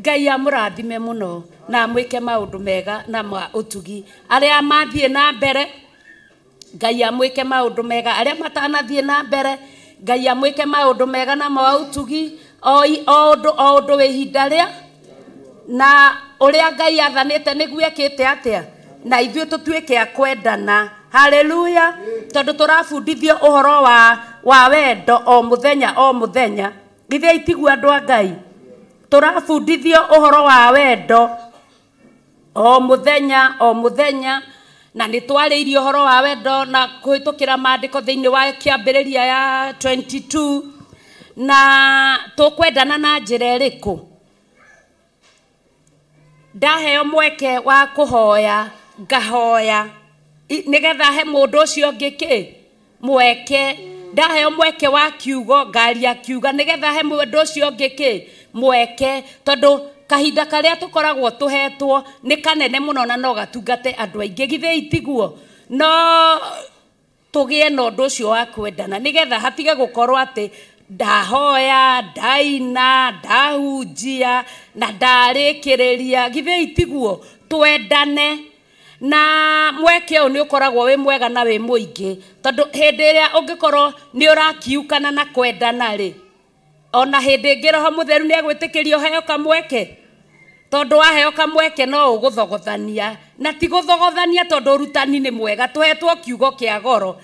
Ngai amũrathime mũno na amwĩke maũndũ mega na ma ũtugi. Arĩa mathiĩ na mbere, Ngai amwĩke maũndũ mega. Arĩa matanathiĩ na mbere, Ngai amwĩke maũndũ mega na ma ũtugi. O ũndũ wĩ ihinda rĩa na ũrĩa Ngai athanĩte nĩguo ekĩte atĩa, na ithuĩ tũtuĩke a kwendana. Haleluya. Tondũ tũrabundithio ũhoro wa wendo o mũthenya o mũthenya. Githĩ itiguo andũ a Ngai? Tũrabundithio ũhoro wa wendo o mũthenya o mũthenya, na nĩ twarĩirie ũhoro wa wendo na kũhĩtũkĩra maandĩko thĩinĩ wa kĩambĩrĩria ya 22. Na tũkwendana na njĩra ĩrĩkũ? Ndaheo mweke wa kũhoya, ngahoya nĩgetha he mũndũ ũcio ũngĩ kĩ mweke. Ndaheo mweke wa kiugo, ngaria kiuga nĩgetha he mũndũ ũcio ũngĩ kĩ mweke. Tondũ kahinda karĩa tũkoragwo tũhetwo nĩ kanene mũno na no gatungate andũ aingĩ. Githĩ itiguo? No tũgĩe na ũndũ ũcio wa kwendana nĩgetha hatige gũkorwo atĩ ndahoya, ndaina, ndahunjia na ndarĩkĩrĩria. Githĩ itiguo? Twendane. Na mweke ũyũ nĩ ũkoragwo wĩ mwega na wĩ mũingĩ, tondũ hĩndĩ ĩrĩa ũngĩkorwo nĩ ũrakiukana na kwendana rĩ, ona hĩndĩ ĩngĩ Roho Mũtheru nĩ egwĩtĩkĩria ũheo kamweke. Tondũ waheo kamweke no ũgũthogothania, na ti gũthogothania tondũ ũrutani nĩ mwega, tũhetwo kiugo kĩa goro.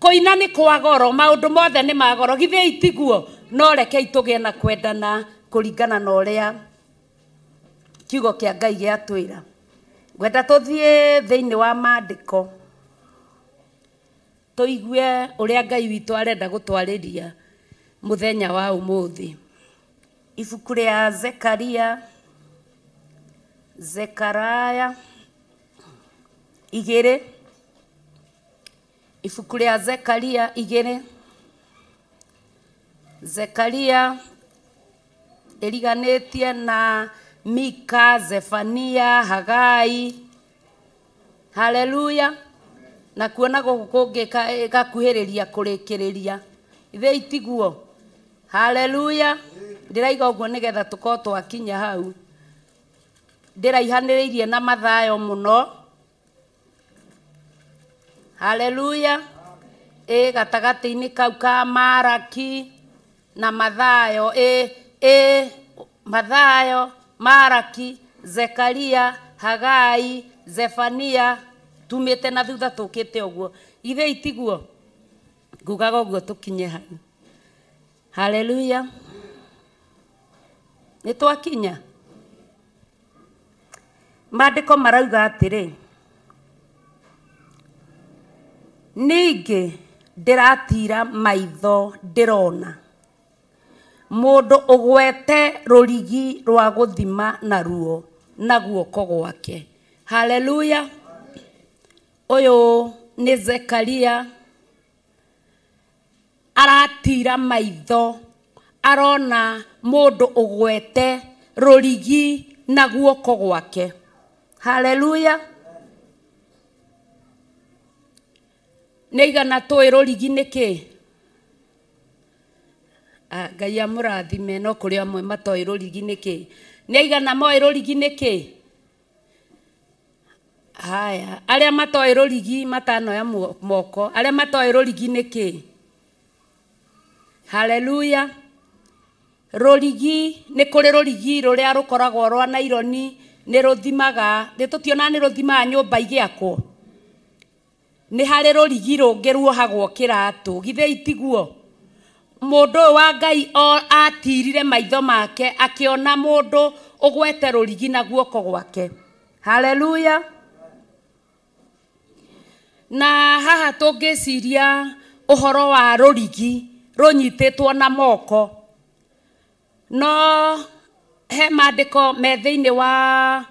Kũina nĩ kwa goro, maũndũ mothe nĩ ma goro. Githĩ itiguo? No rekei tũgĩe na kwendana kũringana na ũrĩa kiugo kĩa Ngai gĩatwĩra. Ngwenda tũthiĩ thĩinĩ wa maandĩko tũigue ũrĩa Ngai witũ arenda gũtwarĩria mũthenya wa ũmũthĩ. Ibuku rĩa Zekaria, Zekaraya 2, ibuku rĩa Zekaria 2, Zekaria ĩriganĩtie na Mika, Zefania, Hagai. Haleluya. Na kuona gũkũ kũngĩ gakuhĩrĩria kũrĩkĩrĩria. Ithe itiguo? Haleluya. Ndĩraiga ũguo nĩgetha tũkorwo twakinya hau. Ndĩraihanĩrĩirie na Mathayo mũno. Haleluya. Ĩ gatagatĩ-inĩ kau ka Maraki na Mathayo. Ĩ Mathayo, Maraki, Zekaria, Hagai, Zefania, tumĩte na thutha tũkĩte ũguo. Ithe itiguo? Ngugaga ũguo tũkinye hau. Haleluya. Nĩ twakinya. Maandĩko marauga atĩrĩ, ningĩ ndĩratira maitho ndĩrona mũndũ ũgwete rũrigi rwa gũthima naruo na guoko gwake. Haleluya. Ũyũ nĩ Zekaria aratira maitho arona mũndũ ũgwete rũrigi na guoko gwake. Haleluya. Nĩ igana tũĩ rũrigi nĩ kĩ? Ngai amũrathime, no kũrĩ amwe matoĩ rũrigi nĩ kĩ. Nĩ igana moĩ rũrigi nĩ kĩ? Haya, arĩa matoĩ rũrigi matanoya moko, arĩa matoĩ rũrigi nĩ kĩ? Haleluya. Rũrigi nĩ kũrĩ rũrigi rũrĩa rũkoragwo rwa naironi, nĩ rũthimaga, nĩ tũtionaga nĩ rũthimaga nyũmba igĩakwo. Nĩ harĩ rũrigi rũngĩ ruohagwo kĩratũ. Githĩ itiguo? Mũndũ ũyũ wa Ngai atirire maitho make akĩona mũndũ ũgwete rũrigi na guoko gwake. Haleluya. Na haha tũngĩciria ũhoro wa rũrigi rũnyitĩtwo na moko, no he maandĩko me thĩinĩ wa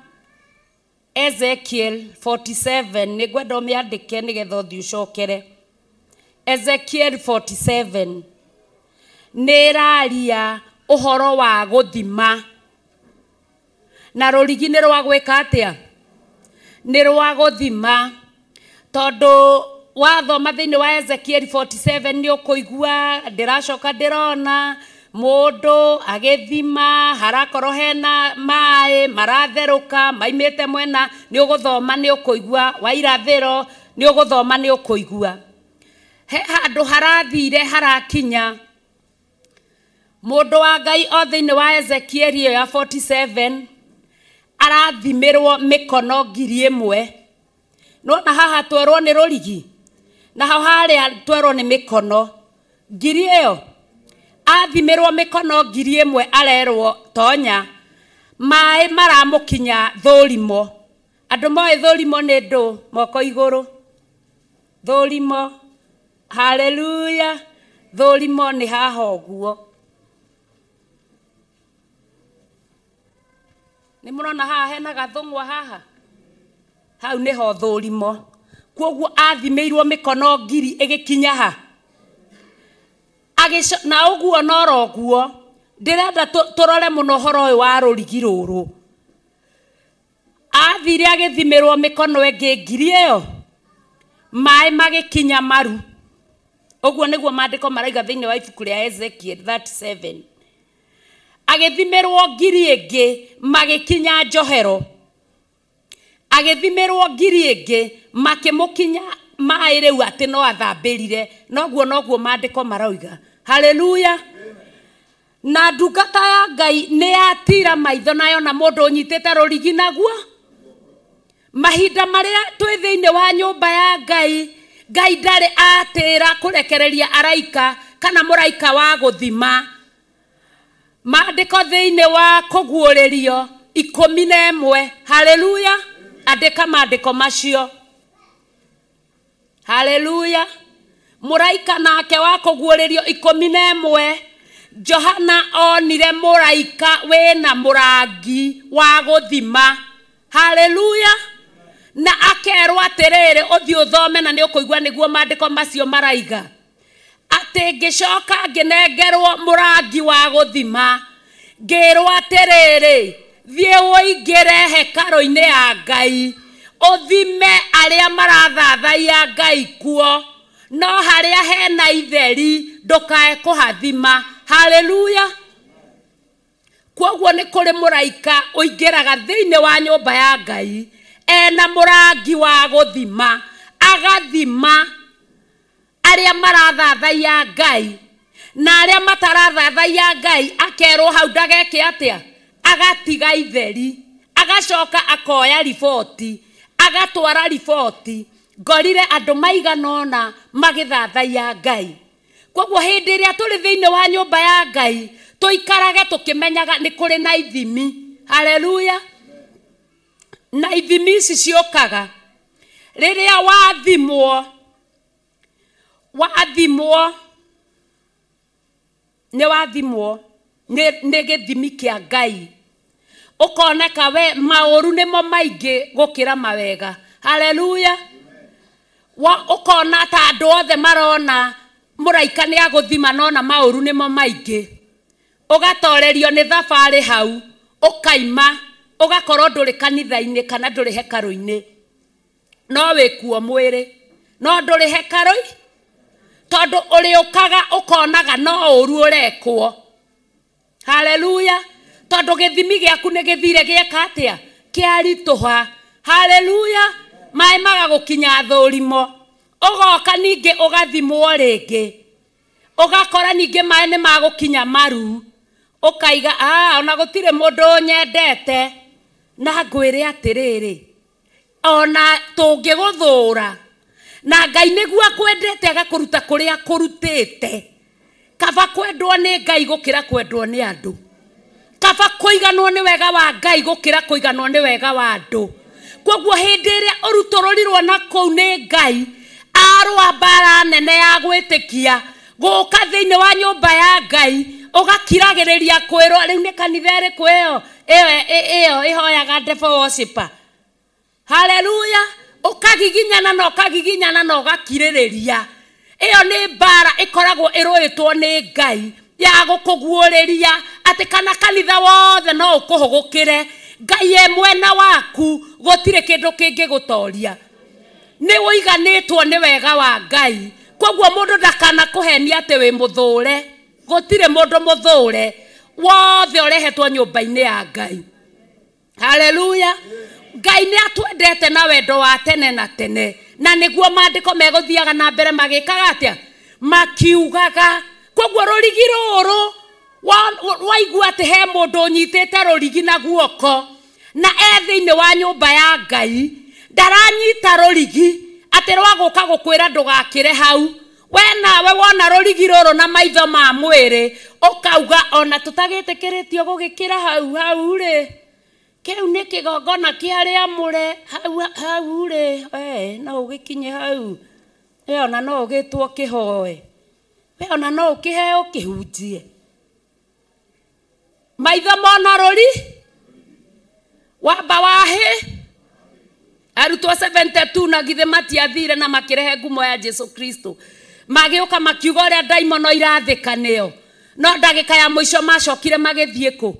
Ezekiel 47, nĩ ngwenda ũmĩandĩke nĩgetha ũthiĩ ũcokere. Ezekiel 47 nĩ ĩraria ũhoro wa gũthima na rũrigi nĩ rwa gwĩka atĩa? Nĩ rwa gũthima tondũ wathoma thĩinĩ wa Ezekiel 47 nĩ ũkũigua ndĩracoka ndĩrona mũndũ agĩthima harakorwo hena maĩ maratherũka maimĩte mwena nĩ ũgũthoma nĩ ũkũigua wa irathĩro nĩ ũgũthoma nĩ ũkũigua he handũ harathire harakinya mũndũ wa Ngai o thĩinĩ wa Ezekiel ĩyo ya 47 arathimĩrwo mĩkono 1000 nona haha twerwo nĩ rũrigi na hau harĩa twerwo nĩ mĩkono 1000 ĩyo athimĩrwo mĩkono 1000 arerwo tonya maĩ maramũkinya thũrimo andũ moĩ thũrimo nĩ ndũ moko igũrũ thũrimo haleluya thũrimo nĩ haha ũguo nĩ mũrona haha hena gathũng'wa haha hau nĩho thũrimo kwoguo athimĩirwo mĩkono 1000 ĩgĩkinya ha na ũguo noro ũguo ndĩrenda tũrore mũno ũhoro ũyũ wa rũrigi rũrũ athire agĩthimĩrwo mĩkono ĩngĩ 1000 ĩyo maĩ magĩkinya maru ũguo nĩguo maandĩko maraiga thĩinĩ wa ibuku rĩa Ezekiel 37 agĩthimĩrwo 1000 ĩngĩ magĩkinya njohero agĩthimĩrwo 1000 ĩngĩ makĩmũkinya maĩ rĩu atĩ no athambĩrire noguo noguo maandĩko marauga haleluya na ndungata ya Ngai nĩ yatira maitho nayo na mũndũ ũnyitĩte rũrigi naguo mahinda marĩa twĩ thĩinĩ wa nyũmba ya Ngai Ngai ndarĩ atĩra kũrekereria araika kana mũraika wa gũthima maandĩko thĩinĩ wa kũguũrĩrio 11 haleluya andĩka maandĩko macio haleluya mũraika nake wa kũguũrĩrio 11 Johana onire mũraika wĩna mũrangi wa gũthima haleluya na akerwo atĩrĩrĩ ũthiĩ ũthome na nĩ ũkũigua nĩguo maandĩko macio maraiga atĩ ngĩcoka ngĩnengerwo mũrangi wa gũthima ngĩrwo atĩrĩrĩ thiĩ ũingĩre hekarũ-inĩ ya Ngai ũthime arĩa marathathaiya Ngai kuo no harĩa hena itheri ndũkae kũhathima haleluya kwoguo nĩ kũrĩ mũraika ũingĩraga thĩinĩ wa nyũmba ya Ngai ena mũrangi wa gũthima agathima arĩa marathathaiya Ngai na arĩa matarathathaiya Ngai akerwo hau ndageke atĩa agatiga itheri agacoka akoya riboti agatwara riboti ngorire andũ maigana ũna magĩthathaiya Ngai kwoguo hĩndĩ ĩrĩa tũrĩ thĩinĩ wa nyũmba ya Ngai tũikarage tũkĩmenyaga nĩ kũrĩ na ithimi haleluya na ithimi ici ciũkaga rĩrĩa wathimwo wathimwo nĩ wathimwo nĩ gĩthimi kĩa Ngai ũkoneka we maũru nĩmo maingĩ gũkĩra mawega haleluya ũkona ta andũ othe marona mũraika nĩ agũthima nona maũru nĩmo maingĩ ũgatorerio nĩ thabarĩ hau ũkaima ũgakorwo ndũrĩ kanitha-inĩ kana ndũrĩ hekarũ-inĩ no wĩkuo mwĩrĩ no ndũrĩ hekarũ tondũ ũrĩũkaga ũkonaga no ũru ũrekwo haleluya tondũ gĩthimi gĩaku nĩ gĩthire gĩeka atĩa kĩaritũha haleluya maĩ magagũkinya thũrimo ũgoka ningĩ ũgathimwo rĩngĩ ũgakora ningĩ maĩ nĩ magũkinya maru ũkaiga ona gũtirĩ mũndũ nyendete na ngwĩre atĩrĩrĩ ona tũngĩgũthũra na Ngai nĩguo akwendete agakũruta kũrĩa akũrutĩte kaba kwendwo nĩ Ngai gũkĩra kwendwo nĩ andũ kaba kũiganwo nĩ wega wa Ngai gũkĩra kũiganwo nĩ wega wa andũ kwoguo hĩndĩ ĩrĩa ũrutũrũrirwo na kũu nĩ Ngai arũa mbara nene ya gwĩtĩkia gũka thĩinĩ wa nyũmba ya Ngai ũgakiragĩrĩria kwĩrwo rĩu nĩ kanitha ĩrĩkũ ĩyo ĩyo ĩhoyaga devil worshiper haleluya ũkagiginyana na ũkagiginyana na ũgakirĩrĩria Ĩyo nĩ mbara ĩkoragwo ĩrũĩtwo nĩ Ngai ya gũkũguũrĩria atĩ kana kanitha wothe no ũkũhũgũkĩre, Ngai e mwena waku, gũtirĩ kĩndũ kĩngĩgũtoria. Nĩ ũiganĩtwo nĩ wega wa Ngai. Koguo mũndũ ndakanakũhenia atĩ wĩ mũthũre, gũtirĩ mũndũ mũthũre, wothe ũrehetwo nyũmba-inĩ ya Ngai. Haleluya. Ngai nĩ atwendete na wendo wa tene na tene, na nĩguo maandĩko megũthiaga na mbere magĩkaga atĩa, makiugaga. Koguo rũrigi rũrũ waigua atĩ he mũndũ ũnyitĩte rũrigi na guoko na e thĩinĩ wa nyũmba ya Ngai, ndaranyita rũrigi atĩ rwa gũka gũkwĩra ndũgakĩre hau. We nawe wona rũrigi rũrũ na maitho ma mwĩrĩ ũkauga ona tũtagĩtĩkĩrĩtio gũgĩkĩra hau hau rĩ, kĩu nĩ kĩgongona kĩa arĩa amũre, hau hau rĩ, we no ũgĩkinye hau, we ona no ũgĩtwo kĩhoe, we ona no ũkĩheo kĩhunjie. Maitho mona rũri wamba wahĩ arutwo 72 na githĩ matiathire na makĩrehe ngumo ya Jesu Kristo, magĩũka makiuga ũrĩa ndaimono irathĩka nĩo, no ndagĩka ya mũico macokire magĩthiĩ kũ?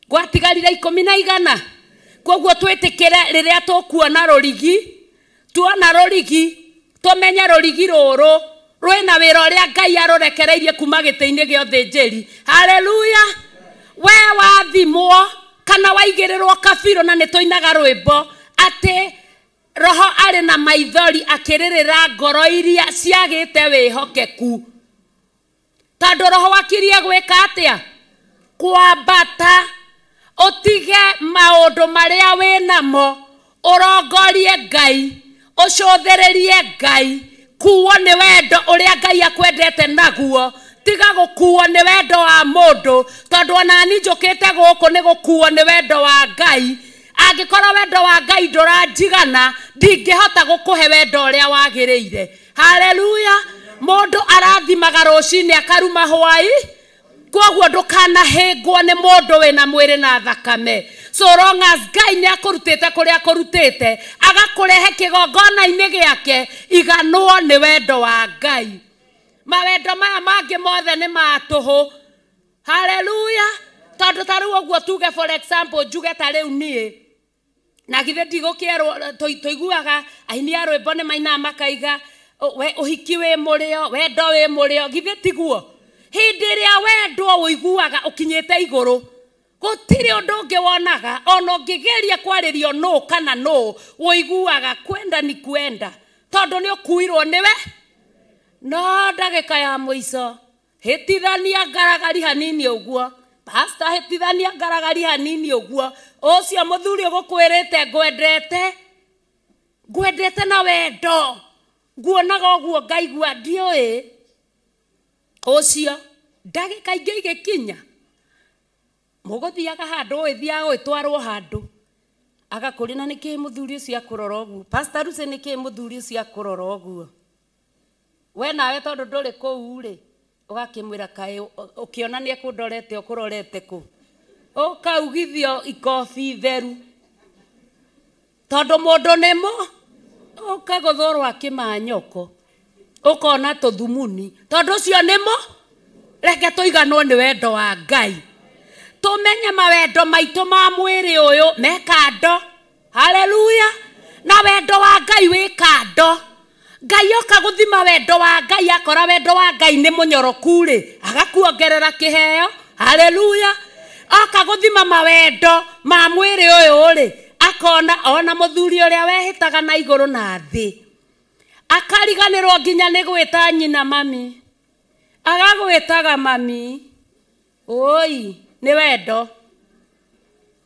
Gwatigarire 11. Koguo twĩtĩkĩre rĩrĩa tũkuona rũrigi, tuona rũrigi tũmenye rũrigi rũrũ rwĩna wĩra ũrĩa Ngai arũrekereirie kuma gĩtĩ-inĩ gĩa ũthĩnjĩri. Haleluya. We wathimwo kana waigĩrĩrwo kabirũ, na nĩ tũinaga rwĩmbo atĩ roho arĩ na maithori akĩrĩrĩra ngoro iria ciagĩte wĩhokeku, tondũ roho wakirie gwĩka atĩa? Kwambata, ũtige maũndũ marĩa wĩnamo, ũrongorie Ngai, ũcũthĩrĩrie Ngai, kuo nĩ wendo ũrĩa Ngai akwendete naguo. Tiga gũkuo nĩ wendo wa mũndũ, tondũ ona niĩ njũkĩte gũkũ nĩ gũkuo nĩ wendo wa Ngai. Angĩkorwo wendo wa Ngai ndũranjigana, ndingĩhota gũkũhe wendo ũrĩa wagĩrĩire. Haleluya. Mũndũ arathimaga rũcinĩ akaruma hwaĩ, koguo ndũkanahĩngwo nĩ mũndũ wĩna mwĩrĩ na thakame. So long as Ngai nĩ akũrutĩte kũrĩa akũrutĩte, agakũrehe kĩgongona-inĩ gĩake, iganwo nĩ wendo wa Ngai. Mawendo maya mangĩ mothe nĩ ma tũhũ. Haleluya. Tondũ ta rĩu ũguo tuge, for example, njuge ta rĩu niĩ na githĩ ndigũkĩerwo, tũiguaga aini a rwĩmbo nĩ mainaga makaiga ũhiki wĩ mũrĩo, wendo wĩ mũrĩo, githĩ tiguo? Hĩndĩ ĩrĩa wendwo ũiguaga ũkinyĩte igũrũ, gũtirĩ ũndũ ũngĩ wonaga, ona ũngĩgeria kwarĩrio nũ kana nũ, ũiguaga kwenda ni kwenda, tondũ nĩ ũkuirwo nĩwe. No ndagĩka ya mũico hĩtithania ngaragari hanini ũguo, pastor, hĩtithania ngaragari hanini ũguo, ũcio mũthuri ũgũkwĩrĩte ngwendete, ngwendete na wendo, nguonaga ũguo ngaigua ndiũĩ, ũcio ndagĩka ingĩ igĩkinya mũgũthiaga handũ, ũgĩthiaga ũgĩtwarwo handũ, agakũria na nĩkĩĩ mũthuri ũcio akũrora ũguo, pastor Lucy, nĩkĩĩ mũthuri ũcio akũrora ũguo? We nawe tondũ ndũrĩ kũu rĩ, ũgakĩmwĩra kaĩ ũkĩona nĩ ekũndorete ũkũrorete kũ, ũkaugithio ikobi theru, tondũ mũndũ nĩmo ũkagũthũrwo akĩmanyoko, ũkona tũthumuni, tondũ ũcio nĩmo. Reke tũiganwo nĩ wendo wa Ngai, tũmenye mawendo maitũ ma mwĩrĩ ũyũ me kando. Haleluya. Na wendo wa Ngai wĩ kando. Ngai oka gũthima wendo wa Ngai, akora wendo wa Ngai nĩ mũnyoroku rĩ, agakuongerera kĩheo. Haleluya. Oka gũthima mawendo ma mwĩrĩ ũyũ rĩ, akona ona mũthuri ũrĩa wehĩtaga na igũrũ na thĩ, akariganĩrwo nginya nĩ gwĩta nyina mami, agagwĩtaga mami. Oi, nĩ wendo.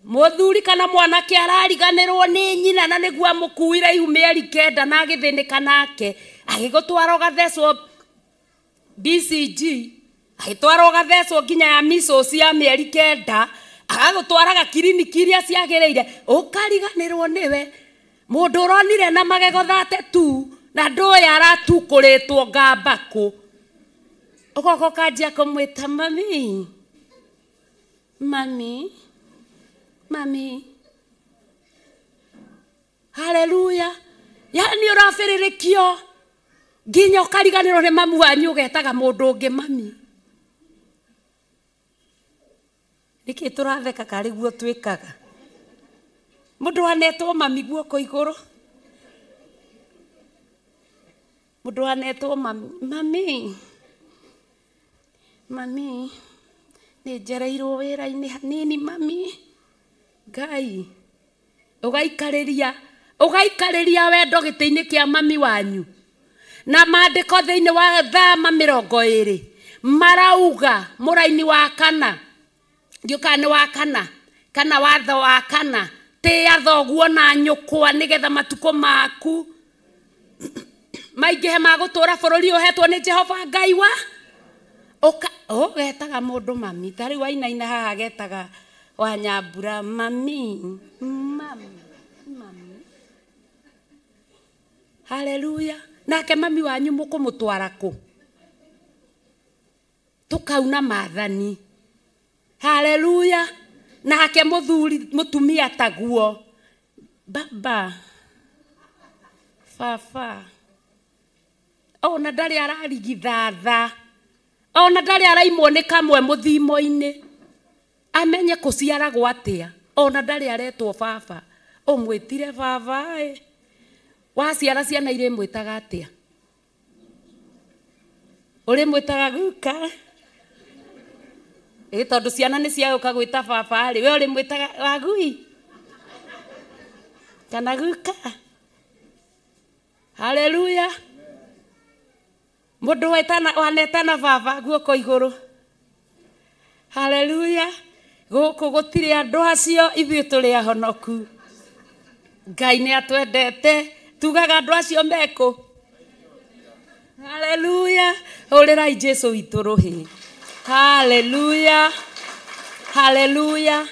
Mũthuri kana mwanake arariganĩrwo nĩ nyina na nĩguo amũkuire ihu mĩeri 9 na agĩthĩnĩka nake, agĩgũtwara ũgathecwo BCG, agĩtwara ũgathecwo nginya ya measles ya mĩeri 9, agagũtwaraga kiriniki iria ciagĩrĩire, ũkariganĩrwo nĩwe. Mũndũ ũronire na magego 32 na ndũĩ aratukũrĩtwo ngamba kũ, ũgoka ũkanjia kũmwĩta mami, mami, mami. Haleluya. Yani ũrabĩrĩrĩkio Nginya ũkariganĩrwo nĩ mamu wanyu ũgetaga mũndũ ũngĩ mami. Nĩkĩ tũratheka karĩ guo twĩkaga? Mũndũ anetwo mami guoko igũrũ. Mũndũ anetwo mami, mami. Mami, nĩ njereirwo wĩra-inĩ hanini mami. Ngai, ũgaikarĩria wendo gĩtĩ-inĩ kĩa mami wanyu. Na maandĩko thĩinĩ wa Thama 20 marauga mũraini wa kana, ndiũkaga nĩ wa kana kana watho wa kana, tĩĩa thoguo na nyũkwa nĩgetha matukũ maku maingĩhe ma gũtũũra bũrũri ũhetwo nĩ Jehova Ngai wa ũgetaga mũndũ mami. Ta rĩu wainaina haha getaga Wanyambura mami, mami, mami. Haleluya. Nake mami wanyu mũkũmũtwara kũ? Tũkauna maathani. Haleluya. Nake mũthuri mũtumia taguo, baba, baba. Ona ndarĩ ararigithatha, ona ndarĩ araimwo nĩ kamwe mũthimo-inĩ, amenye kũciaragwo atĩa. Ona ndarĩ aretwo baba, ũmwĩtire baba ĩ. Waciara ciana irĩmwĩtaga atĩa? Ũrĩmwĩtaga guka? Ĩ tondũ ciana nĩ ciagũka gwĩta baba rĩ, we ũrĩmwĩtaga wagui kana guka? Haleluya. Mũndũ wanetana baba guoko igũrũ. Haleluya. Gũkũ gũtirĩ andũ acio, ithuĩ tũrĩ ahonoku. Ngai nĩ atwendete. Tugaga andũ acio mekũ. Haleluya. Hũrĩrai Jesũ witũ rũhĩ. Haleluya. Haleluya.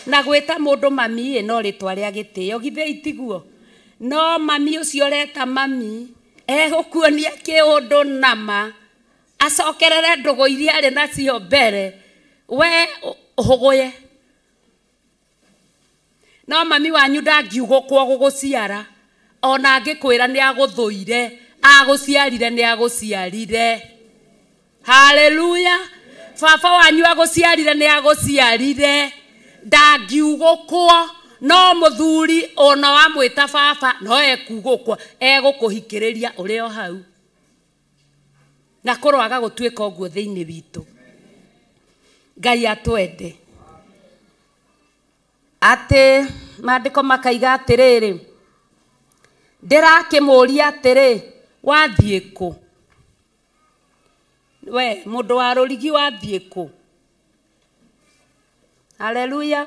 Na gwĩta mũndũ mami ĩ no rĩtwa rĩa gĩtĩo, githĩ itiguo? No mami ũcio ũreta mami egũkuonia kĩũndũ nama, acokerere ndũgũ iria arĩ nacio mbere, we ũhũgũye. No mami wanyu ndangiugũkwo gũgũciara, ona angĩkwĩra nĩ agũthũire, agũciarire nĩ agũciarire. Haleluya. Baba wanyu agũciarire nĩ agũciarire, ndangiugũkwo. No mũthuri ona wamwĩta baba no ekugũkwo, egũkũhikĩrĩria ũrĩ o hau. Na kũroaga gũtuĩka ũguo thĩinĩ witũ. Ngai atwende. Atĩ maandĩko makaiga atĩrĩrĩ, ndĩrakĩmũria atĩrĩ, wathiĩ kũ? We mũndũ wa rũrigi wathiĩ kũ? Haleluya.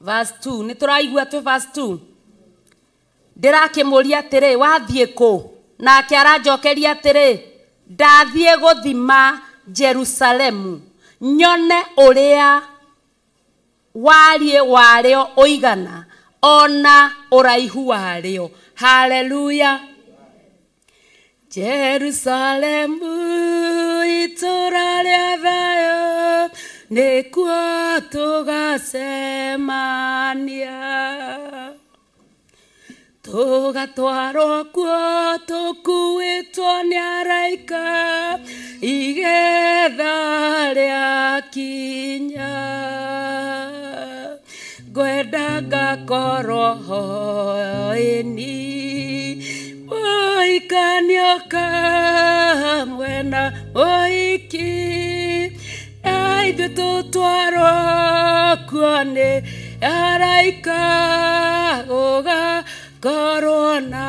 Verse 2, nĩ tũraigua twĩ verse 2. Ndĩrakĩmũria atĩrĩ, wathiĩ kũ? Nake aranjokeria atĩrĩ, ndathiĩ gũthima Jerusalemu, nyone ũrĩa wariĩ warĩo ũigana, ona ũraihu warĩo. Haleluya. Jerusalemu itũũra rĩa thayũ, nĩkuo tũgacemania. Tũgatwarwo kuo tũkuĩtwo nĩ araika, igetha rĩakinya. Ngwenda ngakorwo ho ĩni, mũhikanio kamwe na mũhiki, na ithuĩ tũtwarwo kuo nĩ araika, gũgakorwo na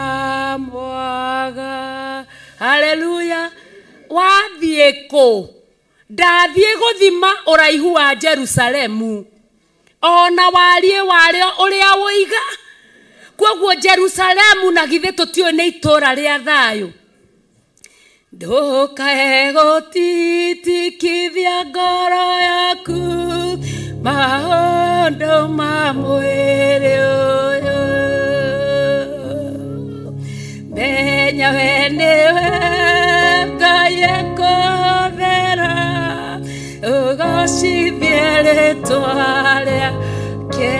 mwaga. Haleluya. Wathiĩ kũ? Ndathiĩ gũthima ũraihu wa Jerusalemu, ona wariĩ warĩo ũrĩa ũiga. Kwoguo Jerusalemu na githĩ tũtiũĩ nĩ itũũra rĩa thayũ. Ndũkae gũtitikithia ngoro yaku maũndũ ma mwĩrĩ ũyũ. Menya we nĩwe Ngai ekũhũthĩra, ũgocithie rĩtwa rĩake.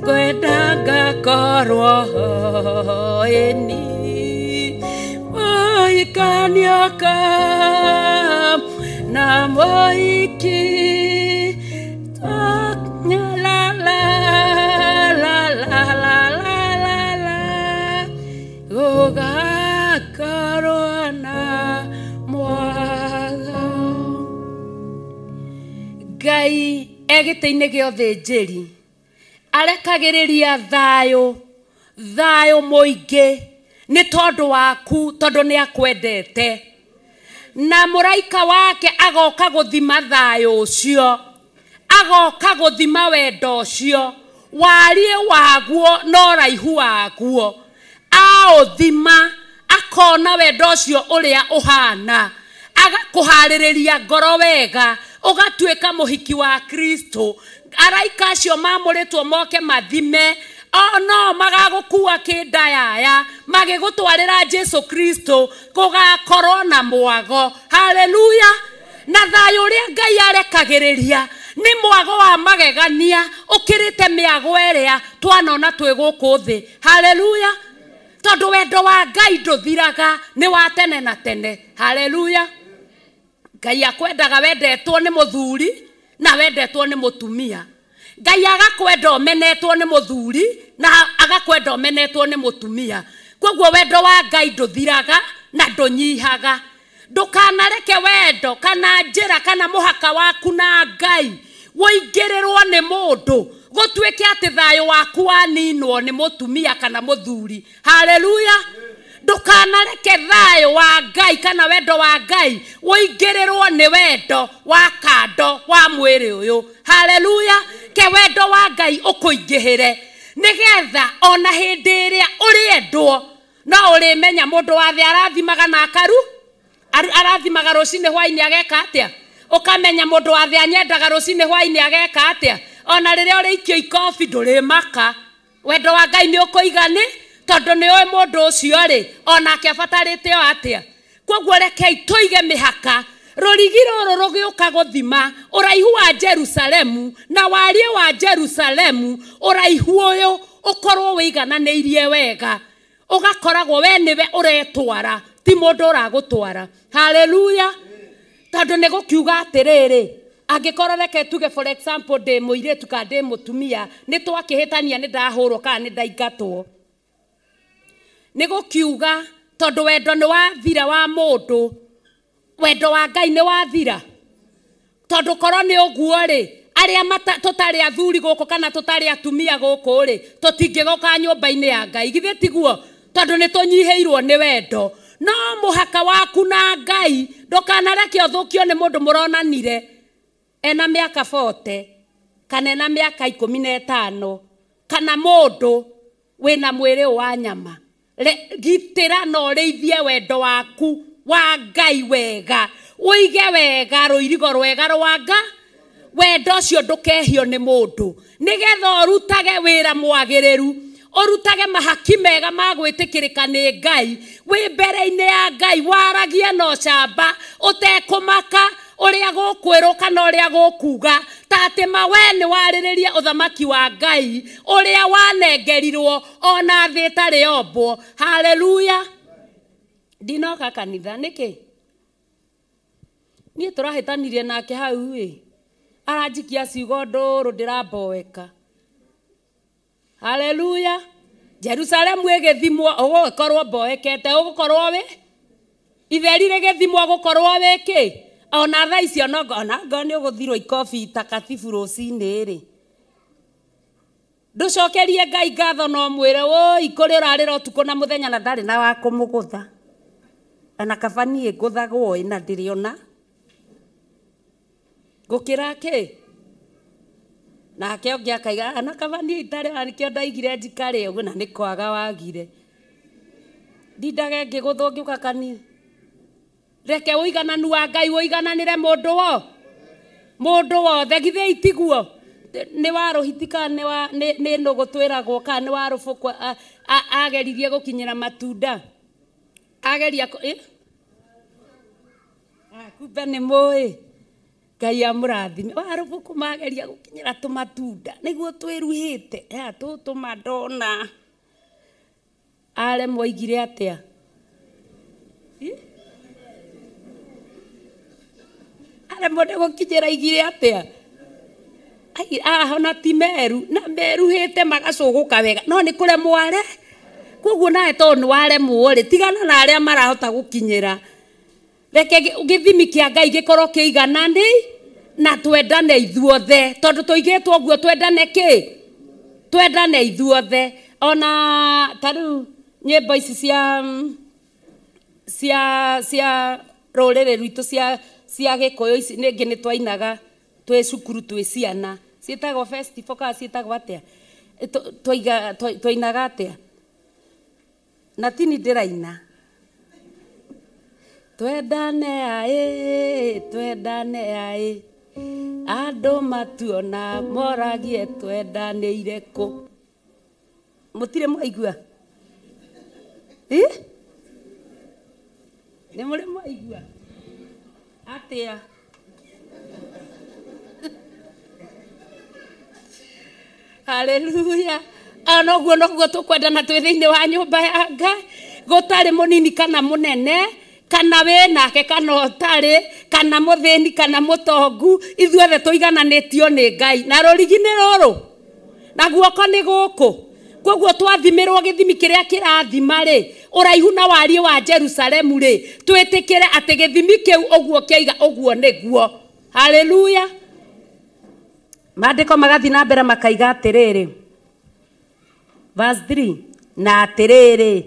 Ngwenda ngakorwo ho mũthĩni mũhikanioka na mũhiki la la la la la la la la gũgakorwo na mwago. Ngai egĩtĩ-inĩ gĩa ũthĩnjĩri arekagĩrĩria thayũ, thayũ mũingĩ nĩ tondũ waku, tondũ nĩ akwendete, na mũraika wake agoka gũthima thayũ ũcio, agoka gũthima wendo ũcio, wariĩ waguo na ũraihu waguo, aũthima akona wendo ũcio ũrĩa ũhana, agakũharĩrĩria ngoro wega, ũgatuĩka mũhiki wa Kristo. Araika acio mamũrĩtwo moke mathime, o no magagũkua kĩndayaya magĩgũtwarĩra Jesu Kristo, gũgakorwo na mwago. Haleluya! Na thayũ ũrĩa Ngai arekagĩrĩria nĩ mwago wa magegania ũkĩrĩte mĩago ĩrĩa twanona twĩ gũkũ thĩ. Haleluya! Tondũ wendo wa Ngai ndũthiraga, nĩ wa tene na tene. Haleluya! Ngai akwendaga wendetwo nĩ mũthuri na wendetwo nĩ mũtumia. Ngai agakwenda ũmenetwo nĩ mũthuri na agakwenda ũmenetwo nĩ mũtumia. Koguo wendo wa Ngai ndũthiraga na ndũnyihaga. Ndũkanareke wendo kana njĩra kana mũhaka waku na Ngai wũingĩrĩrwo nĩ mũndũ, gũtuĩke atĩ thayũ waku waninwo nĩ mũtumia kana mũthuri. Haleluya! Ndũkanareke thayũ wa Ngai kana wendo wa Ngai wũingĩrĩrwo nĩ wendo wa kando wa mwĩrĩ ũyũ. Haleluya! Ke wendo wa Ngai ũkũingĩhĩre nĩgetha ona hĩndĩ ĩrĩa ũrĩendwo no ũrĩmenya mũndũ wa thĩ arathimaga na akaru, arathimaga rũcinĩ hwainĩ ageka atĩa, ũkamenya mũndũ wa thĩ anyendaga rũcinĩ hwainĩ ageka atĩa, ona rĩrĩa ũrĩikio ikobi ndũrĩmaka. Wendo wa Ngai nĩ ũkũigani tondũ nĩ ũĩ mũndũ ũcio rĩ onake abatarĩte o atĩa. Koguo rekei tũige mĩhaka. Rũrigi rũrũ rũgĩũka gũthima ũraihu wa Jerusalemu na wariĩ wa Jerusalemu, ũraihu ũyũ ũkorwo wĩigananĩirie wega, ũgakoragwo we nĩwe ũretwara, ti mũndũ ũragũtwara. Haleluya! Tondũ nĩ gũkiuga atĩrĩrĩ, angĩkorwo reke tuge for example ndĩ mũirĩtu kana ndĩ mũtumia, nĩ twakĩhĩtania nĩ ndahũrwo kana nĩ ndaingatwo, nĩ gũkiuga tondũ wendo nĩ wathira wa mũndũ, wendo wa Ngai nĩ wathira. Tondũ korwo nĩ ũguo rĩ, arĩa tũtarĩ athuri gũkũ kana tũtarĩ atumia gũkũ rĩ, tũtingĩgoka nyũmba-inĩ ya Ngai, githĩ tiguo? Tondũ nĩ tũnyihĩirwo nĩ wendo. No mũhaka waku na Ngai ndũkanareke ũthũkio nĩ mũndũ mũronanire ena mĩaka 40 kana ena mĩaka 15 kana mũndũ wĩna mwĩrĩ wa nyama. Gitĩra na ũrĩithie wendo waku wa Ngai wega, ũige wega rũirigo rwega rwa Ngai. Wendo ũcio ndũkehio nĩ mũndũ, nĩgetha ũrutage wĩra mwagĩrĩru, ũrutage mahaki mega ma gwĩtĩkĩrĩka nĩ Ngai, wĩ mbere-inĩ ya Ngai, waragie na ũcamba ũtekũmaka ũrĩa gũkwĩrwo kana ũrĩa gũkuga, ta atĩ ma we nĩ warĩrĩria ũthamaki wa Ngai ũrĩa wanengerirwo ona thĩ ĩtarĩ yombwo. Haleluya! Ndinoka kanitha nĩkĩ? Niĩ tũrahĩtanirie nake hau ĩ, aranjikia ciugo ndũrũ ndĩramboeka. Haleluya! Jerusalemu ĩgĩthimwo ũgũkorwo mboekete, ũgũkorwo wĩ itheri rĩgĩthimwo ũgũkorwo wĩ kĩ? Ona thaa icio ona ngorwo nĩ ũgũthirwo ikobi takatifu rũcinĩ rĩ, ndũcokerie Ngai ngatho no mwĩre woi kũrĩ ũrarĩra ũtukũ na mũthenya na ndarĩ na wa kũmũgũtha, ona kaba niĩ ngũthagwo ĩ na ndĩrĩona gũkĩra kĩ. Nake ũngĩ akaiga ona kaba niĩ itarĩ ona nĩkĩo ndaigire njikare ũguo na nĩ kwaga wagire, ndindage ngĩgũthwo ngĩũka kanitha. Reke ũigananu wa Ngai ũigananĩre mũndũ mũndũ wothe, githĩ itiguo? Nĩ wa rũhiti kana nĩ nũgũ twĩragwo kana nĩ wa rũbũkũ ageririe gũkinyĩra matunda ageria kumbe nĩ mũĩ. Ngai amũrathime. Wa rũbũkũ mageria gũkinyĩra tũmatunda nĩguo twĩruhĩte, tũtũ mandona. Aremwo aigire atĩa? Aremwo nĩ gũkinyĩra aigire atĩa? Ona ti meru na meruhĩte magacũgũka wega no nĩ kũremwo are. Koguo nawe tondũ nĩ waremwo rĩ, tigana na arĩa marahota gũkinyĩra. Reke gĩthimi kĩa Ngai gĩkorwo kĩiganani na twendane ithuothe, tondũ tũigĩtwo ũguo twendane kĩ? Twendane ithuothe. Ona ta rĩu nyĩmbo ici cia rũrĩrĩ rwitũ cia Gĩkũyũ ici nĩngĩ nĩ twainaga twĩ cukuru twĩ ciana, ciĩtagwo festival kana ciĩtagwo atĩa? Twainaga atĩa? Na tini ndĩraina twendane aĩ, twendane aĩ, andũ matuona moragie twendanĩire kũ. Mũtirĩ mwaigua? Nĩ mũrĩ mwaigua atĩa? Haleluya. Noguo noguo tũkwendana twĩ thĩinĩ wa nyũmba ya Ngai, gũtarĩ mũnini kana mũnene, kana wĩ nake kana ũtarĩ, kana mũthĩni kana mũtongu, ithuothe tũigananĩtio nĩ Ngai. Na rũrigi nĩ rũrũ na guoko nĩ gũkũ. Koguo twathimĩrwo gĩthimi kĩrĩa kĩrathima rĩ, ũraihu na wariĩ wa Jerusalemu rĩ, twĩtĩkĩre atĩ gĩthimi kĩu ũguo kĩaiga ũguo nĩguo. Haleluya. Maandĩko magathiĩ na mbere makaiga atĩrĩrĩ, verse 3, na atĩrĩrĩ,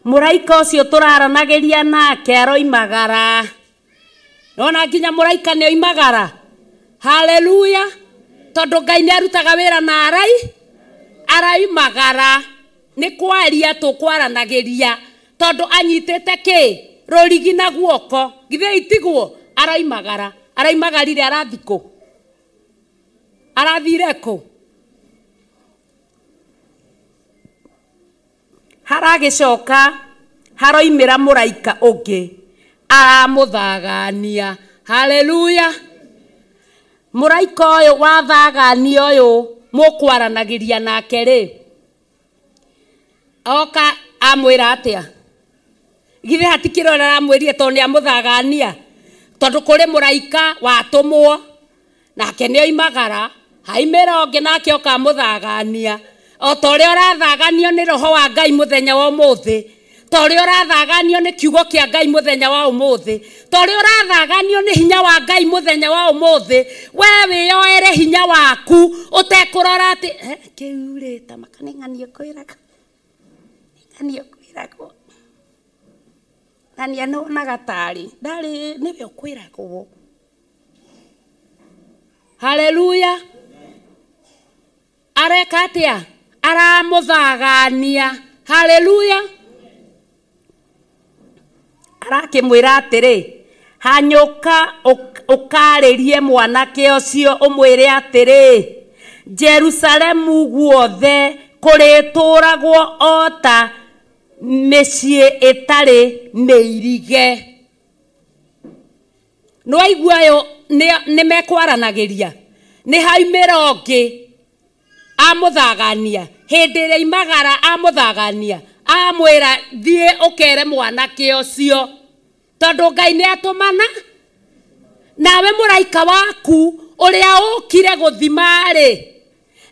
mũraika ũcio tũraranagĩria nake aroimagara. Nona nginya mũraika nĩ oimagara. Haleluya. Tondũ Ngai nĩ arutaga wĩra na araimagara. Nĩ kwaria tũkwaranagĩria, tondũ anyitĩte kĩ? Rũrigi na guoko. Githĩ itiguo? Araimagara. Araimagarire arathi kũ? Arathire kũ? Haragĩcoka haroimĩra mũraika ũngĩ aramũthagania. Haleluya. Mũraika ũyũ wathagania ũyũ mũkwaranagĩria nake rĩ, oka amwĩra atĩa? Githĩ hatikĩrĩ ũrĩa aramwĩrire tondũ nĩ amũthagania? Tondũ kũrĩ mũraika watũmwo nake nĩ oimagara, haimĩra ũngĩ nake oka amũthagania. O ta ũrĩa ũrathaganio nĩ roho wa Ngai mũthenya wa ũmũthĩ, ta ũrĩa ũrathaganio nĩ kiugo kĩa Ngai mũthenya wa ũmũthĩ, ta ũrĩa ũrathaganio nĩ hinya wa Ngai mũthenya wa ũmũthĩ, we wĩyoere hinya waku ũtekũrora atĩ kĩu rĩ ta maka nĩ ng'ania kwĩraga, ng'ania kwĩragwo, ng'ania nĩwonaga tarĩ ndarĩ nĩwe ũkwĩragwo. Haleluya. Areka atĩa? Aramũthagania. Haleluya. Arakĩmwĩra atĩrĩ, hanyũka ũkarĩrie mwanake ũcio ũmwĩre atĩrĩ, Jerusalemu guothe kũrĩtũũragwo o ta mĩciĩ ĩtarĩ mĩirige. Nĩwaigua ũyũ nĩ mekwaranagĩria, nĩ haimĩra ũngĩ amũthagania. Hĩndĩ ĩrĩa imagara amũthagania, amwĩra thiĩ ũkere mwanake ũcio, tondũ Ngai nĩ atũmana. Nawe mũraika waku ũrĩa ũkire gũthima rĩ,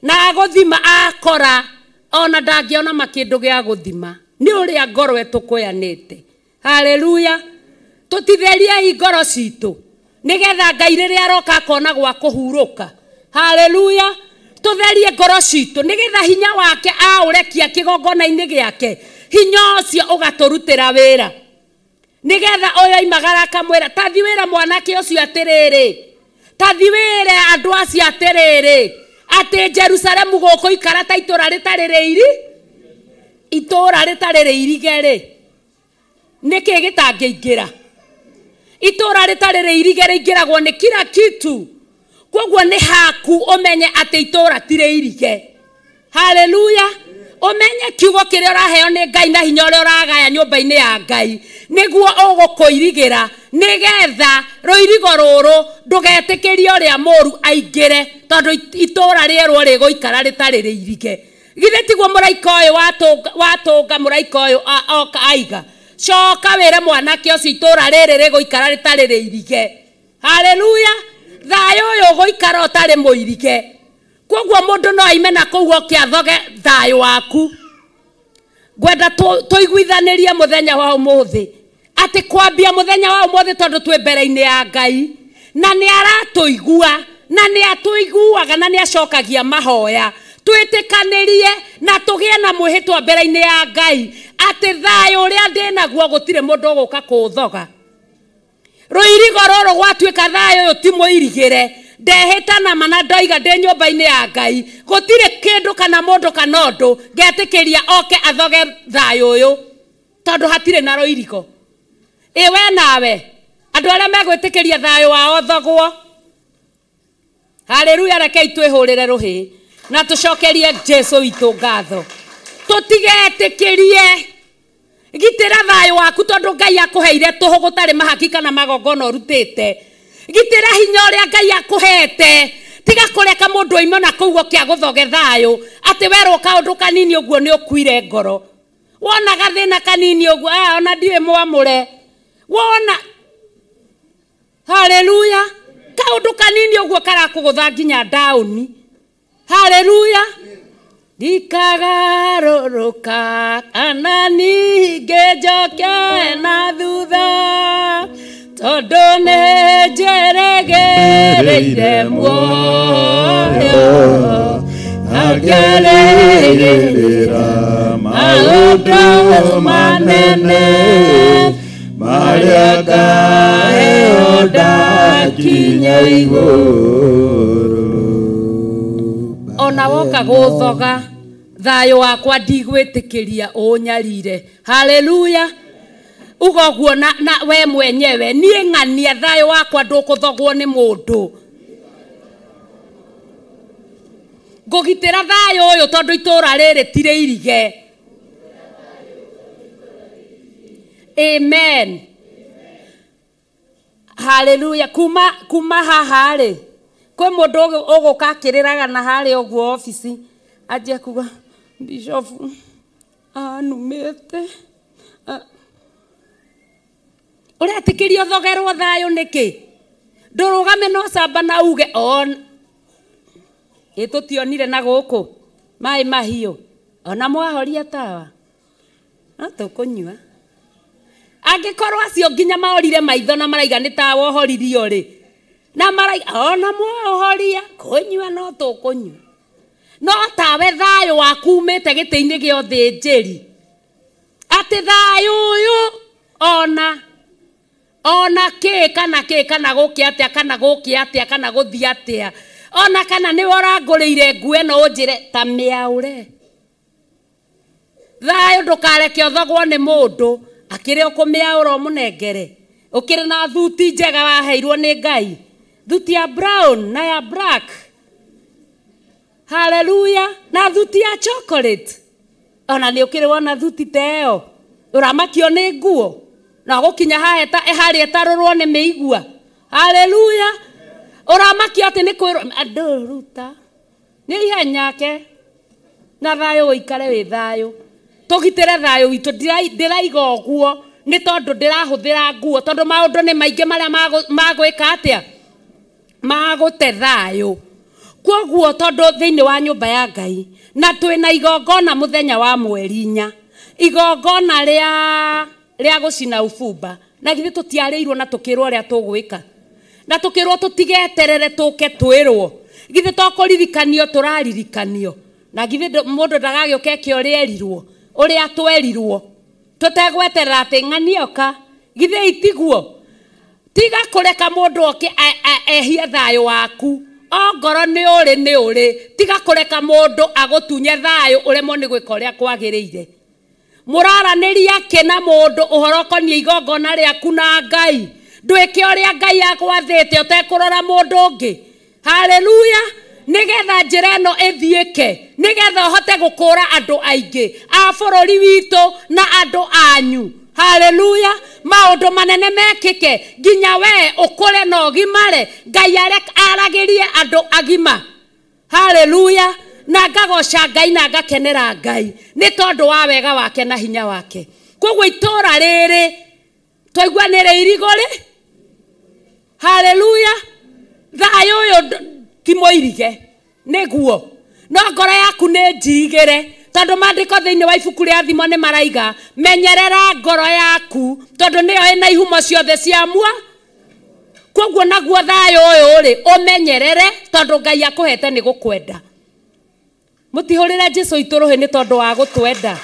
na agũthima akora ona ndangĩona makĩndũ gĩa gũthima, nĩ ũrĩa ngoro ĩtũkũyanĩte. Haleluya. Tũtitheriei ngoro citũ nĩgetha Ngai rĩrĩa aroka akona gwa kũhurũka. Haleluya. Tũtherie ngoro citũ nĩgetha hinya wake aũrekia kĩgongona-inĩ gĩake, hinya ũcio ũgatũrutĩra wĩra, nĩgetha ũyũ aimagara akamwĩra, tathi wĩra mwanake ũcio atĩrĩrĩ, tathi wĩre andũ acio atĩrĩrĩ, atĩ Jerusalemu gũkũ ikara ta itũra rĩtarĩ rĩiri, itũra rĩtarĩ rĩirige rĩ, nĩkĩ gĩtangĩingĩra? Itũra rĩtarĩ rĩirige rĩingĩragwo nĩ kila kitu. Koguo nĩ haku ũmenye atĩ itũra ti rĩirige. Haleluya. Ũmenye kiugo kĩrĩa ũraheo nĩ Ngai na hinya ũrĩa ũragaya nyũmba-inĩ ya Ngai nĩguo ũgũkũirigĩra, nĩgetha rũirigo rũrũ ndũgetĩkĩrie ũrĩa mũru aingĩre, tondũ itũra rĩerwo rĩgũikara rĩtarĩ rĩirige. Githĩ tiguo mũraika ũyũ watũnga mũraika ũyũ oka aiga coka wĩre mwanake ũcio itũra rĩrĩ rĩgũikara rĩtarĩ rĩirige. Haleluya. Thayũ ũyũ ũgũikara ũtarĩ mũirige. Koguo mũndũ no aime na kũu oke athoge thayũ waku. Ngwenda tũiguithanĩrie mũthenya wa ũmũthĩ atĩ kwambia mũthenya wa ũmũthĩ tondũ twĩ mbere-inĩ ya Ngai na nĩ aratũigua na nĩ atũiguaga na nĩ acokagia mahoya. Twĩtĩkanĩrie na tũgĩe na mwĩhĩtwa mbere-inĩ ya Ngai atĩ thayũ ũrĩa ndĩnaguo gũtirĩ mũndũ ũgũka kũũthoga. Rũirigo rũrũ gwatuĩka thayũ ũyũ ti mũirigĩre. Ndehĩta na mana ndoiga ndĩ nyũmba-inĩ ya Ngai gũtirĩ kĩndũ kana mũndũ kana ũndũ ngetĩkĩria oke athoge thayũ ũyũ tondũ hatirĩ na rũirigo. Ĩ we nawe andũ arĩa megwĩtĩkĩria thayũ wao thogwo. Haleluya. Rekei twĩhũrĩre rũhĩ na tũcokerie Jesu witũ ngatho. Tũtigetĩkĩrie gitĩra thayũ waku tondũ Ngai akũheire tũhũ gũtarĩ mahaki kana magongona ũrutĩte. Gitĩra hinya ũrĩa Ngai akũhete. Tiga kũreka mũndũ oime na kũu oke agũthoge thayũ atĩ werwo kaũndũ kanini ũguo nĩ ũkuire ngoro. Wona gathĩna kanini ũguo ona ndiũĩ mwamũre. Wona haleluya kaũndũ kanini ũguo karakũgũtha nginya ndaũni. Haleluya. Ndikagarũrũka kana ningĩ njoke na thutha tondũ nĩ njĩrĩgĩrĩire muoyo na ngerĩgĩrĩra maũndũ manene marĩa ngaheo ndakinya igũrũ. Ona woka gũthoga thayũ wakwa ndigwĩtĩkĩria ũnyarire. Haleluya. Uga ũguo na we mwenyewe niĩ ng'ania thayũ wakwa ndũkũthogwo nĩ mũndũ. Ngũgitĩra thayũ ũyũ tondũ itũra rĩrĩ ti rĩirige. Amen. Haleluya. Kuma haha rĩ kwĩ mũndũ ũgũka akĩrĩraga na harĩa ũguo obici anjie kuga Bishop anumĩte. Ũretĩkĩria ũthogerwo thayũ nĩkĩ? Ndũrũgame no camba na uge on ĩ tũtionire na gũkũ maĩ mahiũ ona mwahoria tawa no tũkũnyua. Angĩkorwo acio nginya maorire maitho na maraiga nĩ tawa ũhoririo rĩ na maraiga ona mwaũhoria kũnyua no tũkũnyua. No tawe thayũ waku umĩte gĩtĩ-inĩ gĩa ũthĩnjĩri atĩ thayũ ũyũ ona kĩ kana kĩ kana gũkĩ atĩa kana gũkĩ atĩa kana gũthiĩ atĩa ona kana nĩwe ũrangũrĩire nguo ĩno ũnjĩre ta mĩaũre. Thayũ ndũkareke ũthogwo nĩ mũndũ akĩrĩ ũkũmĩaũra ũmũnengere. Ũkĩrĩ na thuti njega waheirwo nĩ Ngai, thuti ya brown na ya black. Haleluya. Na thuti ya chocolate. Ona nĩ ũkĩrĩ wona thuti ta ĩyo ũramakio nĩ nguo na gũkinya harĩa ĩtarũrwo nĩ mĩigua. Haleluya. Ũramakio atĩ nĩ kwĩrwo andũ ruta nĩ ihenya ke na thayũ ũikare wĩ thayũ. Tũgitĩre thayũ witũ. Ndĩraiga ũguo nĩ tondũ ndĩrahũthĩra nguo tondũ maũndũ nĩ maingĩ marĩa magwĩka atĩa magũte thayũ. Koguo tondũ thĩinĩ wa nyũmba ya Ngai na twĩna igongona mũthenya wa mweri 4 igongona rĩa gũcina ubumba na githĩ tũtiarĩirwo na tũkĩrwo ũrĩa tũgwĩka na tũkĩrwo tũtigeterere tũke twĩrwo githĩ to kũririkanio tũraririkanio na githĩ mũndũ ndagagĩũke eke ũrĩa erirwo ũrĩa twerirwo tũtegweterera atĩ ng'anioka githĩ itiguo. Tiga kũreka mũndũ oke ehie thayũ waku. Ongoro nĩ ũrĩ tiga kũreka mũndũ agũtunye thayũ ũremwo nĩ gwĩka ũrĩa kwagĩrĩire. Mũraranĩria kĩ na mũndũ ũhoro ũkoniĩ igongona rĩaku na Ngai ndwĩke ũrĩa Ngai agwathĩte ũtekũrora mũndũ ũngĩ. Haleluya. Nĩgetha njĩra ĩno ĩthiĩke nĩgetha ũhote gũkũra andũ aingĩ a bũrũri witũ na andũ anyu. Haleluya. Maũndũ manene mekĩke nginya we ũkũre na ũgimare Ngai aragĩrie andũ agima. Haleluya. Na ngagoca Ngai na ngakenera Ngai nĩ tondũ wa wega wake na hinya wake. Koguo itũra rĩrĩ twaigua nĩ rĩirigo rĩ. Haleluya. Thayũ ũyũ ti mũirige nĩguo, no ngoro yaku nĩ njigĩre, tondũ maandĩko thĩinĩ wa ibuku rĩa Thimo nĩ maraiga menyerera ngoro yaku tondũ nĩyo ĩna ihumo ciothe cia mua. Koguo naguo thayũ ũyũ rĩ ũmenyerere tondũ Ngai akũhete nĩ gũkwenda. Mũtihũrĩre Jesũ witũ rũhĩ nĩ tondũ wa gũtwenda,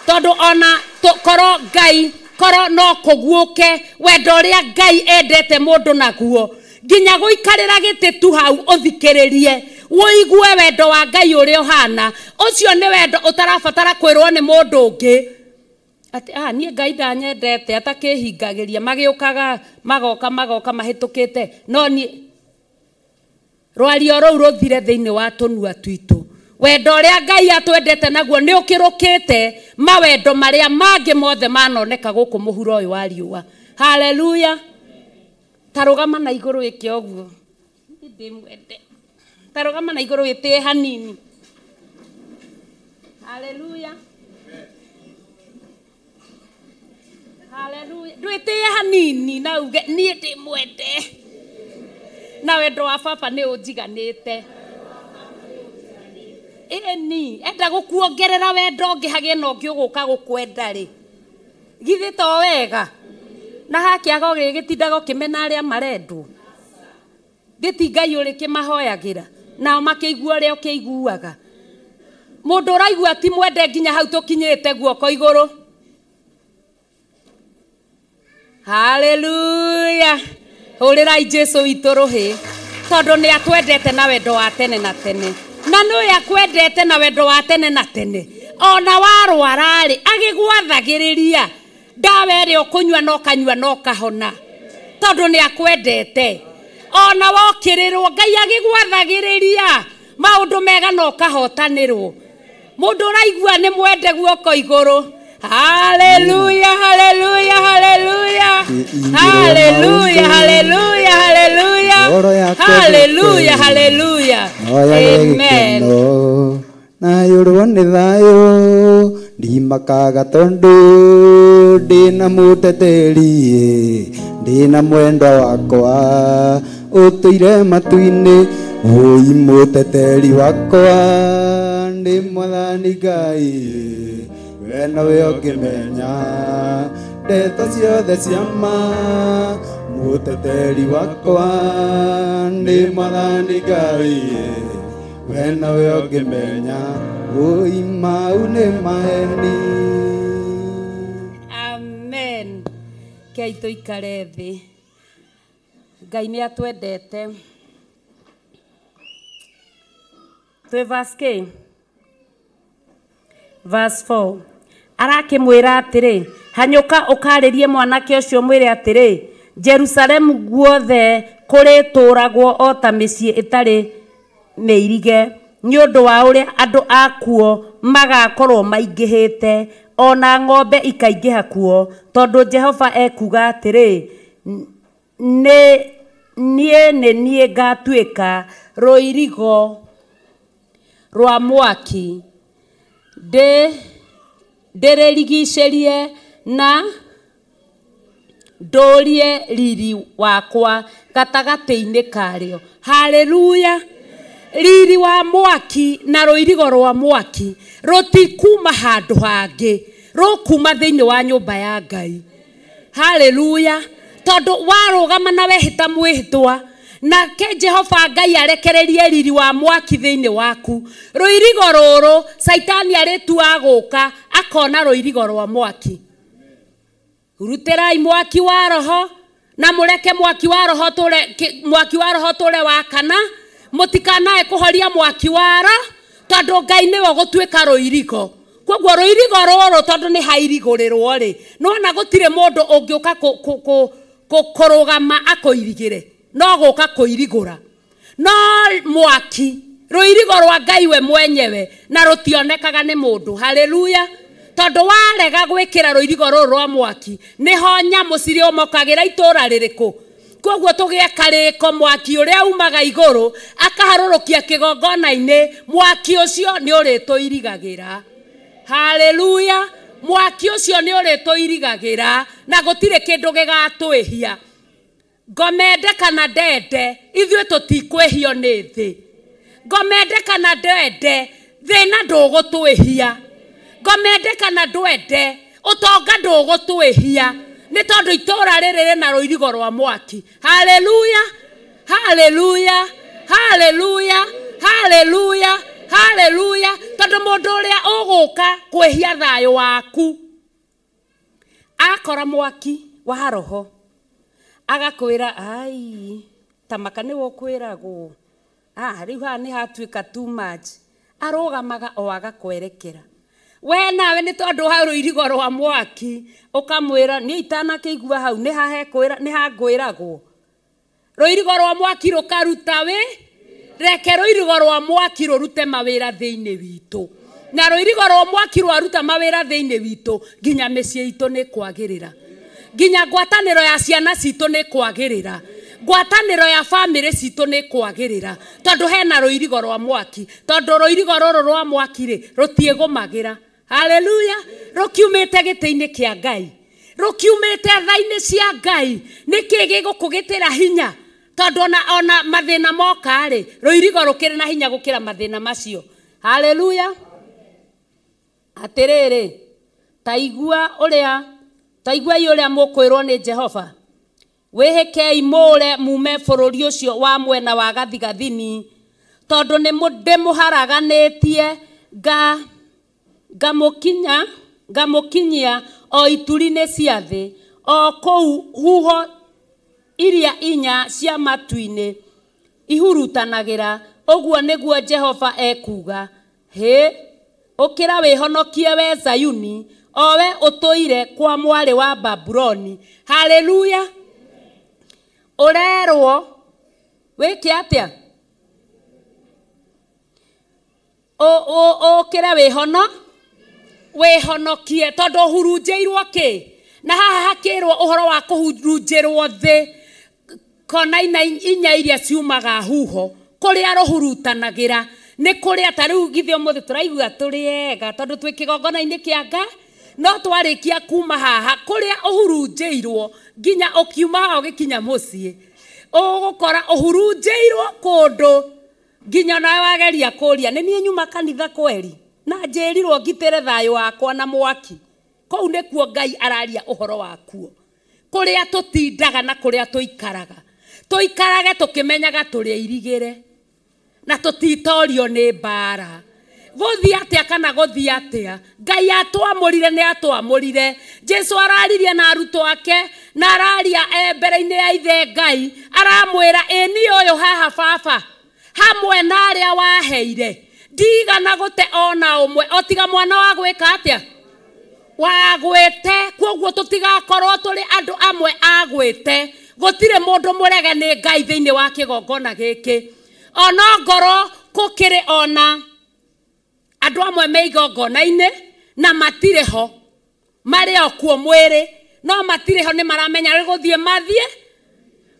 tondũ ona korwo Ngai korwo no kũguũke wendo ũrĩa Ngai endete mũndũ naguo, nginya gũikarĩra gĩtĩ tu hau ũthikĩrĩrie ũigue wendo wa Ngai ũrĩa ũhana. Ũcio nĩ wendo ũtarabatara kwĩrwo nĩ mũndũ ũngĩ atĩ niĩ Ngai ndanyendete atakĩhingagĩria, magĩũkaga magoka magoka mahĩtũkĩte, no niĩ rwario rũu rũthire thĩinĩ wa tũnua twitũ. Wendo ũrĩa Ngai atwendete naguo nĩ ũkĩrũkĩte mawendo marĩa mangĩ mothe manoneka gũkũ mũhuro ũyũ wa riũa. Haleluya. Tarũgama na igũrũ ĩke ũguo, ndĩmwende. Tarũgama na igũrũ ĩtĩe hanini. Haleluya. Haleluya. Ndwĩtĩe hanini na uge niĩ ndĩmwende, na wendo wa baba nĩ ũnjiganĩte. Ĩni enda gũkuongerera wendo ũngĩ hagĩe na ũngĩ ũgũka gũkwenda rĩ, githĩ to wega? Na hakĩaga gĩgĩtindaga ũkĩmena arĩa marendwo, gĩti Ngai ũrĩkĩmahoyagĩra nao makĩigua ũrĩa ũkĩiguaga. Mũndũ ũraigua ti mwende nginya hau tũkinyĩte guoko igũrũ. Haleluya. Hũrĩrai Jesũ witũ rũhĩ tondũ nĩ atwendete na wendo wa tene na tene. Na nĩ akwendete na wendo wa tene na tene. Ona warwara rĩ agĩgwathagĩrĩria ndawa ĩrĩa ũkũnyua no kanyua no kahona tondũ nĩ akwendete. Ona wokĩrĩrwo Ngai agĩgwathagĩrĩria maũndũ mega no kahotanĩrwo. Mũndũ ũraigua nĩ mwende guoko igũrũ. Haleluya, haleluya, haleluya. Haleluya, haleluya, haleluya. Haleluya, haleluya. Amen. Na yũrwo nĩ thayũ ndimakaga tondũ ndĩna mũteteri, ndĩna mwendwa wakwa ũtũire matu-inĩ. Wũi mũteteri wakwa nĩ Mwathani Ngai, we nowe ũngĩmenya ndeto ciothe cia ma. Mũteteri wakwa nĩ Mwathani Ngai, we nowe ũngĩmenya. Wũi mau nĩ maheni. Amen. Kei tũikare thĩ. Ngai nĩ atwendete. Twĩ verse K. Verse 4. Arakĩmwĩra atĩrĩ, hanyũka ũkarĩrie mwanake ũcio mwĩre atĩrĩ, Jerusalemu guothe kũrĩtũũragwo o ta mĩciĩ ĩtarĩ mĩirige nĩ ũndũ wa ũrĩa andũ akuo magakorwo maingĩhĩte, ona ng'ombe ikaingĩha kuo, tondũ Jehova ekuuga atĩrĩ, niĩ nĩ niĩ ngatuĩka rũirigo rwa mwaki ndĩrĩrigicĩrie na ndũrie riri wakwa gatagatĩ-inĩ karĩo. Haleluya. Riri wa mwaki na rũirigo rwa mwaki rũtikuma handũ hangĩ, rũkuma thĩinĩ wa nyũmba ya Ngai. Haleluya. Tondũ warũgama na wehĩta mwĩhĩtwa, nake Jehova Ngai arekererie riri wa mwaki thĩinĩ waku. Rũirigo rũrũ Saitani arĩtua gũka akona rũirigo rwa mwaki. Rutĩrai mwaki wa roho na mũreke mwaki wa roho tũre, mwaki wa roho tũre wakana, mũtikanae kũhoria mwaki wa roho tondũ Ngai nĩwe ũgũtuĩka rũirigo. Koguo rũirigo rũrũ tondũ nĩ hairigũrĩrwo rĩ, nĩwona gũtirĩ mũndũ ũngĩũka kũrũgama akũirigĩre, no gũka kũirigũra. No mwaki rũirigo rwa Ngai we mwenyewe na rũtionekaga nĩ mũndũ. Haleluya. Tondũ warega gwĩkĩra rũirigo rũrũ rwa mwaki, nĩho nyamũ cirĩomokagĩra itũra rĩrĩkũ. Koguo tũgĩe karĩko mwaki ũrĩa umaga igũrũ akaharũrũkia kĩgongona-inĩ, mwaki ũcio nĩ ũrĩtũirigagĩra. Haleluya. Mwaki ũcio nĩ ũrĩtũirigagĩra na gũtirĩ kĩndũ gĩgatwĩhia. Ngomende kana ndende, ithuĩ tũtikwĩhio nĩ thĩ. Ngomende kana ndende, thĩna ndũgũtwĩhia. Ngomende kana ndwende, ũtonga ndũgũtwĩhia. Nĩ tondũ itũũra rĩrĩ rĩna rũirigo rwa mwaki. Haleluya, haleluya, haleluya, haleluya, haleluya. Tondũ mũndũ ũrĩa ũgũka kwĩhia thayũ waku akora mwaki wa roho agakwĩra ai tamaka nĩwe ũkwĩragwo, rĩu haha nĩ hatuĩka too much. Arũgamaga o agakwerekera we nawe nĩ tondũ hau rũirigo rwa mwaki ũkamwĩra niĩ itanakĩigua hau nĩ hahekwĩra nĩ hangwĩragwo. Rũirigo rwa mwaki rũkaruta wĩ reke rũirigo rwa mwaki rũrute mawĩra thĩinĩ witũ, na rũirigo rwa mwaki rwaruta mawĩra thĩinĩ witũ nginya mĩciĩ itũ nĩ kwagĩrĩra, nginya ngwatanĩro ya ciana citũ nĩ kwagĩrĩra, ngwatanĩro ya famĩlĩ citũ nĩ kwagĩrĩra, tondũ hena rũirigo rwa mwaki. Tondũ rũirigo rũrũ rwa mwaki rĩ rũtiĩgũmagĩra. Haleluya. Rũkiumĩte gĩtĩ-inĩ kĩa Ngai, rũkiumĩte tha-inĩ cia Ngai. Nĩkĩ gĩgũkũgĩtĩra hinya? Tondũ ona mathĩna moka rĩ, rũirigo rũkĩrĩ na hinya gũkĩra mathĩna macio. Haleluya. Atĩrĩrĩ, taigua ũrĩa mũkwĩrwo nĩ Jehova. Wĩhĩkei mũũre mume bũrũri ũcio wa mwena wa gathigathini, tondũ nĩ ndĩmũharaganĩtie ngamũkinyia o ituri-inĩ cia thĩ, o kũu huho iria inya cia matu-inĩ ihurutanagĩra. Ũguo nĩguo Jehova ekuuga. Hĩ, ũkĩra wĩhonokie we Zayuni, o we ũtũire kwa mwarĩ wa Babuloni. Haleluya. Ũrerwo wĩke atĩa? Ũkĩre wĩhonokie, tondũ ũhurunjĩirwo kĩ? Na haha hakĩrwo ũhoro wa kũhurunjĩrwo thĩ kona inya iria ciumaga huho kũrĩa rũhurutanagĩra nĩ kũrĩa. Ta rĩu githĩ ũmũthĩ tũraigua tũrĩ ega tondũ twĩ kĩgongona-inĩ kĩa Ngai, no twarĩkia kuma haha kũrĩa ũhurunjĩirwo nginya ũkiuma haha ũgĩkinya mũciĩ ũgũkora ũhurunjĩirwo kũndũ nginya nawe wageria kũria nĩ niĩ nyuma kanitha kweri na njĩrirwo ngitĩre thayũ wakwa na mwaki. Kũu nĩkuo Ngai araria ũhoro wakuo, kũrĩa tũtindaga na kũrĩa tũikaraga. Tũikarage tũkĩmenyaga tũrĩ irigĩre na tũtitorio nĩ mbara. Gũthiĩ atĩa kana gũthiĩ atĩa, Ngai atwamũrire nĩ atwamũrire. Jesu araririe na arutwo ake na araria mbere-inĩ ya ithe Ngai, aramwĩra ĩ niĩ ũyũ haha baba hamwe na arĩa waheire ndigana gũte ona ũmwe o tiga mwana wa gwĩka atĩa wa gwĩte. Koguo tũtigakorwo tũrĩ andũ amwe a gwĩte. Gũtirĩ mũndũ mũrege nĩ Ngai thĩinĩ wa kĩgongona gĩkĩ. Ona ngorwo gũkĩrĩ ona andũ amwe me igongona-inĩ na matirĩ ho, marĩ o kuo mwĩrĩ no matirĩ ho, nĩ maramenya rĩ gũthiĩ mathiĩ.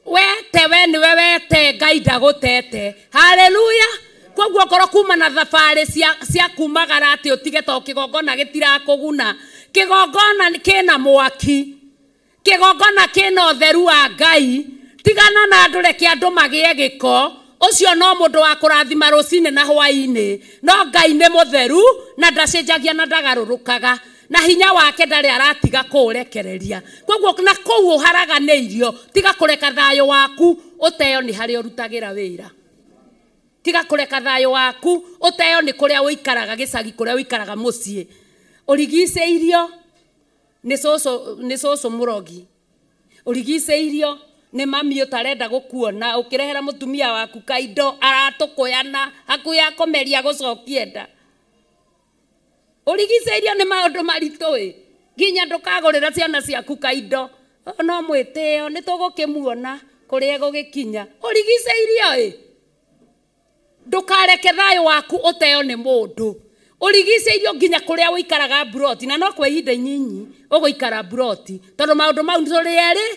Wete we nĩwe wete, Ngai ndagũtete. Haleluya. Koguo korwo kuma na thabarĩ cia kumagara atĩ ũtige to kĩgongona gĩtirakũguna. Kĩgongona kĩna mwaki, kĩgongona kĩna ũtheru wa Ngai. Tigana na andũ, reke andũ magĩe gĩko. Ũcio no mũndũ wa kũrathima rũcinĩ na hwaĩ-inĩ, no Ngai nĩ mũtheru na ndacenjagia na ndagarũrũkaga, na hinya wake ndarĩ aratiga kũũrekereria. Koguo na kũu ũharaganĩirio, tiga kũreka thayũ waku ũteo nĩ harĩa ũrutagĩra wĩra. Tiga kũreka thayũ waku ũteo nĩ kũrĩa ũikaraga gĩcagi, kũrĩa ũikaraga mũciĩ. Ũrigicĩirio nĩ cũcũ mũrogi, ũrigicĩirio nĩ mami ũtarenda gũkuona, ũkĩrehera mũtumia waku kaindo aratũkũyana hakuhĩ akũmeria gũcokia nda. Ũrigicĩirio nĩ maũndũ maritũ ĩ, nginya ndũkagũrĩra ciana ciaku kaindo, no mwĩtĩo nĩ tũgũkĩmuona kũrĩa egũgĩkinya. Ũrigicĩirio ĩ, ndũkareke thayũ waku ũteo nĩ mũndũ. Ũrigicĩirio nginya kũrĩa ũikaraga mburoti, na no kwa ihinda inyinyi ũgũikara mburoti, tondũ maũndũ mau tũrĩ erĩ.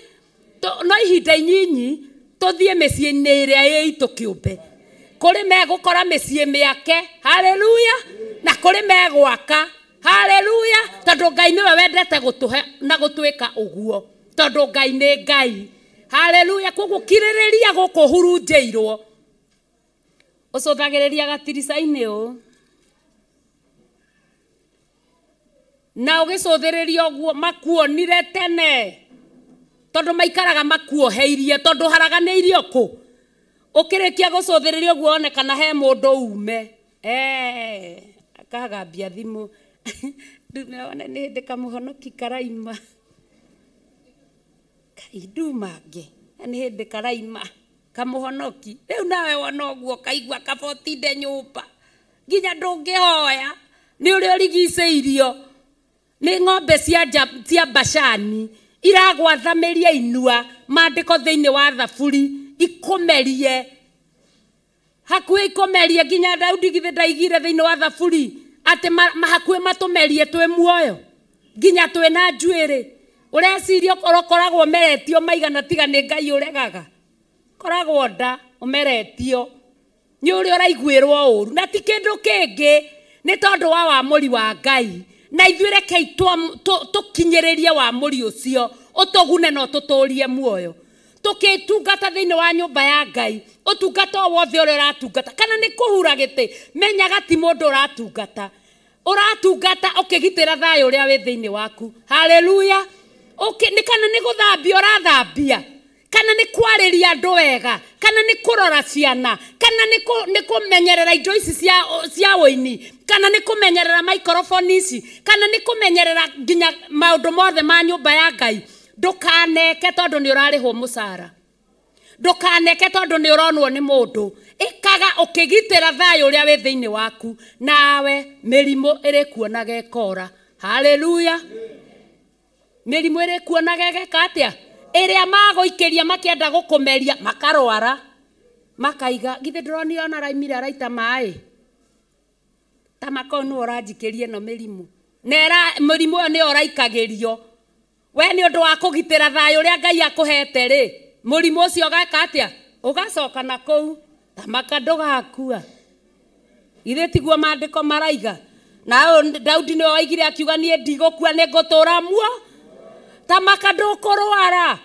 No ihinda inyinyi tũthiĩ mĩciĩ-inĩ ĩrĩa ĩitũ kĩũmbe. Kũrĩ megũkora mĩciĩ mĩake, haleluya, na kũrĩ megwaka, haleluya, tondũ Ngai nĩwe wendete gũtũhe na gũtwĩka ũguo, tondũ Ngai nĩ Ngai, haleluya. Koguo kirĩrĩria gũkũ hurunjĩirwo, ũcũthagĩrĩria gatirica-inĩ ũũ, na ũgĩcũthĩrĩria ũguo makuonire tene, tondũ maikaraga makuoheirie, tondũ haraganĩirio kũ. Ũkĩrĩkia gũcũthĩrĩria ũguo one kana he mũndũ ume, akagambia thimũ ndume one nĩ hĩndĩ kamũhonoki karaima, kai ndumange nĩ hĩndĩ karaima kamũhonoki. Rĩu nawe wona ũguo ũkaigua kaba ũtinde nyũmba nginya ndũngĩhoya nĩ ũrĩa ũrigicĩirio nĩ ng'ombe cia Bashani iragwathamĩria inua. Maandĩko thĩinĩ wa Thaburi ikumerie, hakuhĩ ikumerie nginya Daudi githĩ ndaigire thĩinĩ wa Thaburi atĩ hakuhĩ matũmerie twĩ muoyo nginya twĩ na njuĩrĩ. Ũreciria ũkoragwo ũmeretio maigana tiga nĩ Ngai ũregaga, koragwo nda ũmeretio nĩ ũrĩa ũraiguĩrwo ũru, na ti kĩndũ kĩngĩ nĩ tondũ wa wamũri wa Ngai. Na ithuĩ rekei tũkinyĩrĩrie wamũri ũcio ũtũgune na ũtũtũrie muoyo. Tũkĩtungata thĩinĩ wa nyũmba ya Ngai, ũtungata o wothe ũrĩa ũratungata, kana nĩ kũhura gĩtĩ, menyaga ti mũndũ ũratungata, ũratungata ũkĩgitĩra thayũ ũrĩa wĩ thĩinĩ waku, haleluya. Nĩ kana nĩ gũthambia ũrathambia, kana nĩ kwarĩria andũ wega, kana nĩ kũrora ciana, kana nĩ kũmenyerera indo ici cia ũini, kana nĩ kũmenyerera microphone ici, kana nĩ kũmenyerera nginya maũndũ mothe ma nyũmba ya Ngai. Ndũkaneke tondũ nĩ ũrarĩhwo mũcara, ndũkaneke tondũ nĩ ũronwo nĩ mũndũ. Ĩkaga ũkĩgitĩra thayũ ũrĩa wĩ thĩinĩ waku, nawe mĩrimũ ĩrĩkuonaga ĩkora, haleluya. Mĩrimũ ĩrĩkuonaga ĩgeka atĩa? Ĩrĩa magũikĩria makĩenda gũkũmeria makarwara, makaiga githĩ ndĩronire ona araimire araita maĩ ta makau nĩwe ũranjikĩria ĩno mĩrimũ, na mũrimũ ũyũ nĩyo ũraikagĩrio we nĩ ũndũ wa kũgitĩra thayũ ũrĩa Ngai akũhete rĩ, mũrimũ ũcio ũgeka atĩa? Ũgacoka na kũu ta maka ndũgakua. Githĩ tiguo maandĩko maraiga? Na Daudi nĩwe waigire akiuga niĩ ndigũkua nĩ ngũtũũra muo, ta maka ndũkũrwara.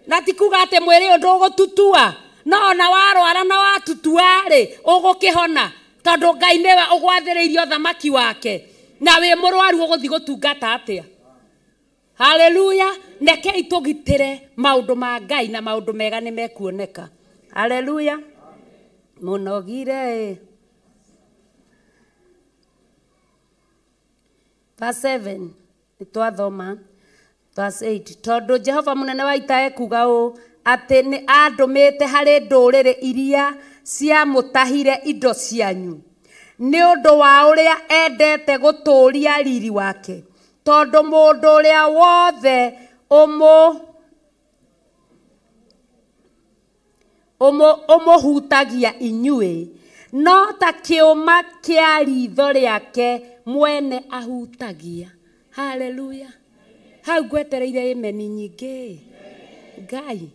Na ti kuga atĩ mwĩrĩ ũyũ ndũgũtutua, no ona warwara na watutua rĩ, ũgũkĩhona, tondũ Ngai nĩwe ũgwathĩrĩirie ũthamaki wake, na wĩ mũrwaru ũgũthiĩ gũtungata atĩa? Haleluya. Rekei tũgitĩre maũndũ ma Ngai na maũndũ mega nĩ mekuoneka, haleluya. Mũnogire. Verse 7 nĩ twathoma. Verse 8, tondũ Jehova mũnene wa ita ekuuga ũũ, atĩ nĩ andũmĩte harĩ ndũrĩrĩ iria ciamũtahire indo cianyu nĩ ũndũ wa ũrĩa endete gũtũũria riri wake, tondũ mũndũ ũrĩa wothe ũmũhutagia inyuĩ no ta kĩũma kĩa ritho rĩake mwene ahutagia, haleluya. Hau ngwetereire ĩmeni nyingĩ. Ngai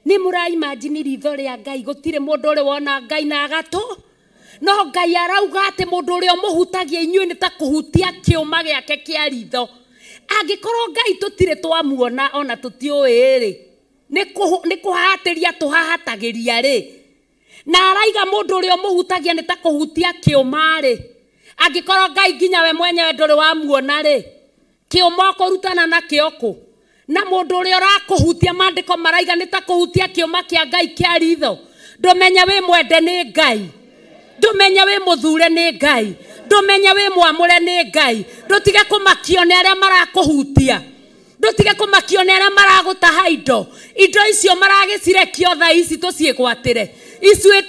nĩ mũraimagine ritho rĩa Ngai, gũtirĩ mũndũ ũrĩ wona Ngai na agatũ, no Ngai arauga atĩ mũndũ ũrĩa ũmũhutagia inyuĩ nĩ ta kũhutia kĩũma gĩake kĩa ritho. Angĩkorwo Ngai tũtirĩ twamuona ona tũtiũĩ rĩ, nĩ kũhahatĩria tũhahatagĩria rĩ, na araiga mũndũ ũrĩa ũmũhutagia nĩ ta kũhutia kĩũma rĩ, angĩkorwo Ngai nginya we mwenyewe ndũrĩ wamuona rĩ, kĩũma ũkũrutana nakĩo kũ? Na mũndũ ũrĩa ũrakũhutia, maandĩko maraiga nĩ ta kũhutia kĩũma kĩa Ngai kĩa ritho. Ndũmenye wĩ mwende nĩ Ngai, ndũmenye wĩ mũthure nĩ Ngai, ndũmenye wĩ mwamũre nĩ Ngai. Ndũtige kũmakio nĩ arĩa marakũhutia, ndũtige kũmakio nĩ arĩa maragũtaha indo. Indo icio maragĩcirekio thaa ici tũciĩgwatĩre,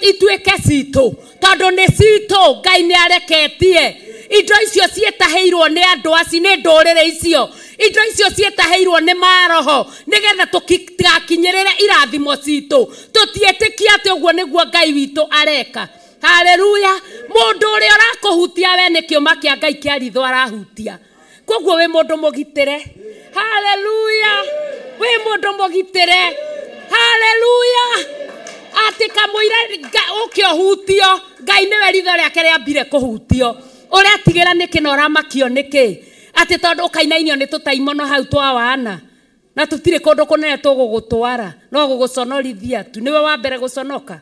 ituĩke citũ, tondũ nĩ citũ. Ngai nĩ areketie indo icio ciĩtahĩirwo nĩ andũ aci, nĩ ndũrĩrĩ icio, indo icio ciĩtahĩirwo nĩ maroho, nĩgetha tũtigakinyĩrĩre irathimo citũ. Tũtiĩtĩkia atĩ ũguo nĩguo Ngai witũ areka, haleluya. Mũndũ ũrĩa ũrakũhutia we nĩ kĩũma kĩa Ngai kĩa ritho arahutia, koguo wĩ mũndũ mũgitĩre, haleluya. Wĩ mũndũ mũgitĩre. Haleluya. Atĩ kamũira ũke ũhutio, Ngai nĩwe ritho rĩake rĩambire kũhutio. Ũretigĩra nĩkĩ na ũramakio nĩkĩ? Atĩ tondũ ũkainainio nĩ tũtaimono hau twa wana. Na tũtirĩ kũndũ kũnene tũgũgũtwara, no gũgũconorithia tu. Nĩwe wa mbere gũconoka.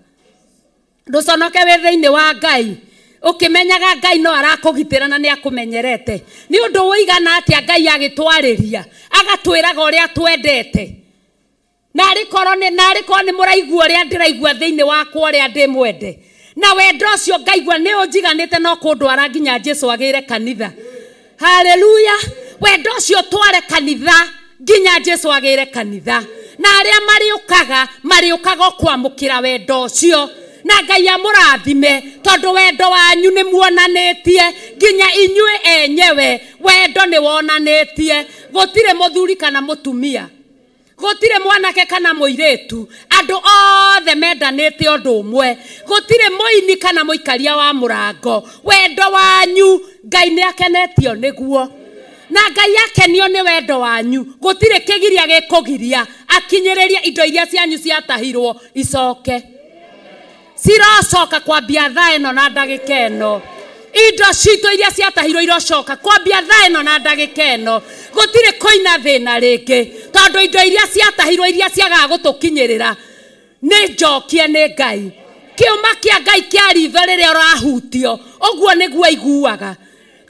Ndũconoke wĩ thĩinĩ wa Ngai. Ũkĩmenyaga Ngai no arakũgitĩra na nĩ akũmenyerete. Nĩ ũndũ ũigana atĩa Ngai agĩtwarĩria, agatwĩraga ũrĩa twendete. Narĩ korwo nĩ mũraigua ũrĩa ndĩraigua thĩinĩ wakwa ũrĩa ndĩmwende. Na wendo ũcio ngaigua nĩ ũnjiganĩte no kũndwara nginya Jesu agĩre kanitha. Haleluya. Wendo ũcio tware kanitha nginya Jesu agĩre kanitha. Na arĩa marĩũkaga kwamũkĩra wendo ũcio. Na Ngai amũrathime tondũ wendo wanyu nĩ muonanĩtie nginya inyuĩ enyewe wendo nĩ wonanĩtie. Gũtirĩ mũthuri kana mũtumia, gũtirĩ mwanake kana mũirĩtu, andũ othe mendanĩte ũndũ ũmwe. Gũtirĩ mũini kana mũikaria wa mũrango. Wendo wanyu Ngai nĩ akenetio nĩguo. Na Ngai akenio nĩ wendo wanyu, gũtirĩ kĩgiria gĩkũgiria akinyĩrĩria indo iria cianyu ciatahirwo icoke. Cirocoka kwambia thaa ĩno na ndagĩka ĩno. Indo citũ iria ciatahirwo irocoka kwambia thaa ĩno na ndagĩka ĩno. Gũtirĩ kũina thĩna rĩngĩ, tondũ indo iria ciatahirwo iria ciagaga gũtũkinyĩrĩra nĩ njokie nĩ Ngai. Kĩũma kĩa Ngai kĩa ritho rĩrĩa ũrahutio, ũguo nĩguo aiguaga.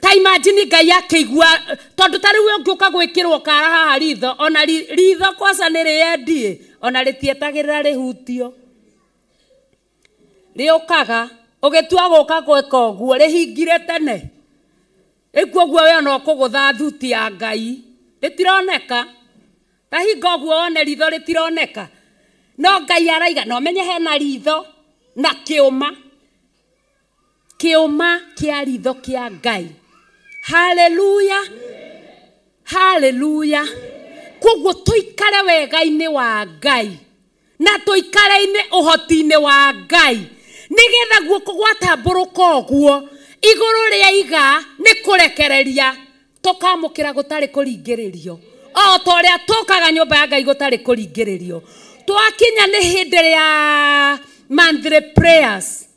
Ta imagine Ngai akĩigua, tondũ ta rĩu ũngĩũka gwĩkĩrwo kara haha ritho, ona ritho kwaca nĩ rĩendie, ona rĩtietagĩrĩra rĩhutio. Rĩũkaga ũgĩtua gũka gwĩka ũguo rĩhingire tene. Rĩu ũguo we ona ũkũgũtha thuti ya Ngai rĩtironeka. Ta hinga ũguo wone ritho rĩtironeka. No Ngai araiga no menye hena ritho na kĩũma. Kĩũma kĩa ritho kĩa Ngai. Haleluya. Haleluya. Koguo tũikare wega-inĩ wa Ngai na tũikare-inĩ ũhoti-inĩ wa Ngai, nĩgetha guoko gwatambũrũka ũguo igũrũ rĩa iga nĩ kũrekereria tũkamũkĩra gũtarĩ kũringĩrĩrio. O ta ũrĩa tũkaga nyũmba ya Ngai gũtarĩ kũringĩrĩrio. Twakinya nĩ hĩndĩ ya monthly prayers,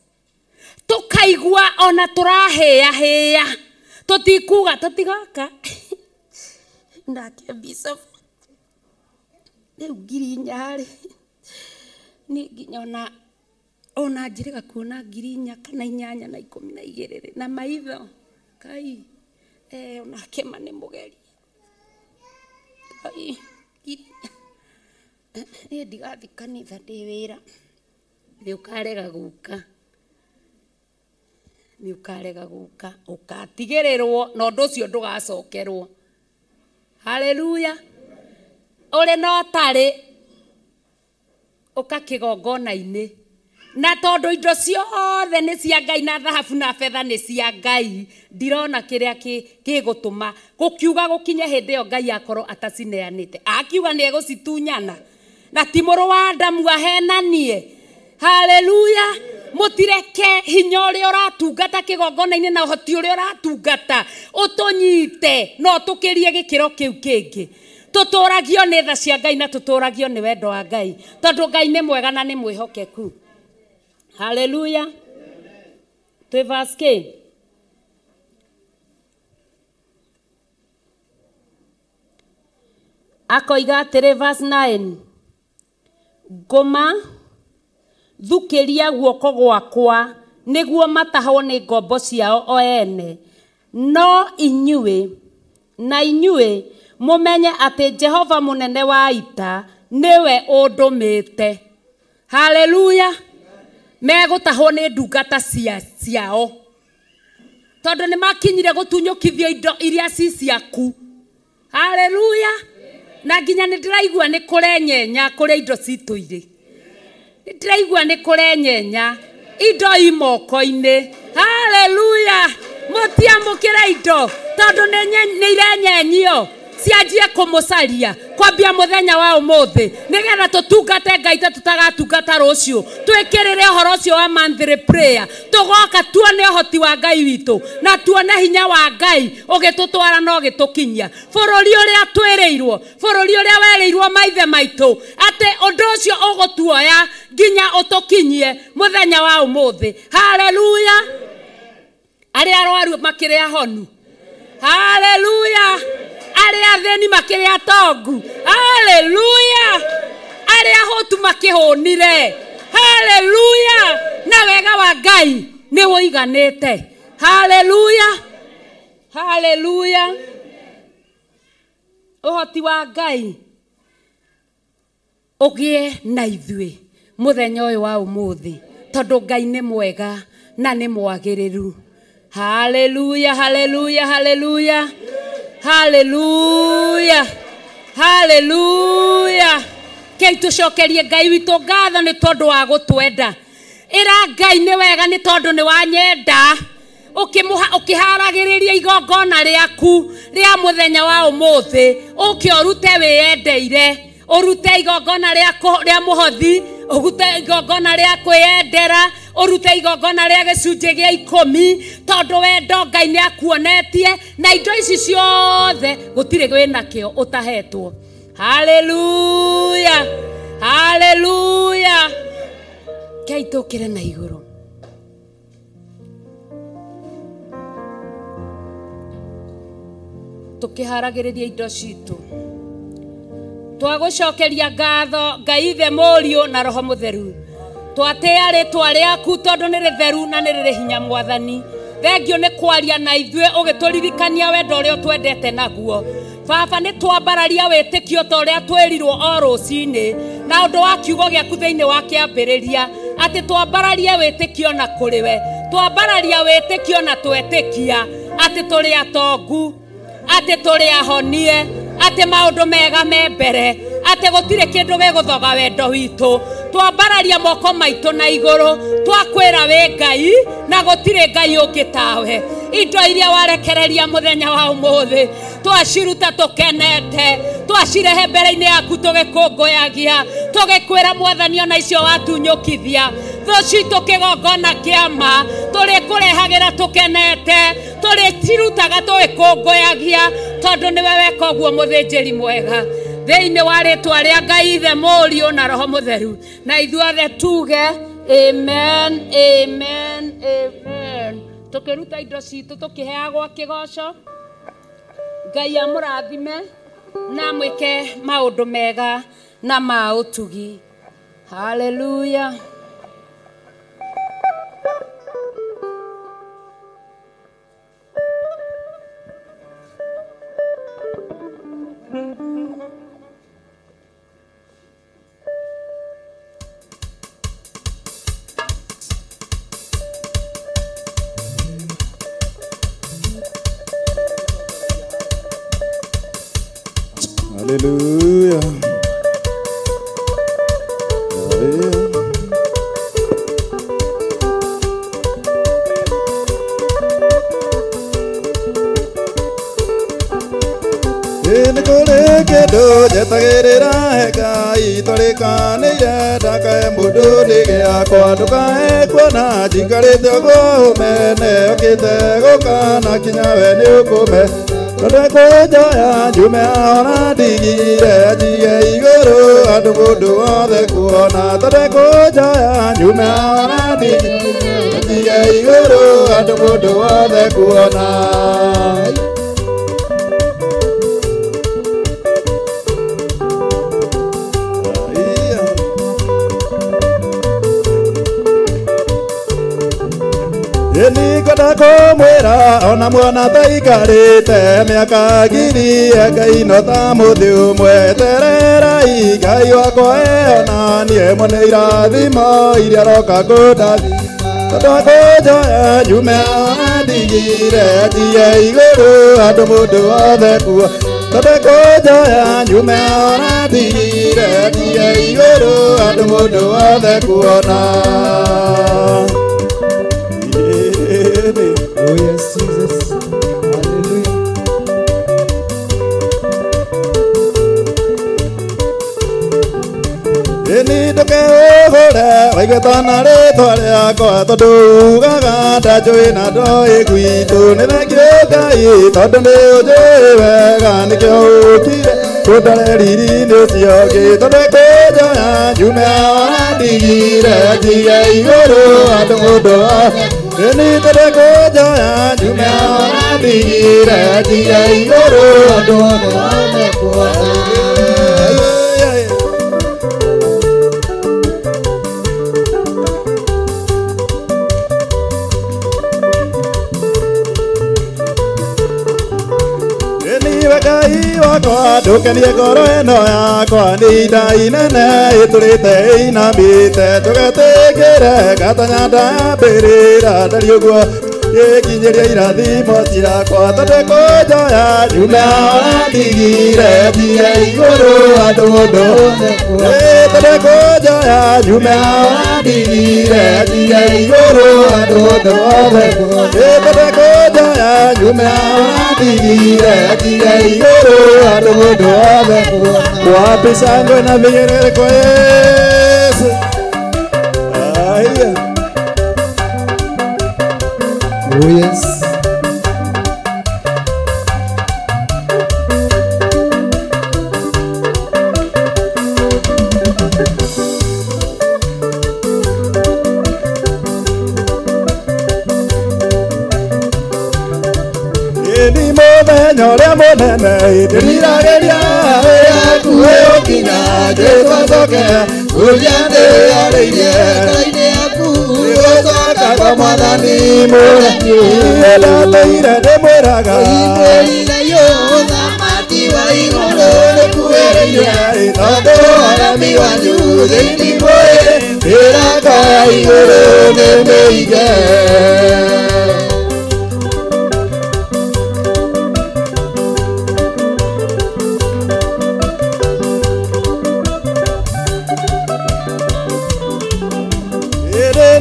tũkaigua ona tũrahĩahĩa, tũtikuga tũtigoka nake bishop rĩu 4,000 rĩ nĩ nginya ona njĩrĩga kuona 4,000 kana 8 na 12 rĩ na maitho kai onake ma nĩ mũgeri kai niĩ ndigathiĩ kanitha ndĩ wĩra. Nĩ ũkarega gũka, nĩ ũkarega gũka, ũkatigĩrĩrwo na ũndũ ũcio ndũgacokerwo. Haleluya. Ũrĩ na ũtarĩ ũka kĩgongona-inĩ, na tondũ indo ciothe nĩ cia Ngai na thahabu na betha nĩ cia Ngai, ndirona kĩrĩa gĩgũtũma gũkiuga gũkinye hĩndĩ ĩyo Ngai akorwo atacineanĩte. Akiuga nĩ egũcitunyana, na ti mũrũ wa Adamu ahenanie. Haleluya. Mũtireke hinya ũrĩa ũratungata kĩgongona-inĩ na ũhoti ũrĩa ũratungata ũtũnyite no tũkĩrie gĩkĩro kĩu kĩngĩ. Tũtũragio nĩ tha cia Ngai na tũtũragio nĩ wendo wa Ngai, tondũ Ngai nĩ mwega na nĩ mwĩhokeku. Haleluya. Twĩ verse K. Akoiga atĩrĩ verse 9, ngũma thukĩria guoko gwakwa nĩguo matahwo nĩ ngombo ciao o ene, no inyuĩ na inyuĩ mũmenye atĩ Jehova mũnene wa ita nĩwe ũndũmĩte. Haleluya. Megũtahwo nĩ ndungata ciao, tondũ nĩ makinyire gũtunyũkithio indo iria ci ciaku. Haleluya. Na nginya nĩ ndĩraigua nĩ kũrenyenya kũrĩa indo citũ irĩ. Ndĩraigua nĩ kũrenyenya indo i moko-inĩ. Haleluya. Mũtiamũkĩre indo tondũ nĩ irenyenyio. Cianjie kũmũcaria kwambia mũthenya wa ũmũthĩ nĩgetha tũtungate Ngai ta tũtagatungata rũciũ. Twĩkĩrĩre ũhoro ũcio wa monthly prayer, tũgoka tuone ũhoti wa Ngai witũ na tuone hinya wa Ngai ũgĩtũtwara na ũgĩtũkinyia bũrũri ũrĩa twĩrĩirwo, bũrũri ũrĩa werĩirwo maithe maitũ atĩ ũndũ ũcio ũgũtuoya nginya ũtũkinyie mũthenya wa ũmũthĩ. Haleluya! Arĩa arwaru makĩrĩ ahonu. Haleluya! Arĩa athĩni makĩrĩ atongu. Haleluya! Arĩa ahũtu makĩhũnire. Haleluya! Na wega wa Ngai nĩ ũiganĩte. Haleluya! Haleluya! Ũhoti wa Ngai ũgĩe na ithuĩ mũthenya ũyũ wa ũmũthĩ, tondũ Ngai nĩ mwega na nĩ mwagĩrĩru. Haleluya, haleluya, haleluya. Haleluya. Haleluya. Kei tũcokerie Ngai witũ ngatho nĩ tondũ wa gũtwenda. Ĩra Ngai nĩ wega nĩ tondũ nĩ wanyenda. Ũkĩharagĩrĩria igongona rĩaku rĩa mũthenya wa ũmũthĩ, ũke ũrute wĩyendeire, ũrute igongona rĩa mũhothi, ũrute igongona rĩa kwĩyendera, ũrute igongona rĩa gĩcunjĩ gĩa 10, tondũ wendo Ngai nĩ akuonetie na indo ici ciothe gũtirĩ wĩnakĩo ũtahetwo. Haleluya! Haleluya! Ngai tũkĩre na igũrũ. Tũkĩharagĩrĩria indo citũ, twagũcokeria ngatho Ngai Ithe, Mũriũ na Roho Mũtheru. Twatĩa rĩtwa rĩaku tondũ nĩ rĩtheru na nĩ rĩrĩ hinya Mwathani. Thengio nĩ kwaria na ithuĩ ũgĩtũririkania wendo ũrĩa ũtwendete naguo. Baba, nĩ twambararia wĩtĩkio ta ũrĩa twĩrirwo o rũcinĩ na ũndũ wa kiugo gĩaku thĩinĩ wa kĩambĩrĩria, atĩ twambararie wĩtĩkio na kũrĩ we, twambararia wĩtĩkio na twetĩkia atĩ tũrĩ atongu, atĩ tũrĩ ahonie, atĩ maũndũ mega me mbere, atĩ gũtirĩ kĩndũ gĩgũthoga wendo witũ. Twambararia moko maitũ na igũrũ, twakwĩra wĩ Ngai na gũtirĩ Ngai ũngĩ tawe. Indo iria warekereria mũthenya wa ũmũthĩ twaciruta tũkenete, twacirehe mbere-inĩ yaku tũgĩkũngũyagia, tũgĩkwĩra Mwathani ona icio watunyũkithia thũ citũ kĩgongona kĩama tũrĩkũrehagĩra tũkenete, tũrĩcirutaga tũgĩkũngũyagia, tondũ nĩwe weka ũguo mũthĩnjĩri mwega. Thĩinĩ wa rĩtwa rĩa Ngai Ithe, Mũriũ na Roho Mũtheru, na ithuothe tuge amen, amen, amen. Tũkĩruta indo citũ tũkĩheagwo kĩgoco. Ngai amũrathime na amwĩke maũndũ mega na ma ũtugi. Haleluya. Hallelujah. Hallelujah. Kĩndũ njetagĩrĩra he Ngai tũrĩkanĩire ndakae mũndũ nĩ gĩakwa ndũkae kuona njikarĩte ũguo ũmene ũkĩte gũka na kinya we nĩ ũkũme tondũ ekũnjoya njume ahona ndigire njige igũrũ andũ mũndũ wothe kuona tondũ ekũnjoya njume ahona ndigire njige igũrũ andũ mũndũ wothe kuona. Nĩngwenda kũmwĩra ona mwana taikarĩte mĩaka ngiri Ngai no ta mũthĩ ũmwe etererai Ngai wakwa eonanie mwene irathimo iria aroka kũndathima tondũ akũnjoya njume ndigire njige igũrũ andũ mũndũ wothe kuo tondũ akũnjoya njume ndigire njige igũrũ andũ mũndũ wothe kuona. Oh yes, Jesus. Hallelujah. Waigweta na rĩtwa rĩakwa tondũ ugaga ndanjũĩ na ndoĩ gwitũ. Nĩ thengiũ Ngai tondũ nĩ ũnjũĩ wega nĩkĩo ũkire kũndore riri-inĩ ũcio ũngĩ. Tondũ kũnjoya njume haha ndigire njige igũrũ andũ mũndũ Ĩni tondũ kũnjoya njume haha ndigire njige igũrũ andũ othe kuona. Ngai wakwa ndũkenie ngoro ĩno yakwa nĩ inda inene ĩtũrĩte ĩinamĩte tũgetĩkĩre gatanya ndambĩrĩra ndari ũguo gĩkinyĩria irathimo ciakwa tondũ kũnjoya njume haha ndigire njige igũrũ andũ mũndũ tondũ kũnjoya njume haha ndigire njige igũrũ andũ othe tondũ kũnjoya njume haha ndigire njige igũrũ andũ mũndũ othe. Wapi shangwe na vigelegele kwa Yesu. Haya. Oh yes. Ĩni mũthenya ũrĩa mũnene ndĩriragĩria hakuhĩ ũkinya Jesũ acoke kũrĩa ndĩyarĩirie Ngoro-inĩ yaku nĩgũcoka kwa Mwathani mũremi. Ndatũire ndĩmwĩraga Ũhingũrire ũthamaki wa igũrũ nĩkuhĩrĩirie tondũ ũremi wanyu thĩinĩ mũĩ mĩrango ya igũrũ nĩ mĩige.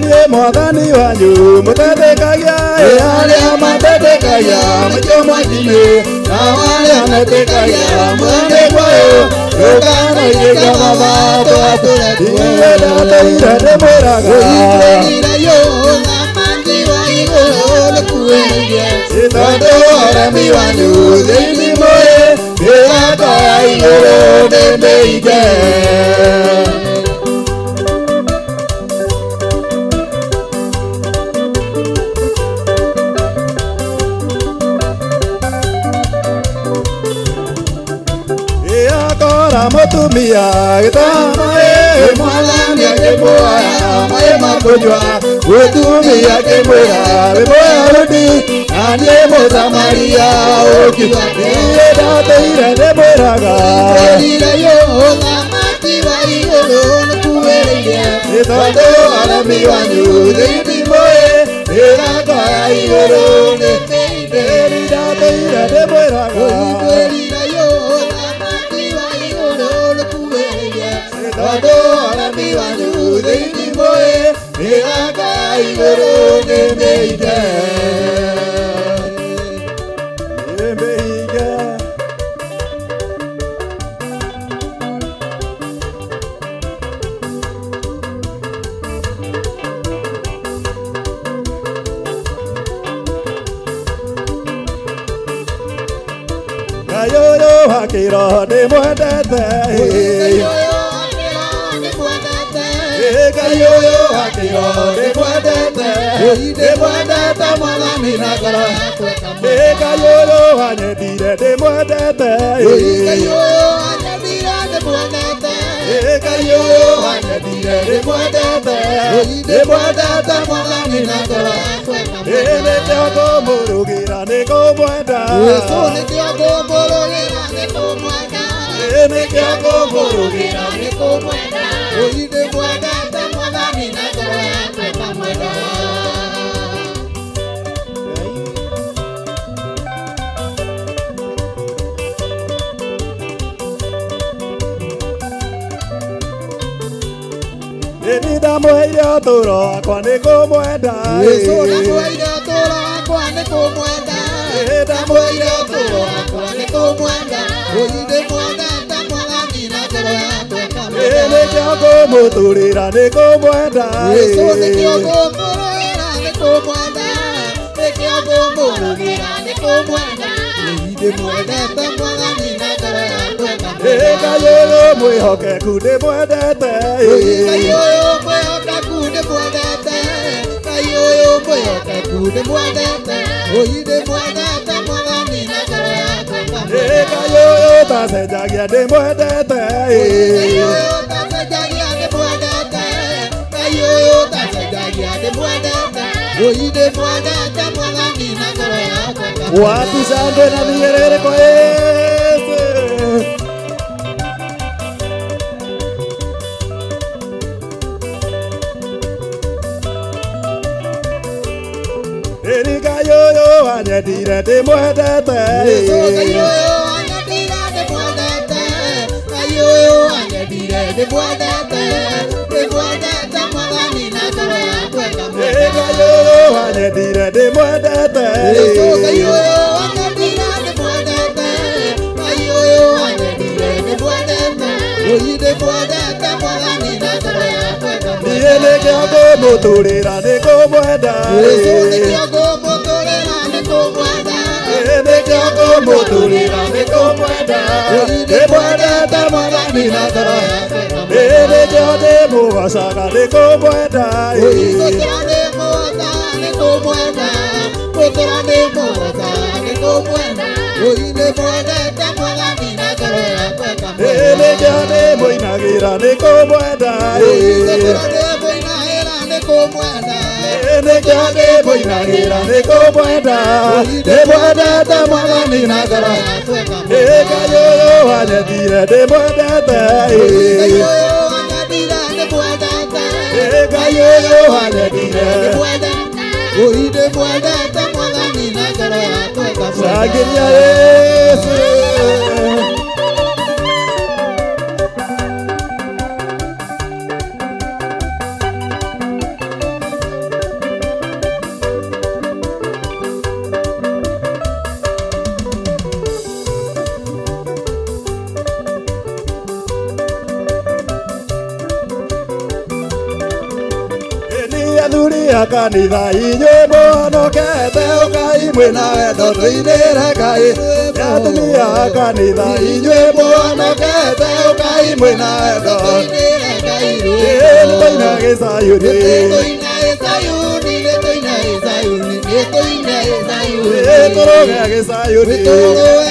Niĩ Mwathani wanyu mũtendekagia arĩa matendekagia maikio mwaki-inĩ nao arĩa metĩkagia mwene kwayo ndũkanoigĩka mabatũ atũre kuo. Ndatũire ndĩmwĩraga Ũhingũrire ũthamaki wa igũrũ nĩkuhĩrĩirie tondũ ũremi wanyu thĩinĩ mũĩ mĩrango ya igũrũ nĩ mĩige. Mũtumia gĩtama Mwathani akĩmuoya maĩ ma kũnyua mũtumia akĩmwĩra wĩ Mũyahudi na niĩ Mũsamaria ũkiuga niĩ ndatũire ndĩmwĩraga Ũhingũrire ũthamaki wa igũrũ nĩkuhĩrĩirie tondũ ũremi wanyu thĩinĩ mũĩ mĩrango ya igũrũ nĩ mĩige. Ndatũire ndĩmwĩraga Ũhingũrire ũthamaki wa igũrũ nĩkuhĩrĩirie tondũ ũremi wanyu thĩinĩ mũĩ mĩrango ya igũrũ nĩ mĩige. Mĩige. Ngai ũyũ wa kĩroho ndĩmwendete Ngai ũyũ wa kĩroho ndĩmwendete ndĩmwendete Mwathani na ngoro yakwa Ngai ũyũ wanyendire ndĩmwendete Ngai ũyũ wanyendire ndĩmwendete Ngai ũyũ wanyendire ndĩmwendete ndĩmwendete Mwathani na ngoro yakwa Nĩkĩo ngũmũrugĩra nĩngũmwenda Jesũ nĩkĩo ngũmũrugĩra nĩngũmwenda Nĩkĩo ngũmũrugĩra nĩngũmwenda ndĩmwendete Mwathani na ngoro yakwa ĩkamwenda. Ĩni ndamũheire ũtũũro wakwa nĩngũmwenda Jesũ ndamũheire ũtũũro wakwa nĩngũmwenda ndamũheire ũtũũro wakwa nĩngũmwenda ndĩmwendete Mwathani na ngoro yakwa ĩkamwenda. Nĩkĩo ngũmũtũrĩra nĩ kũmwenda. Jesũ nĩkĩo ngũmũrũĩra nĩ kũmwenda. Nĩkĩo ngũmũrũĩra nĩ kũmwenda. Ndĩmwendete Mwathani na ngoro yakwa ĩkamwenda. Ngai ũyũ mwĩhokeku ndĩmwendete. Ngai ũyũ mwĩhokeku ndĩmwendete. Ngai ũyũ mwĩhokeku ndĩmwendete. Ndĩmwendete Mwathani na ngoro yakwa ĩkamwenda. Ngai ũyũ ũtacenjagia ndĩmwendete. Ngai ũyũ ũtacenjagia ndĩmwendete. Ngai ũyũ ũtacenjagia ndĩmwendete. Ndĩmwendete Mwathani na ngoro yakwa ĩkamwenda. Wapi shangwe na vigelegele kwa Yesu. Ngai ũyũ wanyendire ndĩmwendete. Ngai ũyũ wanyendire ndĩmwendete. Ngai ũyũ wanyendire ndĩmwendete. Ndĩmwendete Mwathani na ngoro yakwa ĩkamwenda. Ngai ũyũ wanyendire ndĩmwendete. Ngai ũyũ wanyendire ndĩmwendete. Ngai ũyũ wanyendire ndĩmwendete. Ndĩmwendete Mwathani na ngoro yakwa ĩkamwenda. Niĩ nĩkĩo ngũmũtũrĩra nĩ kũmwenda. Nĩkĩo ngũmũtũrĩra nĩ kũmwenda. Nĩkĩo ngũmũtũrĩra nĩ kũmwenda. Ndĩmwendete Mwathani na ngoro yakwa. Nĩkĩo ndĩmũgocaga nĩ kũmwenda. Gũtũra ndĩmũgocaga nĩ kũmwenda. Gũtũra ndĩmũgocaga nĩ kũmwenda. Ndĩmwendete Mwathani na ngoro yakwa ĩkamwenda. Nĩkĩo ndĩmũinagĩra nĩ kũmwenda. Gũtũra ndĩmũinagĩra nĩ kũmwenda. Nĩkĩo ndĩmũinagĩra nĩ kũmwenda. Ndĩmwendete Mwathani na ngoro yakwa. Ngai ũyũ wanyendire ndĩmwendete. Ngai ũyũ wanyendire ndĩmwendete. Ngai ũyũ wanyendire ndĩmwendete. Ndĩmwendete Mwathani na ngoro yakwa ĩkamwenda. Shangilia Yesu. Kanitha inyuĩ mũhonokete ũkai mwĩna wendo tũinĩre Ngai. Atumia a kanitha inyuĩ mũhonokete ũkai mwĩna wendo tũinĩre Ngai. Nĩtũina gĩcayuni. Nĩtũina gĩcayuni. Nĩtũina gĩcayuni. Nĩtũina gĩcayuni. Tũrũge gĩcayuni. Tũrũge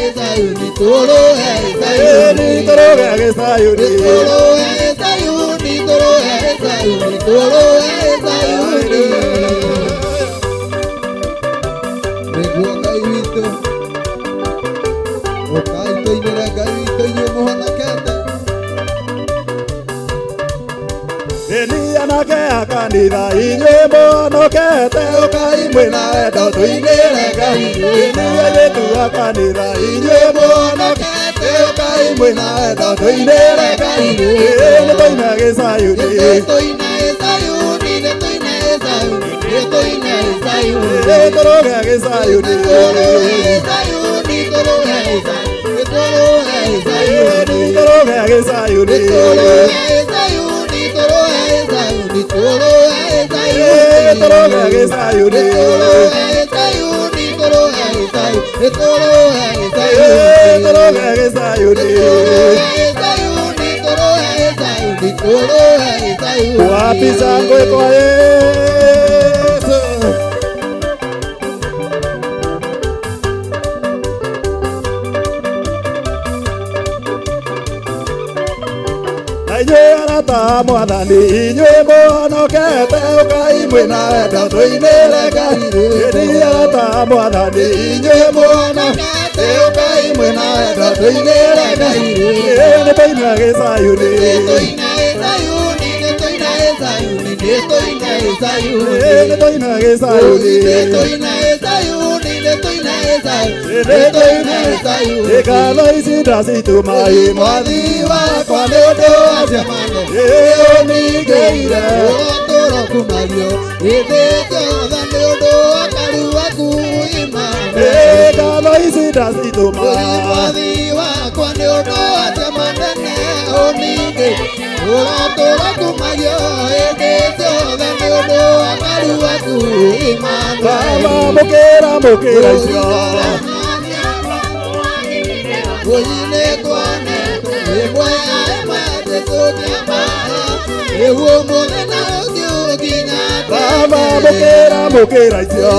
gĩcayuni. Tũrũge gĩcayuni. Tũrũge gĩcayuni. Tũrũge gĩcayuni. Tũrũge gĩcayuni. Tũrũge gĩcayuni. Tũrũge gĩcayuni. Nĩguo Ngai witũ ũkai tũinĩre Ngai witũ inyuĩ mũhonokete. Ĩni anake a kanitha inyuĩ mũhonokete ũkai mwĩna wendo tũinĩre Ngai. Ĩni airĩtu a kanitha inyuĩ mũhonokete ũkai mwĩna wendo tũinĩre Ngai. Nĩtũina gĩcayuni. Nĩtũina gĩcayuni. Nĩtũina gĩcayuni. Nĩtũina gĩcayuni. Tũrũge gĩcayuni. Tũrũge gĩcayuni. Tũrũge gĩcayuni. Tũrũge gĩcayuni. Tũrũge gĩcayuni. Tũrũge gĩcayuni. Tũrũge gĩcayuni. Tũrũge gĩcayuni. Tũrũge gĩcayuni. Tũrũge gĩcayuni. Tũrũge gĩcayuni. Tũrũge gĩcayuni. Tũrũge gĩcayuni. Tũrũge gĩcayuni. Tũrũge gĩcayuni. Tũrũge gĩcayuni. Wapi shangwe kwa Yesu. Inyuĩ arata a Mwathani inyuĩ mũhonokete ũkai mwĩna wendo tũinĩre Ngai. Ĩni arata a Mwathani inyuĩ mũhonokete ũkai mwĩna wendo tũinĩre Ngai. Nĩtũina gĩcayuni. Nĩtũina gĩcayuni. Nĩtũina gĩcayuni. Nĩtũina gĩcayuni. Nĩtũina gĩcayuni. Nĩtũina gĩcayuni. Nĩtũina gĩcayuni. Nĩtũina gĩcayuni. Ngatho ici ndacitũma ĩ Mwathi wakwa nĩ ũndũ wa ciama ũningĩire. Tũrokumario hĩndĩ ciothe nĩ ũndũ wa karu waku Immanuel. Ngatho ici ndacitũma Mwathi wakwa ciakwa nĩ ũndũ wa ciama nene ũningĩ ũratũra kumagio hĩndĩ ciothe nĩ ũndũ wa karu waku Emmanuel. Baba mũkĩra mũkĩra icio Baba mũkĩra mũkĩra icio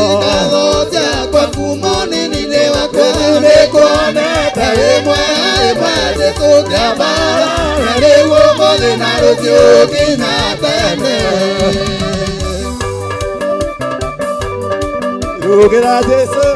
Rũgĩra Jesu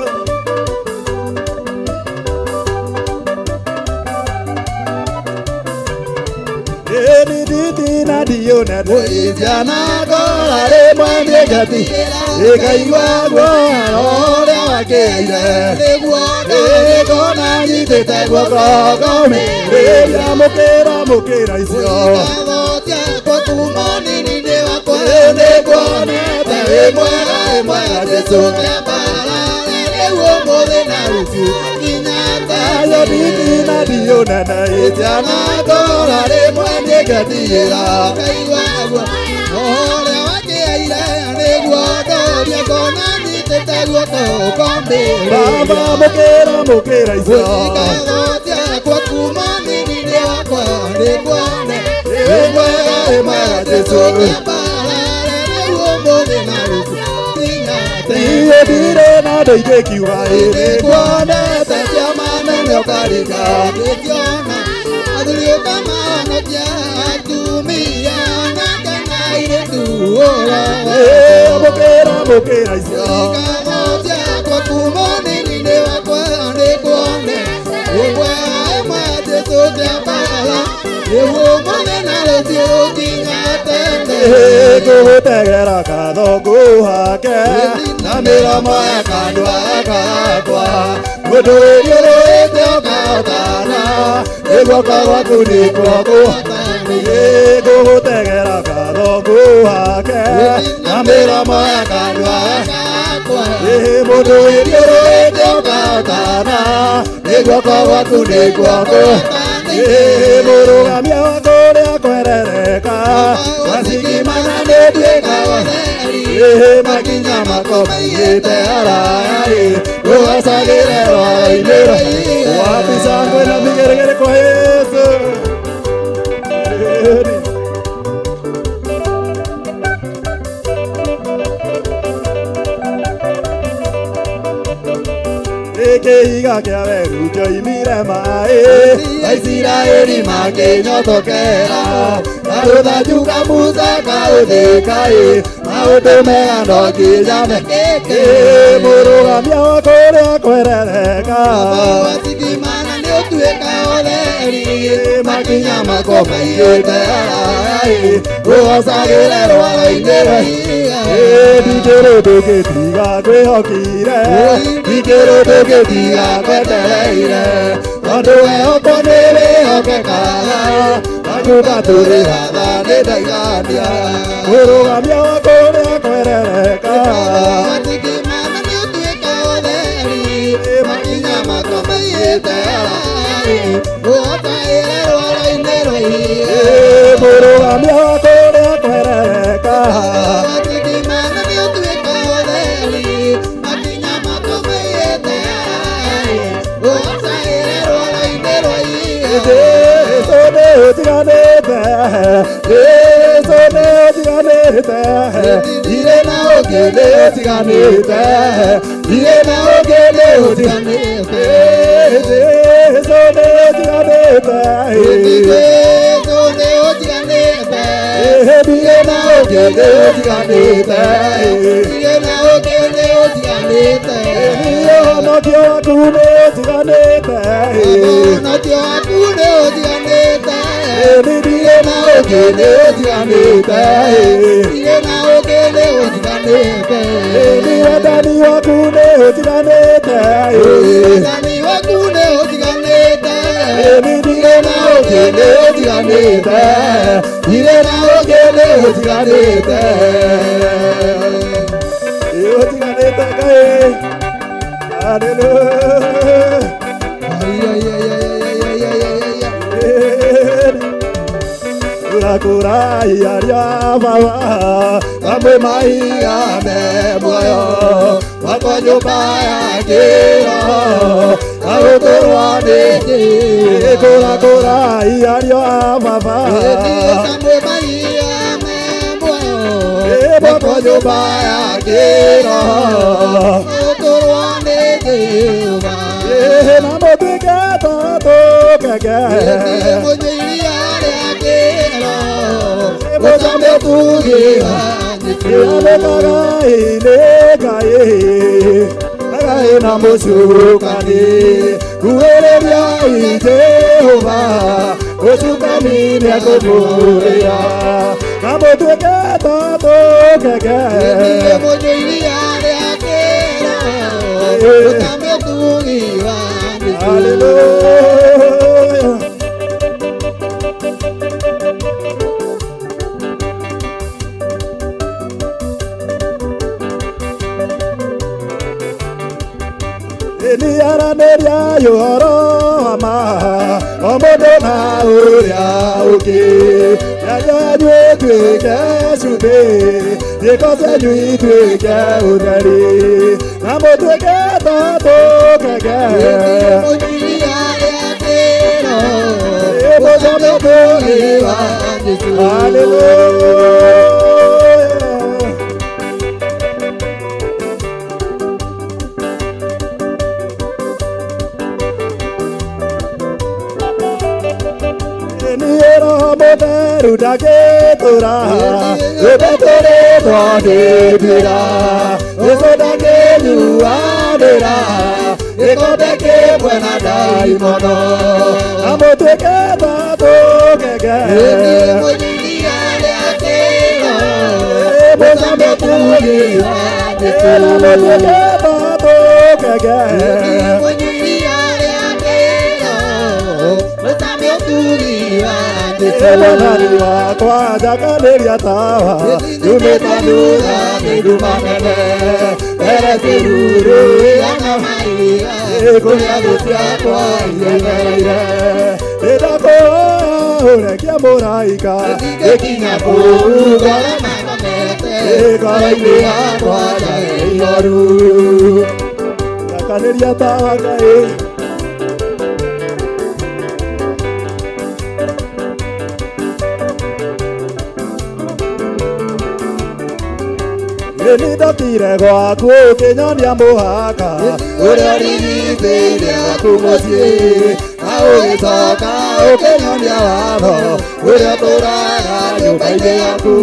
Baba mũkĩra mũkĩra icio Ndirĩ na ndũire kiuga Nĩkuonete ciama nene ũkaringa ngĩciona athuri ũkamahonokia atumia anake na airĩtu Mũkĩra mũkĩra icio ciakwa kuma ũnini-inĩ wakwa nĩkuone ĩmwe ĩmwe Jesũ kĩambara nĩguo ũmũthĩ na rũciũ nginya tene. Ngũgũtegera ngatho ngũhake na mĩromo ya kanua gakwa mũndũ wĩriũrũĩte ũkahotana nĩ guoko gwaku nĩkuo kũhotanĩire. Ngũgũtegera ngatho ngũhake na mĩromo ya kanua gakwa mũndũ wĩriũrũĩte ũkahotana nĩ guoko gwaku nĩkuo kũhotanĩire. Mũrũgamia wa kũrĩa kwerereka wacigimana nĩnduĩka makinya makwa maigĩte haraya rũgacagĩre rwaro-inĩ wapi shangwe na vigeregere kwa Yesu. Kĩhiga kĩa werũ kĩoimire maĩ Aisiraeli makĩnyotokera na rũthanju ka Musa kaũthĩka-ĩ maũndũ mega no nginya mekĩke. Mũrũgamia wa kũrĩa kwerereka Watigimana nĩ ũtuĩka ũtheri makinya makwa maigĩte haraya-ĩ rũgocagĩre rwaro-inĩ rwa ndikĩrĩ ndũngĩtiga kwĩhokire ndikĩrĩ ndũngĩtiga kwetereire tondũ wehokwo nĩ wĩhokekaga maguta tũrĩ hatha nĩ ndaigania mũrũgamia wa kũrĩa kwerereka Watigimana nĩ ũtuĩka ũtheri makinya makwa maigĩte haraya-ĩ rũgocagĩre rwaro-inĩ rwa ihiga. Mũrũgamia wa kũrĩa kwerereka Watigimana nĩ ũtuĩka ũtheri makinya makwa maigĩte haraya-ĩ rũgocagĩre rwaro-inĩ rwa ihiga. Jesu nĩ ũtiganĩte Jesu nĩ ũtiganĩte ndirĩ na ũngĩ nĩ ũtiganĩte ndirĩ na ũngĩ nĩ ũtiganĩte Jesu nĩ ũtiganĩte Jesu nĩ ũtiganĩte ndirĩ na ũngĩ nĩ ũtiganĩte ndirĩ na ũngĩ nĩ ũtiganĩte ũhonokio waku nĩ ũtiganĩte ũhonokio waku nĩ ũtiganĩte ndirĩ na ũngĩ nĩ ũtiganĩte ndirĩ na ũngĩ nĩ ũtiganĩte wendani waku nĩ ũtiganĩte wendani waku nĩ ũtiganĩte ndirĩ na ũngĩ nĩ ũtiganĩte ndirĩ na ũngĩ nĩ ũtiganĩte ũtiganĩte Ngai. Hallelujah. Ay, ay, ay, ay, ay, ay, Kura kura ya baba Kamwe maiga me muoyo Wakwa nyũmba ya kĩroho Agũtũrwo nĩ Kura kura ya baba Kamwe maiga me muoyo Wakwa nyũmba ya kĩroho Agũtũrwo nĩ Jehova Na mũtuĩke ta tũkenge Mũnyuiria rĩa kĩroho Mũcambe tugiwa Ngai na mũcukani Kuhĩrĩria Jehova Mũcukani nĩekũmũrĩa Na mũtuĩke ta tũkenge Mũnyuiria rĩa kĩroho Mũcambe tugiwa Hallelujah. Niaranĩria ũhoro wa ma o mũndũ na ũrĩa ũngĩ mĩario yanyu ĩtuĩke cumbĩ ciĩko cianyu ituĩke ũtheri na mũtuĩke ta tũkenge Mũnyuiria rĩa kĩroho Mũcambe tũgiwa Hallelujah. Mũtheru ndangĩtũra Rũtetũrĩtwo nĩ mbira Jesũ ndangĩnyuanĩra Gĩkombe kĩmwe na ndaimono Na mũtuĩke ta tũkenge Mũnyuiria rĩa kĩroho Mũcambe tugiwa Na mũtuĩke ta tũkenge Mũnyuiria rĩa kĩroho Mũcambe tugiwa Mwathani wakwa njakanĩria tawa Nyumĩte thutha nĩ nduma nene Mbere kĩruru na maiga Kũrĩa thũ ciakwa ienyereire Nĩndakũhoya ũrekie mũraika Ngĩkinya kũu ngoro makomete Ngoro-inĩ yakwa ndarĩ ihoru Njakanĩria tawa Ngai Nĩndokire gwaku ũkĩnyonia mũhaka ũrĩa ũrigitĩire gwaku mũciĩ na ũgĩcoka ũkĩnyonia watho ũrĩa ũtũũraga nyũmba-inĩ yaku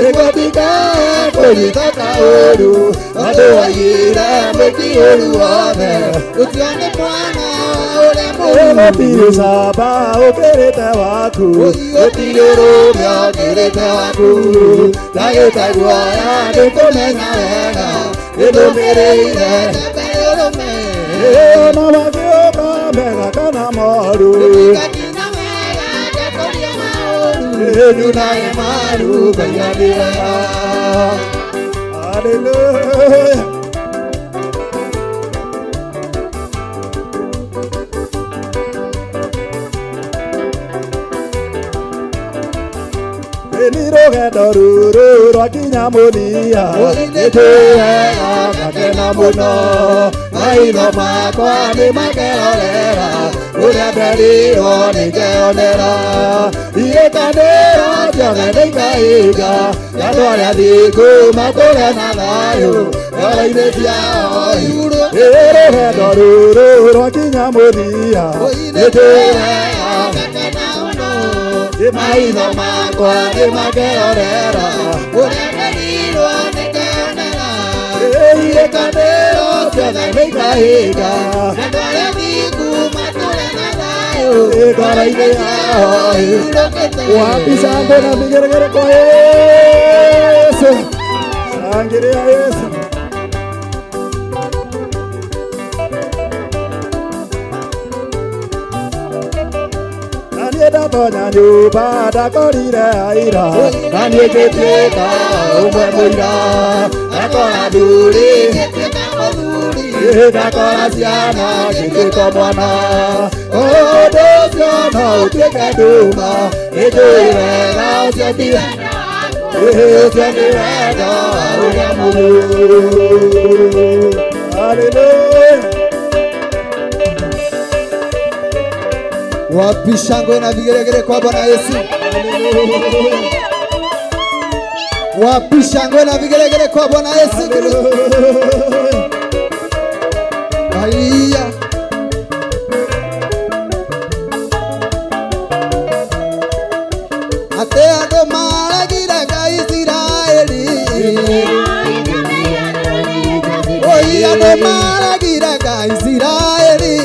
nĩguo ndikae kũnyita kaũru tondũ waigire mwĩki ũru wothe Ũcio nĩ mwana wa ũrĩa mũũru Gũtirĩ ũcamba ũkĩrĩte waku Gũtirĩ ũrũme ũkĩrĩte waku Ndagĩte guoya nĩkũmenya wega Nĩndũmĩrĩire mbere ũrũme Ona magĩũka mega kana moru Ngakinya wega ngekũria maũru Nyunage maru Ngai nĩ wega Hallelujah. Nĩ rũgendo rũrũ rwakinya mũthia nĩtwĩwega ngakena mũno maitho makwa nĩmakerorera ũrĩa nderirwo nĩngeonera irĩkanĩro ciothe nĩikahinga andũ arĩa thingu matũre na thayũ ngoro-inĩ ciao rũgendo rũrũ rwakinya mũthia nĩtwĩwega ngakena mũno maitho makwa nĩmakerorera ũrĩa nderirwo nĩngeonera irĩkanĩro ciothe nĩikahinga andũ arĩa thingu matũre na thayũ ngoro-inĩ yao ihurũkĩte Wapi shangwe na vigeregere kwa Yesu. Shangilia Yesu. Na niĩ ndatonya nyũmba ndakorire aira na niĩ ngĩtuĩka ũmwe mũira ndakora thuri Ngĩtuĩka mũthuri Ndakora ciana ngĩtuĩka mwana ũndũ ũcio no ũtuĩke nduma nĩnjũĩ wega ũcio ti ũcio nĩ wendo wa ũrĩa mũru. Hallelujah. Wapi shangwe na vigelegele kwa Bwana Yesu? Wapi shangwe na vigelegele kwa Bwana Yesu Kristo? Haya. Ate ando maragira ga Israeli. Oi ando maragira ga Israeli.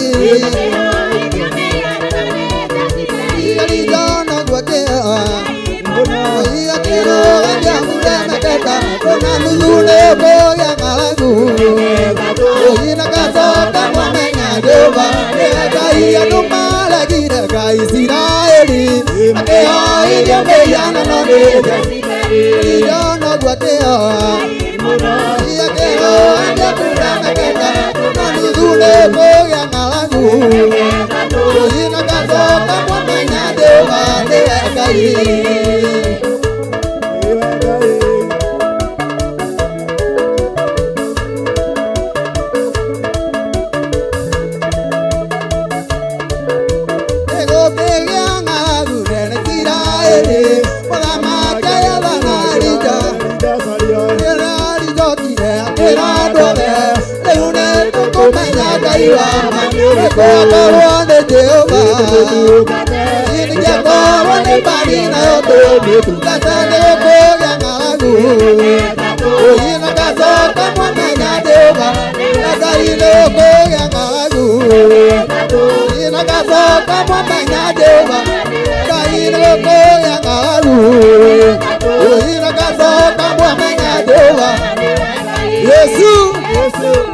Yesu,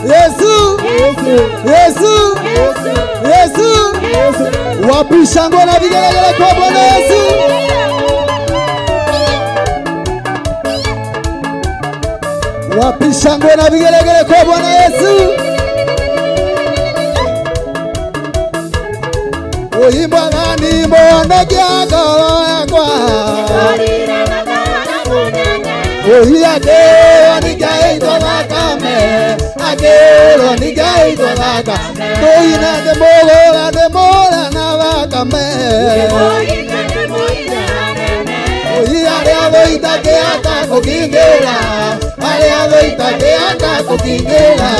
Yesu, Yesu, Yesu. Wapi shangwe na vigelegele kwa Bwana Yesu? Wapi shangwe na vigelegele kwa Bwana Yesu? Oimba nani mbona ngoro yakwa Oia nigaito thakame akero nigaito thakame toina de mola na thakame Oia aria thoita kiata kukingira aria thoita kiata kukingira.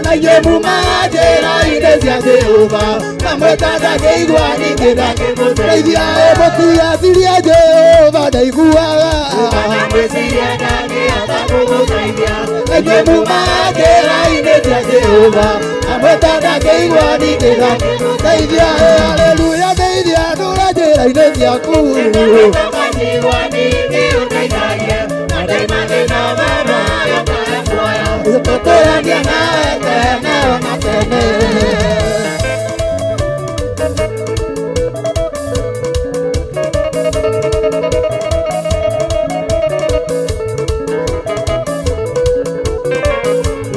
Na inyuĩ muma njĩra-inĩ cia Jehova Mamwĩta ndangĩigua ningĩ ndangĩmũteithia Mũtiacirie Jehova ndaiguaga Na inyuĩ muma njĩra-inĩ cia Jehova Mamwĩta ndangĩigua ningĩ ndangĩmũteithia Haleluya ndeithia ndũra njĩra-inĩ ciaku Tũtũrania nawe tene ona tene.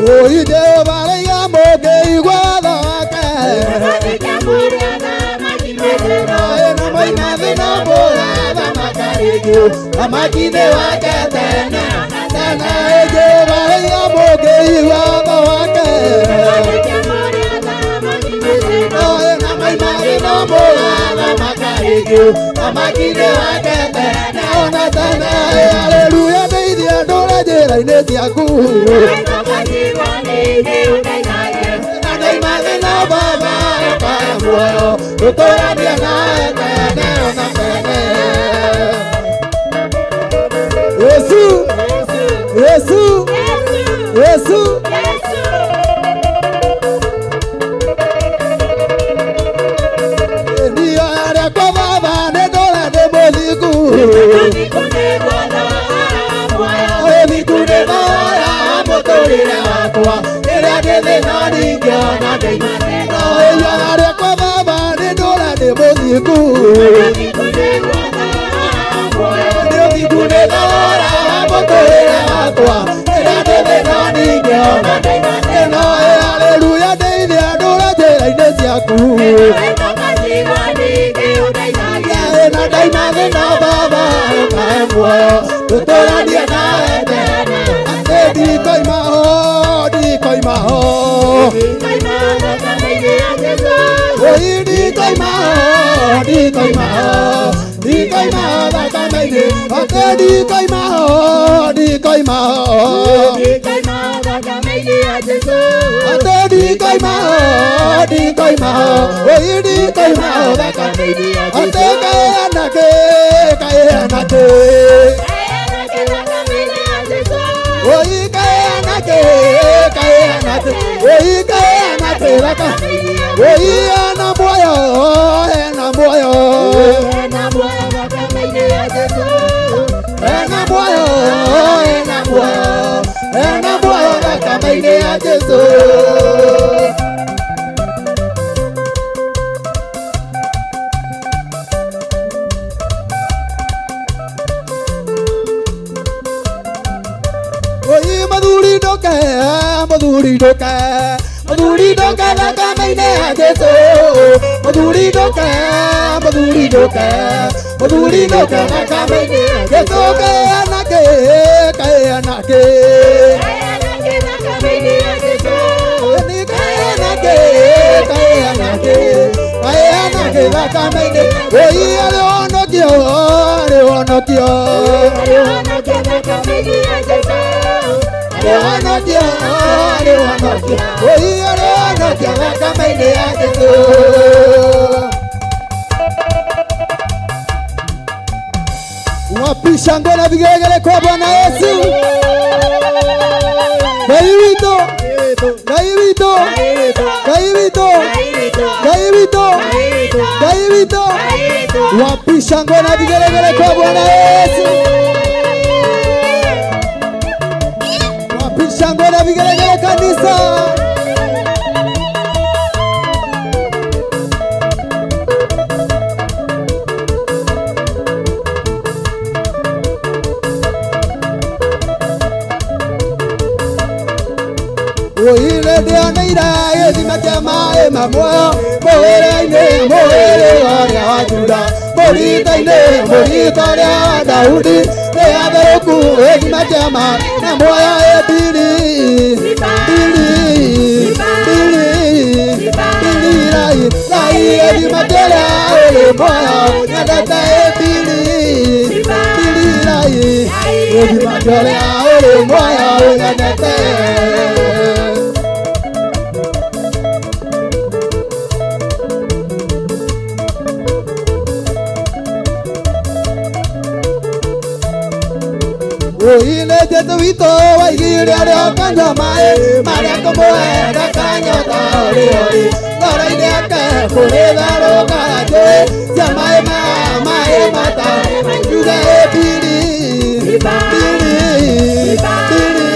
Oi Jehova rĩiga mũngĩigua watho wake Na moima thĩna mũrathamaka rĩngĩ Thamaki-inĩ wake tene tene. Jehova rĩiga mũngĩigua watho wake Na moima thĩna mũrathamaka rĩngĩ Thamaki-inĩ wake tene ona tene. Haleluya ndeithia ndũre njĩra-inĩ ciaku Na ndaima thĩna Baba ũkahe muoyo Tũtũranie nawe tene ona tene. Yesu Yesu Yesu Ndiyo rĩakwa Baba nĩ ndũra ndĩ mũthingu Mũthingu nĩ thogora wa mũtũrĩre wakwa Rĩrĩa ndĩ thĩna ndingĩona ndaima thĩna Ihoya rĩakwa Baba nĩ ndũra ndĩ mũthingu Mũthingu nĩ thogora wa mũtũrĩre wakwa Rĩrĩa ndĩ thĩna ndingĩona ndaima thĩna Haleluya ndeithia ndũre njĩra-inĩ ciaku Na ndaima thĩna Baba ũkahe muoyo Tũtũranie nawe tene. Atĩ ndikoima ho ndikoima ho Oi ndikoima ho ndikoima ho ndikoima ho thakame-inĩ Atĩ ndikoima ho ndikoima ho Atĩ ndikoima ho ndikoima ho Oi ndikoima ho thakame-inĩ Atĩ kaĩ anake kaĩ anake Oi kaĩ anake kaĩ anake Oi kaĩ anake thaka Oi ena muoyo ena muoyo Ena muoyo ena muoyo ena muoyo thakame-inĩ ya Jesũ. Oi mũthuri ndũke mũthuri ndũke mũthuri ndũke thakame-inĩ ya Jesũ Mũthuri ndũke mũthuri ndũke mũthuri ndũke thakame-inĩ ya Jesũ Kaĩ anake kaĩ anake Nĩ kaĩ anake kaĩ anake kaĩ anake thakame-inĩ Oi arĩ honokio arĩ honokio Arĩ honokio arĩ honokio Oi arĩ honokio thakame-inĩ ya Jesũ. Wapi shangwe na vigelegele kwa Bwana Yesu. Ngai witũ Ngai witũ Ngai witũ Ngai witũ Ngai witũ. Wapi shangwe na vigelegele kwa Bwana Yesu. Wapi shangwe na vigelegele kanisa. Oile ndĩoneire gĩthima kĩa maĩ ma muoyo Mũhĩrĩ-inĩ mũhĩrĩ ũrĩa wa Juda Mũrita-inĩ mũrita ũrĩa wa Daudi Nĩ atherũku gĩthima kĩa maĩ na muoyo ĩ mbiri mbiri mbiri mbiri rai rai gĩthima kĩrĩa ũrĩ muoyo nyendete ĩ mbiri mbiri rai gĩthima kĩrĩa ũrĩ muoyo nyendete. Oine Jesu witũ waigire arĩa ũkanyua maĩ marĩa kũmũhe ndakanyota ũrĩ ũrĩ ngoro-inĩ yake kũrĩ tharũka njũĩ cia maĩ ma maĩ matarĩ njuge biri biri biri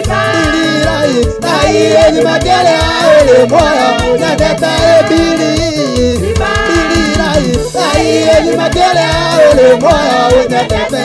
biri rai rai enyimakĩrĩa ũrĩ muoyo nyendete biri biri rai rai enyimakĩrĩa ũrĩ muoyo nyendete.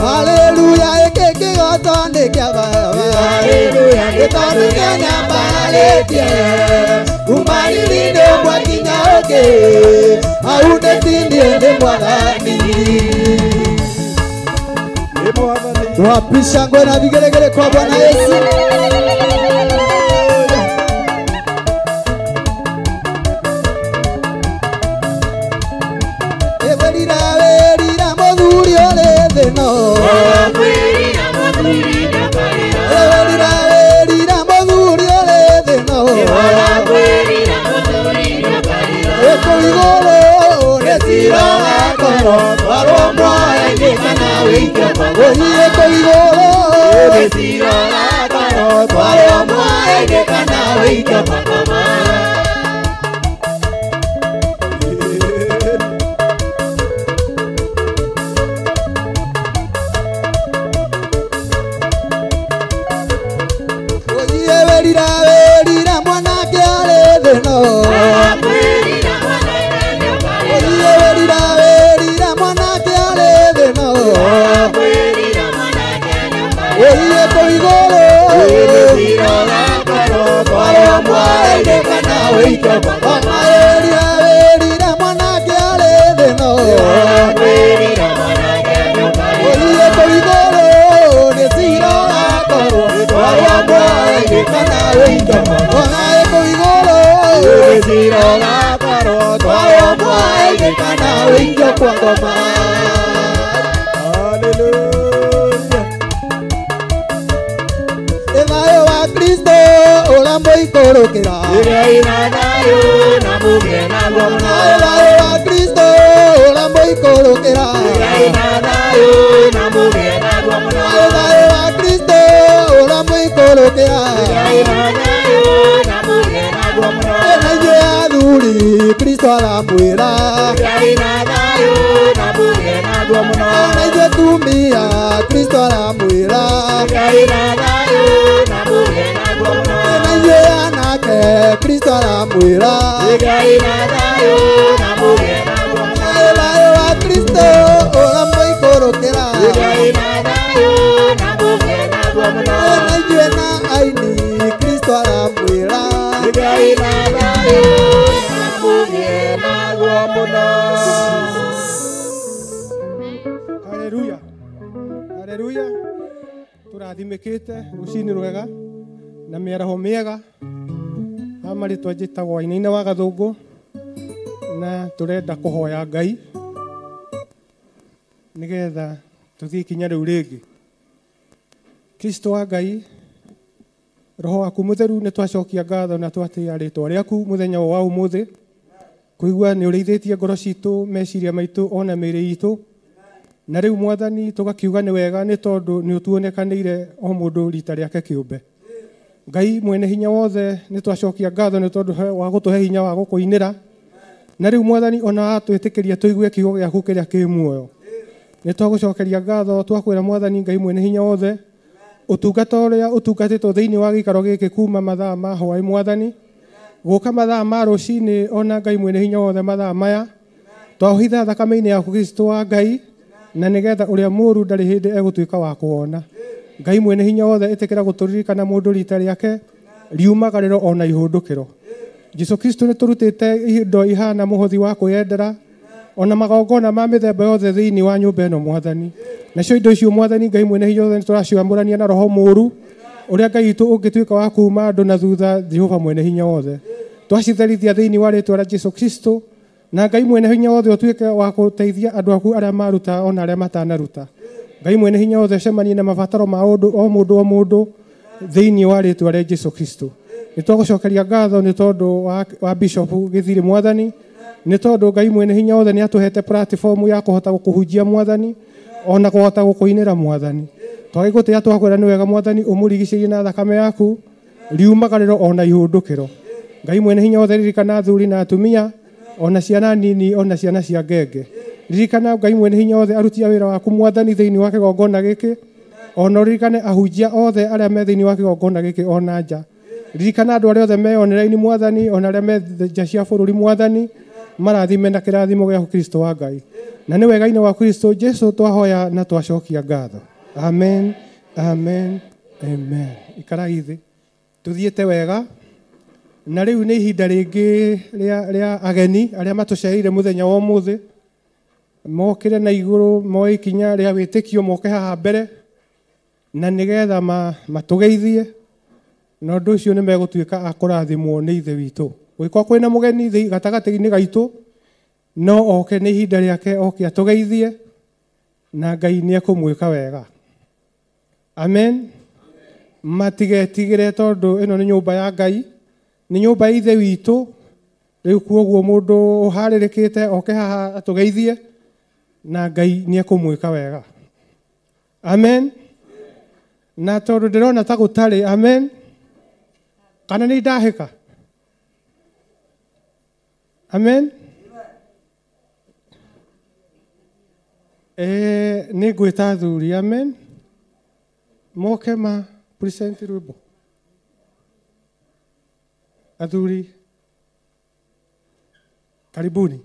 Hallelujah, Wapisha ngwe na vigelegele kwa Bwana Yesu. Haleluya. Haleluya. Turathimikite rucini rwega na miaraho miega. Ha maritwa njitagwo Wainaina wa Gathungu na turenda kuhoya Ngai nigetha tuthie ikinya riu ringi. Kristo wa Ngai, roho waku mutheru ni twacokia ngatho na twatia ritwa riaku muthenya wa umuthi kuigua ni ureithitie ngoro citu, meciria maitu ona mĩĩrĩ itũ. Na rĩu mwathani tũgakiuga nĩ wega nĩ tondũ nĩ ũtuonekanĩire o mũndũ rita rĩake kĩũmbe. Ngai mwene hinya wothe nĩ twacokia ngatho nĩ tondũ wa gũtũhe hinya wa gũkũinĩra. Na rĩu mwathani ona atwĩtĩkĩria tũigue kiugo gĩaku kĩrĩa kĩ muoyo. Nĩ twagũcokeria ngatho twakwĩra mwathani Ngai mwene hinya wothe ũtungata ũrĩa ũtungatĩtwo thĩinĩ wa gĩikaro gĩkĩ kuma mathaa ma hwaĩ mwathani gũka mathaa ma rũcinĩ ona Ngai mwene hinya wothe mathaa maya twahitha thakame-inĩ yaku Kristo wa Ngai na nĩgetha ũrĩa mũũru ndarĩ hĩndĩ egũtuĩka wa kuona. Ngai mwene hinya wothe ĩtĩkĩra gũtũririkana mũndũ rita rĩake riumagarĩro ona ihũndũkĩro. Jesu Kristo nĩ tũrutĩte indo ihana mũhothi wa kwĩyendera ona magongona ma mĩthemba yothe thĩinĩ wa nyũmba ĩno mwathani. Nacio indo icio mwathani Ngai mwene hinya wothe nĩ tũraciamũrania na roho mũũru ũrĩa Ngai witũ ũngĩtuĩka wa kuma andũ na thutha Jehova mwene hinya wothe. Twacitherithia thĩinĩ wa rĩtwa rĩa Jesu Kristo na Ngai mwene hinya wothe ũtuĩke wa gũteithia andũ aku arĩa maruta ona arĩa matanaruta. Ngai mwene hinya wothe cemanie na mabataro ma ũndũ o mũndũ o mũndũ thĩinĩ wa rĩtwa rĩa Jesu Kristo. Nĩ twagũcokeria ngatho nĩ tondũ wa Bishop Gĩthirĩ mwathani nĩ tondũ Ngai mwene hinya wothe nĩ atũhete platform ya kũhota gũkũhunjia mwathani ona kũhota gũkũinĩra mwathani. Twagĩgũtĩĩa twakwĩra nĩ wega mwathani ũmũrigicĩrie na thakame yaku riumagarĩro ona ihũndũkĩro. Ngai mwene hinya wothe ririkana athuri na atumia ona ciana nini ona ciana cia ngenge. Ririkana Ngai mwene hinya wothe aruti a wĩra waku mwathani thĩinĩ wa kĩgongona gĩkĩ ona ũririkane ahunjia othe arĩa me thĩinĩ wa kĩgongona gĩkĩ ona nja. Ririkana andũ arĩa othe me online mwathani ona arĩa me nja cia bũrũri mwathani marathime na kĩrathimo gĩa Kristo wa Ngai. Na nĩ wega-inĩ wa Kristo Jesu twahoya na twacokia ngatho. Amen, amen, amen. Ikarai thĩ tũthiĩte wega. Na rĩu nĩ ihinda rĩngĩ rĩa ageni arĩa matũcereire mũthenya wa ũmũthĩ mokĩre na igũrũ moe ikinya rĩa wĩtĩkio moke haha mbere na nĩgetha matũgeithie na ũndũ ũcio nĩ megũtuĩka a kũrathimwo nĩ Ithe witũ. Gũgĩkorwo kwĩna mũgeni gatagatĩ-inĩ gaitũ no oke nĩ ihinda rĩake oke atũgeithie na Ngai nĩ ekũmwĩka wega. Amen. Matigetigĩre tondũ ĩno nĩ nyũmba ya Ngai, nĩ nyũmba ya Ithe witũ. Rĩu kuoguo mũndũ ũharĩrĩkĩte oke haha atũgeithie na Ngai nĩ ekũmwĩka wega. Amen. Na tondũ ndĩrona ta gũtarĩ amen kana nĩ ndahĩka. Amen. Nĩ ngwĩta athuri amen moke ma present rwĩmbo. Athuri karibuni.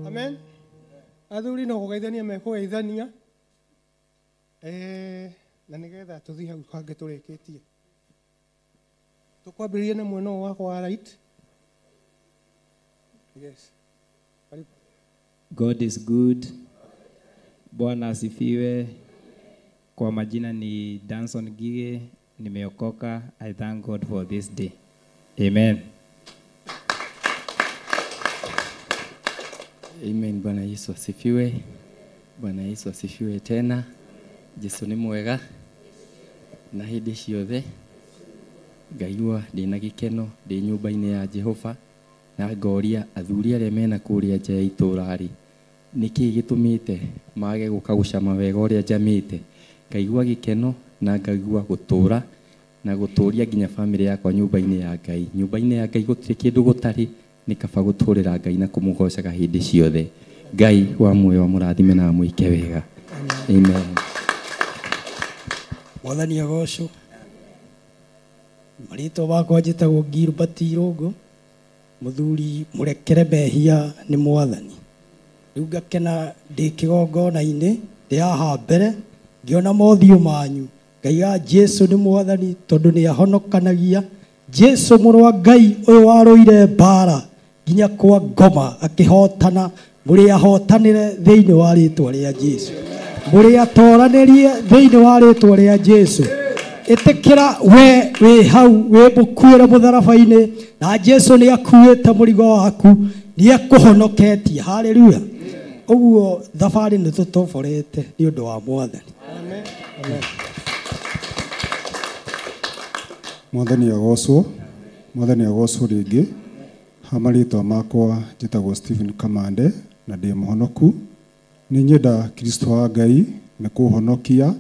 Amen. Athuri no kũgeithania mekũgeithania na nĩgetha tũthiĩ hau hangĩ tũrĩkĩtie. Tũkwambĩrĩria na mwena ũyũ wakwa wa right. Yes. Karibu. God is good. Bwana asifiwe. Kwa majina ni Danson Gige, nimeokoka. I thank God for this day. Amen. Amen. Bwana Yesu asifiwe. Bwana Yesu asifiwe tena. Jesu ni mwega na hĩndĩ ciothe. Ngaigua ndĩna gĩkeno ndĩ nyũmba-inĩ ya Jehova na ngoria athuri arĩa mena kũrĩa nja ya itũũra rĩ, nĩkĩĩ gĩtũmĩte mage gũka gũcama wega ũrĩa njamĩte. Ngaigua gĩkeno na ngaigua gũtũũra na gũtũũria nginya bamĩrĩ yakwa nyũmba-inĩ ya Ngai. Nyũmba-inĩ ya Ngai gũtirĩ kĩndũ gũtarĩ, nĩ kaba gũtũũrĩra Ngai na kũmũgocaga hĩndĩ ciothe. Ngai wa muoyo amũrathime na amwĩke wega. Amen. Mwathani agocwo. Marĩtwa makwa njĩtagwo Gilbert Irũngũ, mũthuri mũrekere mehia nĩ Mwathani. Rĩu ngakena ndĩ kĩgongona-inĩ, ndĩ haha mbere ngĩona mothiũ manyu, ngaiga Jesu nĩ Mwathani tondũ nĩ ahonokanagia. Jesu mũrũ wa Ngai ũyũ warũire mbara nginya kwa ngoma akĩhotana, mũrĩ ahotanĩre thĩinĩ wa rĩtwa rĩa Jesu, mũrĩ atoranĩrie thĩinĩ wa rĩtwa rĩa Jesu. Ĩtĩkĩra we wĩ hau wĩ mũkuĩre mũtharaba-inĩ na Jesu nĩ akuĩte mũrigo waku, nĩ ekũhonoketie. Haleluya. Ũguo thabarĩ nĩ tũtoborete nĩ ũndũ wa Mwathani. Amen. Mwathani agocwo, Mwathani agocwo rĩngĩ. Ha marĩtwa makwa njĩtagwo Stephen Kamande na ndĩ mũhonoku. Nĩ nyenda Kristo wa Ngai nĩ kũhonokia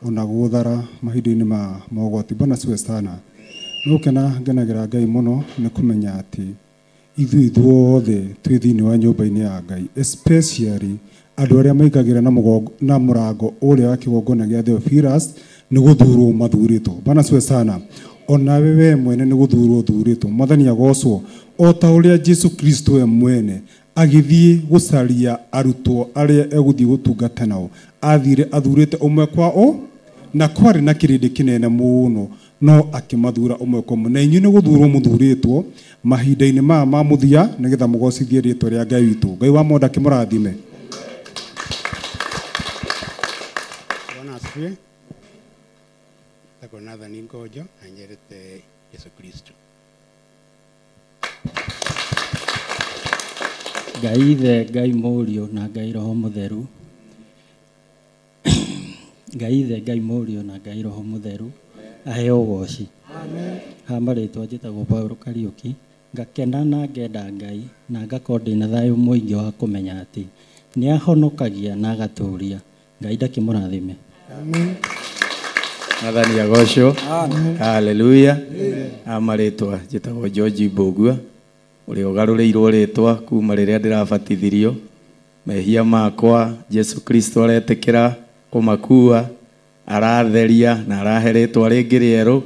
ona gũthara mahinda-inĩ ma mogwati. Bwana siwe sana. Nĩ gũkena ngenagĩra Ngai mũno nĩ kũmenya atĩ ithuĩ ithuothe twĩ thĩinĩ wa nyũmba-inĩ ya Ngai, especially andũ arĩa maingagĩra na mũrango ũrĩa wa kĩgongona gĩa Theophilus nĩ gũthurwo mathurĩtwo. Bwana siwe sana. Onawe we mwene nĩ gũthurwo ũthurĩtwo. Mwathani agocwo. O ta ũrĩa Jesu Kristo we mwene agĩthiĩ gũcaria arutwo arĩa egũthiĩ gũtungata nao, athire athurĩte ũmwe kwa o, na kwarĩ na kĩrĩndĩ kĩnene mũno, no akĩmathura ũmwe kwa ũmwe. Na inyuĩ nĩ gũthurwo mũthurĩtwo mahinda-inĩ maya ma mũthia nĩgetha mũgocithie rĩtwa rĩa Ngai witũ. Ngai wa Monda akĩmũrathime. Bwana asifiwe. Njĩtagwo Nathan Ngojo na nyendete Yesu Kristo. Ngai Ithe, Ngai Mũriũ na Ngai Roho Mũtheru. Ngai Ithe, Ngai Mũriũ na Ngai Roho Mũtheru aheo ũgoci. Ha marĩtwa njĩtagwo Paul Kariũki, ngakena na ngenda Ngai na ngakorwo ndĩna thayũ mũingĩ wa kũmenya atĩ nĩ ahonokagia na agatũria. Ngai ndakĩmũrathime. Amen. Mwathani agocwo. Haleluya. Amarĩtwa njĩtagwo George Mbũgua, ũrĩa ũgarũrĩirwo rĩtwa kuma rĩrĩa ndĩrabatithirio. Mehia makwa Jesu Kristo aretĩkĩra kũmakua, aratheria na arahe rĩtwa rĩngĩ rĩerũ.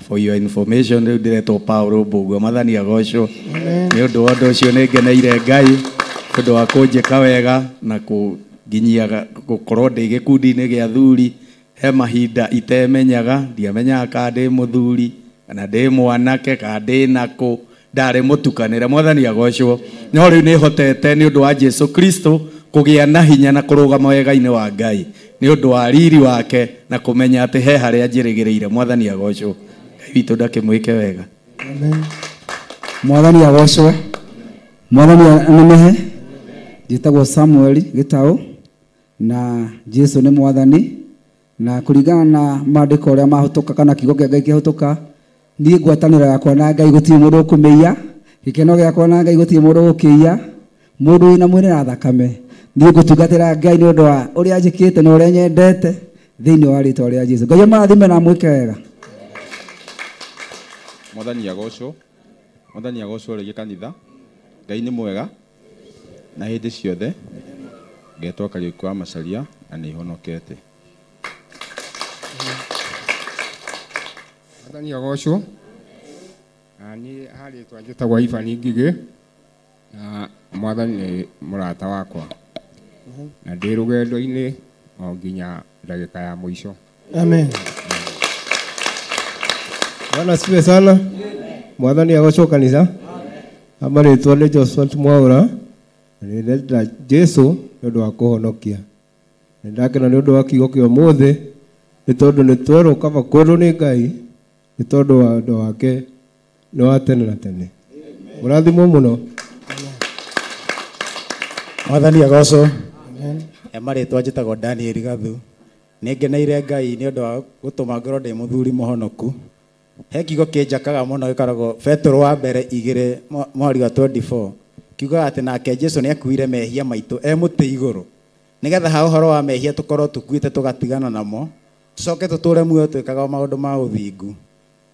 For your information, rĩu ndĩretwo Paul Mbũgua. Mwathani agocwo. Nĩ ũndũ wa ũndũ ũcio nĩ ngeneire Ngai nĩ ũndũ wa kũnjĩka wega na kũnginyia gũkorwo ndĩ gĩkundi-inĩ gĩa athuri. He mahinda itemenyaga, ndiamenyaga kana ndĩ mũthuri kana ndĩ mwanake kana ndĩ nakũ, ndarĩ mũtukanĩre. Mwathani agocwo. No rĩu nĩ hotete nĩ ũndũ wa Jesu Kristo kũgĩa na hinya na kũrũgama wega-inĩ wa Ngai nĩ ũndũ wa riri wake na kũmenya atĩ he harĩa njĩrĩgĩrĩire. Mwathani agocwo. Ngai witũ ndakĩmwĩke wega. Amen. Mwathani agocwo. Mwathani anenehe. Njĩtagwo Samuel Gĩtaũ na Jesu nĩ Mwathani, na kũringana na maandĩko ũrĩa mahũtũka kana kiugo kĩa Ngai kĩahũtũka, niĩ ngwatanĩro yakwa na Ngai gũtirĩ mũndũ ũkũmĩiya, gĩkeno gĩakwa na Ngai gũtirĩ mũndũ ũgũkĩiya, mũndũ wĩna mwĩrĩ na thakame. Niĩ ngũtungatĩra Ngai nĩ ũndũ wa ũrĩa njĩkĩte na ũrĩa nyendete thĩinĩ wa rĩtwa rĩa Jesu. Ngai amũrathime na amwĩke wega. Mwathani agocwo. Mwathani agocwo rĩngĩ kanitha. Ngai nĩ mwega na hĩndĩ ciothe. Ngetwo Kariũki wa Macharia na nĩ honokete. Mwathani agocwo. Na niĩ harĩtwa njĩtagwo Ivan Ngigĩ na Mwathani nĩ mũrata wakwa na ndĩ rũgendo-inĩ o nginya ndagĩka ya mũico. Amen. Bwana asifiwe sana. Mwathani agocwo kanitha. Amarĩtwa nĩ Joshua Mwaura na nĩ ndenda Jesu nĩ ũndũ wa kũhonokia. Nĩ ndakena nĩ ũndũ wa kiugo kĩa ũmũthĩ nĩ tondũ nĩ twerwo kaba kwendwo nĩ Ngai nĩ tondũ wa wendo wake nĩ wa tene na tene. Mũrathimwo mũno. Mwathani agocwo. Marĩtwa njĩtagwo Daniel Gathu. Nĩ ngeneire Ngai nĩ ũndũ wa gũtũma ngorwo ndĩ mũthuri mũhonoku. He kiugo kĩnjakaga mũno gĩkoragwo Petero wa mbere 2 mweri wa 24. Kiugaga atĩ nake Jesu nĩ akuire mehia maitũ e mũtĩ igũrũ, nĩgetha ha ũhoro wa mehia tũkorwo tũkuĩte tũgatigana namo, tũcoke tũtũre muoyo twĩkaga maũndũ ma ũthingu.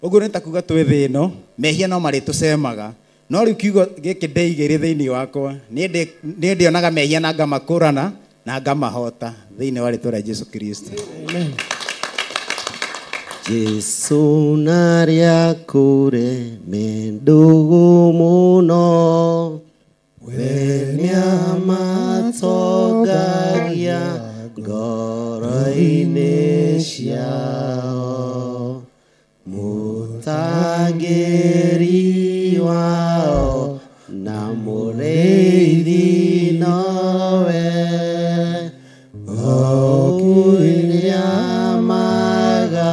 Ũguo nĩ ta kuga twĩ thĩ ĩno mehia no marĩtũcemaga, no rĩu kiugo gĩkĩ ndĩigĩire thĩinĩ wakwa, niĩ ndĩonaga mehia na ngamakũrana na ngamahota thĩinĩ wa rĩtwa rĩa Jesu Kristo. Amen. Jesu narĩa kũre me ndũgũ mũno, we nĩamatongagia ngoro-inĩ ciao, mũtangĩri wao na mũrĩithi nowe, o kũrĩa magaga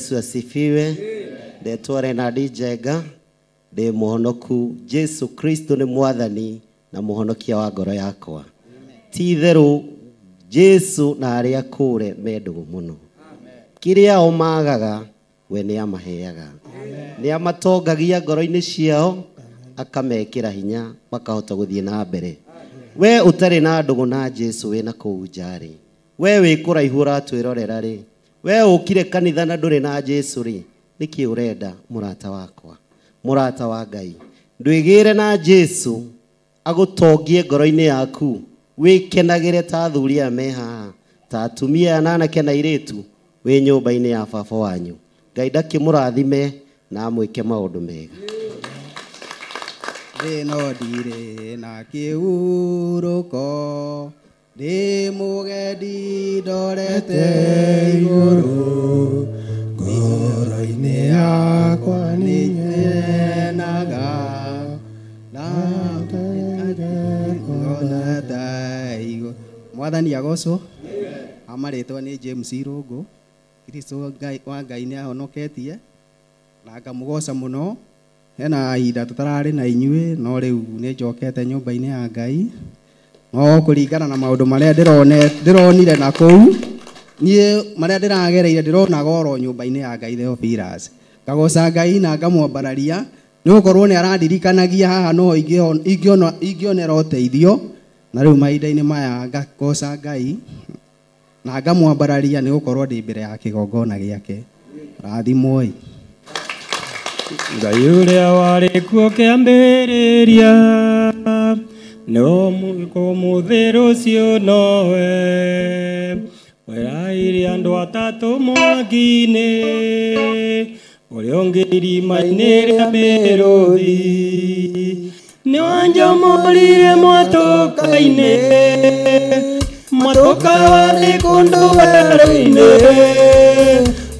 Yesu asifiwe. Ndetwo Renard Njenga, ndĩ mũhonoku. Jesu Kristo nĩ mwathani na mũhonokia wa ngoro yakwa. Ti itherũ Jesu na arĩa kũre me ndũgũ mũno. Kĩrĩa o magaga we nĩ amaheaga. Nĩ amatongagia ngoro-inĩ ciao, akamekĩra hinya makahota gũthiĩ na mbere. We ũtarĩ na ndũgũ na Jesu wĩna kũu nja rĩ, we wĩ kũraihu ũratwĩrorera rĩ, we ũkire kanitha na ndũrĩ na Jesu rĩ, nĩkĩ ũrenda mũrata wakwa, mũrata wa Ngai? Ndwĩgĩre na Jesu agũtongie ngoro-inĩ yaku, wĩkenagĩre ta athuri aya me haha, ta atumia aya na anake na airĩtu wĩ nyũmba-inĩ ya baba wanyu. Ngai ndakĩmũrathime na amwĩke maũndũ mega. Thĩ no ndirĩ na kĩhurũko, ndĩ mũgendi ndorete igũrũ, ngoro-inĩ yakwa nĩnyenaga na ndorete igũrũ. Mwathani agocwo. Amarĩtwa nĩ James Irũngũ. Kristo wa Ngai nĩ ahonoketie na ngamũgoca mũno. Hena ihinda tũtararĩ na inyuĩ, no rĩu nĩ njokete nyũmba-inĩ ya Ngai. No kũringana na maũndũ marĩa ndĩronire na kũu, niĩ marĩa ndĩragereire ndĩronaga oro nyũmba-inĩ ya Ngai Theophilus. Ngagoca Ngai na ngamwambararia, nĩ gũkorwo nĩ arandirikanagia haha no ingĩonera ũteithio. Na rĩu mahinda-inĩ maya ngagoca Ngai na ngamwambararia nĩ gũkorwo ndĩ mbere ya kĩgongona gĩake. Rathimwoi. Ngai ũrĩa warĩ kuo kĩambĩrĩria, no ũmũthĩ rũciũ nowe, weraire andũ atatũ mwaki-inĩ, ũrĩa ũngĩ irima-inĩ rĩa mĩrũthi. Nĩ wanjomorire mwatũka-inĩ, mwatũka warĩ kũndũ werũ-inĩ,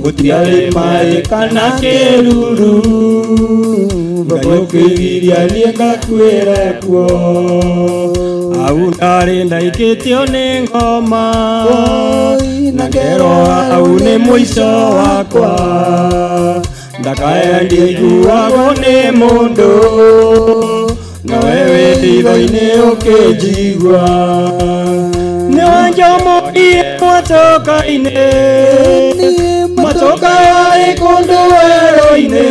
gũtiarĩ maĩ kana kĩruru, Ngai ũkĩgiria niĩ ngakuĩre kuo. Hau ndarĩ ndaikĩtio nĩ ngoma, na ngerwo hau nĩ mũico wakwa, ndakae ndiguagwo nĩ mũndũ, nowe wĩ hitho-inĩ ũkĩnjigua. Nĩ wanjomorire mwatũka-inĩ, mwatũka warĩ kũndũ werũ-inĩ,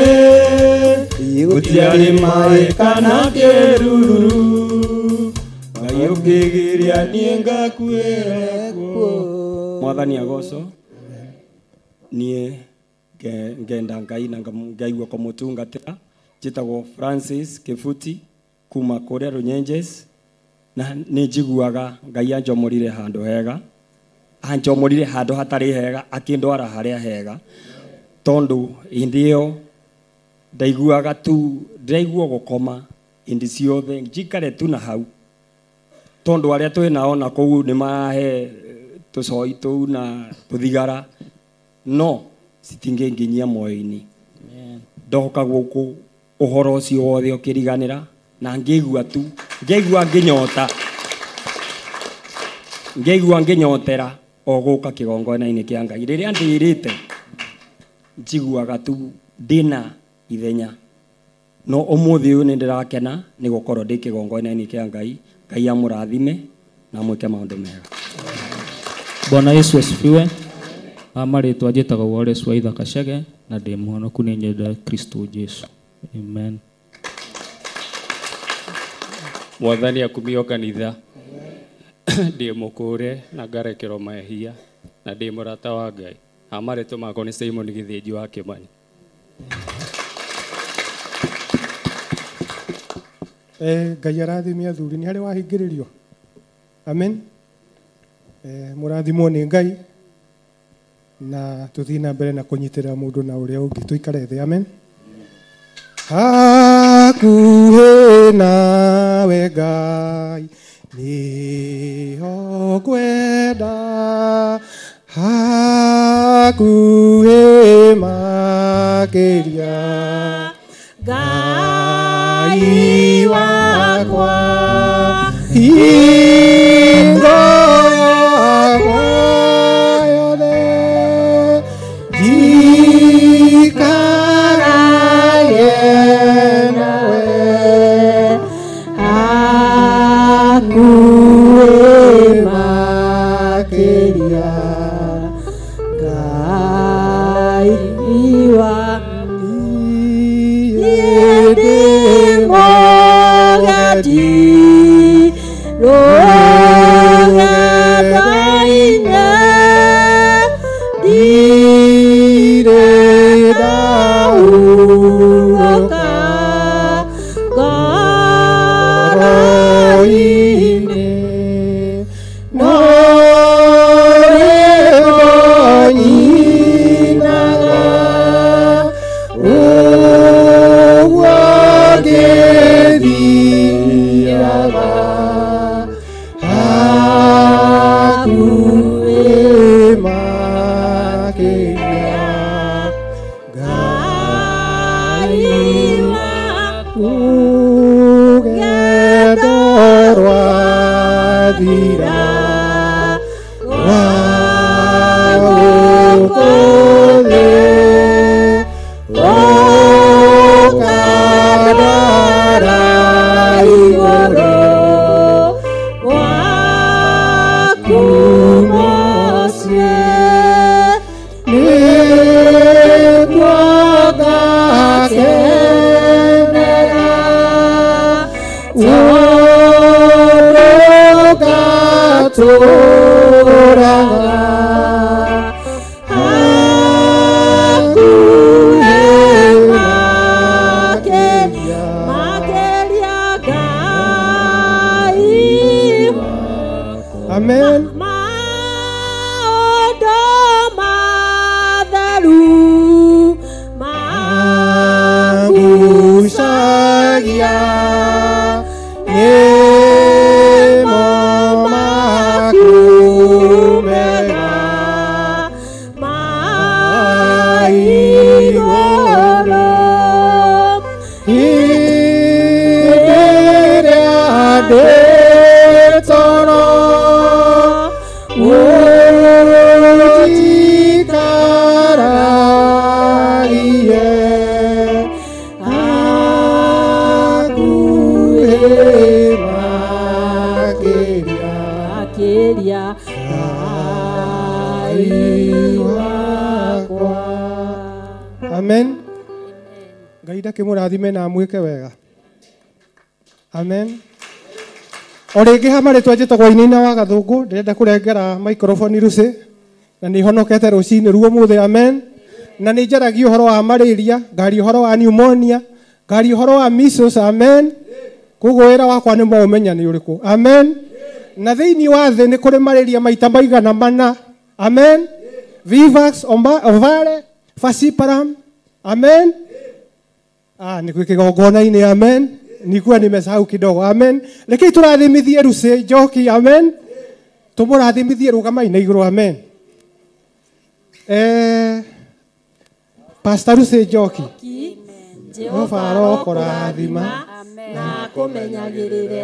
gũtiarĩ maĩ kana kĩruru, Ngai ũkĩgiria niĩ ngakuĩre kuo. Mwathani agocwo. Niĩ ngenda Ngai na ngaigua kũmũtungatĩra. Njĩtagwo Francis Kĩbuti kuma kũrĩa Runyenjes, na nĩ njiguaga Ngai anjomorire handũ hega, anjomorire handũ hatarĩ hega, akĩndwara harĩa hega, tondũ hĩndĩ ĩyo ndaiguaga tu, ndĩraigua gũkoma hĩndĩ ciothe, njikare tu na hau, tondũ arĩa twĩ nao na kũu nĩ marahe tũcoi tũu na tũthigara, no citingĩnginyia muoyo-inĩ. Ndoka gũkũ ũhoro ũcio wothe ũkĩriganĩra, na ngĩigua tu, ngĩigua ngĩnyota, ngĩigua ngĩnyotera o gũka kĩgongona-inĩ kĩa Ngai. Rĩrĩa ndĩrĩte njiguaga tu ndĩna ithenya, no ũmũthĩ ũyũ nĩ ndĩrakena nĩ gũkorwo ndĩ kĩgongona-inĩ kĩa Ngai. Ngai amũrathime na amwĩke maũndũ mega. Bwana Yesu asifiwe. Amarĩtwa njĩtagwo Wallace wa Itha Kacege na ndĩ mũhonoku nĩ nyenda Kristo Jesu. Amen. Mwathani akumio kanitha. Ndĩ mũkũre na ngarekerwo mehia na ndĩ mũrata wa Ngai. Amarĩtwa makwa nĩ Simon Gĩthĩnji wa Kĩmani. Ngai arathime athuri, nĩ harĩ wahingĩrĩrio. Amen. Mũrathimwo nĩ Ngai na tũthiĩ na mbere na kũnyitĩrĩra mũndũ na ũrĩa ũngĩ, tũikare thĩ. Amen. Hakuhĩ nawe Ngai nĩho ngwenda, hakuhĩ makĩria Ngai wakwa, hingo yakwa yothe. Hakuhĩ makĩria Ngai wa niĩ ndĩ mũgendi rũgendo-inĩ ndirĩ ndahurũka ngoro-inĩ no rĩmbo nyinaga ũguo ngĩthiaga hakuhĩ makĩria Ngai waku rũgendo rwathira rwa gũkũ thĩ ũkandwara igũrũ gwaku mũciĩ nĩkuo ngakenera tondũ ngatũũraga hakuhĩ makĩria makĩria Ngai. Amen. Maũndũ matheru Mangucagia nĩmo maku mega ma igũrũ hĩndĩ ĩrĩa ndĩ toro ũnjikaragie hakuhĩ makĩria makĩria Ngai wakwa. Amen. Ngai ndakĩmũrathime na amwĩke wega. Amen. O rĩngĩ ha marĩtwa njĩtagwo Wainaina wa Gathũngũ, ndĩrenda kũrengera microphone Lucy na nĩ honokete rũcinĩ ruo mũthĩ. Amen. Na nĩ njaragia ũhoro wa malaria, ngaria ũhoro wa pneumonia, ngaria ũhoro wa measles. Amen. Koguo wĩra wakwa nĩ mwaũmenya nĩ ũrĩkũ. Amen. Na thĩinĩ wa thĩ nĩ kũrĩ malaria maita maigana mana. Amen. Vivax, ovale, falciparum. Amen. Ah, nĩ kĩgongona-inĩ. Amen. Nikuwa nimesahau kidogo. Amen. Rekei tũrathimithie Lucy Njoki. Amen. Tũmũrathimithie rũgama-inĩ igũrũ. Amen. Pastor Lucy Njoki, Jehova arokũrathima na akũmenyagĩrĩre.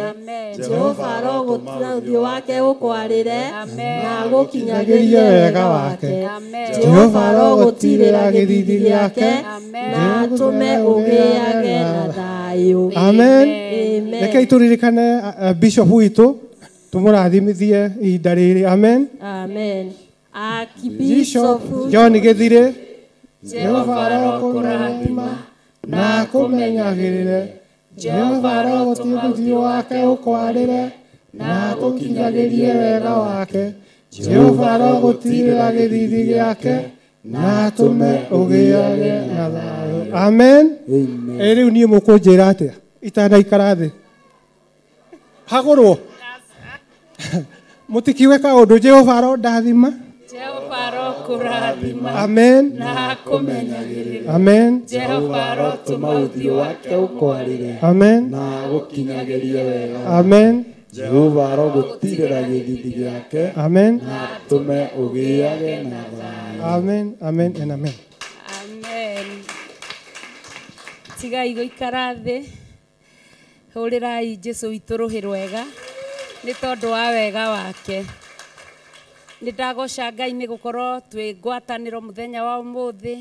Jehova arogũtũra ũthiũ wake ũkwarĩre na agũkinyagĩrie wega wake. Jehova arogũtirĩra gĩthithi gĩake na atũme ũgĩage na thayũ. Amen. Amen. Rekei tũririkane Bishop witũ, tũmũrathimithie ihinda rĩrĩ. Amen. Amen. Bishop Archbishop John Gĩthirĩ, Jehova arokũrathima na akũmenyagĩrĩre. Jehova arogũtũma ũthiũ wake ũkwarĩre na agũkinyagĩrie wega wake. Jehova arogũtirĩra gĩthithi gĩake na atũme ũgĩage na thayũ. Amen. Ĩ rĩu niĩ mũkũnjĩra atĩa itanaikara thĩ hagũrwo mũtikiuge kaũndũ. Jehova arondathima. Jehova arokũrathima Amen. na akũmenyagĩrĩre. Amen. Jehova arotũma ũthiũ wake ũkwarĩre Amen. na agũkinyagĩrie wega. Amen. Jehova arogũtirĩra gĩthithi gĩake Amen. na atũme ũgĩage na thayũ. Amen. Amen and amen. Amen. Tigai gũikara thĩ, hũrĩrai Jesũ witũ rũhĩ rwega nĩ tondũ wa wega wake. Nĩ ndagoca Ngai nĩ gũkorwo twĩ ngwatanĩro mũthenya wa ũmũthĩ.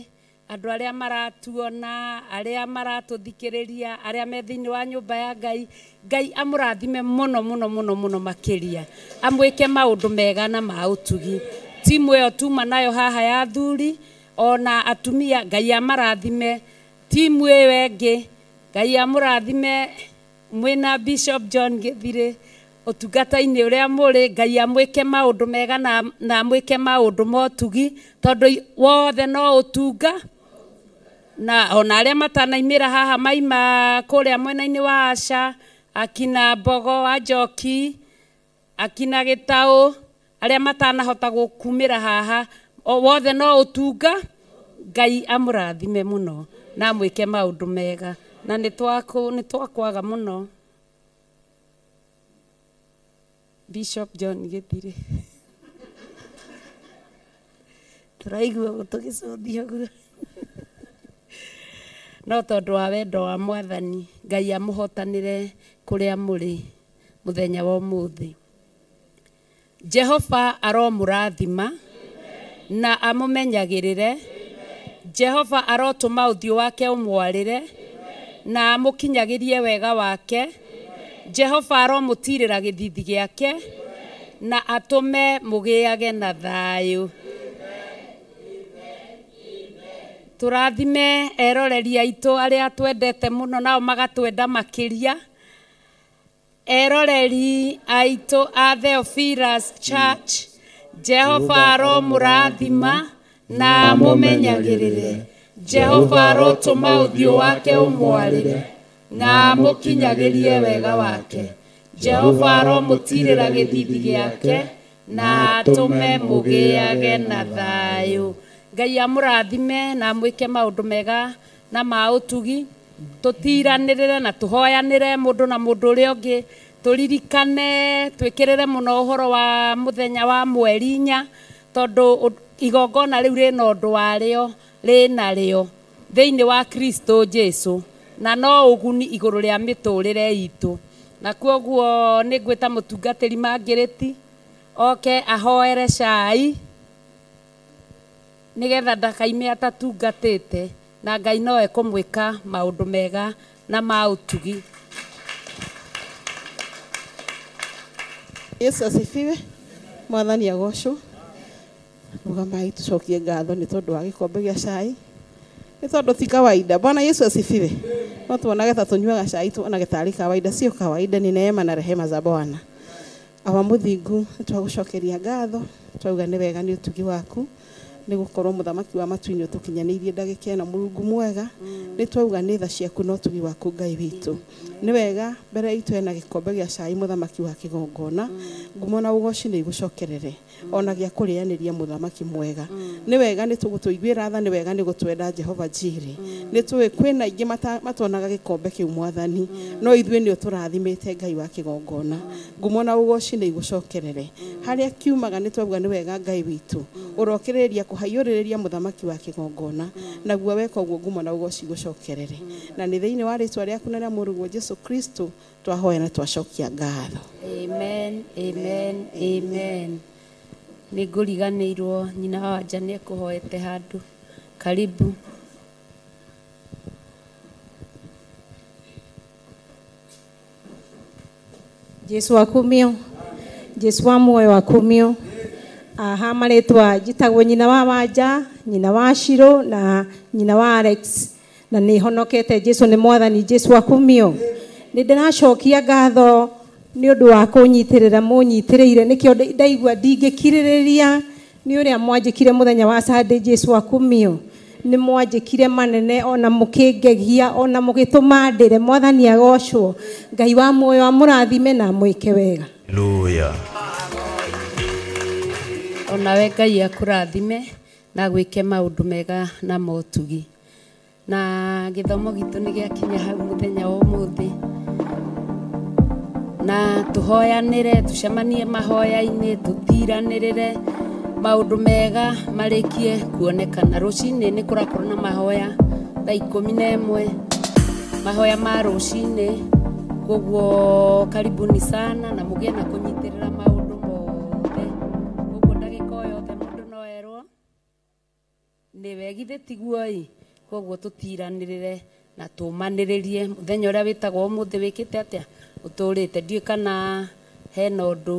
Andũ arĩa maratuona, arĩa maratũthikĩrĩria, arĩa me thĩinĩ wa nyũmba ya Ngai, Ngai amũrathime mũno mũno mũno mũno makĩria, amwĩke maũndũ mega na ma ũtugi. Timu ĩyo tuma nayo haha ya athuri ona atumia, Ngai amarathime. Timu ĩyo ĩngĩ, Ngai amũrathime mwĩna Bishop John Gĩthirĩ ũtungata-inĩ ũrĩa mũrĩ, Ngai amwĩke maũndũ mega na amwĩke maũndũ ma ũtugi, tondũ wothe no ũtunga. Na ona arĩa matanaimĩra haha maima kũrĩa mwena-inĩ wa Asha, akina Mbogo wa Njoki, akina Gĩtaũ, arĩa matanahota gũkumĩra haha, wothe no ũtunga. Ngai amũrathime mũno na amwĩke maũndũ mega, na nĩ twakwaga mũno. Bishop John Gĩthirĩ, tũraigua tũgĩcũthia ũguo, no tondũ wa wendo wa Mwathani, Ngai amũhotanĩre kũrĩa mũrĩ mũthenya wa ũmũthĩ. Jehova aromũrathima na amũmenyagĩrĩre. Jehova arotũma ũthiũ wake ũmwarĩre na amũkinyagĩrie wega wake. Jehova aromũtirĩra gĩthithi gĩake na atũme mũgĩage na thayũ. Tũrathime eroreri aitũ arĩa twendete mũno, nao magatwenda makĩria. Eroreri aitũ a Theophilus Church, Jehova aromũrathima na amũmenyagĩrĩre. Jehova arotũma ũthiũ wake ũmwarĩre na amũkinyagĩrie wega wake. Jehova aromũtirĩra gĩthithi gĩake na atũme mũgĩage na thayũ. Ngai amũrathime na amwĩke maũndũ mega na ma ũtugi. Tũtiranĩrĩre na tũhoyanĩre mũndũ na mũndũ ũrĩa ũngĩ, tũririkane twĩkĩrĩre mũno ũhoro wa mũthenya wa mweri 4, tondũ igongona rĩu rĩna ũndũ warĩo, rĩna rĩo thĩinĩ wa Kristo Jesu, na no ũguni igũrũ rĩa mĩtũrĩre itũ. Na kwoguo nĩ ngwĩta mũtungatĩri Mangĩrĩti oke ahoere cai nĩgetha ndakaime atatungatĩte, na Ngai no ekũmwĩka maũndũ mega na ma ũtugi. Yesu asifiwe. Mwathani agocwo. Rũgamai tũcokie ngatho nĩ tondũ wa gĩkombe gĩa cai, nĩ tondũ ti kawaida. Bwana Yesu asifiwe. No tuonage ta tũnyuaga cai tuonage tarĩ kawaida, sio kawaida, ni neema na rehema za Bwana. Awa mũthingu, nĩtwagũcokeria ngatho, twauga nĩ wega nĩ ũtugi waku, nĩ gũkorwo mũthamaki wa matu-inĩ ũtũkinyanĩirie ndagĩka ĩno, Mũrungu mwega. Nĩ twauga nĩ tha ciaku na ũtugi waku Ngai witũ. Nĩ wega mbere itũ hena gĩkombe gĩa cai, mũthamaki wa kĩgongona, ngumo na ũgoci nĩ igũcokerere, ona gĩa kũrĩanĩria mũthamaki mwega. Nĩ wega nĩ tũgũtũiguĩra tha, nĩ wega nĩ gũtwenda Jehova Jireh. Nĩ tũĩ kwĩna aingĩ matonaga gĩkombe kĩu Mwathani, no ithuĩ nĩ ũtũrathimĩte Ngai wa kĩgongona, ngumo na ũgoci nĩ igũcokerere. Harĩa kiumaga nĩ twauga nĩ wega Ngai witũ, ũrokĩrĩria kũhaiyũrĩrĩria mũthamaki wa kĩgongona, naguo weka ũguo ngumo na ũgoci igũcokerere. Na nĩ thĩinĩ wa rĩtwa rĩaku na rĩa mũrũguo Jesu Kristo twahoya na twacokia ngatho. Amen, amen, amen. Nĩ ngũriganĩirwo nyina wa Wanja nĩ ekũhoete handũ. Karibu. Jesu akumio, Jesu wa muoyo akumio. Aha, marĩtwa njĩtagwo nyina wa Wanja, nyina wa Shiro na nyina wa Alex, na nĩ honokete. Jesu nĩ Mwathani. Jesu akumio. Nĩ ndĩracokia ngatho nĩ ũndũ wa kũnyitĩrĩra mũnyitĩrĩire, nĩkĩo ndaigua ndingĩkirĩrĩria nĩ ũrĩa mwanjĩkire mũthenya wa Sunday. Jesu akumio. Nĩ mwanjĩkire manene ona mũkĩngegia ona mũgĩtũma ndĩre. Mwathani agocwo. Ngai wa muoyo amũrathime na amwĩke wega. Hallelujah. Onawe Ngai akũrathime na gwĩke maũndũ mega na motugi. Na gĩthomo gitũ nĩ gĩakinya hau mũthenya wa ũmũthĩ, na tũhoyanĩre, tũcemanie mahoya-inĩ, tũtiranĩrĩre maũndũ mega marĩkie kuonekana. Rũcinĩ nĩ kũrakorwo na mahoya thaa 11, mahoya ma rũcinĩ. Koguo karibuni sana na mũgĩe na kũnyitĩrĩra maũndũ mothe. Koguo ndagĩka o yothe mũndũ no erwo Nĩwe githĩ tiguo ĩ? Koguo tũtiranĩrĩre na tũmanĩrĩrie mũthenya ũrĩa wĩtagwo ũmũthĩ wĩkĩte atĩa ũtũrĩte. Ndiũĩ kana hena ũndũ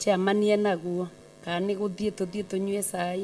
chairman naguo kana nĩ gũthiĩ tũthiĩ tũnyue cai.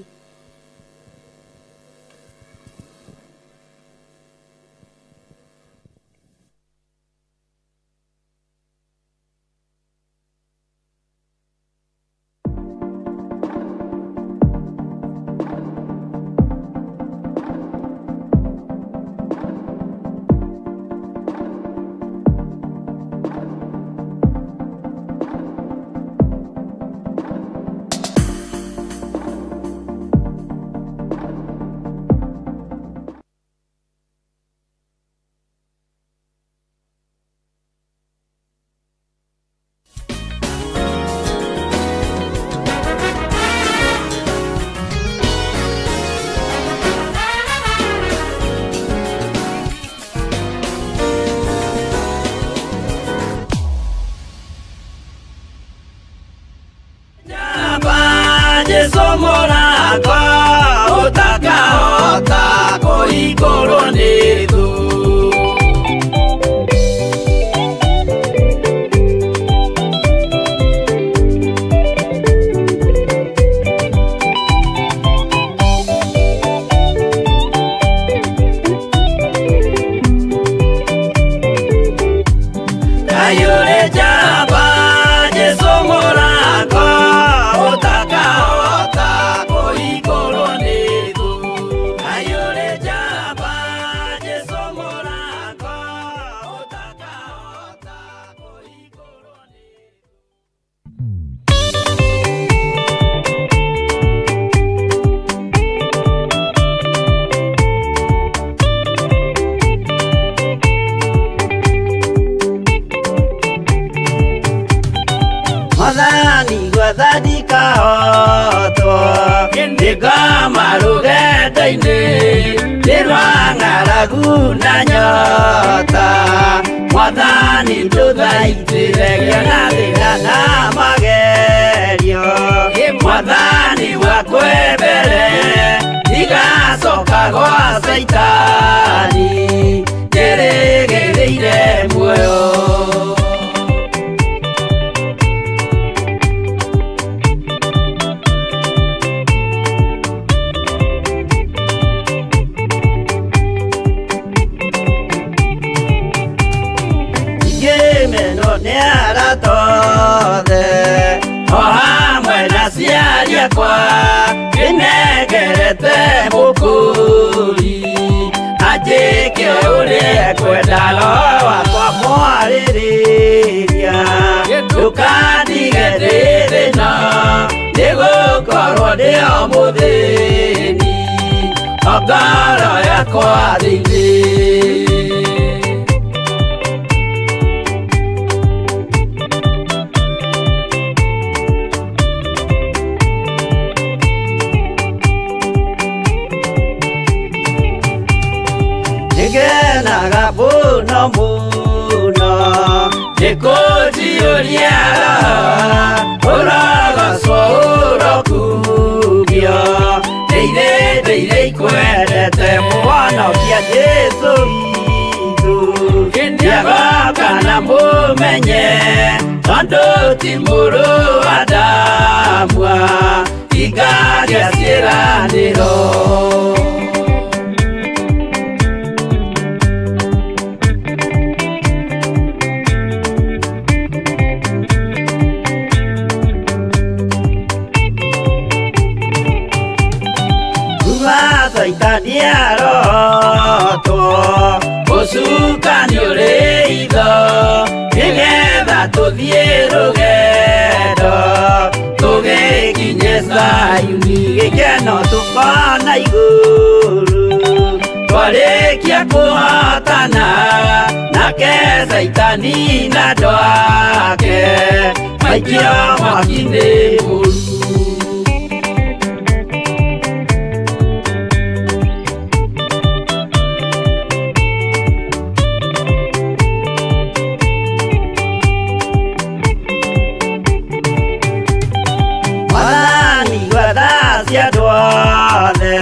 Mwathani wa tha cia andũ othe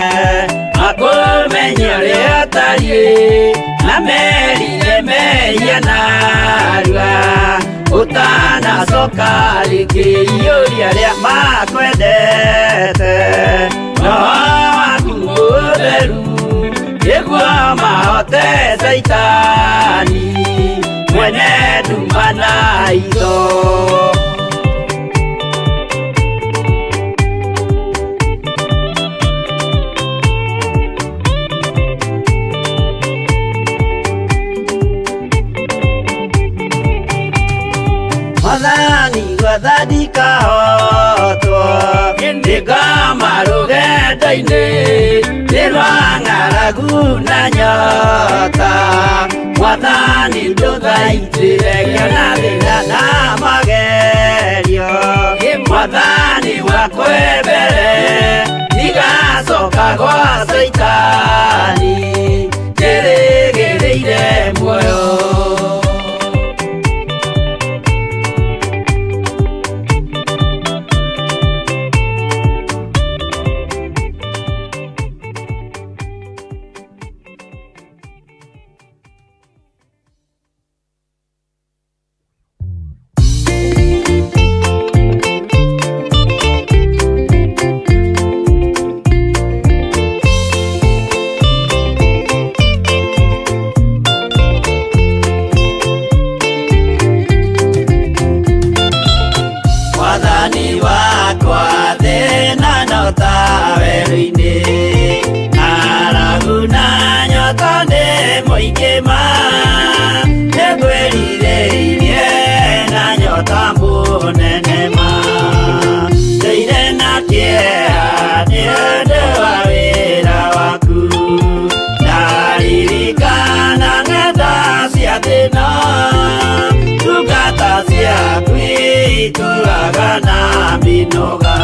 matariĩ na merire mehia narua utanacoka rĩngĩ iyũria arĩa makwendete roho waku mũtheru nĩguo mahote Caitani mwene nduma na itho. Mwathani gwathani kahotwo nĩngoma rũgendo-inĩ nĩ rwa ng'aragu na nyota Mwathani ndũthaitĩre ngĩona thĩna na magerio Mwathani wakwe mbere ndigacoka gwa Caitani njĩrĩgĩrĩire muoyo. Tugata ciaku itũraga na mĩnoga.